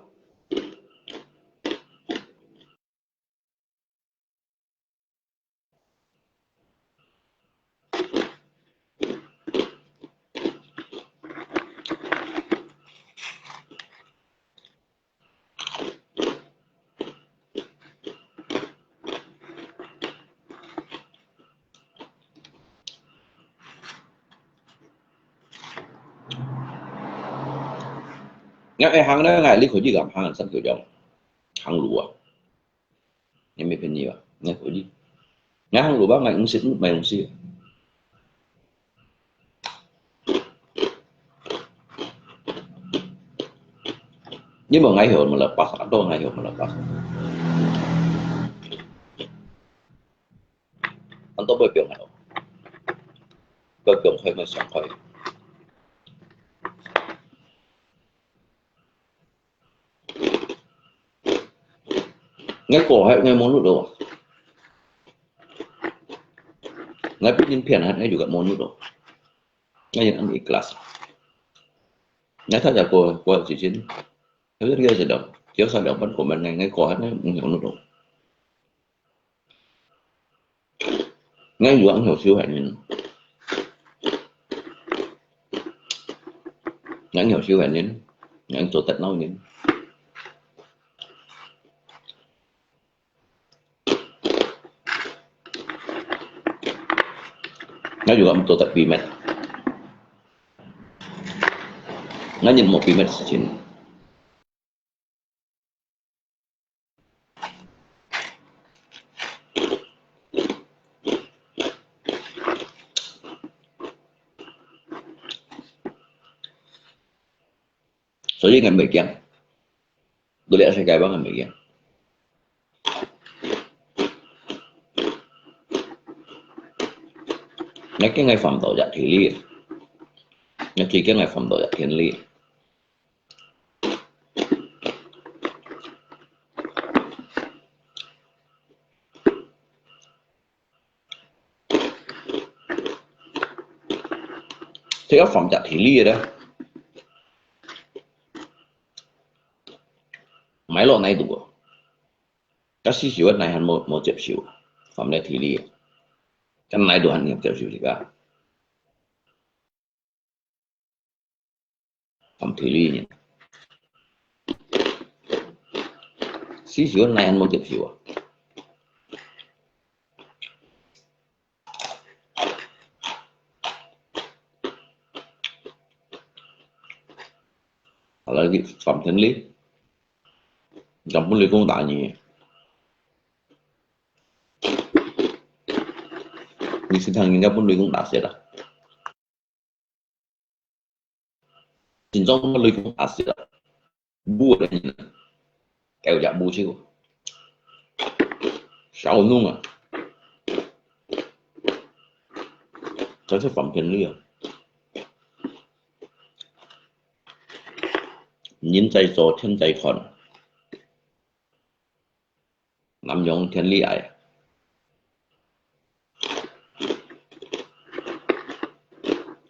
𠊎愛行呢，𠊎這口氣敢行，三九兩，行路啊。 你沒朋友啊？你可以。你行路吧，買東西，買東西。你無愛好，無了pas，都愛好，無了pas。俺都不用愛好，不用開，不想開。 𠊎過後，𠊎無路了。𠊎被人騙了，𠊎就無路了。𠊎人恁ikhlas。𠊎大家過，過之前，有一個是了，有三兩班過門，𠊎，𠊎過後，𠊎無路了。 𠊎有恁好修行人，𠊎有修行人，𠊎做得鬧人。那如果做得避免，那你没避免的事情。所以，𠊎毋會驚。在這世界，𠊎毋會驚。𠊎驚𠊎犯到這地理，𠊎最驚𠊎犯到這天理。 這个犯這地理个咧，買落哪度啊？該世俗个哪還無，無接受啊？犯這地理个，該哪度還能接受這个？ 犯地理呢？世俗个哪還無接受啊？好了，你犯天理，人家分雷公打你，你是聽人家分雷公打死了。 心中个雷公打死了，母个人，狗也母手，小弄啊，真是犯天理啊！人在做，天在看。 南洋天理啊！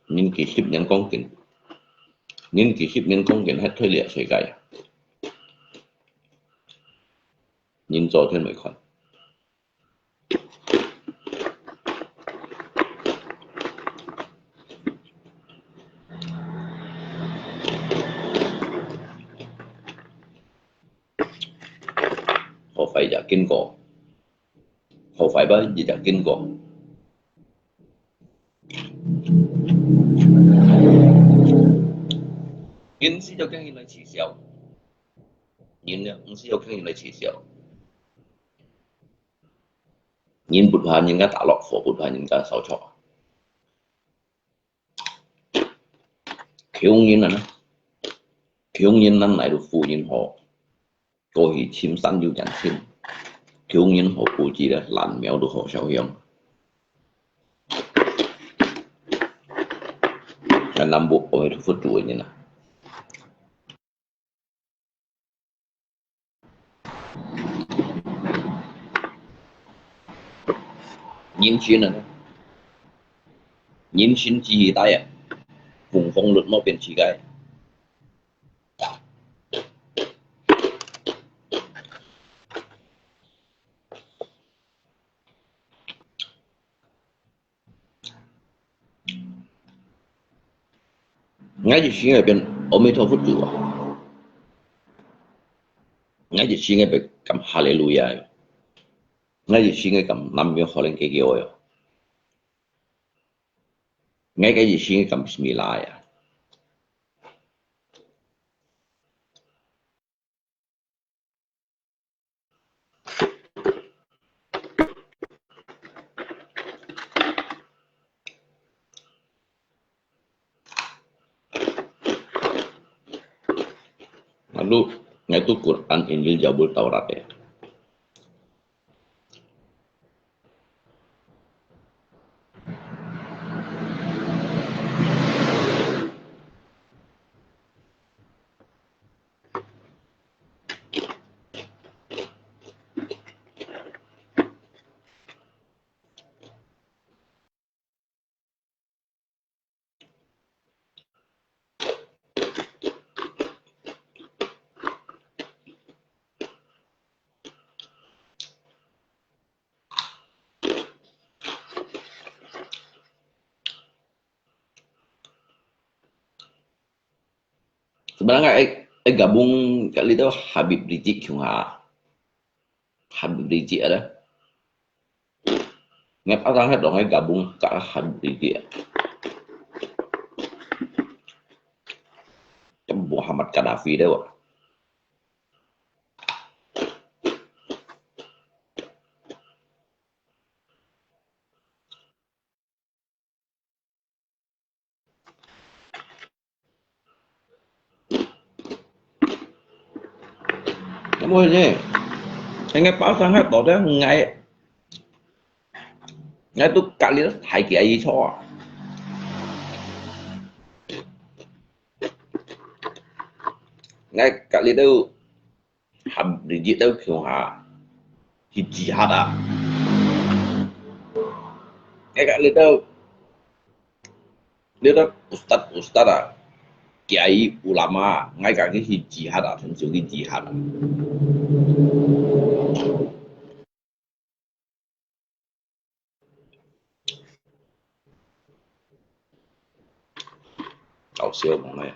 人幾十年光景，人幾十年光景，還退了世界啊！人做天會看。 好壞也經過，好壞吧，也經過。人毋係要驚人來恥笑，人呢，毋係要驚人來恥笑。人不怕人家打落火，不怕人家燒著。 窮人啊，窮人哪來个富人好？過去深山有人尋，窮人好布施咧，爛苗都好燒香。該南部愛佛祖个人啊。 人心啊，人心之大啊，風風雨雨變自家。 𠊎一時愛變阿彌陀佛祖啊！𠊎一時愛變喊哈利路亞喲！𠊎一時愛喊南無阿彌陀佛喲！𠊎个一時愛喊bismillah呀！ Lalu, ngaitu Quran, Injil, Jabul, Taurat ya. Sebenarnya ai, ai gabung kat litu Habib Rizieq kiung ha. Habib Rizieq ada. Ngai pasang hai dong ngai gabung ka Habib Rizik. Muhammad Gaddafi deh wa. Namo ne, ngai pasang hai dong deh ngai, ngai tu kali hai kia i cho. Ngai kali tu Habib Rizik tu kiong ha, hi jihad ah. Ngai kali tu, li tu ustad ustad ah, kiai ulama, ngai kaki hi jihad ah, thun sio hi jihad ah. 搞笑，無奈。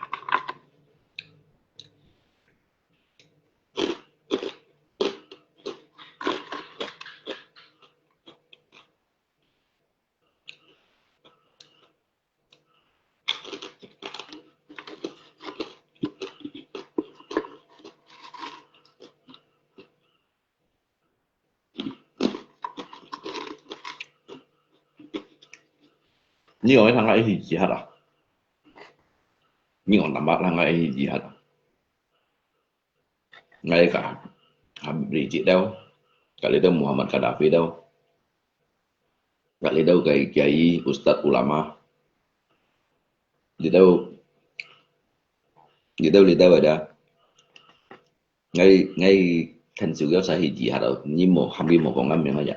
你講你同𠊎一起jihad啊？你講坦白同𠊎一起jihad啊？𠊎个Habib Rizik了，隔離到Muhammad Gaddafi了，隔離到个kiai ustad ulama，你都，你都，你都个。 𠊎，𠊎牽手要使去jihad咯，你無，還未無講个名个呀。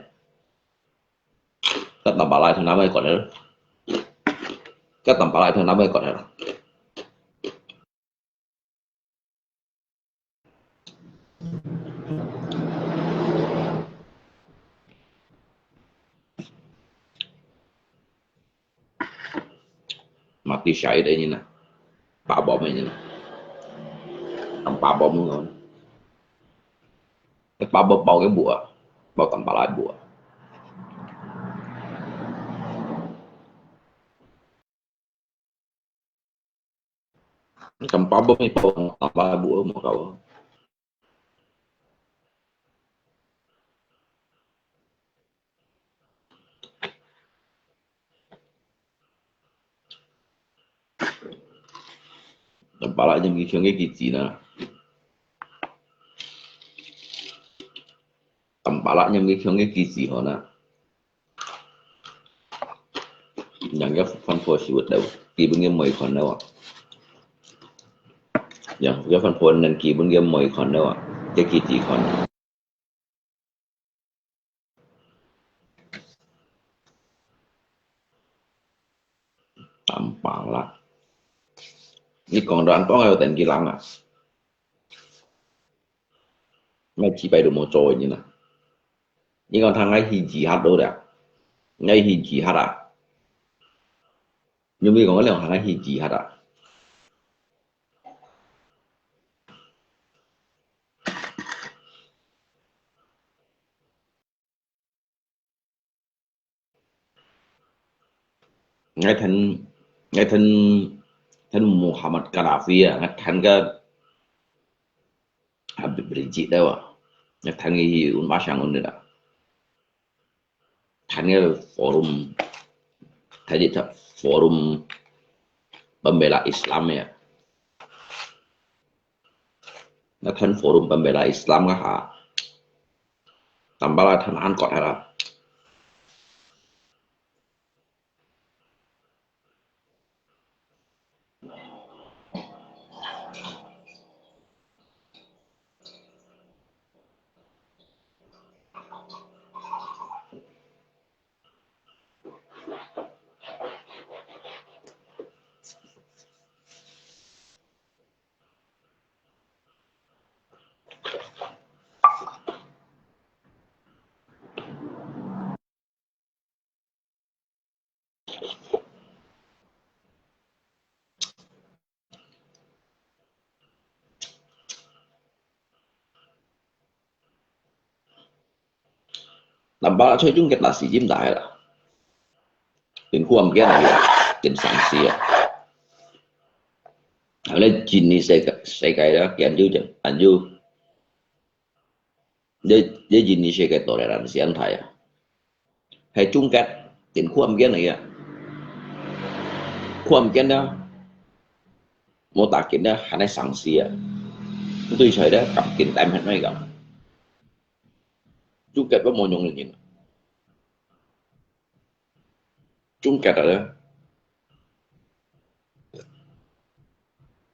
該打巴拉同他們講的，該打巴拉同他們講的。Mati syahid ini na. Pabom ini na. Ang pabom mo. Pabom pau ke bua. Pau tampalai bua. Ang pabom ini pau tampalai bua mo kau. Tampalak nyam ki khiong ki kici na. Tampalak nyam ki khiong ki kici ho na. Yang ya fan po siwat daw. Ki bun ya moi kon daw. Yang ya fan po nan ki bun ya moi kon daw. Ya kici kon. Tampalak. Ni kong dan tong ayo ten ki lang ah. Ngai chi pai do mo cho ni na. Ni kong thang ngai hi jihad do da. Ngai hi jihad ah. Ni mi kong ngai hi jihad ah. Ngai thân, ngai thân, thân Muhammad Gaddafi ah, ngai thân ka Habib Rizik da wa. Ngai thân ngi hi un ba sang un da. Thân ngai forum, thân di forum pembela Islam ya. Ngai thân forum pembela Islam ka ha. Tampalak thân han kot ha. Tampalak最終个大事情大啦。辛苦毋驚啊，真生死啊。後來印尼世界，世界啊，研究就，研究，這，這印尼世界到底人是安排啊？係中國，真苦毋驚啊，苦毋驚啊，無打緊啊，還係生死啊。對出來咧，感情淡薄仔个。中國都無用个人。 中國啊，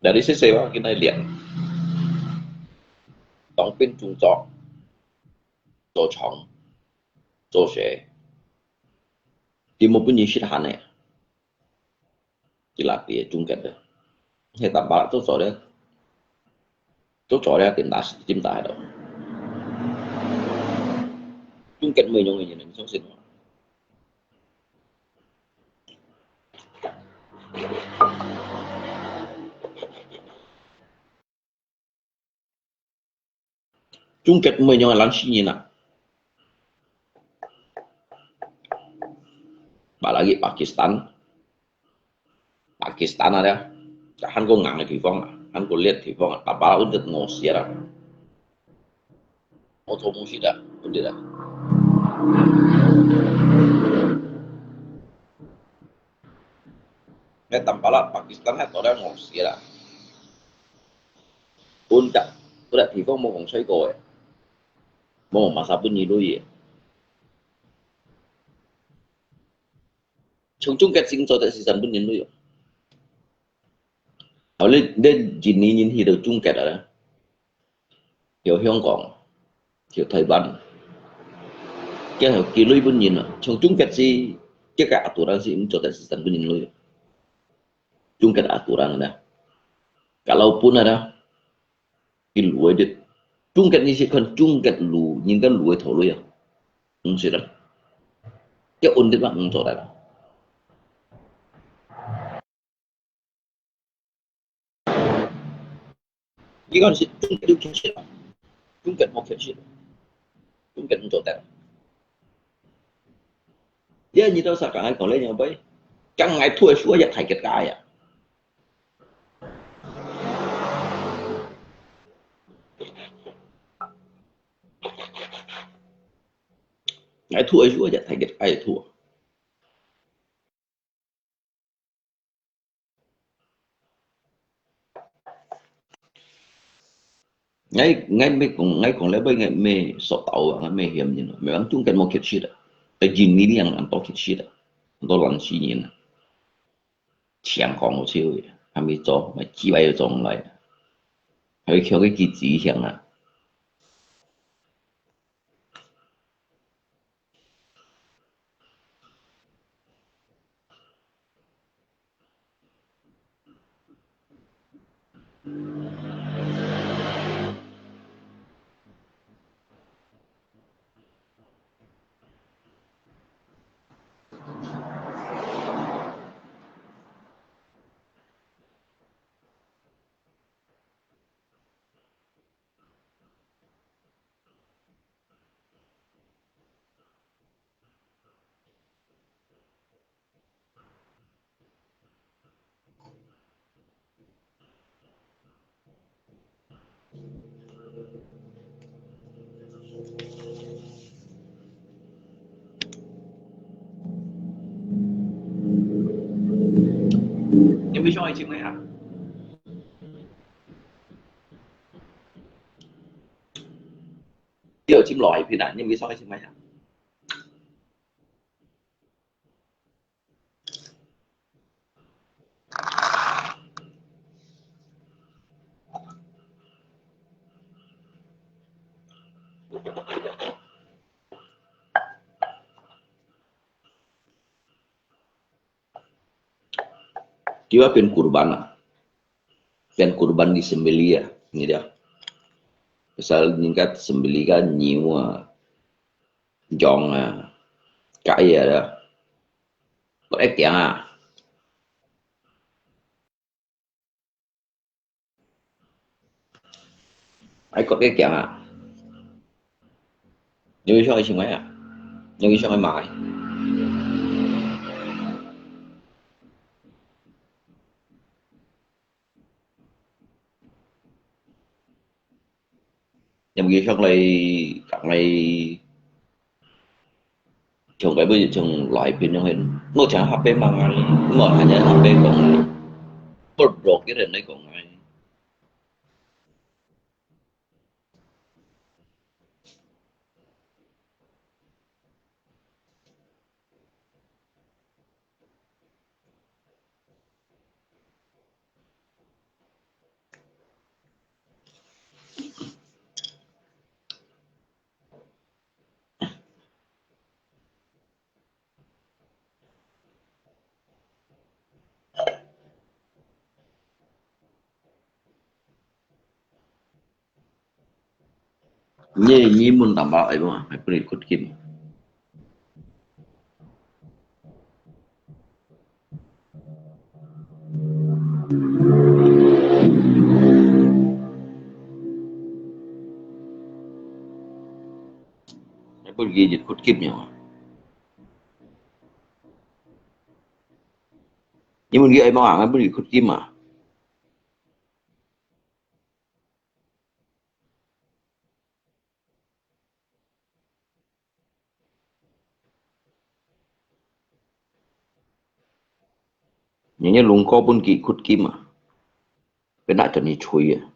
那你細細話跟佢練，當兵工作，做廠，做事，佢無分你食閒个，佢拉比中國个，係淡薄做做咧，做做咧，點打點打喺度，中國無用个人，你相信我。 中國毋會用个爛死人啊。Apalagi Pakistan，Pakistan啊，還過硬个地方啊，還過烈个地方啊，打把穩得餓死啊。 我做毋識啊，毋得啊。該淡薄啦，Pakistan還做得餓死啦。本地，本地地方無風吹過个，無masa分你累个。從中國先做得四十分人累哦。後來，你印尼人去到中國啊， 有香港，有台灣，這有幾類分人啊。從中國是，這個aturan是毋做得四十分人類。中國aturan呢，kalau pun ada，佢路个，中國你係看中國路，人家路个頭路啊，毋係啦。這問題嘛，毋做得啦。 你講係中國有缺失啊？中國無缺失，中國毋做得。因為你到時講，講咧樣般，講𠊎吐个水也大結界啊！𠊎吐个水也大結界吐。 𠊎，𠊎毋講，𠊎講了尾，𠊎毋係說到啊，𠊎毋係嫌人啊，memang中國無缺失啊，但印尼人恁多缺失啊，恁多爛死人啊，搶光好笑个，還沒做，還幾百個鐘來，還會叫佢去執行啊。 你有想愛尋麼个啊？你有尋落去片啊？你有想愛尋麼个啊？ Dia pian kurban啊，pian kurban disembelih啊，你知道？Pasal人家sembelih个牛啊，羊啊，雞啊，割一驚啊。 愛割个驚啊！你有想愛尋麼个啊？你有想愛買？因為佢上來，講來，像該尾像來賓樣个，我像客話嘛，我還係客話講，不落个人來講个。 你，你問淡薄愛無啊？還分你窟金。還分佢窟金樣啊？你問佢愛無啊？還分你窟金啊？ 你，你弄過分佢窟金啊？佢拿轉去吹啊？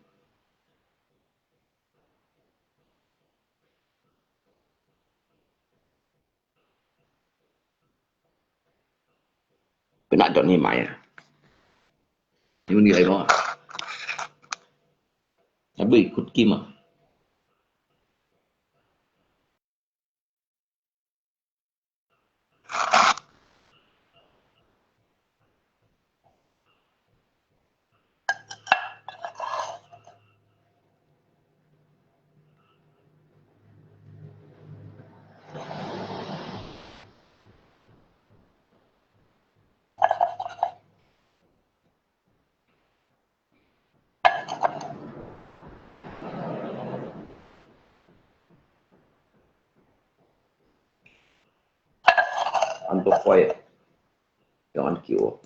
佢拿轉去賣啊？你問佢愛無啊？還分佢窟金啊？ 恁多塊啊，用恁久哦。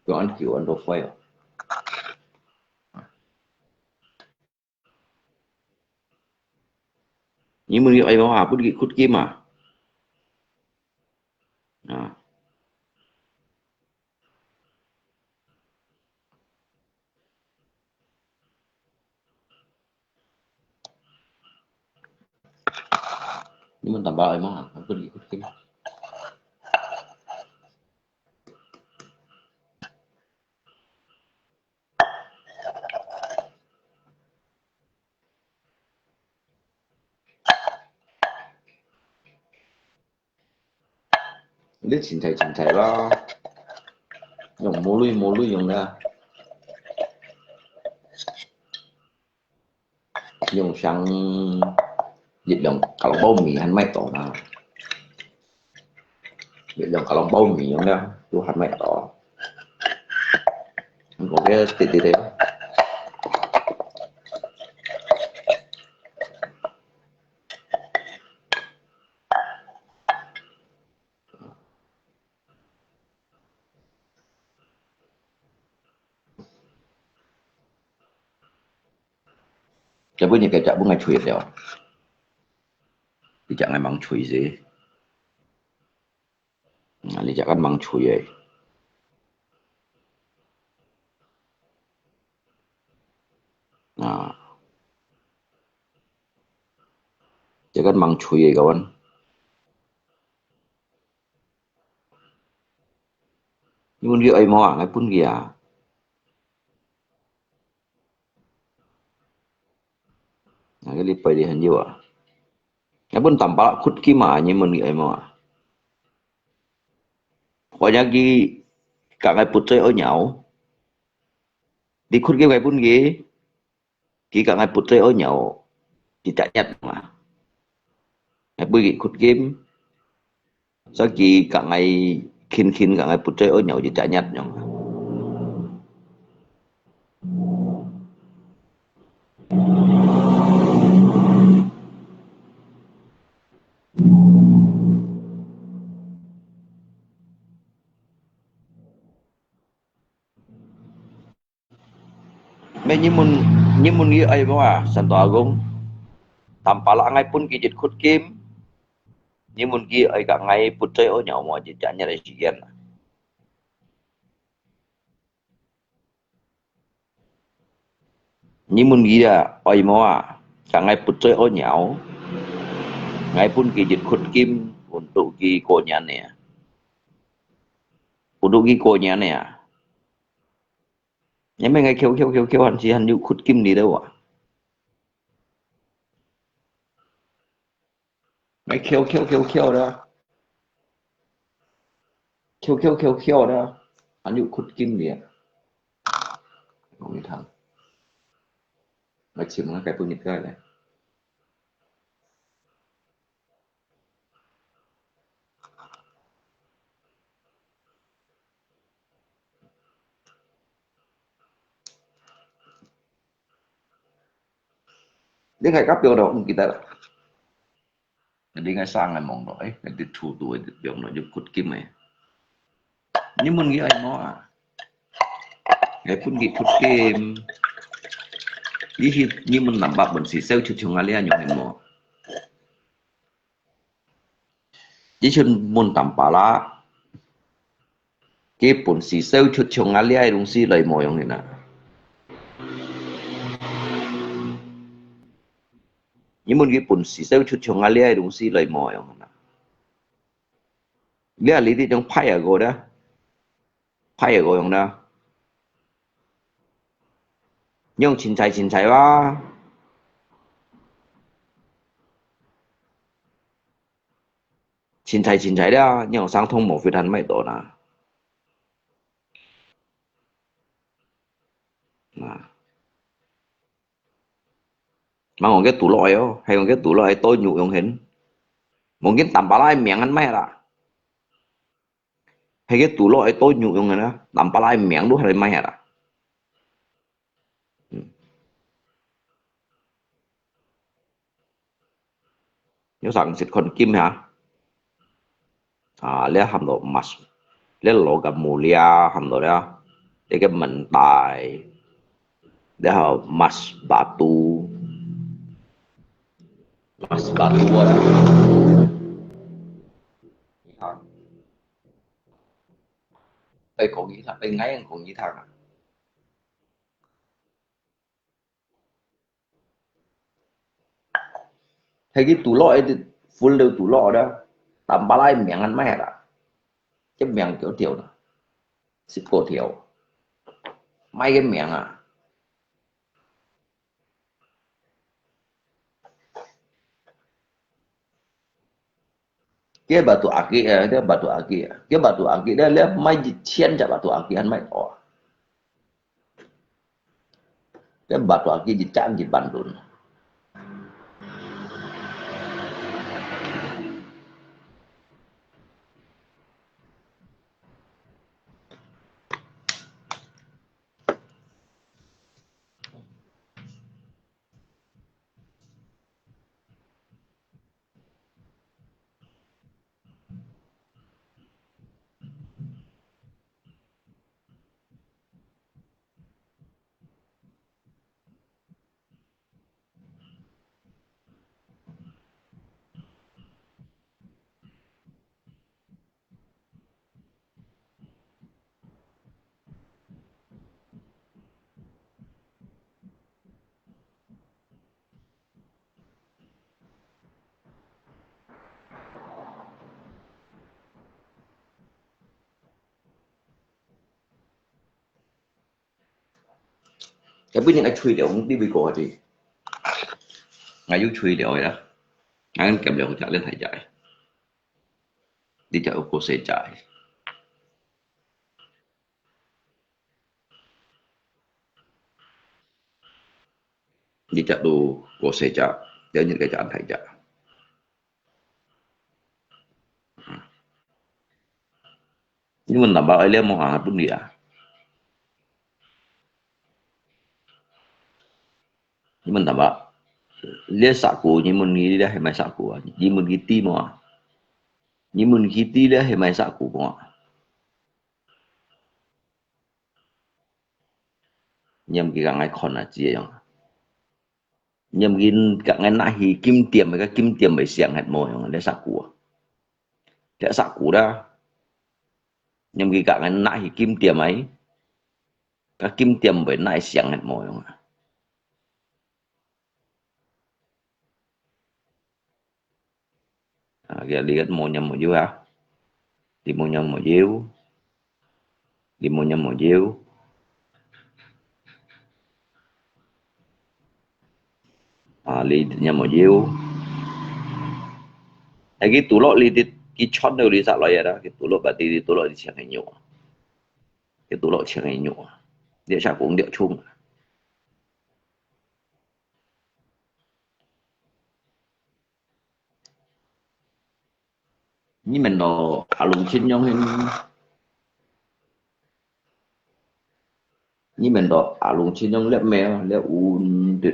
用恁久，恁多塊哦。 你問佢愛無啊？分佢窟金啊？啊。你問淡薄愛無啊？分佢窟金。 你凊彩凊彩啦，用無鐳無鐳用啦，用像一兩个攏包米還買到啦。 一兩个攏包米樣个，都還買到。你講个對對對。 這本你該隻本愛吹了，你隻愛吂吹噻。啊，你隻愛吂吹个。啊，這个吂吹个，kawan。 你問佢愛無啊？𠊎分佢啊。啊，該禮拜你還有啊？𠊎分淡薄窟金啊，你問佢愛無啊？或者佢講𠊎不追愛鳥，你窟金𠊎分佢。 佢講𠊎不追愛鳥，一隻月嘛。𠊎分佢窟金，所以佢講𠊎輕輕講𠊎不追愛鳥，一隻月樣。Meh你問，你問佢愛無啊，山東阿公？Tampalak𠊎分佢一窟金，你問佢愛佮𠊎put在愛鳥無？一隻月个時間啊。你問佢啊，愛無啊？佮𠊎put在愛鳥，𠊎分佢一窟金，untuk佢過年呢。Untuk佢過年呢。 因為𠊎敲敲敲敲，還係還有窟金哩了啊。𠊎敲敲敲敲了，敲敲敲敲了，還有窟金哩啊。講你聽，𠊎尋下該本入去咧。 你係該表度毋記得啦？你該上个網路，誒，該啲圖圖个表度有窟金个。你問佢愛無啊？你分佢窟金。你去，你問Tampalak本事，燒出像啊，你愛用係無？ 你就問Tampalak，佢本事燒出像啊，這个東西來無用个啦。你問佢本事燒出像啊，這个東西來無用个啦。這裡這種派啊个咧，派啊个用啦。用清彩清彩哇。 清彩清彩了，你用上通無非但買到啦。啊。Mah講該堵落个哦，還講該堵落个多肉用很。Mungkin Tampalak个名還賣啦。還該堵落个多肉用个啦，Tampalak个名都還賣啦。嗯。 有成識看金哈。啊，這喊做emas，這logam mulia喊做這，這个mentah，這號emas batu，emas batu啊。你看，愛講一趟，愛愛講一趟啊。 係佢堵落，一直分到堵落啦。Tampalak名還賣啦，這名幾條啦？十過條，賣个名啊。該batu akik啊，該batu akik啊，該batu akik，這，這賣一千隻batu akik還賣到啊。該batu akik一隻一萬銀。該本人愛吹了，你會過去。𠊎有吹了个啦，𠊎減了隻，恁大隻个，你隻有過細隻个。 你隻都過細隻，了你該隻恁大隻。你問Tampalak愛了無啊？分你啊。你問Tampalak，這saku，你問佢這係賣saku啊？你問佢知無啊？你問佢知這係賣saku無啊？你毋記得𠊎看啊，知樣啊？你毋記得𠊎拿去金店，該金店會響忒無樣啊？這煞鼓啊，這煞鼓啦。你毋記得𠊎拿去金店啊？該金店會拿去響忒無樣啊？ 啊，佢，你無念無有啊？你無念無有？你無念無有？啊，你念無有？哎，佢堵落你，佢，佢穿到你煞來啊啦，佢堵落把你，佢堵落你穿个肉啊，佢堵落穿个肉啊，你下講了衝啊。 你們到阿龍親娘去，你們到阿龍親娘這面，這運的，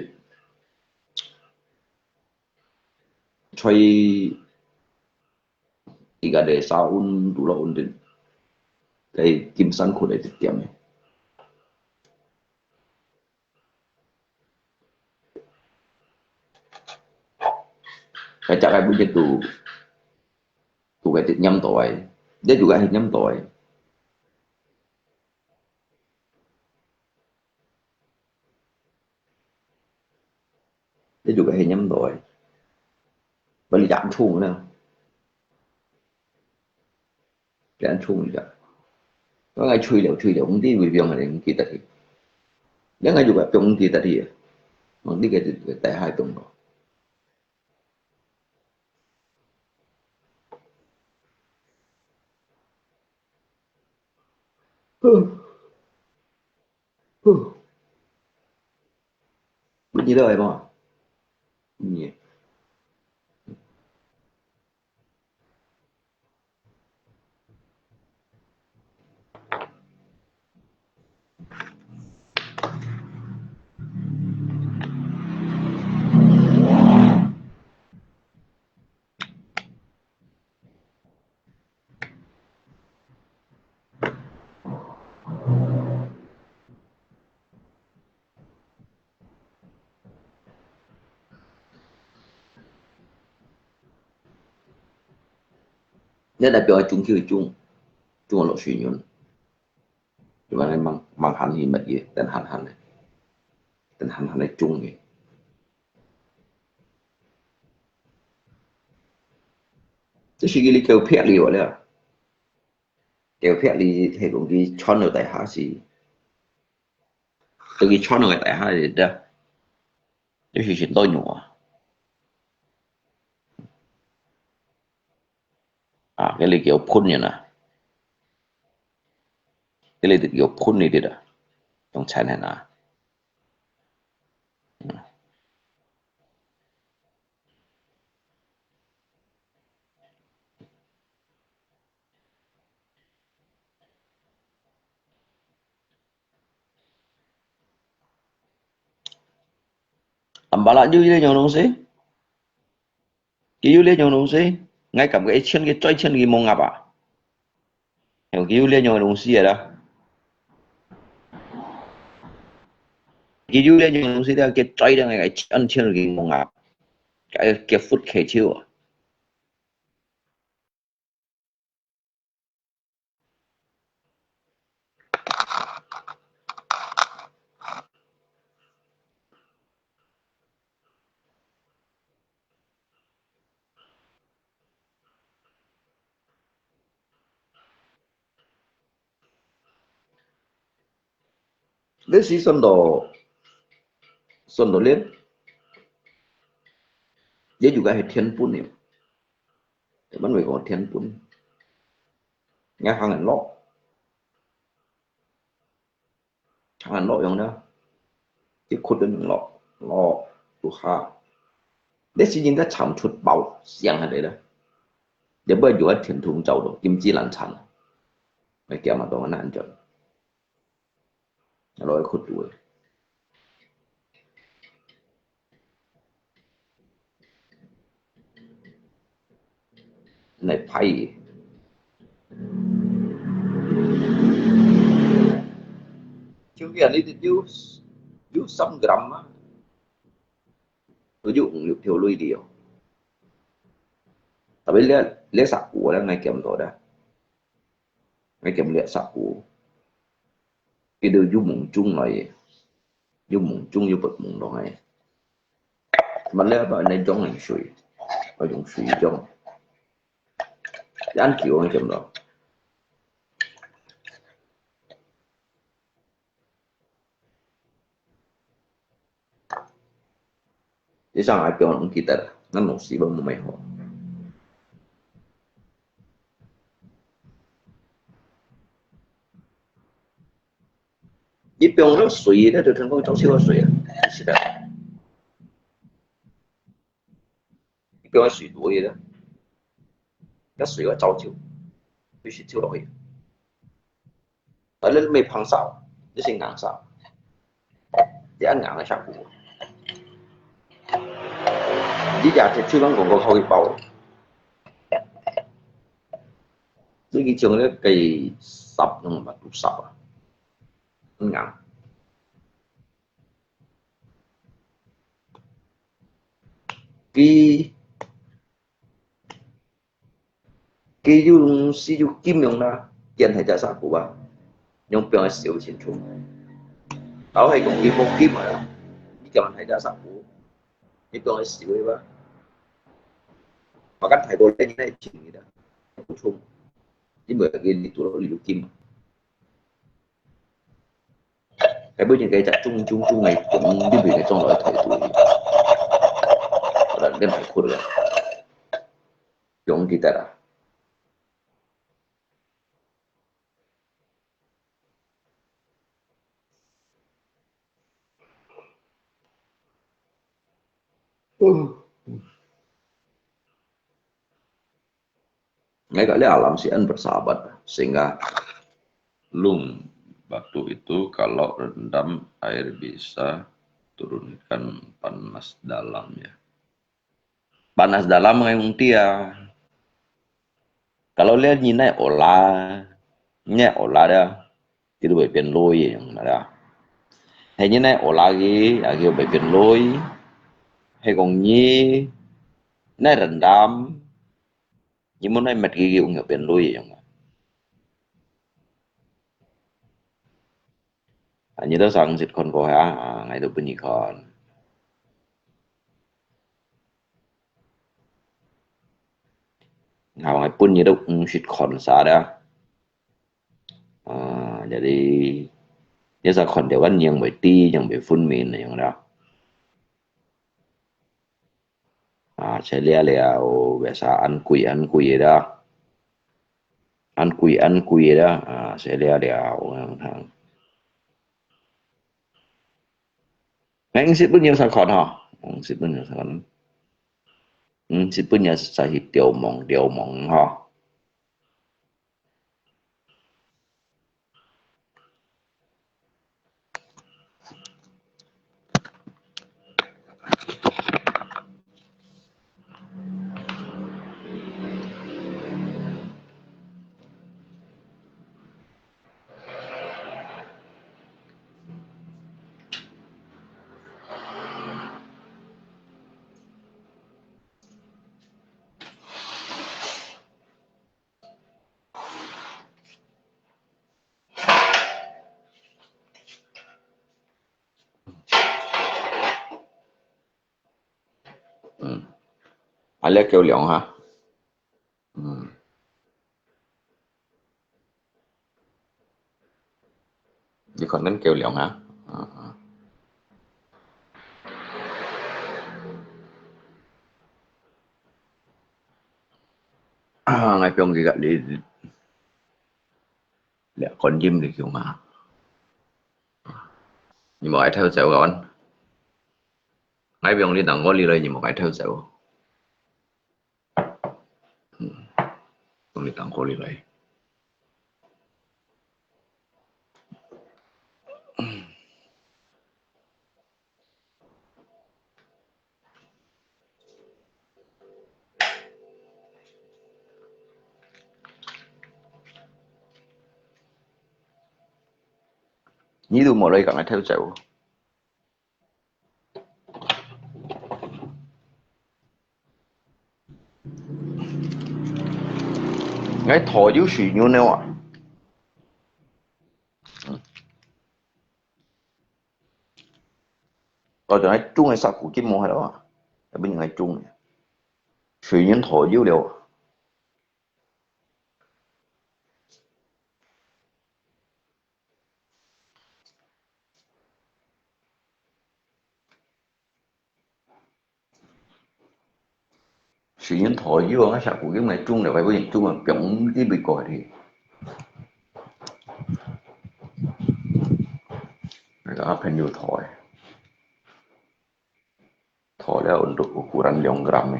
在一個的沙運堵落運的，在金山區的一點。 該隻个每日都，都該黏到个，這就該黏到个，這就該黏到个，把你壓痛了。 變衝一下。我愛吹了，吹了，毋知會變个，毋記得去。你愛又會變，毋記得去。哦，你个，个底下變咯。呼，呼。你知道个無？你。 你代表中去中，中落水源，就把那忙，忙喊去乜嘢，等喊喊个，等喊喊个中个。這是佢个狗撇了了，狗撇了，係講佢穿到底下是，對佢穿到个底下是的，這是真多肉啊。 啊，這裡叫噴个啦，這裡叫噴个啦，用殘忍啊。嗯。 Ampala有這種東西？佢有這種東西？𠊎感覺一千个最千个無鴨啊。佢有這種東西个啦。佢有這種東西了，佢最了，𠊎千千个無鴨。佢，佢福氣超啊！ 這係算到，算到這，這就該係天分了。一般會講天分。𠊎行人落，行人落樣呢，一窟人落，落，落下。這時人家慘出包，想下來了。這尾就該天通走到，金枝難產。𠊎驚嘛，當然難做。 落去窟肚个。來拍伊。就變你就，有三gram啊，都有五六條鐳哩哦。Tapi這，這石牯咧，𠊎見到咧，𠊎見這石牯，佢都有毛種來个，有毛種有發毛來个。Tapi這把恁樣種很衰，愛用水種。恁久𠊎見到。 你上來表演記得啦，那東西都無咩好。你表演个水，那就成功招手个水啊，是的。你表演水多一点，那水要招酒，必须抽落去。 啊，你毋係膨沙，你係硬沙，你恁硬个石牯，你也係手工廣告好去包。你去像那個沙，那種嘛，都沙啊，很硬。佢 佢用，係用金用啦，建大隻石牯啊，用表示小清楚。然後還講佢無金啊，你建大隻石牯，你表示小个吧？Bahkan大過你那錢个啦，補充，因為佢你做到你有金嘛。 該尾前該隻中中中个中，你袂个中落去退退。好了，你莫哭了。用記得啦。嗯。 Ngai ka le alam si an bersahabat, sehingga lung batu itu kalau rendam air bisa turunkan panas dalam ya. Panas dalam ngai ung tia. Kalau le ni nai ola, ni ola da, itu bai pian lui yang da. Hai ni nai ola gi, agi bai pian lui. Hai kong ni nai rendam, 你們愛搣佢，佢會變鐳樣啊。啊，你都上網看過哈？啊，𠊎都分你看。好，𠊎分你都網上看晒啦。啊，jadi，你就看到个，你會知，你會分明樣啦。 啊，這了了，biasa恁貴恁貴个啦。恁貴恁貴个啦，啊，這了了，𠊎看。𠊎識分你上看吼，𠊎識分你上看。嗯，識分你實在係流氓，流氓吼。 嗯。啊，這夠涼哈。嗯。你看恁夠涼哈。啊，啊。啊，𠊎放佢个，你，你，這觀音个叫嘛？你莫愛偷走个。 𠊎放你當過哩來，你莫愛偷走。嗯，放你當過哩來。你都莫來講𠊎偷走。𠊎討有水牛了啊。嗯。哦，對，𠊎種个石牯根無係了啊，也毋係𠊎種个。水牛討有了啊。 水牛討有啊，𠊎石牯根來種了，𠊎本來種啊，放入去過去。該個阿朋友討个，討了有ukuran兩gram个。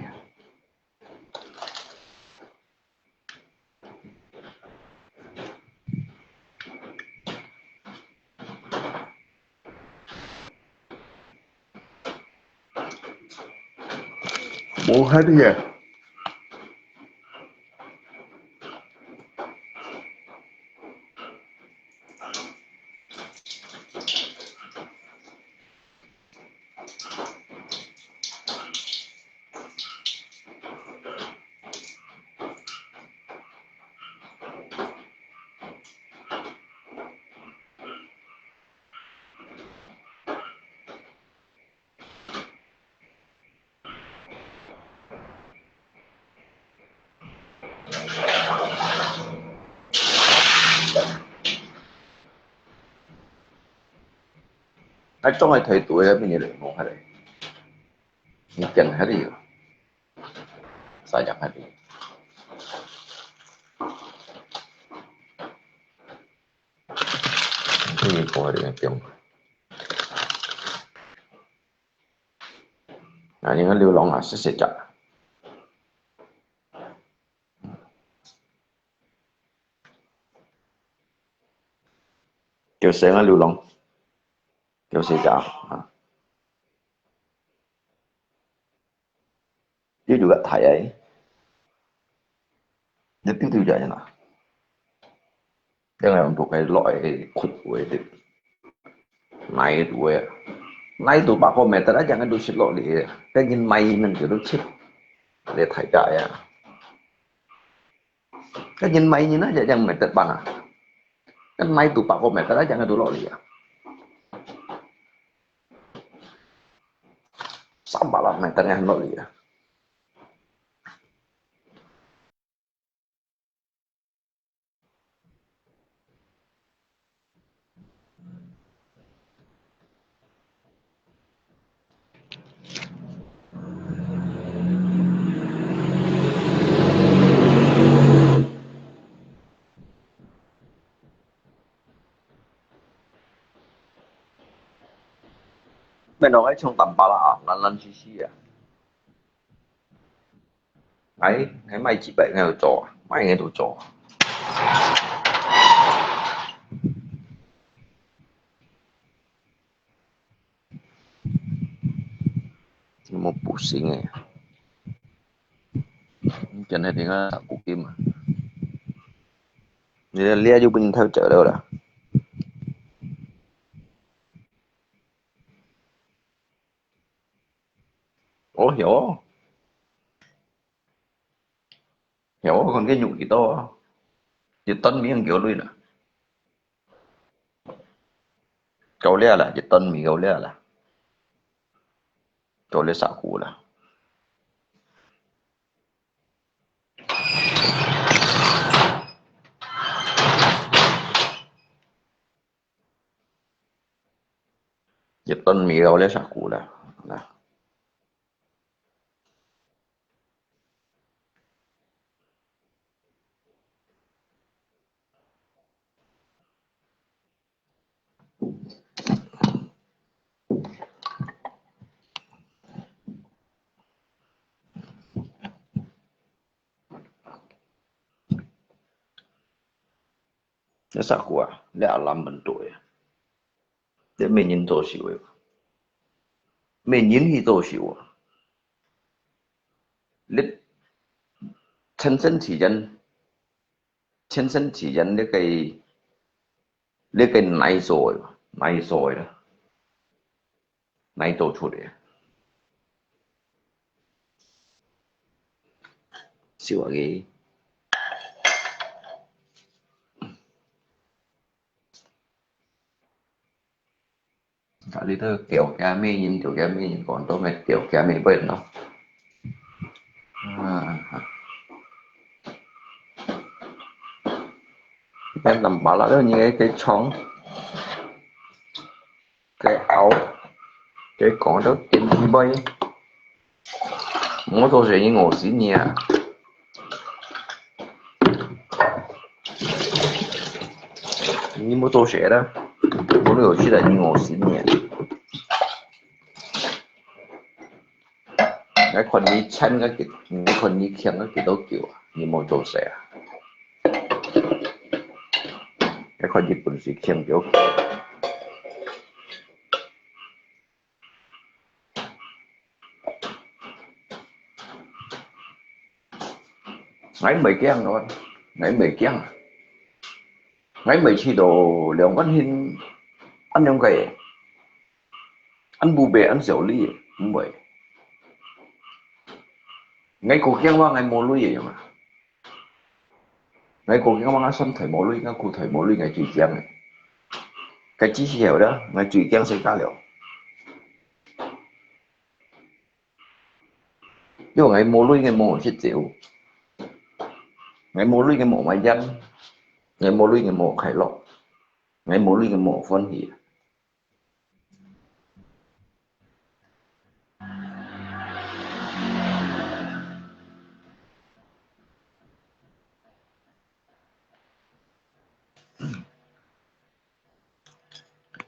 無，還係个。 啊，種个態度係乜嘢來講下咧？你講下咧，啥樣下咧？你講下咧，講。啊，你看流浪啊，細細隻。 叫聲啊，流浪。叫聲啊，啊。你就个大个，你丟丟就係啦。因為用到該落个窟位的，泥度个，泥度八個meter啊，樣个都食落嚟个，該人買人就都食，你大家呀。 該人買人啊，一樣買得辦啊。該買到八個meter啊，樣个都落嚟啊。三百六meter啊，落嚟啊。 變到愛充淡薄啦啊，懶懶兮兮啊。 哎，哎，賣幾百應該有做啊，賣應該都做啊。有無補新个？你今日點解打古game啊？你个臉就分你偷走了啦。 哦，有哦。有哦，看佢用幾多啊？一噸米幾多鐳啦？夠了啦，一噸米夠了啦。夠了石牯啦。 一噸米夠了石牯啦，啊。這石牯啊，這阿蘭門對啊，這無人做事个，無人去做事啊。你親身體驗，親身體驗，你个，你个泥做个，泥做个啦。 哪做出來啊？笑啊佢。啊，你都叫佢咩人，叫佢咩人，講到咩叫佢咩人咯。啊，該南巴拉都你个个唱，个拗，个講到點地位。 莫做事，你餓死你啊！你莫做事啦，無你有出來，你餓死你啊！𠊎看你撐个幾，𠊎看你強个幾多久啊？你莫做事啊！𠊎看你本事強幾多久？ 𠊎毋會驚咯，𠊎毋會驚。𠊎毋會試著兩個人恁樣个，恁無白，恁小氣，毋會。𠊎過驚話，𠊎無鐳个嘛。 𠊎過驚話，𠊎身體無鐳，𠊎褲腿無鐳，𠊎最驚个。該之後了，𠊎最驚世界了。因為𠊎無鐳，𠊎無食酒，𠊎無鐳，𠊎無買煙，𠊎無鐳，𠊎無快樂，𠊎無鐳，𠊎無歡喜。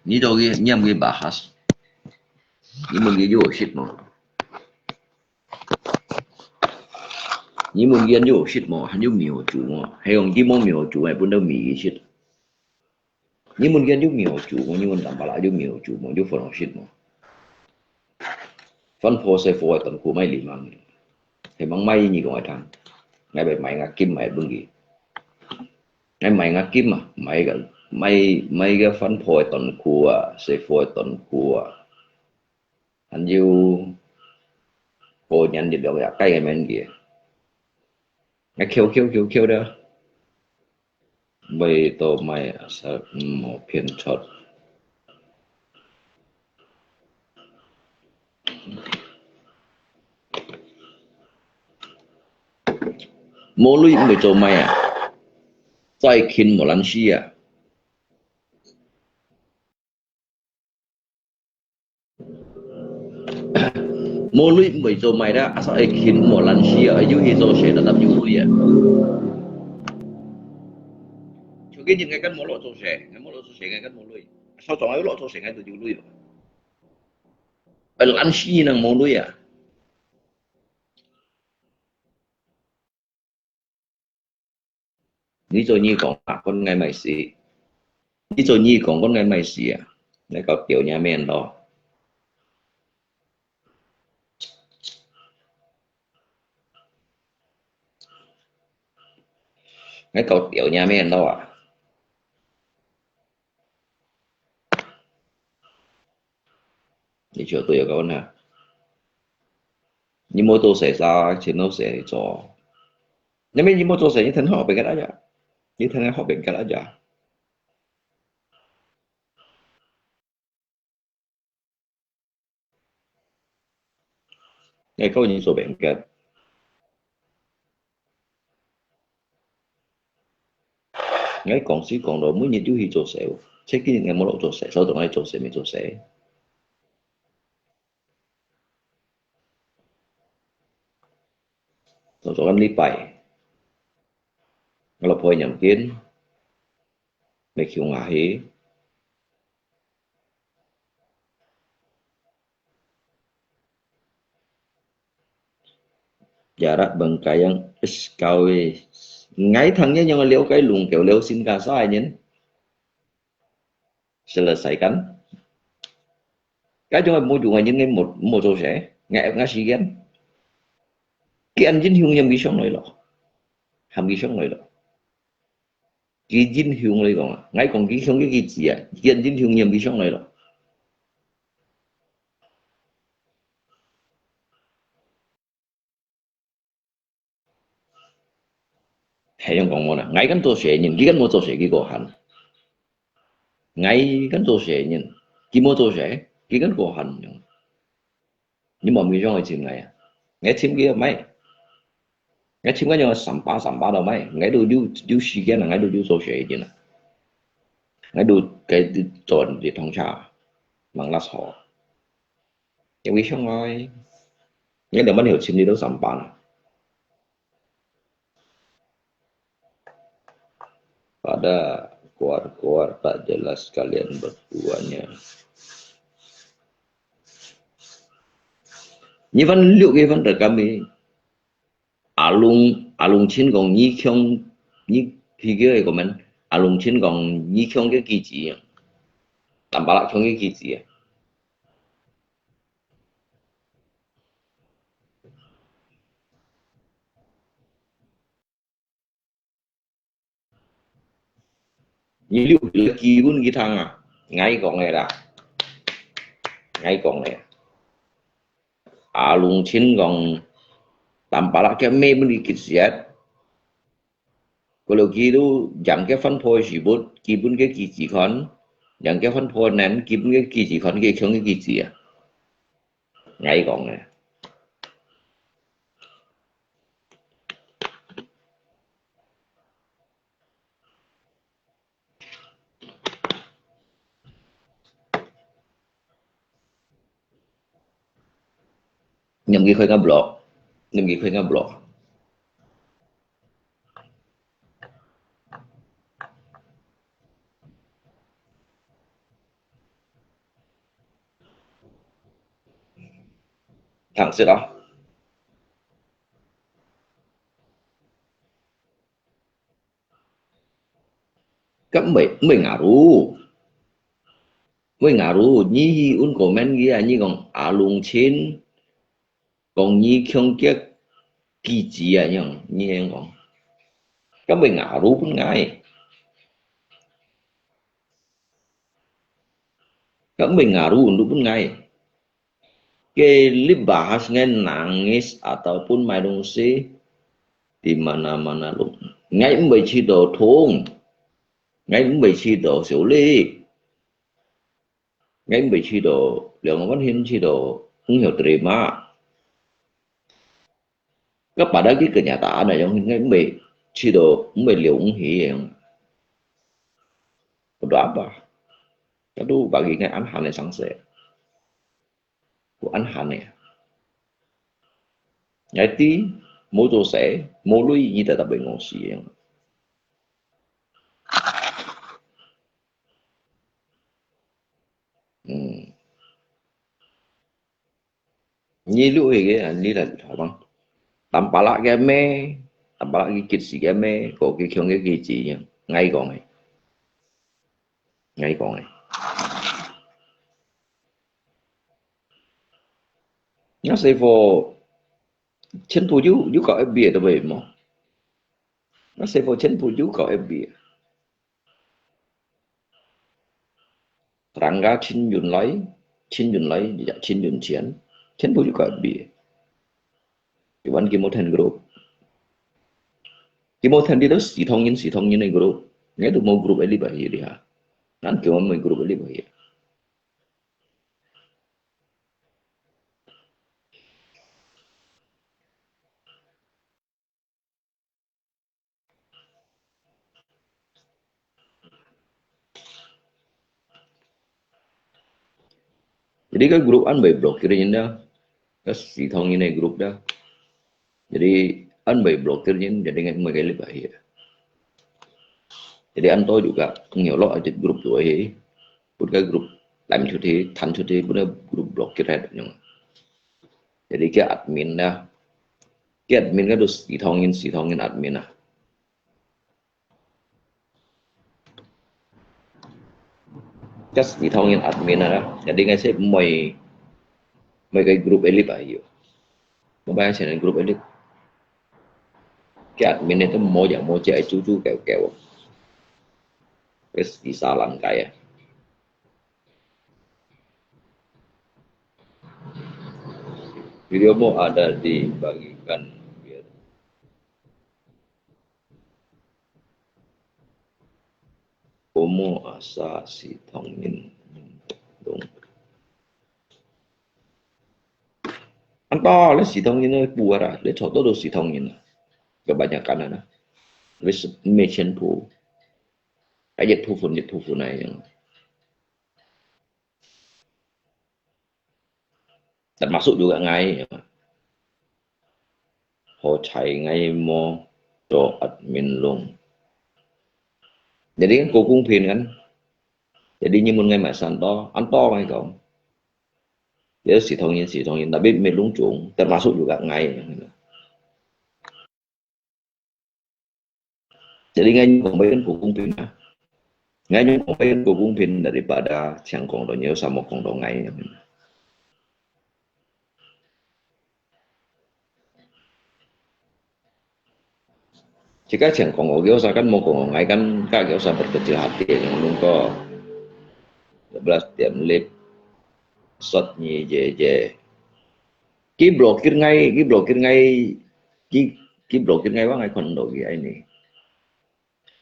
你到去念佢Bahasa，你問佢有食無？你問佢有食無？還有米有煮無？還有佢無米有煮，還分到米佢食。 你問佢有米有煮無？你問南巴拉有米有煮無？有飯好食無？番婆細貨个短褲賣二萬，係吂賣你講來聽。𠊎會買𠊎金買分佢。𠊎買𠊎金啊，買个買買个番婆个短褲啊，細貨个短褲啊，還有過年一兩日該个面个。𠊎翹翹翹翹了。 買到賣啊，實毋好騙出。無鐳毋會做麼啊？再勤無懶尸啊！ 無鐳毋會做麼啦，asal愛勤無懶尸啊，有去做事tetap有鐳啊。像今日𠊎今無落做事，𠊎無落做事，𠊎今無鐳。Asal總愛有落做事，𠊎都有鐳啊。愛懶尸能無鐳啊？ 你做你講啊，管𠊎麼事。你做你講，管𠊎麼事啊？𠊎搞丟你面咯。𠊎搞丟你面咯啊！ 你就對个講啊，你無做事，啥全都係做。因為你無做事，你天天學別个啦呀，你天天學別个啦呀。你教人做別个。 𠊎講是講到每日都去做事，最近𠊎無落做事，所以同𠊎做事無做事。做做緊禮拜，𠊎老婆念經， 你叫𠊎去。Jarak Bengkayang is kawe. 𠊎聽人樣了解龍橋了新加坡人。Selesaikan。該種無用个人，𠊎無，無做事，𠊎，𠊎時間。佢恁英雄，佢上來咯，喊佢上來咯。 佢英雄來講啊，𠊎講佢像佢个字啊，佢英雄樣佢上來咯。係樣講無啦，𠊎敢做事人，佢敢無做事，佢過閒。𠊎敢做事人，佢無做事，佢跟過很樣。你無面上去尋𠊎啊？𠊎尋佢毋係，𠊎尋佢樣三把三把都毋係，𠊎都有有時間啊，𠊎都有做事情啊，𠊎都該做一通車，忙拉草，因為想愛，𠊎兩萬條尋你都三把啦。 Pada keluar-keluar tak jelas kalian berduanya. 你分六月份的kami，阿龍，阿龍親講你強，你，佢叫个comment，阿龍親講你強个機子啊，坦白啦，強个機子啊。 你留基本佢聽啊，𠊎講个啦，𠊎講个。阿龍親講，坦白啦，佢乜分你結舌。過了佢都讓佢分配食物，基本个機子看，讓佢分配能，基本个機子看，佢強个機子啊。 𠊎講个。你毋去開个blog，你毋去開个blog。 聽識啊？該毋係，毋係ngaruh，毋係ngaruh，你去問comment佢啊，你講阿龍親，講你強極機子啊，樣，你樣講，該毋係ngaruh分𠊎。 Kami ngaruh untuk pun ngai. Ke libahas ngai nangis ataupun mai dungsi di mana-mana lu. Ngai mbai chito thong. Ngai mbai chito siuli. Ngai mbai chito liang wan hin chito ung hiu terima. Kepada ki kenyataan yang ngai mbai chito mbai liu ung hi yang. Untuk apa? Kadu bagi ngai anhan le sangse. Ku anhan le. Ngai ti mo to se mo lui ni ta ta bai ngong si yang. Hmm. Ni lu he ke ni la thai bang. Tam pala ke me, tam pala ke kit si ke me, ko ke kiong ke ke ji yang. Ngai kong he. Ngai kong he. Nga se fo chen pu yu yu ka e bia de bai mo. Nga se fo chen pu yu ka e bia. Rangga Chin Yun Lai, Chin Yun Lai, ya Chin Yun Chian, Chin pu yu ka bi. Iwan ki mo ten group. Ki mo ten di to si thong yin, si thong yin e group. Ngai tu mo group e li ba hi di ha. Nan ki mo mo group e li ba hi. Jadi ka group an bai blokir nyin da. Ka si thong nyin e group da. Jadi an bai blokir nyin, jadi ngai mai kai lip ahi. Jadi an to juga ngiau lo aja group tu ahi. Pun ka group lain chuti, tan chuti, pun ka group blokir hai nyong. Jadi ke admin da. Ke admin ka tu si thong nyin, si thong nyin admin ah. Ka si thong nyin admin ah. Jadi ngai se mai mai kai group elip ahi. Mo bai sen group elip. Ke admin itu mo ya mo jai chu chu keu keu. Ke si salang kai ah. Video mo ada dibagikan biar. Omo asa si thong nyin dong. 到了系统人个步啊，你找到都系统人啊，kebanyakan啊，你是没前途，啊，一部分一部分那样。Termasuk juga ngai. Ho cai ngai mo to admin lung. Jadi kan 不公平 kan. Jadi nyi mun ngai mai san to, an to ngai kong. Ya 系统人系统人，tapi mi lung chung, termasuk juga ngai. Jadi ngai nyong kong bai kan 不公平 ah. Ngai nyong kong bai kan 不公平 daripada 想讲到 nyo samo 讲到 ngai. Jika 想讲到 kiosa kan mo 讲到 ngai kan ka kiosa berkecil hati yang lungko. Sebelas tiam lip. Sot nyi je je. Ki blokir ngai, ki blokir ngai, ki, ki blokir ngai wa ngai kon do ki ai ni.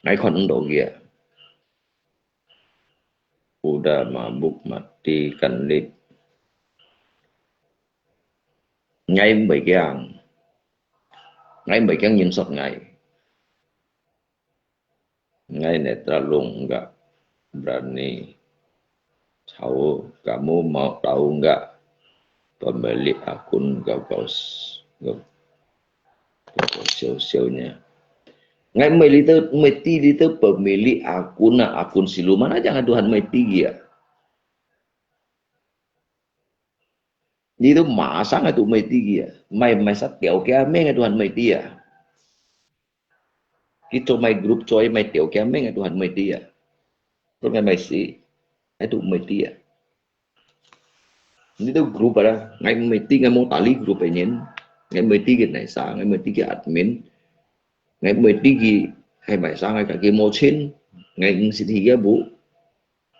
Ngai kon do ki a. Udah mabuk mati kan lip. Ngai bai kiang. Ngai bai kiang nyin sot ngai. Ngai netra lung enggak berani. Tahu, kamu mau tahu enggak pemilik akun gagal, gagal siau-siaunya? Ngai mai lito, mai ti lito pemilik akun na akun siluman aja ngai Tuhan mai ti ya. Ni tu masa ngai tu mai ti ya. Mai, mai sa tiau kia meng ngai Tuhan mai ti ya. Ki cho mai group cho mai tiau kia meng ngai Tuhan mai ti ya. Terus ngai mai si, ngai tu mai ti ya. Ni tu group ada, ngai mai ti ngai mo tali group nyin, ngai mai ti ki nai sa, ngai mai ti ki admin, ngai mai ti ki hai mai sa ngai ka ki mo chin, ngai ing sit hi ya bu,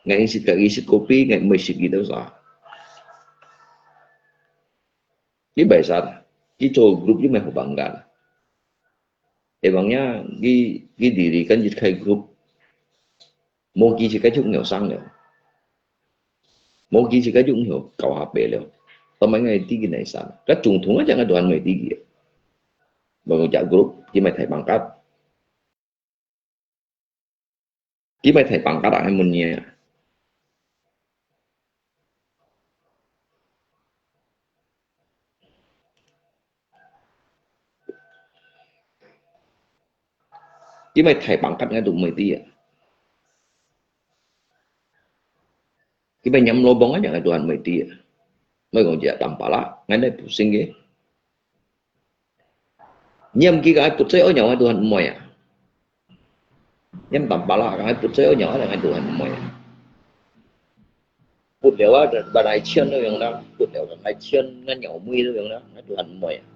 ngai ing sit ka ki sit kopi, ngai mai sit ki tau sa. Ki bai sa, ki cho group ki mai ho bangga. Emangnya ki, ki diri kan ki khai group. Mo ki si ka chung nyo sang leo. Mo ki si ka chung nyo kau ha pe leo. Tamai ngai ti ki nai sang. Ka chung thung aja ngai Tuhan mai ti ki. Bang ja group, ki mai thai pangkat. Ki mai thai pangkat ah hai mun nia. Ki mai thai pangkat ngai tu mai ti ya. Ki mai nyam lobong aja ngai Tuhan mai ti ya. Mai kong ja tampala, ngai nai pusing ki. Nyam ki ka ai put sai oi nyau ai Tuhan moi ah. Nyam tampala ka ai put sai oi nyau ai Tuhan moi ah. Put liao ah, ba nai chian lo yong na. Put liao ka nai chian, ngan nyau mui lo yong na. Ngai Tuhan moi ah.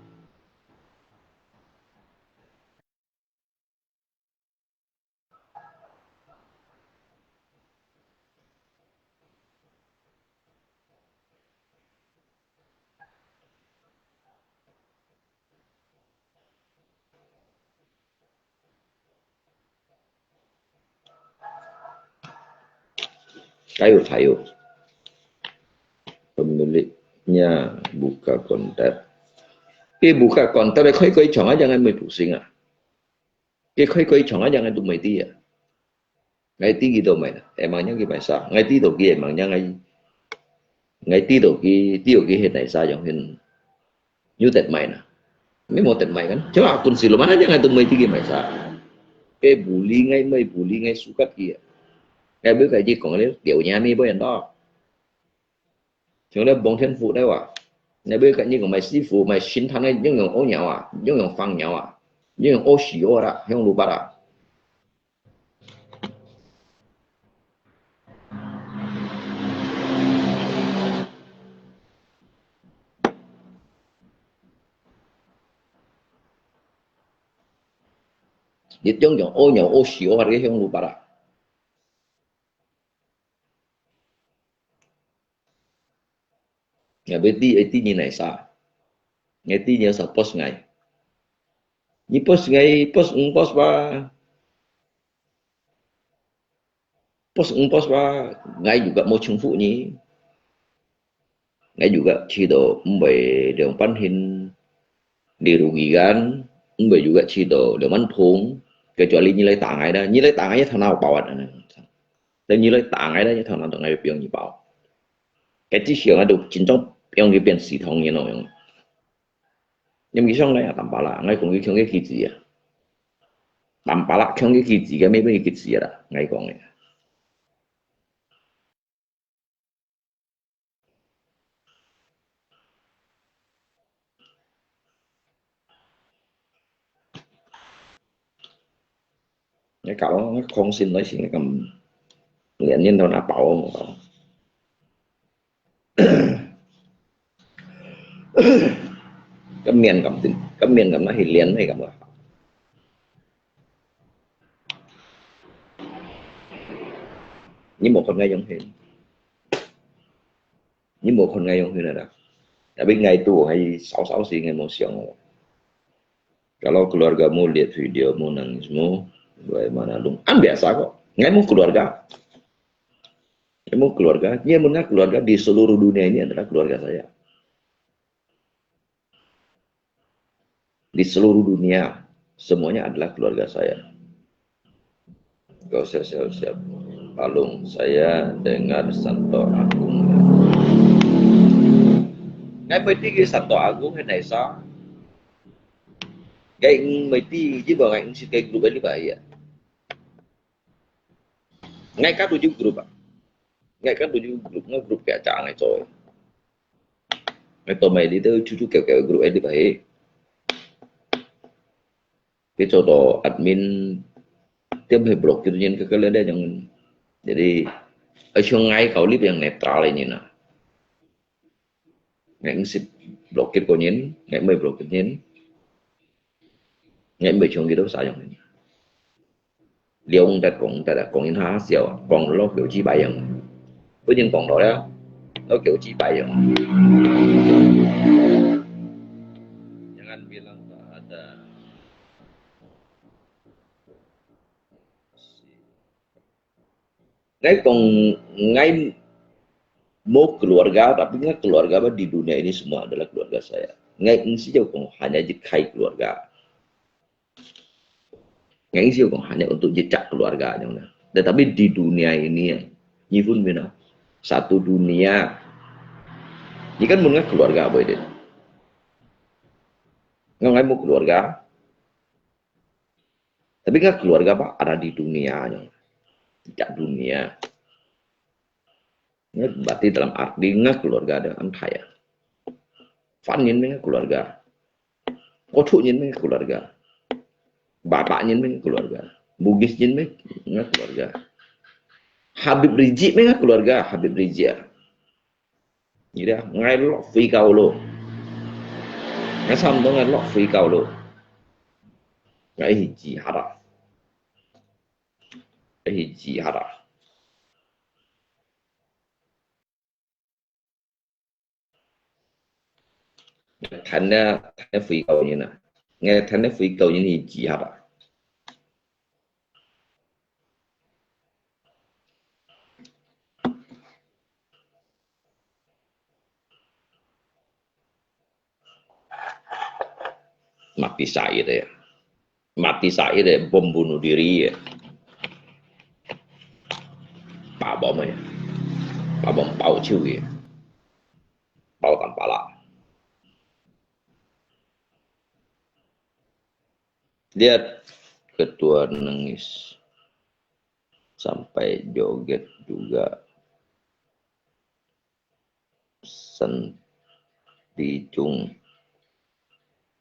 Kayu, kayu. Pemiliknya buka kontak. Eh, buka kontak, koi koi chong aja ngai mai pusing ah. Ki koi koi chong aja ngai tu mai ti ya. Ngai ti ki tu mai na. Emangnya ki mai sa. Ngai ti tu ki emangnya ngai. Ngai ti tu ki, ti tu ki he nai sa yang hen. Nyu tet mai na. Mi mo tet mai kan. Cuma akun siluman aja ngai tu mai ti ki mai sa. Ke buli ngai mai buli ngai sukat ki ya. Ngai bu kai ji kong le, liau nya mi bo yan to. Cheng le bong thian fu dai wa. Nai bu kai ni kong mai si fu, mai sin than nai, yong yong o nyau ah, yong yong fang nyau ah, yong yong o si o ra, yong lu pa ra. Yit yong yong o nyau o si o ra, yong lu pa ra. Ngai bu ti, eh, ti ni nai sa. Ngai ti ni sa post ngai. Ni post ngai, post, mm, post ba. Post, mm, post ba. Ngai juga mo chung fu ni. ，𠊎juga試著毋會兩半天，例如時間，毋會juga試著兩半通，kecuali你來打𠊎啦，你來打𠊎，你頭那有包啊，但你來打𠊎啦，你頭那都𠊎會變你包。該之前𠊎都真正變佢變系統，你知無？你毋想來啊，坦白啦，𠊎講佢強个機制啊，坦白啦，強个機制个，咩咩機制啊啦，𠊎講个。 你搞到空心內心个咁，連念都拿包哦。咁面咁定，咁面咁拿去連，你感覺？你無看个用心。 你無看𠊎用去哪啦？Tapi𠊎tu，𠊎少少時，𠊎無想哦。Kalau keluargamu lihat videomu, nangismu, bagaimana lu? An biasa kok. Ngai mo keluarga. Ngai mo keluarga. Dia mo keluarga di seluruh dunia ini adalah keluarga saya. Di seluruh dunia, semuanya adalah keluarga saya. Kau siap-siap. Palung, saya dengar Santo Agung. Ngai mesti ke Santo Agung hai nai sa. Ngai mesti je ba ngai mesti ke grup ni ba ya. Ngai ka tuju grup ba. Ngai ka tuju grup, ngai grup ke aja ngai coy. Ngai to mai di tu cucu keu keu grup ni ba he. Cái chỗ đó admin tiêm hơi block gitu nyin ke kele de jong. Jadi, ai siung ngai kau lip yang netral ini na. Ngai sip block ko nyin, ngai mai block nyin. Ngai mai chung gitu sa jong nyin. Liu ngat kong ta da kong in ha siau, kong lo keu chi bai yang. Bujing kong lo ya, lo keu chi bai yang. Jangan bilang tak ada. Ngai kong ngai mo keluarga, tapi ngai keluarga ba di dunia ini semua adalah keluarga saya. Ngai ngsi jauh kong hanya jit kai keluarga. Ngai ngsi jauh kong hanya untuk jejak keluarga jong na. Tetapi di dunia ini ya, nyifun mina satu dunia. Ini kan mun ngai keluarga boy din. Ngai mo keluarga. Tapi ngai keluarga ba ada di dunia jong. Jejak dunia. Ngai berarti dalam arti ngai keluarga ada antai ya. Fan nyin ngai keluarga. Kotuk nyin ngai keluarga. Bapak nyin ngai keluarga. Bugis nyin ngai keluarga. Habib Rizieq ngai keluarga. Habib Rizieq. Ni dia ngai lok fui kau lo. Ngai sam dong ngai lok fui kau lo. Ngai hiji hara. Hiji hara. Than na, than na fui kau nyin na. Ngai than na fui kau nyin hiji hara. Mati syahid ya. Mati syahid ya, bom bunuh diri ya. Pabom ya. Pabom pau ciu ya. Pau tanpa lah. Lihat ketua nangis sampai joget juga. Sentigung.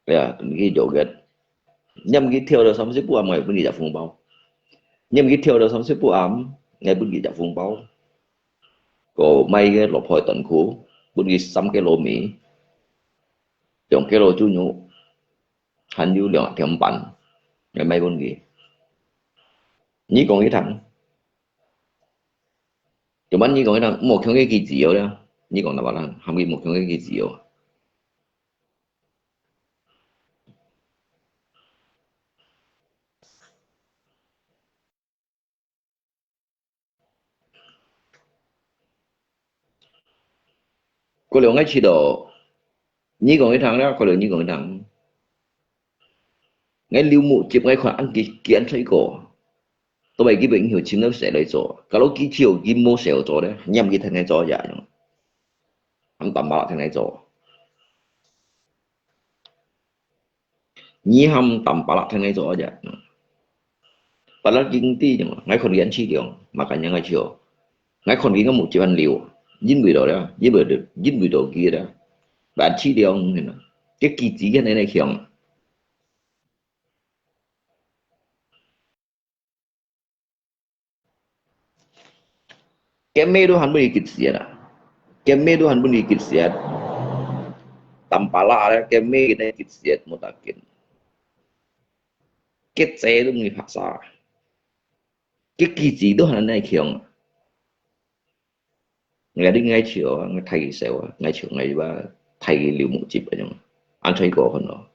Ya, ngi joget. Nyam ngi theo da samsipu am ngai pun ngi jak phung pau. Nyam ngi theo da samsipu am ngai pun ngi jak phung pau. Ko mai ngai lop hoi ton khu, pun ngi sam ke lo mi. Jong ke lo chu nyu. Han yu liang tiam pan. Ngai mai pun ngi. Ni kong ngi thang. Cuman你講个無共个機制哦，你講哪辦啦？喊佢無共个機制哦。過了𠊎知道，你講佢聽啦，過了你講佢聽。𠊎流目汁，𠊎看恁佢，佢恁衰過。都係佢本有錢都使來做，kalau佢就佢無使做咧，你毋去聽佢做呀，恁淡薄聽佢做。 你喊淡薄聽佢做啫。Padahal佢知，𠊎看佢恁淒涼，makanya𠊎就，𠊎看佢个目汁恁流，因為到了，因為到，因為到佢啦，恁淒涼，佢个機子恁樣強。 佢姆都還分佢激死啊！佢姆都還分佢激死啊！Tampalak咧，佢姆佢个激死無打緊。佢姐都分佢拍殺，佢機子都還恁樣強啊！𠊎對𠊎笑啊，𠊎睇佢笑啊，𠊎笑，𠊎話睇佢流目汁該種，恁衰過分咯。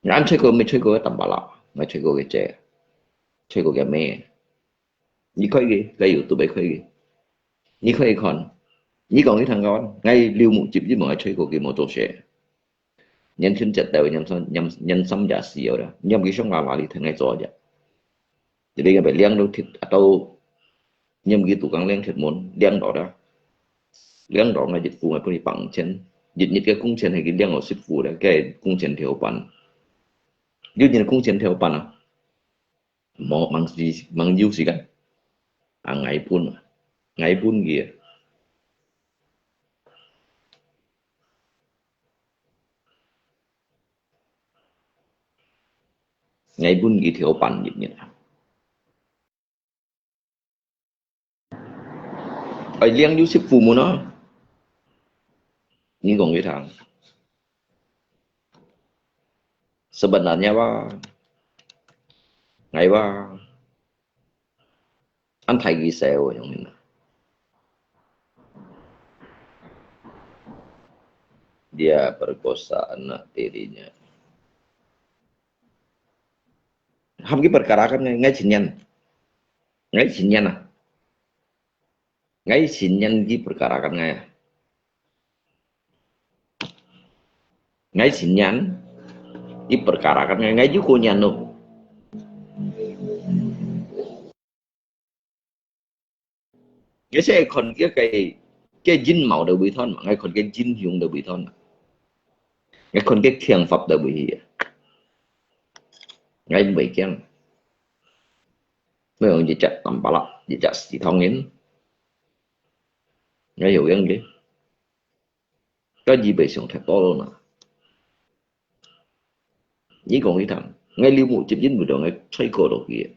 恁衰過，毋係衰過个Tampalak，毋係衰過个姐，衰過个姆。你開佢，該YouTube開佢，你開佢看，你講佢聽講，𠊎流目汁，你問𠊎衰過佢無做事。年輕一代，年三，年，年三也死了啦，你毋去想辦法，你聽𠊎做啫。 Jadi𠊎被領到鐵，啊，到，你毋去都講領鐵門，領到啦。領到𠊎一副，𠊎分佢百五千，一日个工錢係佢領到十副咧，該工錢條半。有人工錢條半啊？無，吂時，吂有時間。啊，𠊎分啊，𠊎分佢啊。 𠊎分佢條半入面啊。愛領有十副門啊！你講佢聽。Sebenarnya話，𠊎話， 恁大个社會，你明白？Dia perkosa anak tirinya. Ham佢perkarakan𠊎，𠊎承認。𠊎承認啊。𠊎承認佢perkarakan𠊎啊。𠊎承認，佢perkarakan𠊎，𠊎有過認咯。 𠊎先看佢个，个陰謀在哪位斷嘛，𠊎看佢英雄在哪位斷嘛，𠊎看佢強法在哪位去啊。𠊎毋會驚，𠊎用一隻Tampalak，一隻Sitohang人，𠊎有用个。 該預備上忒多了呢。你講佢聽，𠊎流目汁因為到𠊎衰過落去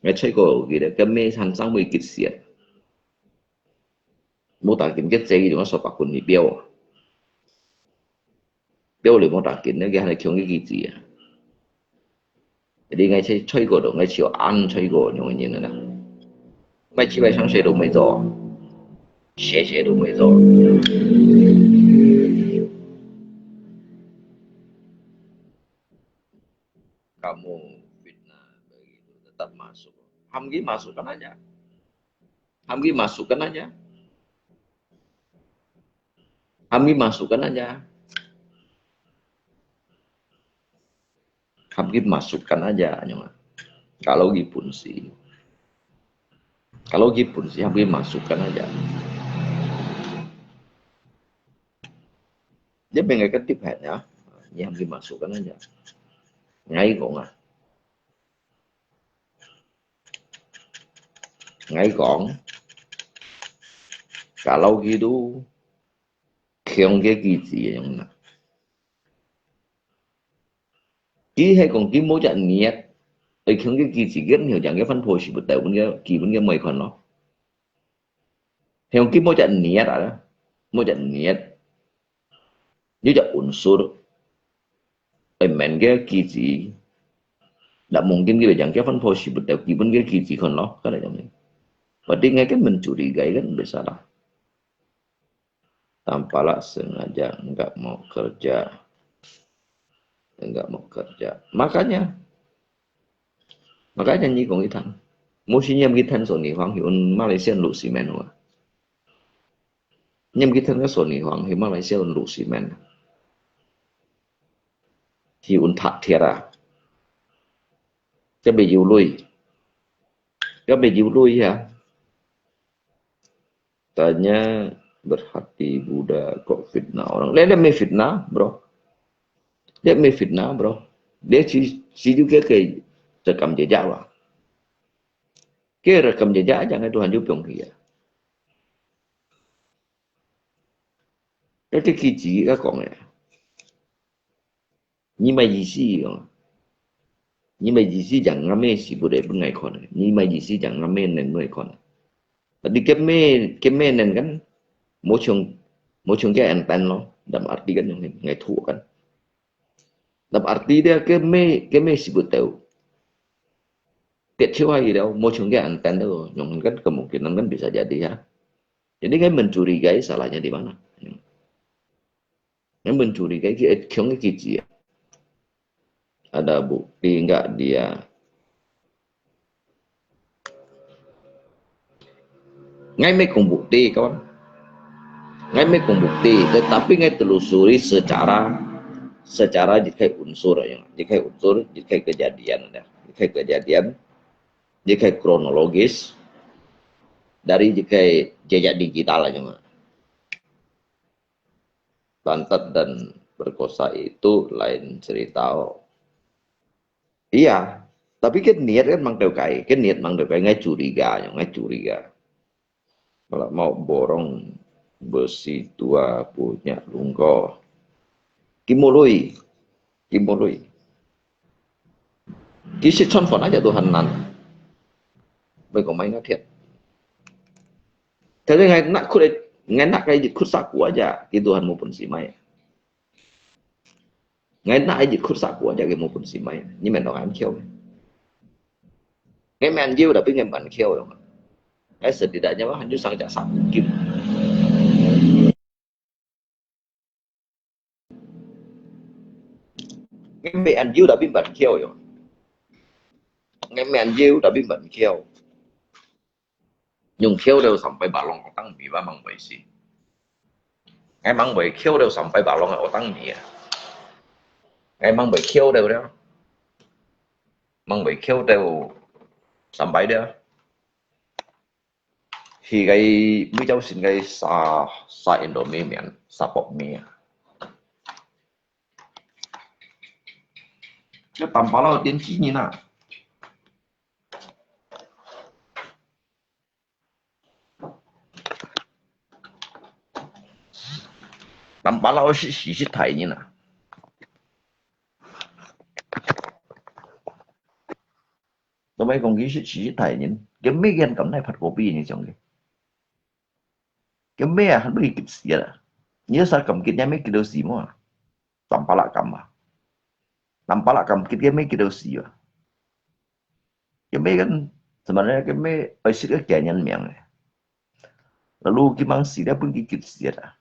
，𠊎衰過落去咧，該姆還生會激死啊！無打緊，該姐佢用手把棍去飆啊，飆了無打緊，該佢還係強个機子啊！ 你𠊎係衰過到，𠊎就恁衰過樣个人啦。𠊎就係想寫都毋會做，寫寫都毋會做。Kamu fitnah begitu, tetap masuk. Ham佢masukkan aja. Ham佢masukkan aja. Ham佢masukkan aja. Ham佢masukkan aja, anyo. Kalau佢本事，kalau佢本事，ham佢masukkan aja. Dia mengagetkan ya, ni ham佢masukkan aja. Ngai kong ah. Ngai kong, kalau gitu, 強个機子个樣啦。佢係講佢無隻熱，愛強个機子，佢曉將个番婆是不帶分个，基本个莫看咯。係講佢無隻熱啊，無隻熱，有隻unsur，愛免个機子，那mungkin佢會將个番婆是不帶基本个機子看咯，kan係樣呢。Berarti ngai kan mencurigai kan bisa lah. Tampalak sengaja enggak mau kerja. Enggak mau kerja. Makanya, makanya你講佢聽，無信仰佢聽說你黃曉雲馬來西亞六十萬啊。你毋去聽个Sony Huang，去馬來西亞運路西面，去運塔鐵啊，這邊有鐳，這邊有鐳啊。Tanya berhati Buddha kok fitnah orang. Dia, dia may fitnah, bro. Dia may fitnah, bro. Dia si, si juga ke rekam jejak lah. Ke rekam jejak aja ngai Tuhan jupung dia. Cái cái kia chỉ cái con này. 你麼个意思哦？你麼个意思講𠊎姆係毋係分𠊎看个？你麼个意思講𠊎姆能分𠊎看个？Tapi 佢姆，佢姆能kan，無像，無像佢antenna咯，dalam arti kan yang ngai thu kan。Dalam arti dia 佢姆，佢姆係毋係tahu？別手下去了，無像佢antenna咯，yang kan kemungkinan kan bisa jadi ya. Jadi 𠊎mencurigai salahnya di mana？ Yang mencurigai 佢會強个機制啊。Ada bukti enggak dia? Ngai 無講 bukti, kawan. Ngai 無講 bukti, tetapi ngai telusuri secara, secara jikai unsur, ya. Jikai unsur, jikai kejadian, ya. Jikai kejadian, jikai kronologis, dari jikai jejak digital aja, Mak. Pantat dan perkosa itu lain cerita. Iya, tapi 佢 niat kan mang tau kai, 佢 niat mang tau kai, ngai curiga, ngai curiga. Kalau mau borong besi tua punya lungko. Kimului, kimului. 佢識穿飯啊，就都很難。毋係講麼个天。但是𠊎拿骨个，𠊎拿个一骨殺過啊，佢都還無本事買。𠊎拿个一骨殺過啊，佢無本事買。你免當恁巧。𠊎免要，tapi𠊎蠻巧个。𠊎實在，因為還有上隻殺過金。 Ngai 無恁要，tapi 蠻巧喲。Ngai 無恁要，tapi 蠻巧。用巧了三擺八浪，當尾巴mang會死。𠊎 mang會巧了三擺八浪个，我當尾啊。𠊎 mang會巧了了，mang會巧了三擺了。 去該每朝晨該沙，沙印度米面，沙薄米啊。該Tampalak電視人啊。Tampalak係，係，係大人啊。 做麼講佢係，係大人？佢姆佢敢耐發過比你像佢？佢姆啊，還不如急死啊！你要啥敢急，你姆急到死麼啊？Tampalak敢啊？Tampalak敢急，佢姆急到死啊！佢姆kan，怎麼呢？佢姆愛惜个家人命个。Lalu佢吂死了，分佢急死啊！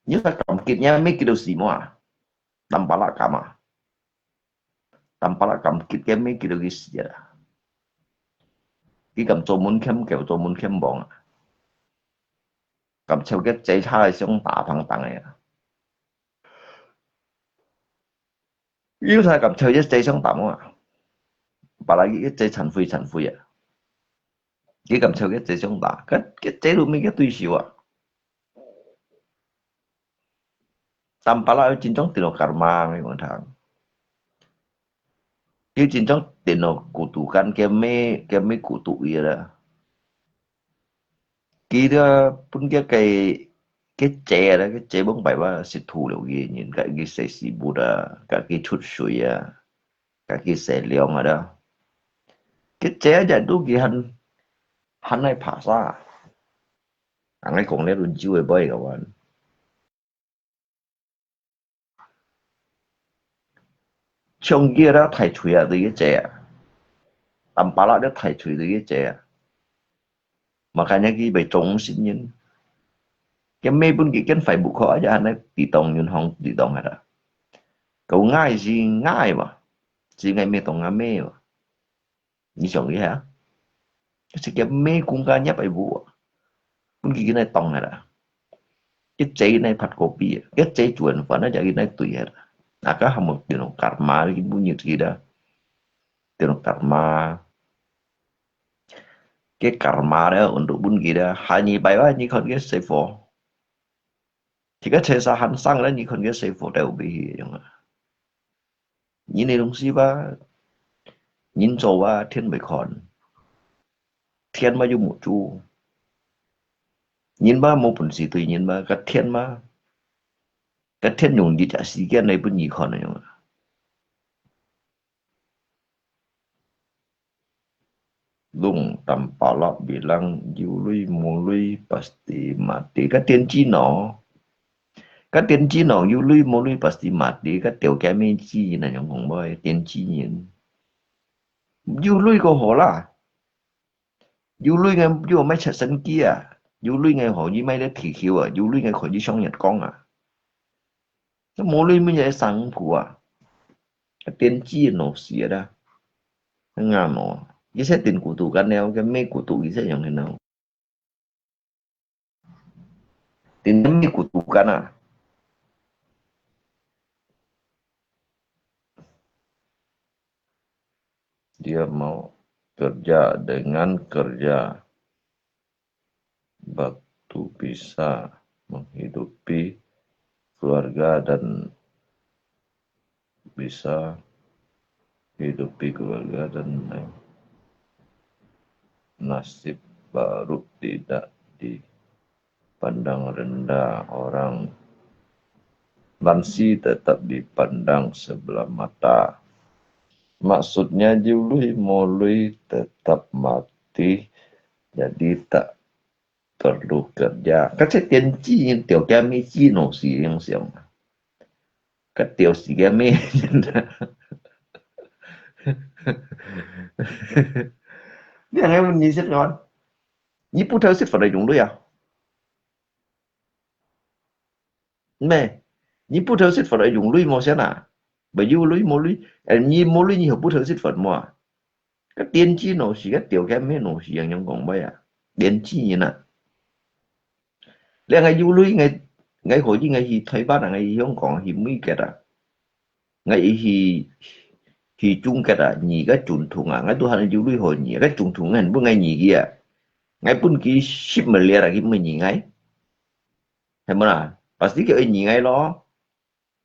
你啥敢急，你姆急到死麼啊？Tampalak敢啊？Tampalak敢急，佢姆急到佢死啊！佢敢做門檻，佢做門檻房啊！敢摎佢嘴叉个相打嘭嘭个啊！ 有啥敢摎佢嘴相打啊？Apalagi佢嘴殘廢殘廢啊！佢敢摎佢嘴相打，佢，佢嘴都無佢對手啊！Tampalak有真種電腦karma，你講聽。佢真種電腦孤獨感，佢姆，佢姆孤獨佢啦。 佢个分佢个，个姐啊，个姐往擺話識吐了佢人，甲佢洗屎朏啊，甲佢出水啊，甲佢洗涼啊啦。个姐啊，就都佢還，還來拍啥？啊，𠊎講了，論酒个杯个話。 像佢个大腿啊，對佢姐啊。Tampalak个大腿對佢姐啊。Makanya佢被忠心人。佢姆分佢間Facebook號，aja還來抵擋銀行抵擋个啦。Kau ngai si ngai嘛。只有𠊎姆當𠊎姆哦。你想一下，這个姆公家業个無啊，分佢个來當个啦，佢仔來拍copy啊，佢仔煮完飯啊，就佢來對个啦。那个還無電腦karma，佢本有佢啦，電腦karma，个karma咧，untuk分佢啦，下二擺啊，你看佢細貨。 佢个車煞還生咧，你看佢細貨都有飛去樣啊。人个東西吧，人做啊，天會看，天嘛又無做，人嘛無本事對人嘛，个天嘛，个天用一隻時間來分你看个樣啊。 Long tampalak bilang 有鐳無鐳 pasti mati，个電子腦，个電子腦有鐳無鐳 pasti mati，个條件咩知呢？用講話電子人，有鐳个好啦，有鐳个又買直升機啊，有鐳个可以買个地球啊，有鐳个可以上月光啊。 該無鐳乜也生苦啊，該電子腦死啦，恁樣哦，佢識電孤獨个了，該姆孤獨佢識用个呢，電姆孤獨个啊。 Dia mau kerja, dengan kerja batu bisa menghidupi keluarga dan bisa hidupi keluarga dan lain. Nasib baru tidak di pandang rendah orang, lansi tetap dipandang sebelah mata. Maksudnya, 有鐳無鐳 tetap mati, jadi tak perlu kerja. Kata 電子人條件乜知腦死樣想。 个條時間咩？你還愛問你識講，你不偷食法來用鐳啊？咩？你不偷食法來用鐳無先啊？毋有鐳無鐳？誒，你無鐳，你何不偷食法無啊？ 个電子腦死，个條件咩腦死，樣樣講話啊，電子人啊。你𠊎有鐳，𠊎，𠊎可以，𠊎去台北啊，𠊎去香港，去美國啊，𠊎去，去中國啊，你个總統啊，𠊎都還有鐳好你，个總統啊，本𠊎你个啊，𠊎分佢十million啊，佢毋你𠊎，係無啦？Pasti佢愛你𠊎咯。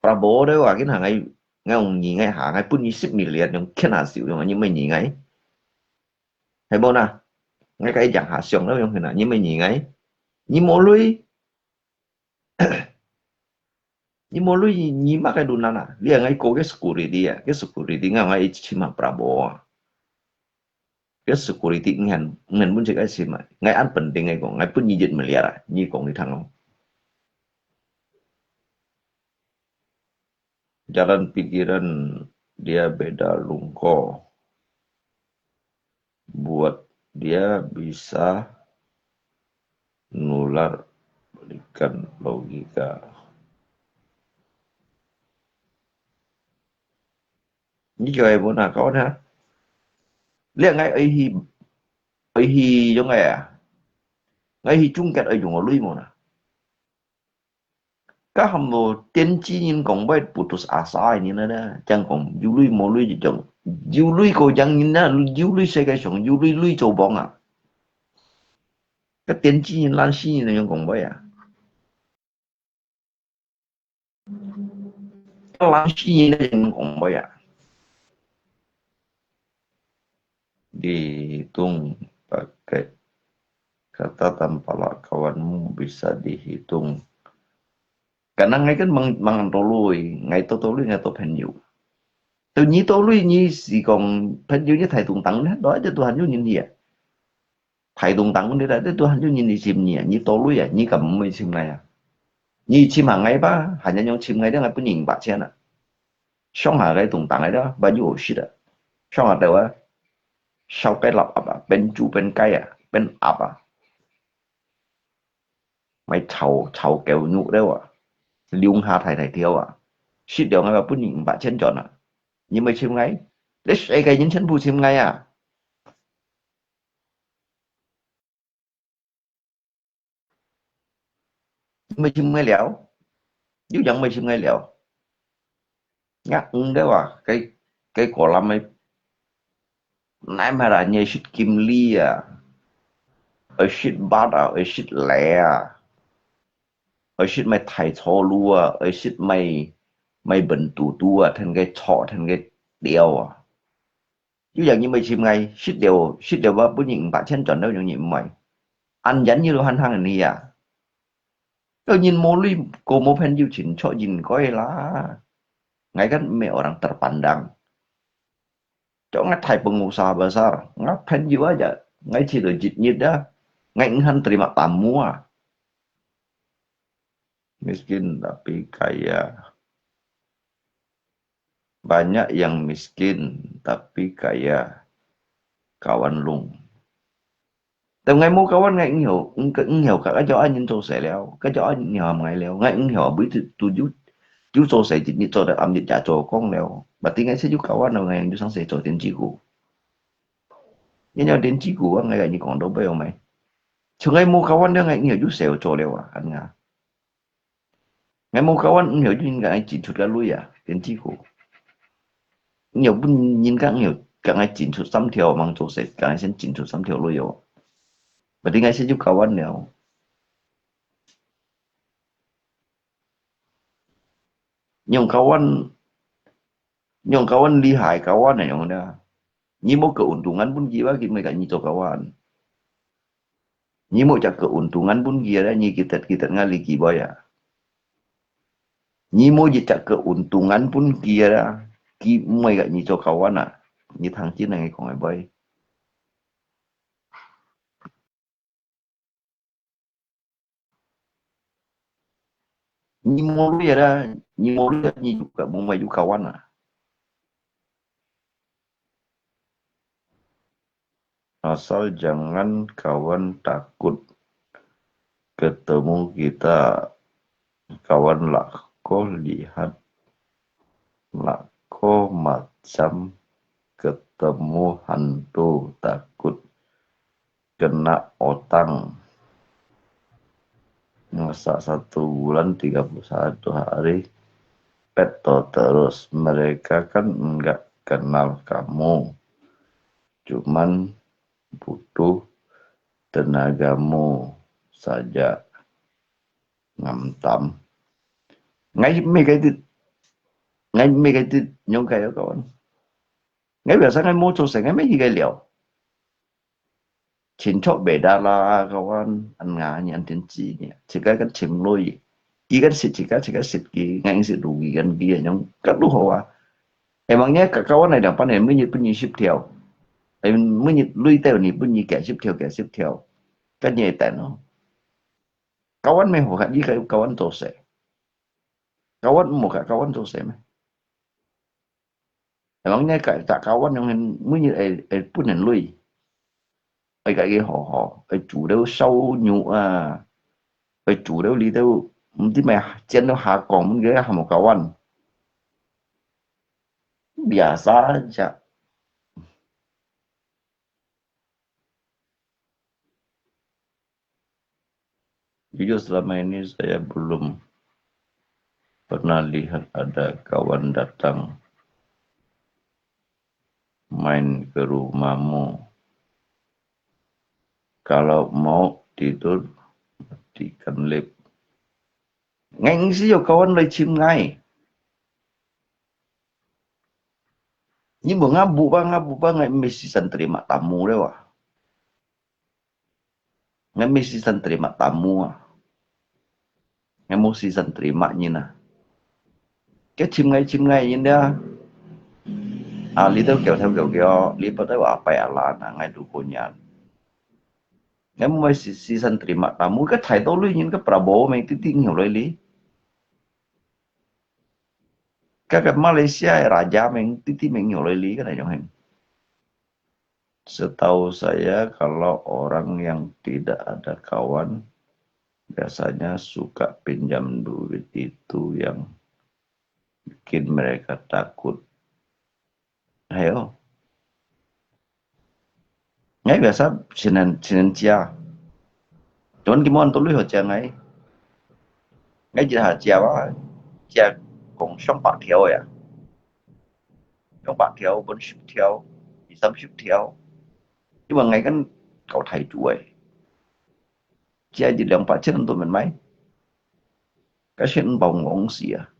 Prabowo都話，佢行𠊎，𠊎用你𠊎下，𠊎分你十million，用拳下手，用你毋你𠊎，係無啦？𠊎个一下想到用拳下，你毋你𠊎，你無鐳，你無鐳，你麼个論啊？你𠊎个security啊，个security𠊎，𠊎一千萬Prabowo啊。 个security，你看，你看本身个錢嘛，𠊎恁penting个講，𠊎分你一million啊，你講你聽哦。Jalan pikiran dia beda lungko. Buat dia bisa nular balikan logika. 你叫𠊎問啊，講啊，你𠊎愛去，愛去用个啊，𠊎去中國愛用个鐳無啦？該還無電子人講話putus asa个人啊，正講有鐳無鐳就講，有鐳个樣人啊，有鐳世界上有鐳，鐳做王啊。該電子人、懶尸人樣講話啊。 Langsing na yung kumbaya. Dihitung pakai kata tampalak kawanmu bisa dihitung. Kanang ngai kan mang, mang tului, ngai to tului, ngai to 朋友. Tu ni tului ni si kong 朋友 ni thai tung tang na, do aja Tuhan yu nyin hia. Thai tung tang ni da, Tuhan yu nyin ni chim ni, ni tului a, ni kam mui chim ngai a. Ni chim ha ngai ba, hanya nyong chim ngai da ngai pun ning ba chen a. Shong ha ngai tung tang ngai da, ba yu shi da. Shong ha da wa, shao kai lap ap a, pen chu pen kai a, pen ap a. Mai chao, chao kêu nhu da wa. Liung ha thai thai thiao a. Shi da ngai ba pun ning ba chen chon a. Ni mai chim ngai. 你世界人全部尋𠊎啊！ 毋係尋𠊎尞，有樣毋係尋𠊎尞。𠊎毋知啊，該，該個人个，哪嘛啦，你識金利啊，愛識bát啊，愛識lẻ啊，愛識買大草鹵啊，愛識買，買笨嘟嘟啊，跈个草，跈个鳥啊。 有樣人會尋𠊎，食了，食了啊，分人五百千轉了，有人毋愛。恁樣你都還行你啊？有人無鐳，過無朋友，親像應該啦。𠊎kan毋係orang terpandang。叫𠊎大pengusaha besar，𠊎朋友啊，𠊎去到一日啊，𠊎毋肯terima tamu啊。 Miskin tapi kaya. Banyak yang miskin tapi kaya. Kawan lung. Tapi𠊎無kawan，𠊎毋曉，毋，毋曉，該，該種恁樣做事了，該種恁樣毋曉𠊎了，𠊎毋曉，每日都有，有做事，一日做到暗日也做工了。Berarti𠊎先有kawan了，𠊎有上世做電子股。因為電子股啊，𠊎跟你講到尾尾。 像𠊎無kawan了，𠊎毋曉有事做了啊，恁樣。𠊎無kawan，毋曉有人共𠊎進出个鐳啊，電子股。毋曉分人家，毋曉共𠊎進出三條，吂做事，共𠊎先進出三條鐳哦。Berarti𠊎先有kawan了。用kawan，用kawan厲害，kawan啊，用的啊。你無keuntungan pun佢啊，佢毋會跟你做kawan。 你無一隻keuntungan pun佢啊，你佢跈，佢跈𠊎li佢會啊。你無一隻keuntungan pun佢啊，佢毋會跟你做kawan啊。你聽真，𠊎講个會。你無鐳啊，你無鐳，你有个，毋會有kawan啊。 Asal jangan kawan takut ketemu kita. Kawan lako lihat, lako macam ketemu hantu, takut kena utang. Masa satu bulan tiga puluh satu hari, pet to terus. Mereka kan enggak kenal kamu. Cuman butuh tenagamu saja. Ngam tam. Ngai me kai tit. Ngai me kai tit nyong kai kawan. Ngai biasa ngai mo cho se ngai me hi kai liao. Chin chok beda la kawan, an nga ni an tin chi ni. Chi kai kan chim lui. Ki kan sit chi kai chi kai sit ki, ngai sit lu ki kan ki nyong kan lu ho wa. Emang nya ka kawan ai dang pan em ni pun ni sip thiao. Em ni lui teo ni pun ni kia sip thiao kia sip thiao. Kan ni tan no. Kawan me ho ka ni kai kawan to se. Kawan mo ka kawan to se me. Emang nya ka ta kawan nyong hen, mun ni ai, ai pun hen lui. Ai ka ki ho ho, ai chu deu sau nyu a. Ai chu deu li deu, mun ti mai chen deu ha kong, mun ki ha mo kawan. Biasa ja. Jujur, selama ini saya belum pernah lihat ada kawan datang main ke rumahmu. Kalau mau tidur, matikan lip. Ngai si yo kawan lai chim ngai. Ni mo ngabu ba, ngabu ba ngai mesti santri mak tamu le wa. Ngai mesti santri mak tamu a. Ngai mesti santri mak nyin a. Ke chim ngai chim ngai nyin dia. A li tau kêu theo kêu kêu, li pa tau apai ala na ngai du ko nyan. Ngai mesti santri mak tamu ke thái độ lui nyin ke Prabowo meng ti ti ngiu lai li. Ke ke Malaysia raja meng ti ti meng ngiu lai li ke na yong hen. Setahu saya, kalau orang yang tidak ada kawan, biasanya suka pinjam duit, itu yang bikin mereka takut. Ayo, biasa先生先生食，但佢無恁多鐳好食𠊎。𠊎一下食啊，食講上百條个啊，上百條、分十條、二三十條，因為𠊎跟搞太多个，食一兩百千都毋買，該錢包戇死啊！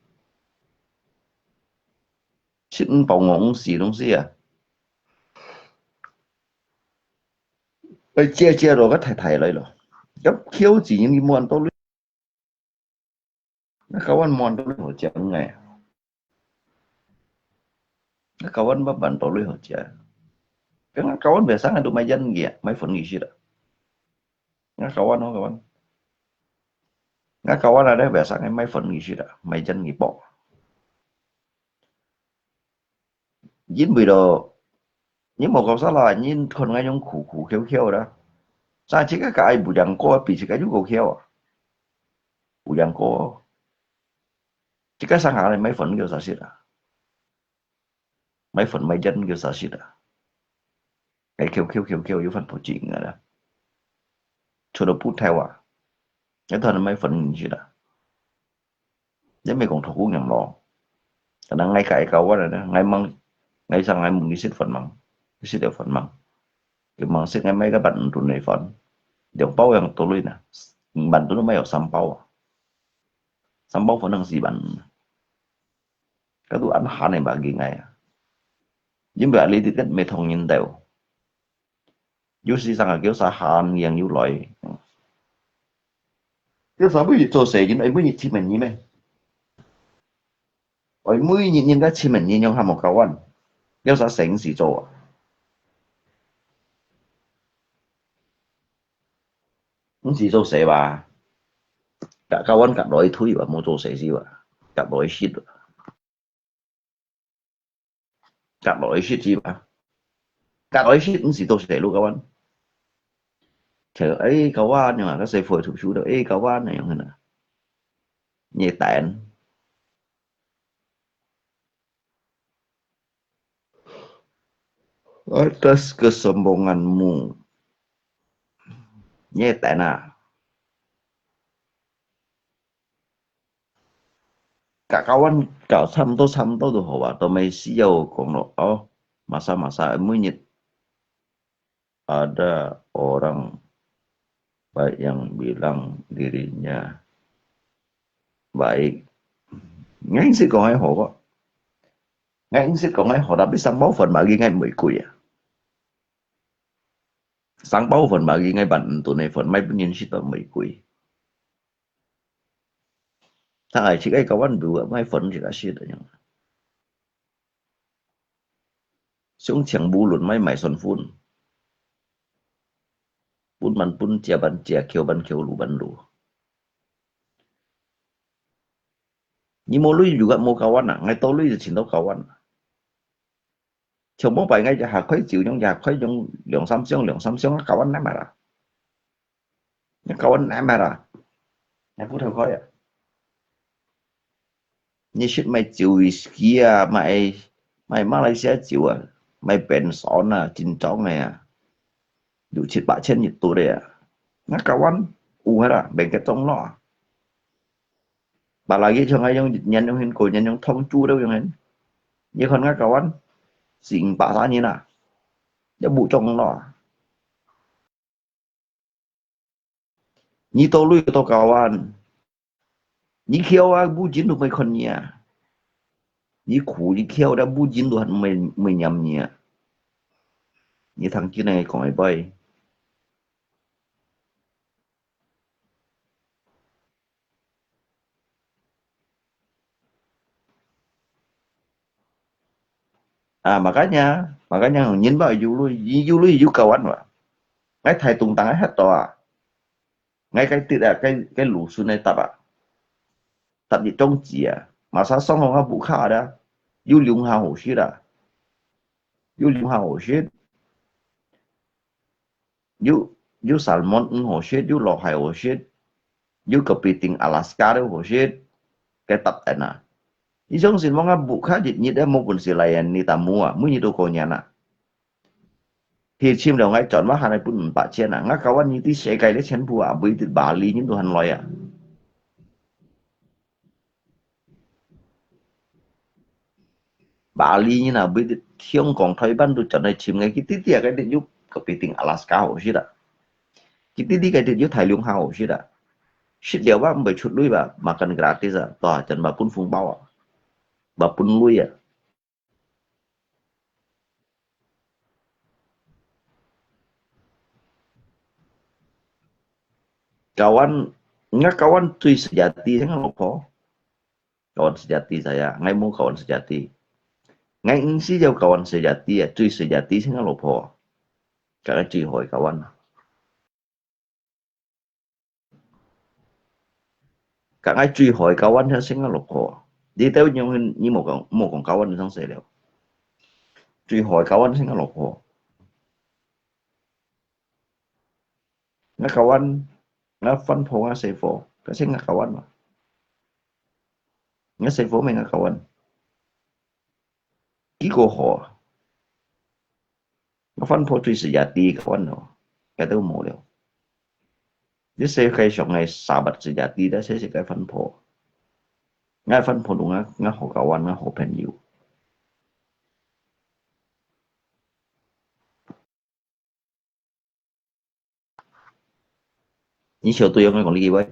食五包戇死東西啊！愛借借落个太太來咯，要求自己你無恁多鐳，那教官無恁多鐳好食个，那教官無恁多鐳好食，跟教官別生个都買煙个，買粉个食啊！ 𠊎教官哦，教官。𠊎教官啊，咧biasa个買粉个食啊，買真个薄。因為咯，你無搞啥啦，你看𠊎用苦苦枵枵啦，但自家个愛不一樣過，比自家又過枵啊，不一樣過。自家上下來買粉个啥食啊？ 買粉買煙个啥食啊？該枵枵枵枵有飯不進啊啦，除了不透啊，該當然買粉食啊。也毋係講托孤人咯，可能𠊎个教官啊，𠊎問，𠊎想𠊎問你食粉吂？你食了粉吂？佢問食，𠊎買个萬五噸个粉，兩包樣多鐳呢，萬噸都買有三包啊，三包粉能四萬五。 該都恁閒个嘛，佢𠊎啊，因為啊，你哋个毋係同人鬥，有時常啊，叫啥閒人又來，叫啥每日做事人，愛每日七萬二咩？愛每日人家七萬二樣還無交換，叫啥生事做啊？ 毋係做事吧？甲教官甲來推吧，無做事是吧？甲來食吧，甲來食是吧？甲來食毋係做事咯，教官。就，哎，教官，你看，該細妹讀書了，哎，教官，那樣的。你等。 Atas kesombonganmu. Nyetana. Kakawan kau 差不多差不多都好啊，都沒需要講了哦。Masa-masa每日 ada orang baik yang bilang dirinya baik. 𠊎毋識講个好个，𠊎毋識講个好，tapi三包粉買佢𠊎毋會貴啊。三包粉買佢𠊎萬五噸个粉，買分人食都毋會貴。大概自家教官買粉自家食个樣。 上請無論買買算分，分還分，食還食，抾還抾，攄還攄。你無鐳就甲無教官啊，𠊎多鐳就尋到教官啊。像無擺𠊎一下開酒，用一下開用兩三箱，兩三箱啊，教官拿嘛啦。 你教官拿嘛啦，你不偷開啊？你食買酒、whisky啊，買，買馬來西亞酒啊，買冰爽啊，精裝个啊，六七百千一度个啊。那教官有个啦，免个裝咯啊。Apalagi像愛用一年用很，過年用通租都用很。你看那教官，四五百三年啊，也無裝咯啊。 你到鐳到教官，你枵啊，無人都毋會看你啊。你苦你枵了，無人都還毋會，毋會念你啊。你聽真个講个歹。 啊，makanya，makanya人嘛有鐳，有鐳有教官哇。𠊎大東東个歇到啊，𠊎該跌啊，該，該路順个搭啊，搭一張紙啊，masa上好啊，屋下啦，有兩下好食啦，有兩下好食。 有，有salmon魚好食，有lawhai好食，有kepiting Alaska都好食，該搭等啊。你相信我，𠊎屋下一日都無本事來啊，你打無啊，每日都過年啊。去尋了𠊎轉話還係分五百千啊！𠊎kawan你對世界个全部啊，毋會得Bali人都還來啊！Bali人啊，毋會得香港、台灣都轉來尋𠊎，佢知知啊，該日有个必定Alaska好食啊！佢知知該日有大龍蝦好食啊！食了啊，毋會出鐳啊，makan gratis啊，都還轉嘛分紅包啊，嘛分鐳啊！ Kawan，𠊎kawan最sejati係𠊎老婆。Kawan sejati saya，𠊎無kawan sejati。𠊎毋識有kawan sejati啊，最sejati係𠊎老婆。該𠊎最好个kawan。 該𠊎最好个kawan係𠊎老婆。你兜樣，你莫講，莫講kawan你生死了。最好个kawan係𠊎老婆。𠊎kawan，𠊎番婆，𠊎細婆，該係𠊎kawan嘛。𠊎細婆乜𠊎kawan。幾個好啊！ 𠊎番婆最sejati kawan咯，該都無了。這世界上个sahabat sejati，該係自家番婆。𠊎番婆同𠊎，𠊎好kawan，𠊎好朋友。你曉得𠊎講這句話？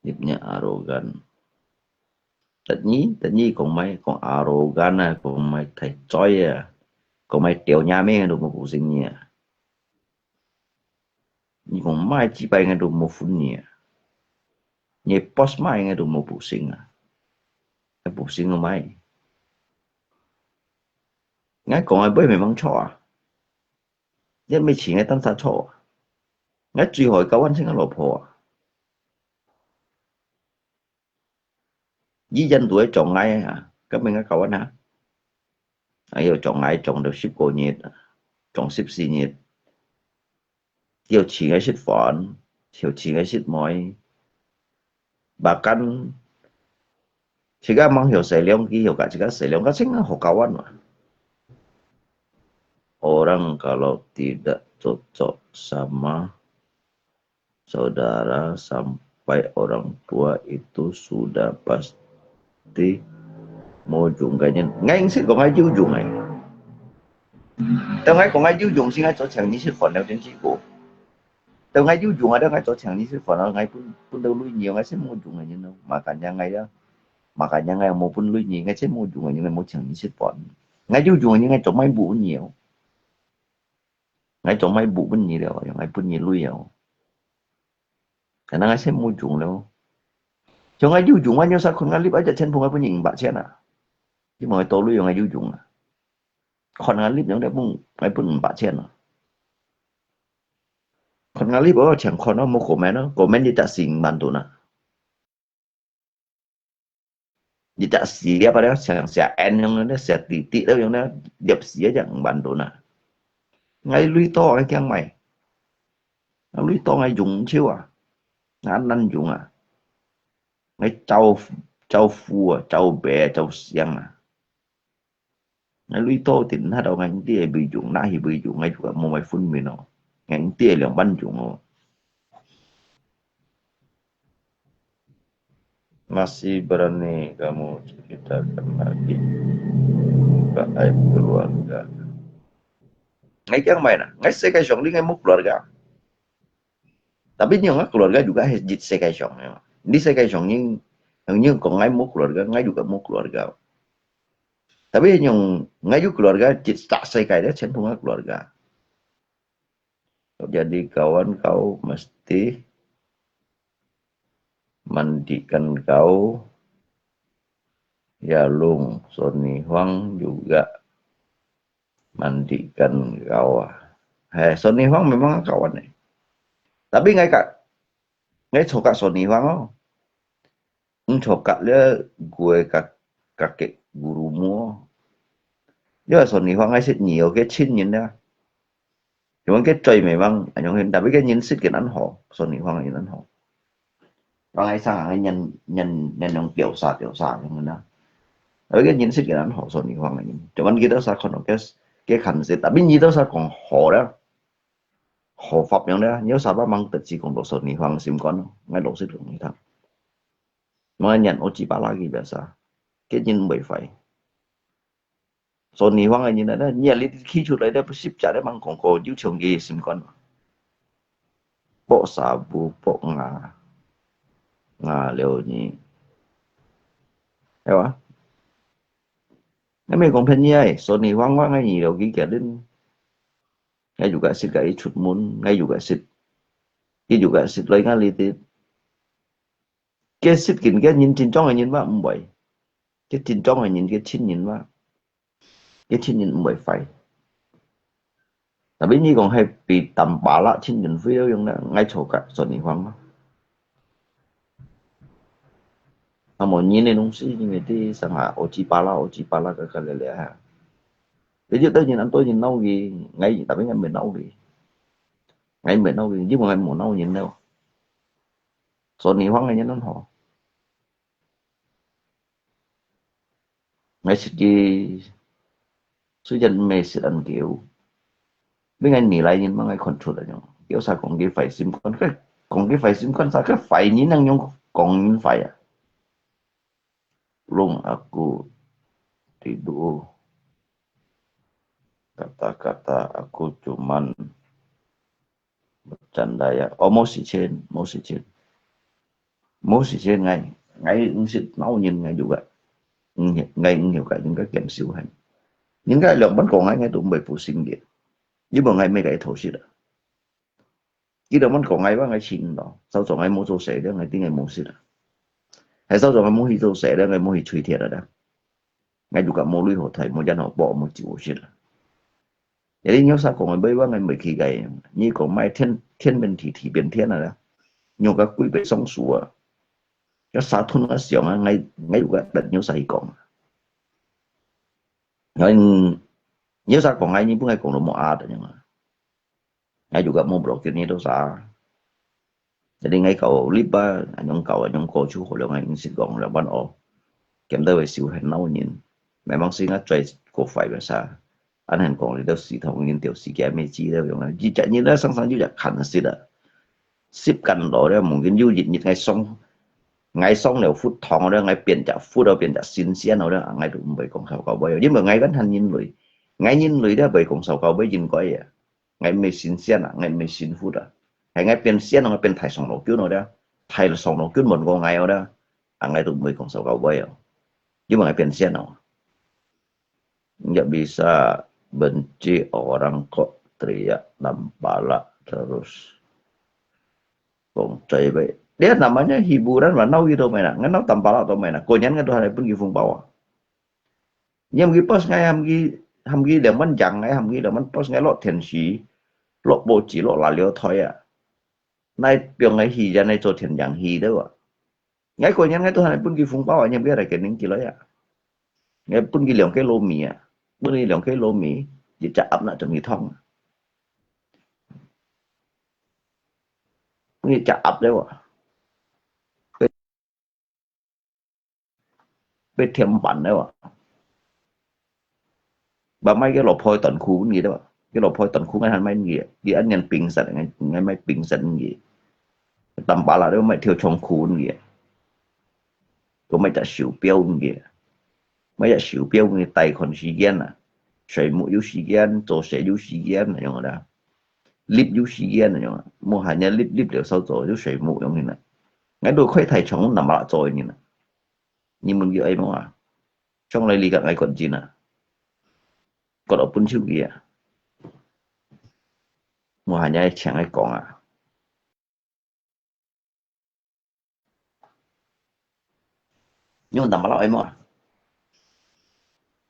Dia punya arogan. Tadi, tadi講麼个？講arogan啊，講麼个大嘴啊，講麼个吊人命都無pusing你啊。你講麼个幾擺𠊎都無分你啊。你boss麼个𠊎都無pusing啊。還pusing做麼个？𠊎講个話memang錯啊。 你毋係請个單儕錯啊。𠊎最好个kawan係𠊎老婆啊。以前都係撞𠊎啊，今日𠊎kawan啊。哎喲，撞𠊎撞到十個月，撞十四日。又請𠊎食飯，又請𠊎食妹。 Bahkan，自家吂曉使兩句，又甲自家使兩个，真个好kawan嘛。Orang kalau tidak cocok sama saudara sampai orang tua itu sudah pasti無用个人。𠊎毋識講𠊎有用个。當𠊎講𠊎有用時，𠊎做請你食飯了，真試過。 到𠊎有用啊，到𠊎做請你食飯啊，𠊎分，分到鐳你，𠊎係無用个人咯。Makanya𠊎啊，makanya𠊎無分鐳你，𠊎係無用个人，𠊎無請你食飯。𠊎有用个人，𠊎做麼个分你哦？𠊎做麼个分你了，𠊎分你鐳哦？Karena𠊎係無用了。像𠊎有用，𠊎有時看𠊎立一隻錢簿，𠊎分你五百千啊。你問𠊎多鐳，𠊎有用啊？看𠊎立樣，𠊎分，𠊎分五百千啊。 看𠊎立哦，請看哦，無comment哦，comment一隻四五萬度呢。一隻四粒啊，像寫N樣呢，寫滴滴了樣呢，粒四啊，隻五萬度呢。𠊎鐳多，𠊎驚買。𠊎鐳多，𠊎用毋少啊，𠊎難用啊。𠊎招，招呼啊，招白啊，招香啊。 𠊎鐳多定，那到𠊎毋知會用，拿去會用，𠊎就無麼分別咯。𠊎毋知會兩萬用哦。Masih berani kamu ceritakan lagi buka aib keluarga. 𠊎驚麼个啦？𠊎世界上你𠊎無keluarga。Tapi你用个keluarga juga係一世界上个嘛。你世界上人，人講𠊎無keluarga，𠊎juga無keluarga。 Tapi nyong ngai yu keluarga, cit sak sai kai dia, cen pung keluarga. Jadi kawan kau mesti mandikan kau, Yalung, Sony Huang juga mandikan kau. Hai, Sony Huang memang kawan ni. Tapi ngai ka, ngai choka Sony Huang oh. Eng choka le gue ka, kakek guru mu. Yo Sony Huang ai sit nyi yo ke chin nyin da. Yuan ke choi memang anyong hin, tapi ke nyin sit ke nan ho, Sony Huang nyin nan ho. 講𠊎生个人，人，人用丟沙，丟沙樣个啦。而且認識个人好，說你方个人，就問幾多儕看到，該，該看識，tapi你多儕講好了，好發揚了，你有啥把忙得起講到說你方个心肝咯，𠊎老實同你講。Makanya oji pala佢biasa，該人毋會壞。 所以你方个人呢，你啊，你企出來咧，十隻咧，吂講過，有像佢心肝。博沙布，博牙，牙了你，係吧？你莫講騙人啊，所以你方方个人了，佢个人，𠊎又个識个，佢出門，𠊎又个識，佢又个識來𠊎這兜。 該識緊个人，真正个人嘛，毋會。該真正个人，該親人嘛，該親人毋會壞。Tapi你講係比tampalak親人會有用呢，𠊎錯个，說你方嘛。啊，無人个東西，因為這上下oji pala，oji pala，个个咧咧哈。你就對人，恁多人鬧佢，𠊎，tapi𠊎毋會鬧佢。𠊎毋會鬧佢，因為𠊎無鬧人了。 所以你方个人恁好。𠊎識佢，雖然毋係識恁久，因為你來人嘛，𠊎看出來樣。有儕講佢壞心肝，該講佢壞心肝，啥个壞人能用講人壞啊？Belum aku tidur. Kata-kata aku cuman bercanda ya. 哦，無時間，無時間。無時間，𠊎，𠊎毋識鬧人，𠊎有个。嗯，𠊎毋曉个，應該減少下。人家兩萬講𠊎，𠊎都毋會pusing个。因為𠊎毋係該頭事啦。佢兩萬講𠊎話，𠊎信咯。早早𠊎無做事了，𠊎定𠊎無事啦。係早早𠊎無去做事了，𠊎無去吹鐵了啦。 𠊎如果無鐳好睇，無煙好啵，無酒好食啊。Jadi有儕講个，買話𠊎毋會去个，你講買天，天變地，地變天啊啦，用个鬼變松鼠啊，要殺吞啊想啊，𠊎，𠊎有个等有儕去講啊。𠊎，有儕講𠊎，你本來講到無啊，等樣啊。 𠊎juga無block你都啥。Jadi𠊎教你吧，恁樣教恁樣過就好了，𠊎應識講了，bạn哦。Kiam都會少很惱人，memang sih𠊎最過壞个啥。恁樣講你都死同人掉死个，沒知道用啊，一隻人咧，常常就隻看識啊。習慣了咧，mungkin有一日𠊎上，𠊎上了佛堂咧，𠊎變隻佛了，變隻神仙了咧，𠊎都毋會講saukawaay，因為𠊎還人類，𠊎人類咧，毋會講saukawaay應該啊。 𠊎毋係神仙啊，𠊎毋係神佛啊，係𠊎變仙啊，𠊎變大上羅君了咧，大上羅君問過𠊎了咧，啊，𠊎都毋會講saukawaay哦，因為𠊎變仙哦。Nggak bisa benci orang kok teriak tampalak terus. 講嘴巴，你namanya hiburan嘛，鬧佢做麼个啦？𠊎鬧tampalak做麼个啦？過年𠊎都還來分佢紅包啊。 你喊佢boss𠊎，喊佢，喊佢兩萬洋，𠊎喊佢兩萬boss𠊎落電視，落報紙，落radio台啊。𠊎放𠊎戲，人來做電影戲了啊。𠊎過年𠊎都還分佢紅包啊，你喊佢來，佢拎起來啊。𠊎分佢兩個糯米啊，分佢兩個糯米，一隻鴨那種魚湯啊。分佢隻鴨了啊。 被添滿了啊。Ba買个老婆短褲分佢了啊，个老婆短褲𠊎還買佢，佢恁樣平實，𠊎，𠊎買平實分佢。Tampalak了買條長褲分佢，都買隻手錶分佢，買隻手錶分佢戴看時間啊，睡目有時間，做事有時間，恁樣啦。 立有時間恁樣啊，無閒呀立立了燒做有睡目樣呢。𠊎都開大廠，nampak做个人啊。你問佢愛無啊？將來你甲𠊎講真啊，割到分手去啊。無閒呀請愛講啊。 你有tampalak愛無啊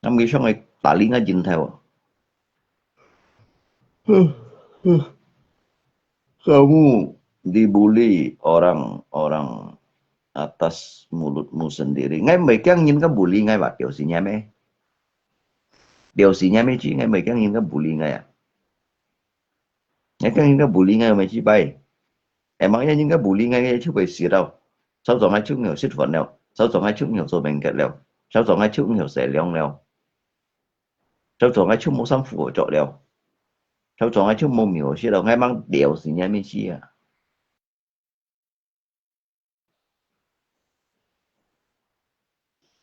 ？Ngam gisong ay talinga jin tayo. Kamu dibully orang-orang atas mulutmu sendiri. Ngai mai kiang nyin ka bully ngai ba, điều gì nhé me? Điều gì nhé me chi ngai mai kiang nyin ka bully ngai à? Ngai kiang nyin ka bully ngai mai chi bai. Emang ya nyin ka bully ngai ngai chu bai si tau. 早早𠊎就毋曉食飯了，早早𠊎就毋曉做blanket了，早早𠊎就毋曉洗涼了，早早𠊎就無衫褲好著了，早早𠊎就無米好食了，𠊎吂吊死若姆死啊！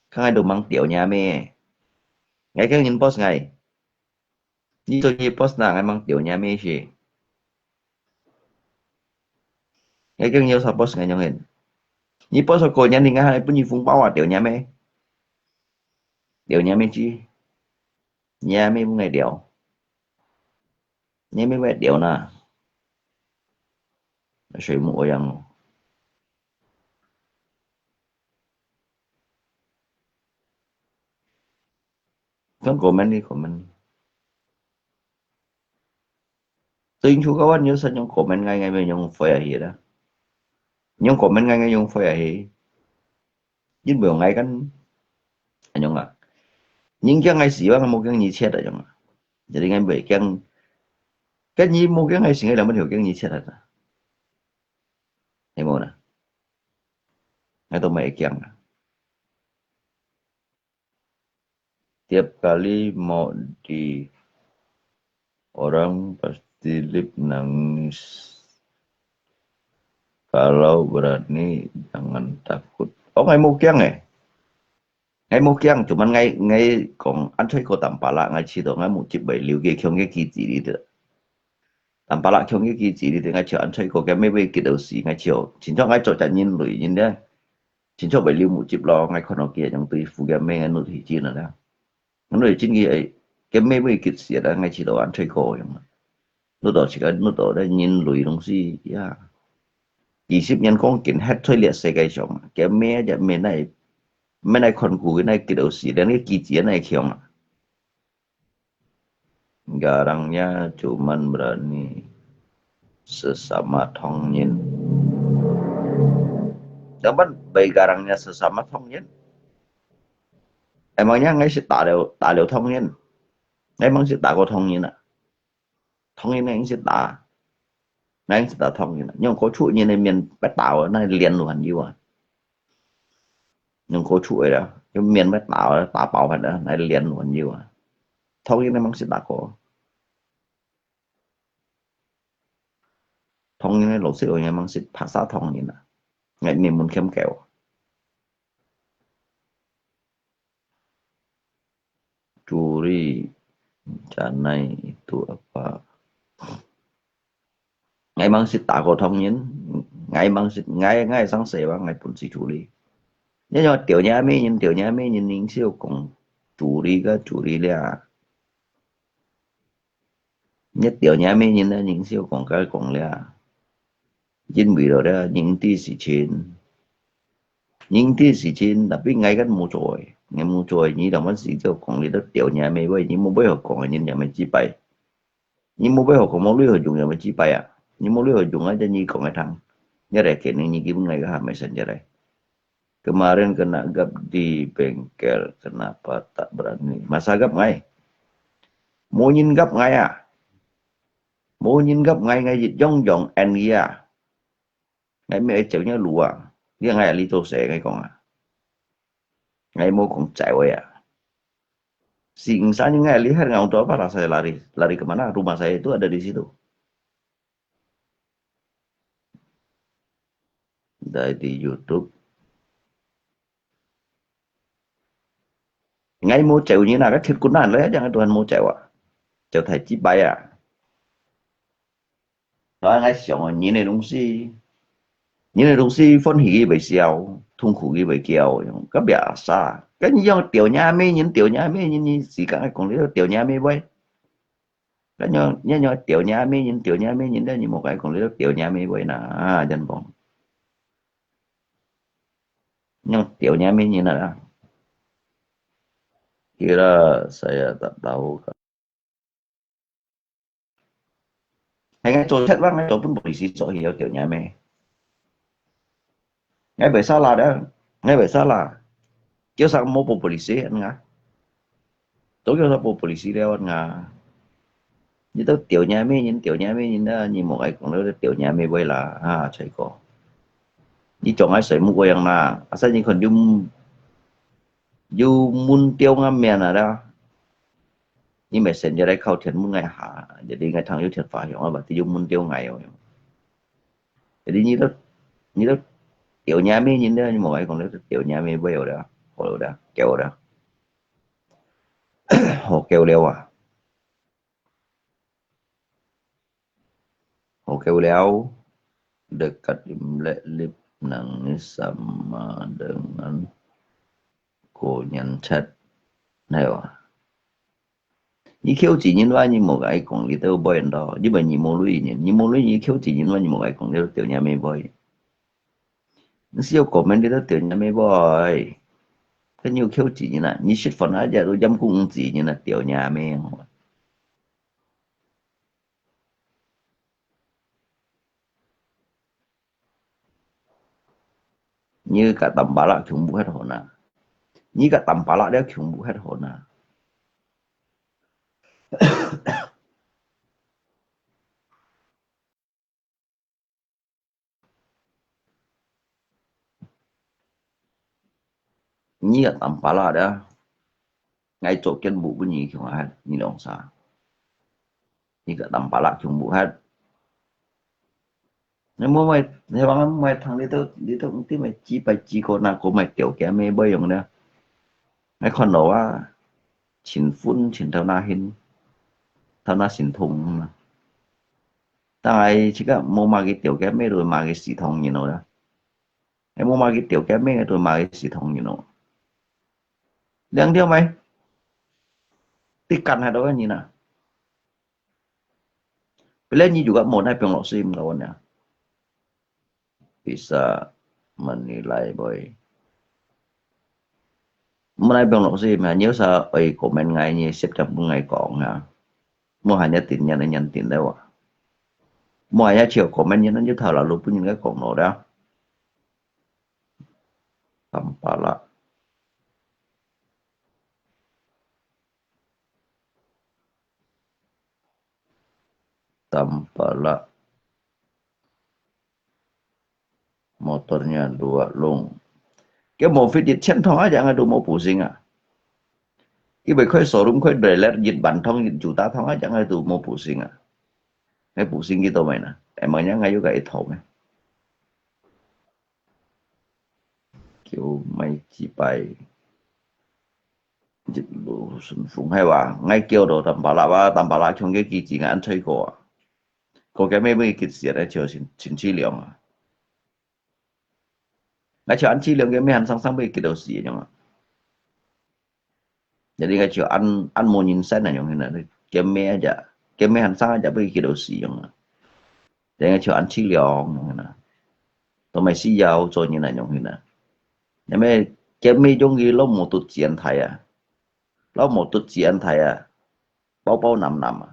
看𠊎都吂吊若姆，𠊎驚人boss𠊎。你做你boss哪，𠊎吂吊若姆死。𠊎驚你有啥boss𠊎仰形？你boss過年你𠊎還分你紅包啊，吊若姆。吊若姆死，若姆分𠊎吊。 你乜會聊呢？水母一樣哦。講comment你comment。最近出个話，你有使用comment，𠊎，𠊎乜用飛啊去啦。用comment，𠊎，𠊎用飛啊去。 因為𠊎kan，恁樣啊。人驚𠊎死，𠊎無驚你chết啊，樣啊。Jadi𠊎會驚，kan你無驚𠊎死，𠊎仰般會驚你chết啊？係無啦？𠊎都毋會驚啊。Tiap kali mau di orang pasti Lip nangis. Kalau berani jangan takut. 哦，𠊎無驚誒。𠊎無驚，做麼𠊎，𠊎講恁衰過Tampalak，𠊎試著𠊎目汁會流，佢強个機智哩得。Tampalak強个機智哩得，𠊎試恁衰過，佢乜會激到死，𠊎試，親像𠊎做隻人類，人咧，親像會流目汁咯，𠊎看到佢樣對付佢，乜𠊎怒氣盡了啦。 Ngăn nui chính佢，佢乜會激死啦，𠊎試著恁衰過樣啊。Lúc đó自家，lúc đó咧人類東西呀，幾十年光景，歇在這世界上啊，佢乜也乜來，乜來看顧，乜激到死，連个機智乜強啊。Garangnya cuman berani sesama Thong Nhin. Zaman bai garangnya sesama Thong Nhin. Emangnya ngai sit ta liu, ta liu Thong Nhin? Ngai mang sit ta ko Thong Nhin a? Thong Nhin ngai sit ta? Ngai sit ta Thong Nhin a? Nyong ko chu nhin nai mien bai ta, nai lien lu han yu a. Nyong ko chu ai la, yu mien bai ta, ta pao han a, nai lien lu han yu a. Thong Nhin ngai mang sit ta ko. Thong Nhin ngai lo sit oi ngai mang sit phasa Thong Nhin a. Ngai mien mun khem keo. Curi, canai itu apa? Ngai mang sit ta ko Thong Nhin, ngai mang sit, ngai, ngai sang sewa, ngai pun si curi. Nyo nyo tiau nya mi nyin, tiau nya mi nyin ning siu kong curi ka curi lia. Nyo tiau nya mi nyin na ning siu kong ka kong lia. Yin wi lo lia, ning ti si chin. Ning ti si chin, tapi ngai kan mu choi. Ngai mu choi, ni dang wan si siu kong li da tiau nya mi wai, ni mu bai ho kong, nyin nya mi chi bai. Ni mu bai ho kong mo lui ho jung nya mi chi bai a. Ni mu lui ho jung a, ja ni kong a thang. Nya re ke ning ni ki bu ngai ka ha mai san ja re. Kemarin kena gap di bengkel, kenapa tak berani? Masa gap ngai? Mo nyin gap ngai a? Mo nyin gap ngai, ngai yit yong yong en ya. Ngai mi ai cheu nya lu a. Lia ngai a li to se ngai kong a. Ngai mo kong chai wai a. Si ing sa ni ngai a li her ngau to apa rasanya lari. Lari kemana? Rumah saya itu ada di situ. Dai di YouTube. Ngai mo cheu nyin a, ka thit kun nan le, jang tuan mo cheu a. Cheu thai chi bai a. Đó ngai xiong nyin ne dong si. Nyin ne dong si phun hi ki bai xiao, thung khu ki bai kiao, ka bia sa. Ka ni yong tiau nya mi nyin, tiau nya mi nyin ni si ka ngai kong li tiau nya mi bai. Ka nyo, nyo, nyo, tiau nya mi nyin, tiau nya mi nyin, da nyi mo kai kong li tiau nya mi wai na, a, jan bong. Nyo tiau nya mi nyin na. Kira saya tak tahu ka. Hai ngai cho chat wang, ngai cho pun polisi cho hi tiau nya mi. Ngai bai sa la da, ngai bai sa la. Kiau sa mo po polisi an nga. Tokyo sa po polisi le wan nga. Ni tau tiau nya mi nyin, tiau nya mi nyin da, ni mo ai kong le tiau nya mi wai la, ha, chai ko. 你像𠊎睡目个樣啦，啊，所以你看有，有問到𠊎面啊啦。你咪成日來靠天問𠊎下，jadi𠊎聽有天花香啊，berarti有問到𠊎哦。Jadi你都，你都掉若咩人了，你莫愛講你都掉若咩尾了，好了，夠了，好夠了啊！ Oke, beliau dekat Imlek Lip nangis sama dengan konyan chat. Nah, ya. 你口舌人話，你莫愛講，你都背人咯，因為你無鐳人，你無鐳人，你口舌人話，你莫愛講，你都掉若咩背。你是有comment，你都掉若咩背。跟你有口舌人啊，你食飯啊，也都陰公子人啊，掉若咩。 你个Tampalak全部歇好啦，你个Tampalak了全部歇好啦。 你个Tampalak了，𠊎做見無分你共下，你兩儕。你个Tampalak全部下。你莫莫，你莫莫聽，你都，你都，你毋知幾擺幾個，哪個莫條件，乜無用了。𠊎看到啊，盡憤，盡頭那恨，頭那心痛啊。 但係自家無麼个條件，乜都罵个死唐人咯啦。係無麼个條件，乜都罵个死唐人咯。兩條咩？你幹下到个人啊？本來你就个無奈放落水，毋得問啊。 Bisa menilai boy. Menilai bang lok si, mà nếu sao ai comment ngai ni, xếp chăm cũng ngai con ha. Mua hanya tin, nyan nyan tin đấy wa. Mua hanya chiều comment nyan nyan thảo là lúc pun ngai con nó đó. Tampalak. Tampalak. Motornya dua lông. Cái mô phí dịch chen thong á, chẳng ai tụ mô pusing à. Cái bài khói sổ rung khói đời lét dịch bản thong, dịch chủ tá thong á, chẳng ai tụ mô pusing à. Ngay pusing cái tô mày nè. Em mà nhá, ngay yuk cái thong mày. Kêu mày chỉ bài. Dịch lũ xuân phùng hay wa, ngay kêu đồ tầm bà lạ wa, tầm bà lạ chong cái kỳ chỉ ngán chơi cô à. Cô cái mấy mấy kịch siết đấy, chiều xin, xin chi liang à. Ngay chiều ăn chi liang cái mấy hẳn sang sang mấy kịch đầu xì nhung à. Jadi ngay chiều ăn, ăn mô nhìn sen này nhung hìn à, cái mấy aja, cái mấy hẳn sang aja mấy kịch đầu xì nhung à. Jadi ngay chiều ăn chi liang nhung hìn à. Tụi mày xì yào cho nhìn à nhung hìn à. Nè mê, cái mê dông gì lô mô tụt chiến thái à. Lô mô tụt chiến thái à. Bao bao nằm nằm à.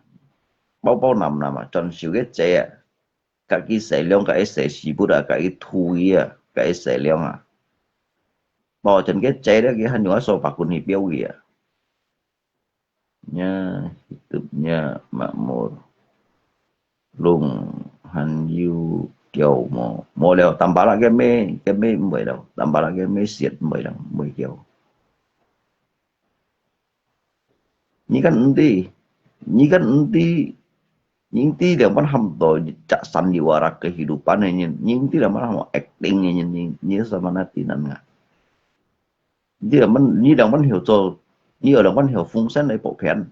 Bao bao nằm nằm à. Chọn siêu cái chế à. Cả cái xài liông, cả cái xài xì bút à, cả cái thui à, cả cái xài liông à. Bao chân cái chế đó cái hẳn nhớ số bạc quân hì biểu gì à. Nya, hidupnya makmur. Lùng hàn yu kiêu mô. Mô liao, tàm bà lạ cái mê, cái mê mười đâu. Tàm bà lạ cái mê siết mười đâu, mười kiêu. Nyi kan enti, nyi kan enti, nyi enti liang pan ham to, cak san liu arak kehidupan nyi, nyi enti liang pan ham acting nyi, nyi, nyi sama nati nan nga. Nyi liang pan, nyi liang pan hiểu cho, nyi liang pan hiểu phung sen lai bộ phim.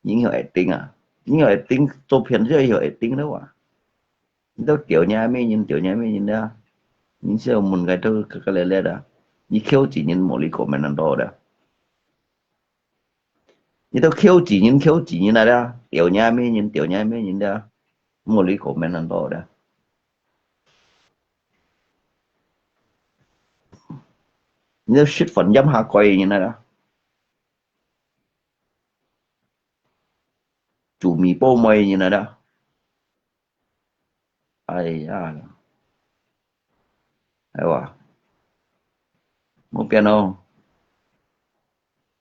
Nyi hiểu acting à? Nyi hiểu acting, cho phim chứ hiểu acting đâu à? Nyi tao tiểu nha mê, nyi tiểu nha mê, nyi đó. Nyi siêu mun cái tao cái lẹ lẹ đó. Nyi khiêu chỉ nyi mổ lý của mình ăn đó đó. Nyi tao khiêu chỉ nyi, khiêu chỉ nyi đó. Tiểu nha mê, nyi tiểu nha mê, nyi đó. Mổ lý của mình ăn đó đó. Nyi tao shit phần dám hạ coi nyi đó. Chủ mì bố mày nyi đó. Ai ya. Ai wa. Mô pian ô.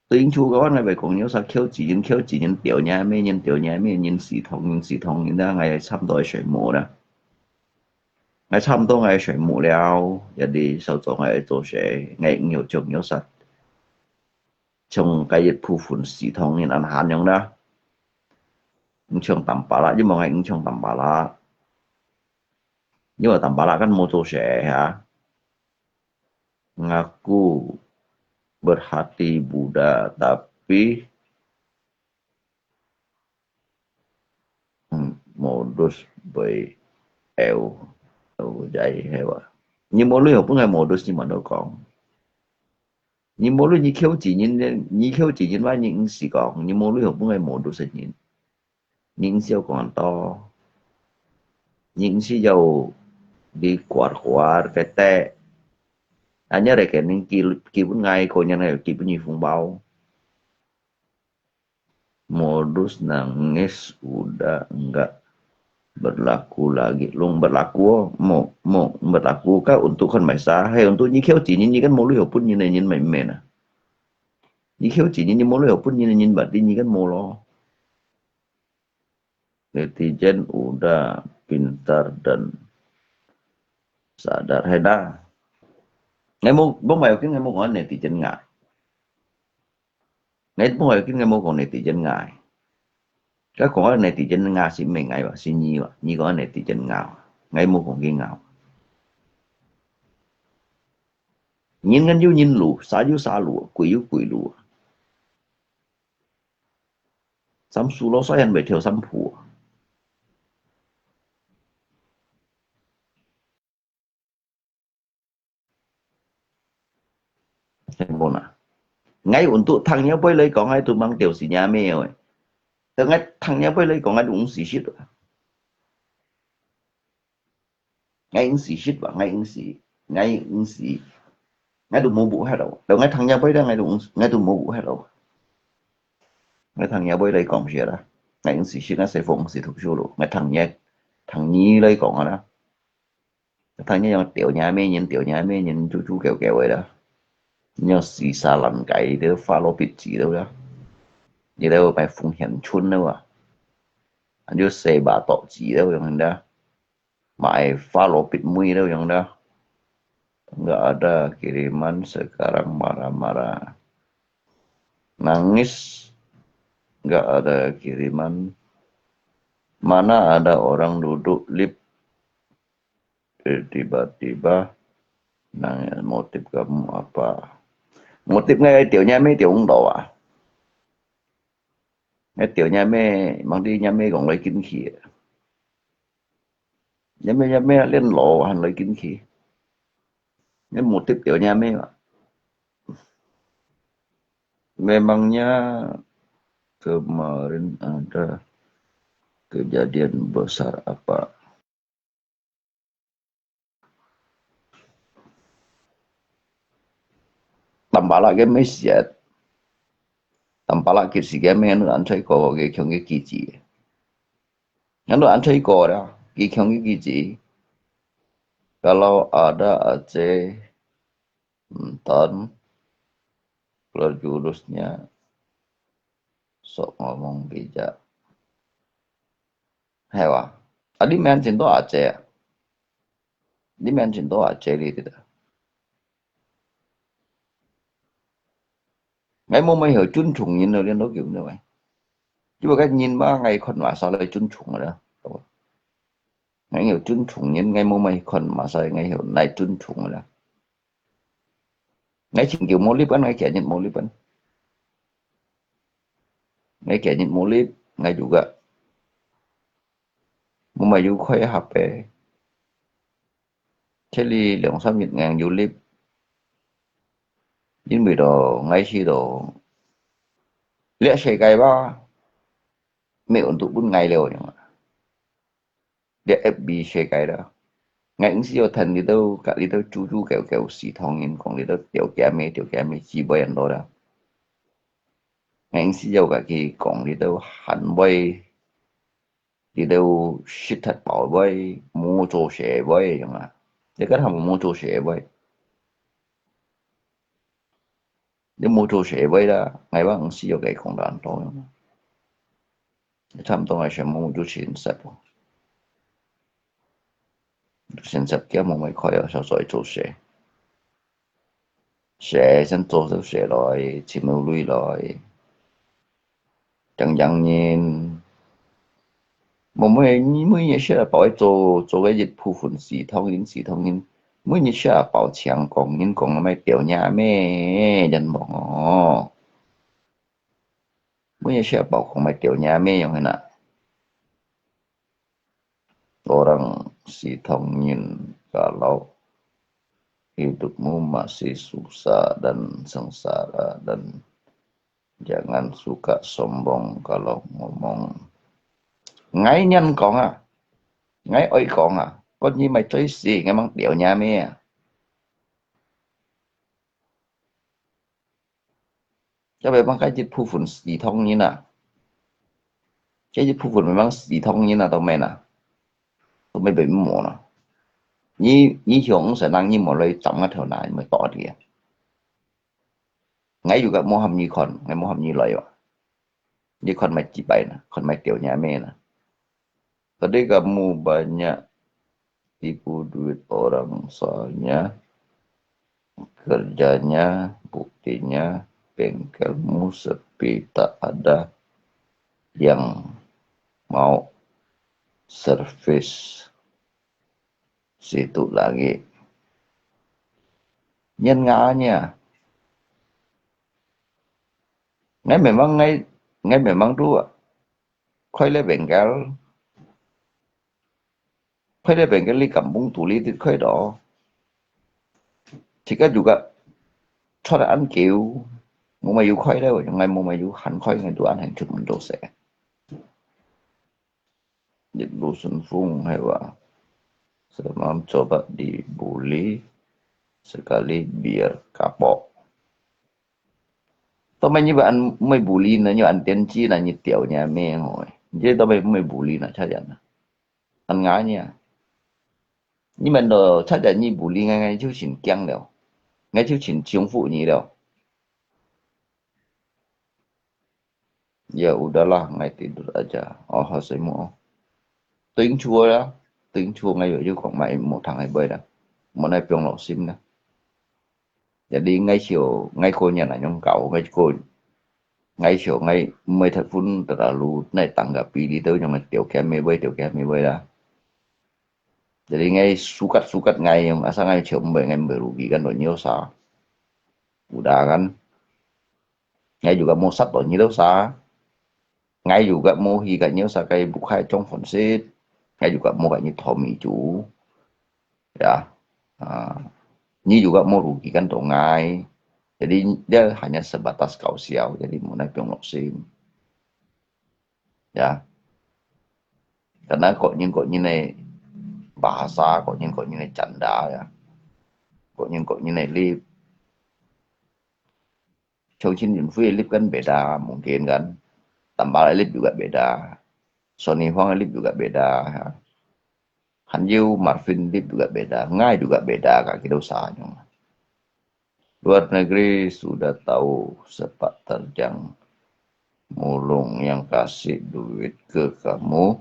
Tôi yên chú có ngai về cũng nhớ sao khiêu chỉ nyi, khiêu chỉ nyi tiểu nha mê, nyi tiểu nha mê, nyi xì thông, nyi xì thông, nyi đó ngai sắm đôi sợi mũ đó. 𠊎差毋多𠊎全部了，一日收做𠊎做事，𠊎毋要將要殺。像該一部分死唐人恁閒樣啦，毋像Tampalak，因為𠊎毋像Tampalak，因為Tampalak kan無做事哈。Ngaku berhati muda tapi Hmm, modus bay eu. Ujai hewa. Nyi mô lui hô pun ngai modus nyi mano kong. Nyi mô lui nyi khiêu chỉ nyin, nyi khiêu chỉ nyin wai nyi ngsi kong. Nyi mô lui hô pun ngai modus nyin. Nyi ngsi yau kong to. Nyi ngsi yau đi kuar kuar cái tệ. Anh nhớ đây cái nên kỳ, kỳ pun ngai cô nhân này kỳ pun nyi phung bao. Modus nangis udah enggak berlaku lagi. Lung berlaku, mo, mo berlaku ka untuk kan maisa. Hai untuk nyi khiêu chỉ nyin, nyi kan mô lui hô pun nyin nyin mai men ah. Nyi khiêu chỉ nyin, nyi mô lui hô pun nyin nyin berarti nyi kan mô lo. Netizen udah pintar dan sadar. Hai dah. Ngai mô, bông mai kin ngai mô kong netizen ngai. Ngai mô kong ngai mô kong netizen ngai. Ka kong netizen ngai si mê ngai wa, si nyi wa, nyi kong netizen ngai. Ngai mô kong ki ngai. Nyin ngan yu nyin lu, sa yu sa lu, kui yu kui lu. Sam su lo sa yan bai thiau sam phu. Ngai untuk thang nya bai lai kong ngai tu mang tiau si nya me oi. Teu ngai thang nya bai lai kong ngai tu ung si sit. Ngai ung si sit ba, ngai ung si, ngai ung si. Ngai tu mo bu hai lo. Teu ngai thang nya bai da ngai tu ung, ngai tu mo bu hai lo. Ngai thang nya bai lai kong sia da. Ngai ung si sit na se phong si thuk su lo. Ngai thang nya, thang nyi lai kong da. Thang nyi yang tiau nya me nyin, tiau nya me nyin, chu chu kêu kêu da. Yang si sa lan kai, tiau fa lo bit chi tiau da. Ni tiau mai phong hian chun tiau a. An yu se ba tok chi tiau yang da. Mai fa lo bit mui tiau yang da. Nggak ada kiriman sekarang marah-marah. Nangis, nggak ada kiriman. Mana ada orang duduk lift, eh, tiba-tiba nangis, motif kamu apa? Motif ngai tiau nya me tiau ung do a. Ngai tiau nya me, mang ti nya me kong lai kin khi. Nya me, nya me lien lo han lai kin khi. Ngai motif tiau nya me. Memangnya kemarin ada kejadian besar apa? Tampalak ke mesiat. Tampalak ke si ke me anu an chai ko ke kiong ke kici. Anu an chai ko da, ke kiong ke kici. Kalau ada Aceh, Nton, prajuritnya sok ngomong bijak. Hai wa. Adi men cin to Aceh. Di men cin to Aceh li ti da. Ngai mo mai heo chun chung yin lo lien lo kiu ne wai. Jiu ka yin ma ngai khon wa sa lai chun chung da. Ngai heo chun chung yin ngai mo mai khon ma sa ngai heo nai chun chung da. Ngai ching kiu mo lip an, ngai kia nyit mo lip an. Ngai kia nyit mo lip, ngai juga. Mo mai yu khoi hap pe. Thế li liang sam nyit ngai yu lip. Yin mi do, ngai si do. Lia se kai ba. Me un tu pun ngai leo nyang. Lia F B se kai da. Ngai ing si yo than li do, ka li do chu chu kêu kêu si thong yin kong li do tiao kia me, tiao kia me, chi boi an do da. Ngai ing si yo ka ki kong li do han boi. Li do shit hat bao boi, mo cho se boi nyang a. Li ka tham mo cho se boi. Li mo cho se boi da, ngai ba ing si yo ka kong dan to nyang a. Tham to ngai se mo cho sin sat bo. 先十間無麼開哦，小做做事。事先做做事來，尋有鐳來。正正人，無每，每日事啊包愛做，做个一部分，四通人，四通人，每日事啊包請講，人講啊莫吊若咩，人無哦。每日事啊包講莫吊若咩，樣形啊。 Orang sitong ngin kalau hidupmu masih susah dan sengsara dan jangan suka sombong kalau ngomong. Ngai nyan kong ah, ngai oi kong ah, kon ni mai choi si, ngai mang tiao nya me ah. 要不然个一部分死通人啊，這一部分慢慢死通人啊，都咩啦，都咩被摸啦。你你向五十人，你無來斬个頭那，你咪多啲啊。我又个無喊你看，我無喊你來哇。你看咪幾擺啦，看咪掉你咩啦。 Tadi kamu banyak tipu duit orang, soalnya kerjanya, buktinya bengkelmu sepi, tak ada yang mau servis situ lagi. Nyan nganya. Ngai memang ngai, ngai memang tu開了bengkel，開了bengkel你kampung tu你得開到。自家juga出來恁久，無乜有開了，應該無乜有閒開，應該都恁行出門做事。一路順風係話，semalam coba dibully sekali biar kapok。 Tao mai你會恁，會bully呢？你恁癲雞呢？你掉你咩吼？你這tao mai會bully呢？差點呢，恁ngã你啊！你們都差點你bully，𠊎，𠊎就真驚了，𠊎就真征服你了。Ya udahlah，𠊎tidur aja。哦，好睡目哦。Tuing chua啦，tuing chua，𠊎有，有無通个會啦，無奈放落心啦。 Jadi ngai sio，ngai ko nyan nanyong kau，ngai ko，ngai sio，ngai mai thai phun terlalu nai tanggapi di tau nyong ngai tiok kia me bai，tiok kia me bai lah. Jadi ngai sukat-sukat ngai nyong asal ngai sio mbai ngai mbai rugi kan do nyosa. Udah kan. Ngai juga mosat do nyosa. Ngai juga mohi kat nyosa kai bukai chong phun sit. Ngai juga mo kat nyi thomi chu. Ya. Ha. Nyi juga merugikan dong ngai. Jadi, dia hanya sebatas kau siau, jadi muna piong lok sim. Ya. Karena kok nyin, kok nyin ai bahasa, kok nyin, kok nyin ai canda, ya. Kok nyin, kok nyin ai lip. Chong Chin Yun Fui lip kan beda, mungkin kan. Tambal lip juga beda. Sonny Huang lip juga beda, ya. Hàn Yeu Marvin Lip juga beda, ngai juga beda, kak kitu sa nyong. Luar negeri sudah tahu sepak terjang mulung yang kasih duit ke kamu,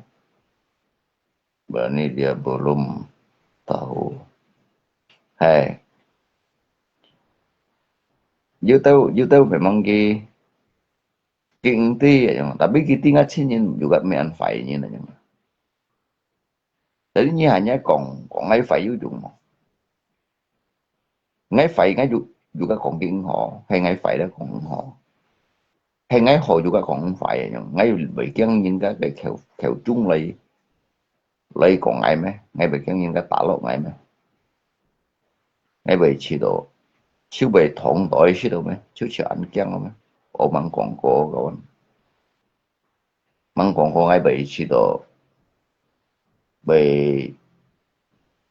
berani dia belum tahu. Hai. Yeu tahu, yeu tahu memang ki, ki engti ya nyong. Tapi kita ngai Chin Yun juga me an fai nyin ya nyong. Jadi nyi hanya kong, kong ngai fai yu yung mo. Ngai fai ngai yu, yu ka kong king ho, hai ngai fai le kong ho. Hai ngai ho yu ka kong fai nyong, ngai yu bai kiang nyin ka kai kheu, kheu chung lai, lai kong ngai me, ngai bai kiang nyin ka ta lo ngai me. Ngai bai chi do, chiu bai thong doi chi do me, chiu chiu an kiang lo me. O mang kong ko ka wan. Mang kong ko ngai bai chi do, bai,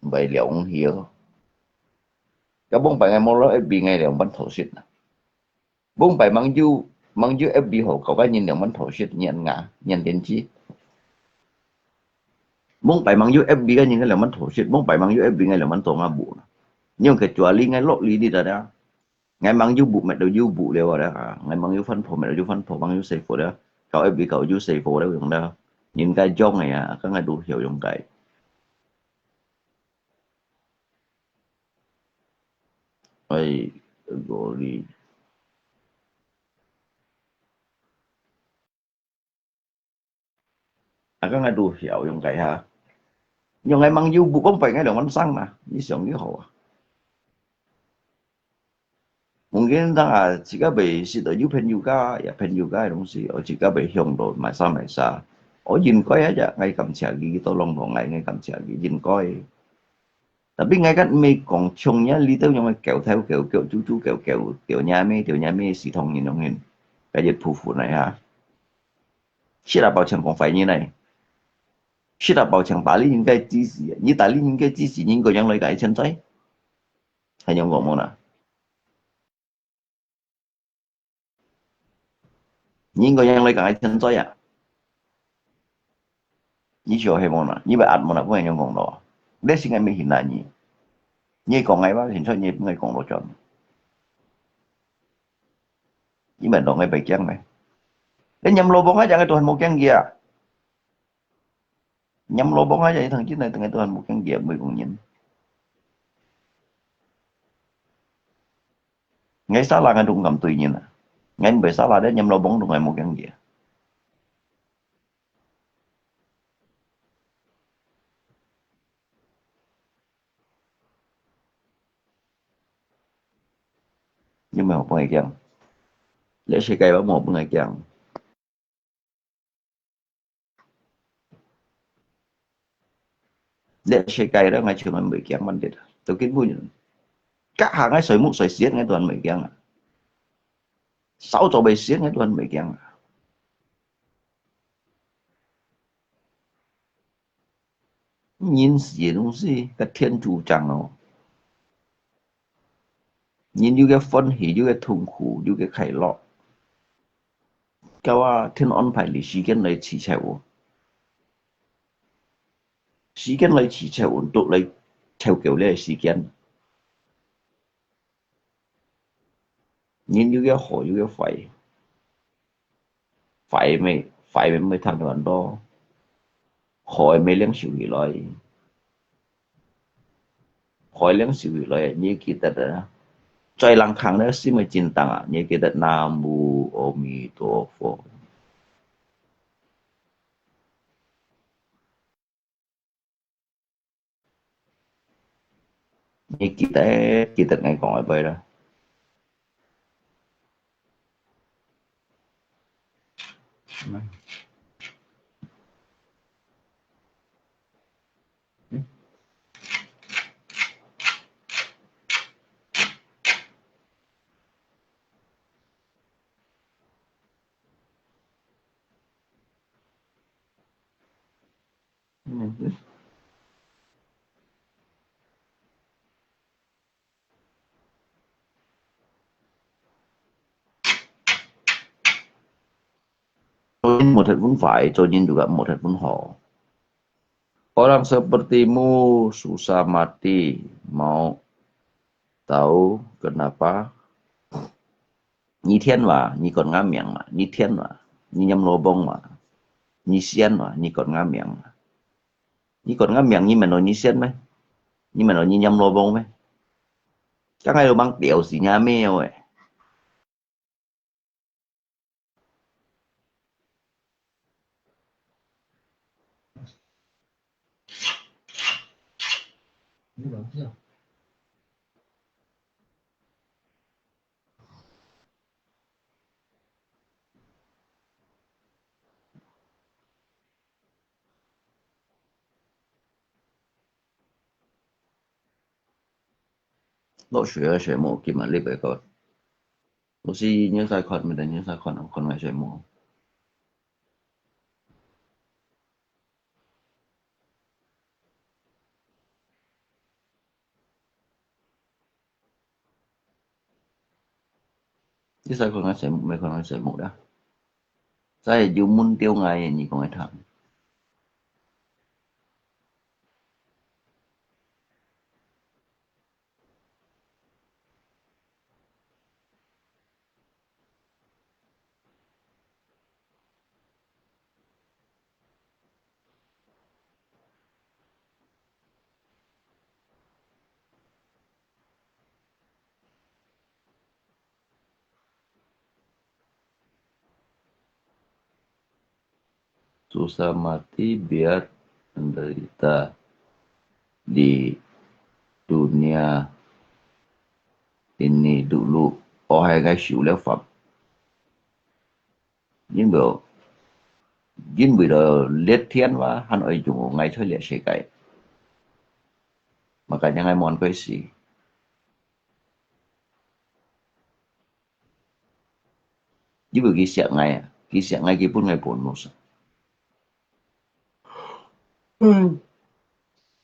bai liao ung hiu. Ka bông bai ngai mo lo F B ngai liao ban thổ sit na. Bông bai mang yu, mang yu F B ho kau ka nyin liao ban thổ sit nyan nga, nyan tiên chi. Bông bai mang yu F B ka nyin ngai liao ban thổ sit, bông bai mang yu F B ngai liao ban thổ nga bu na. Nyong ke chua li ngai lo li di da da. Ngai mang yu bu met do yu bu liao da. Ngai mang yu fan pho met do yu fan pho, mang yu sei pho da. Kau F B kau yu sei pho da yung da. Nyin kai jong ya, ka ngai du hiu yung kai. 哎，合理。啊，剛才都曉用該下，用該網友不講白，該兩萬三嘛，你想就好啊。 Mungkin當下自家會識到有朋友家，也朋友家个東西，哦，自家會想到買啥買啥。哦，應該啊，呀，𠊎感謝佢，到攏攏𠊎，𠊎感謝佢，應該。Tapi𠊎kan毋係講像人裡頭樣个狗頭狗腳、豬豬狗狗、狗娘咩、狗娘咩，是同人樣人，該一部分來哈。識得包搶講壞人來，識得包搶打理人个支持，你打理人个支持，人个樣來个存在？ 係仰講無啦？你應該仰來講个存在啊？你笑係無啦？你會壓無啦？分人講咯。你係𠊎毋係hina你。你講𠊎話，現在你分𠊎講落轉。你問到𠊎會驚咩？你念老母啊，講个都還無驚佢啊？ 念老母啊，一聽見來，等下都還無驚佢，毋會講人。𠊎salah，𠊎都毋敢對人啊。𠊎毋會salah，你念老母都還無驚佢。有無分𠊎驚？這世界有無分𠊎驚？ 這世界咧，𠊎全部毋會驚問題啊。都根本，隔下𠊎睡目睡醒，𠊎都還毋會驚啊。燒著會醒，𠊎都還毋會驚啊。人死个東西，該天主掌哦。 人有个歡喜，有个痛苦，有个快樂。該話天安排你時間來取巧哦。時間來取巧哦，都來調教你个時間。人有个好，有个壞。 壞个，壞个毋會貪到恁多，好个愛領受起來，好个領受起來，你記得啊，在人看个心个震動啊，你記得南無阿彌陀佛。 你記得，記得𠊎講个話啦。嗯。做人無忒分壞，做人juga無忒分好。Orang sepertimu susah mati, mau tahu kenapa? 你天哇，你管𠊎命哇，你天哇，你念老公哇，你仙哇，你管𠊎命哇。你管𠊎命，你問到你仙咩？你問到你念老公咩？剛才有幫表示你阿妹喂。 落水啊，水無，今日禮拜個。老師，你在看，你在看，看𠊎水無？ 你使看𠊎水目，毋使看𠊎水目啦。在有問到𠊎个，你講个聽。Susah mati biar menderita di dunia ini dulu. 哦，係个受了罰。因為，因為了裂天哇，還愛用𠊎在這世界。Makanya𠊎無恁該死。因為佢惜𠊎啊，佢惜𠊎，佢分𠊎bonus啊。嗯。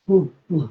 嗯，嗯。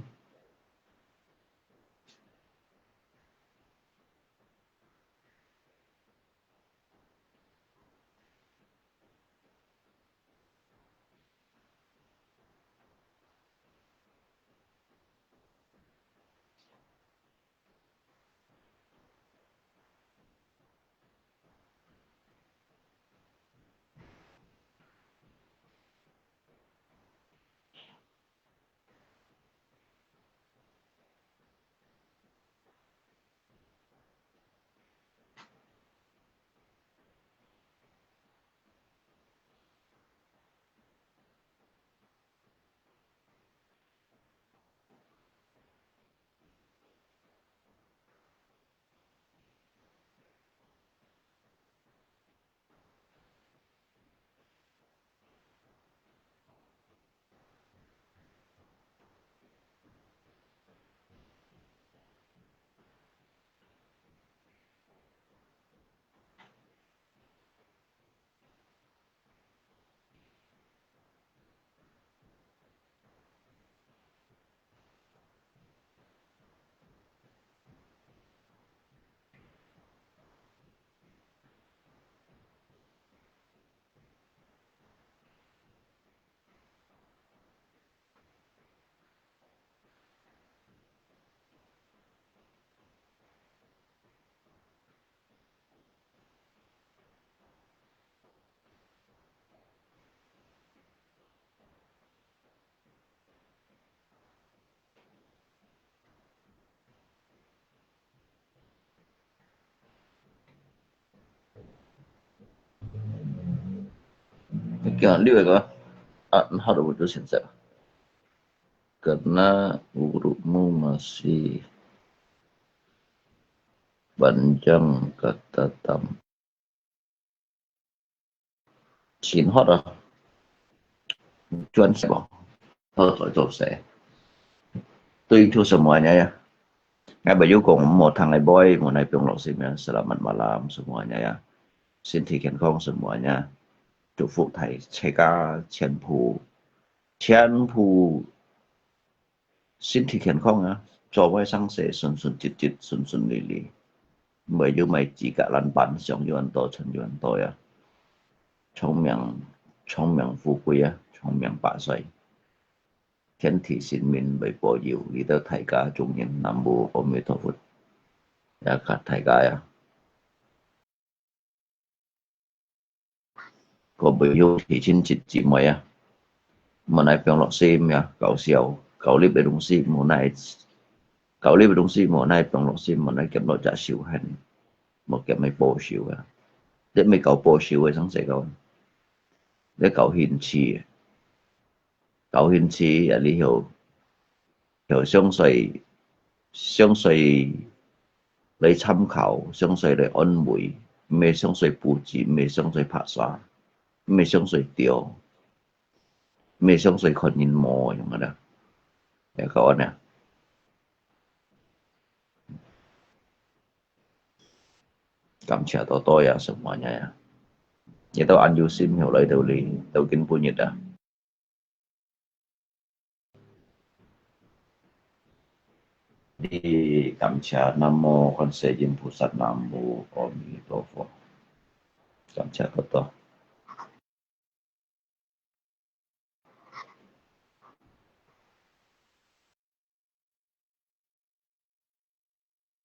你叫你个，啊，好多我都现在。Karena umurmu masih panjang kata tam-，真好啊，專心哦，好好做事。對，就semuanya呀。𠊎朋友講，莫聽𠊎背，莫來放落心呀。Selamat malam semuanya呀，身體健康semuanya，祝福大，大家全部，全部 身體健康啊，做會生事順順直直，順順利利，毋會有麼个痔瘡爛斑，想有恁多，存有恁多啊。長命，長命富貴啊，長命百歲，天地神明會保佑，你兜大家眾人南無阿彌陀佛，也較大家啊。 各位兄弟姊妹啊，莫來放落心呀，搞笑，搞你个東西莫來，搞你个東西莫來放落心，莫來挾落隻手還，莫挾來報仇啊！你毋係搞報仇个，生死搞，你搞興趣个。 搞興趣啊，你曉，曉詳細，詳細來參考，詳細來安慰，毋係詳細布置，毋係詳細拍沙，毋係詳細釣，毋係詳細看人毛樣个啦。來，搞安呢。感謝多多呀，什麼呀呀。你兜恁有心，曉來到你，到今晡日啊。 你感謝，南無觀世音菩薩，南無阿彌陀佛。感謝多多。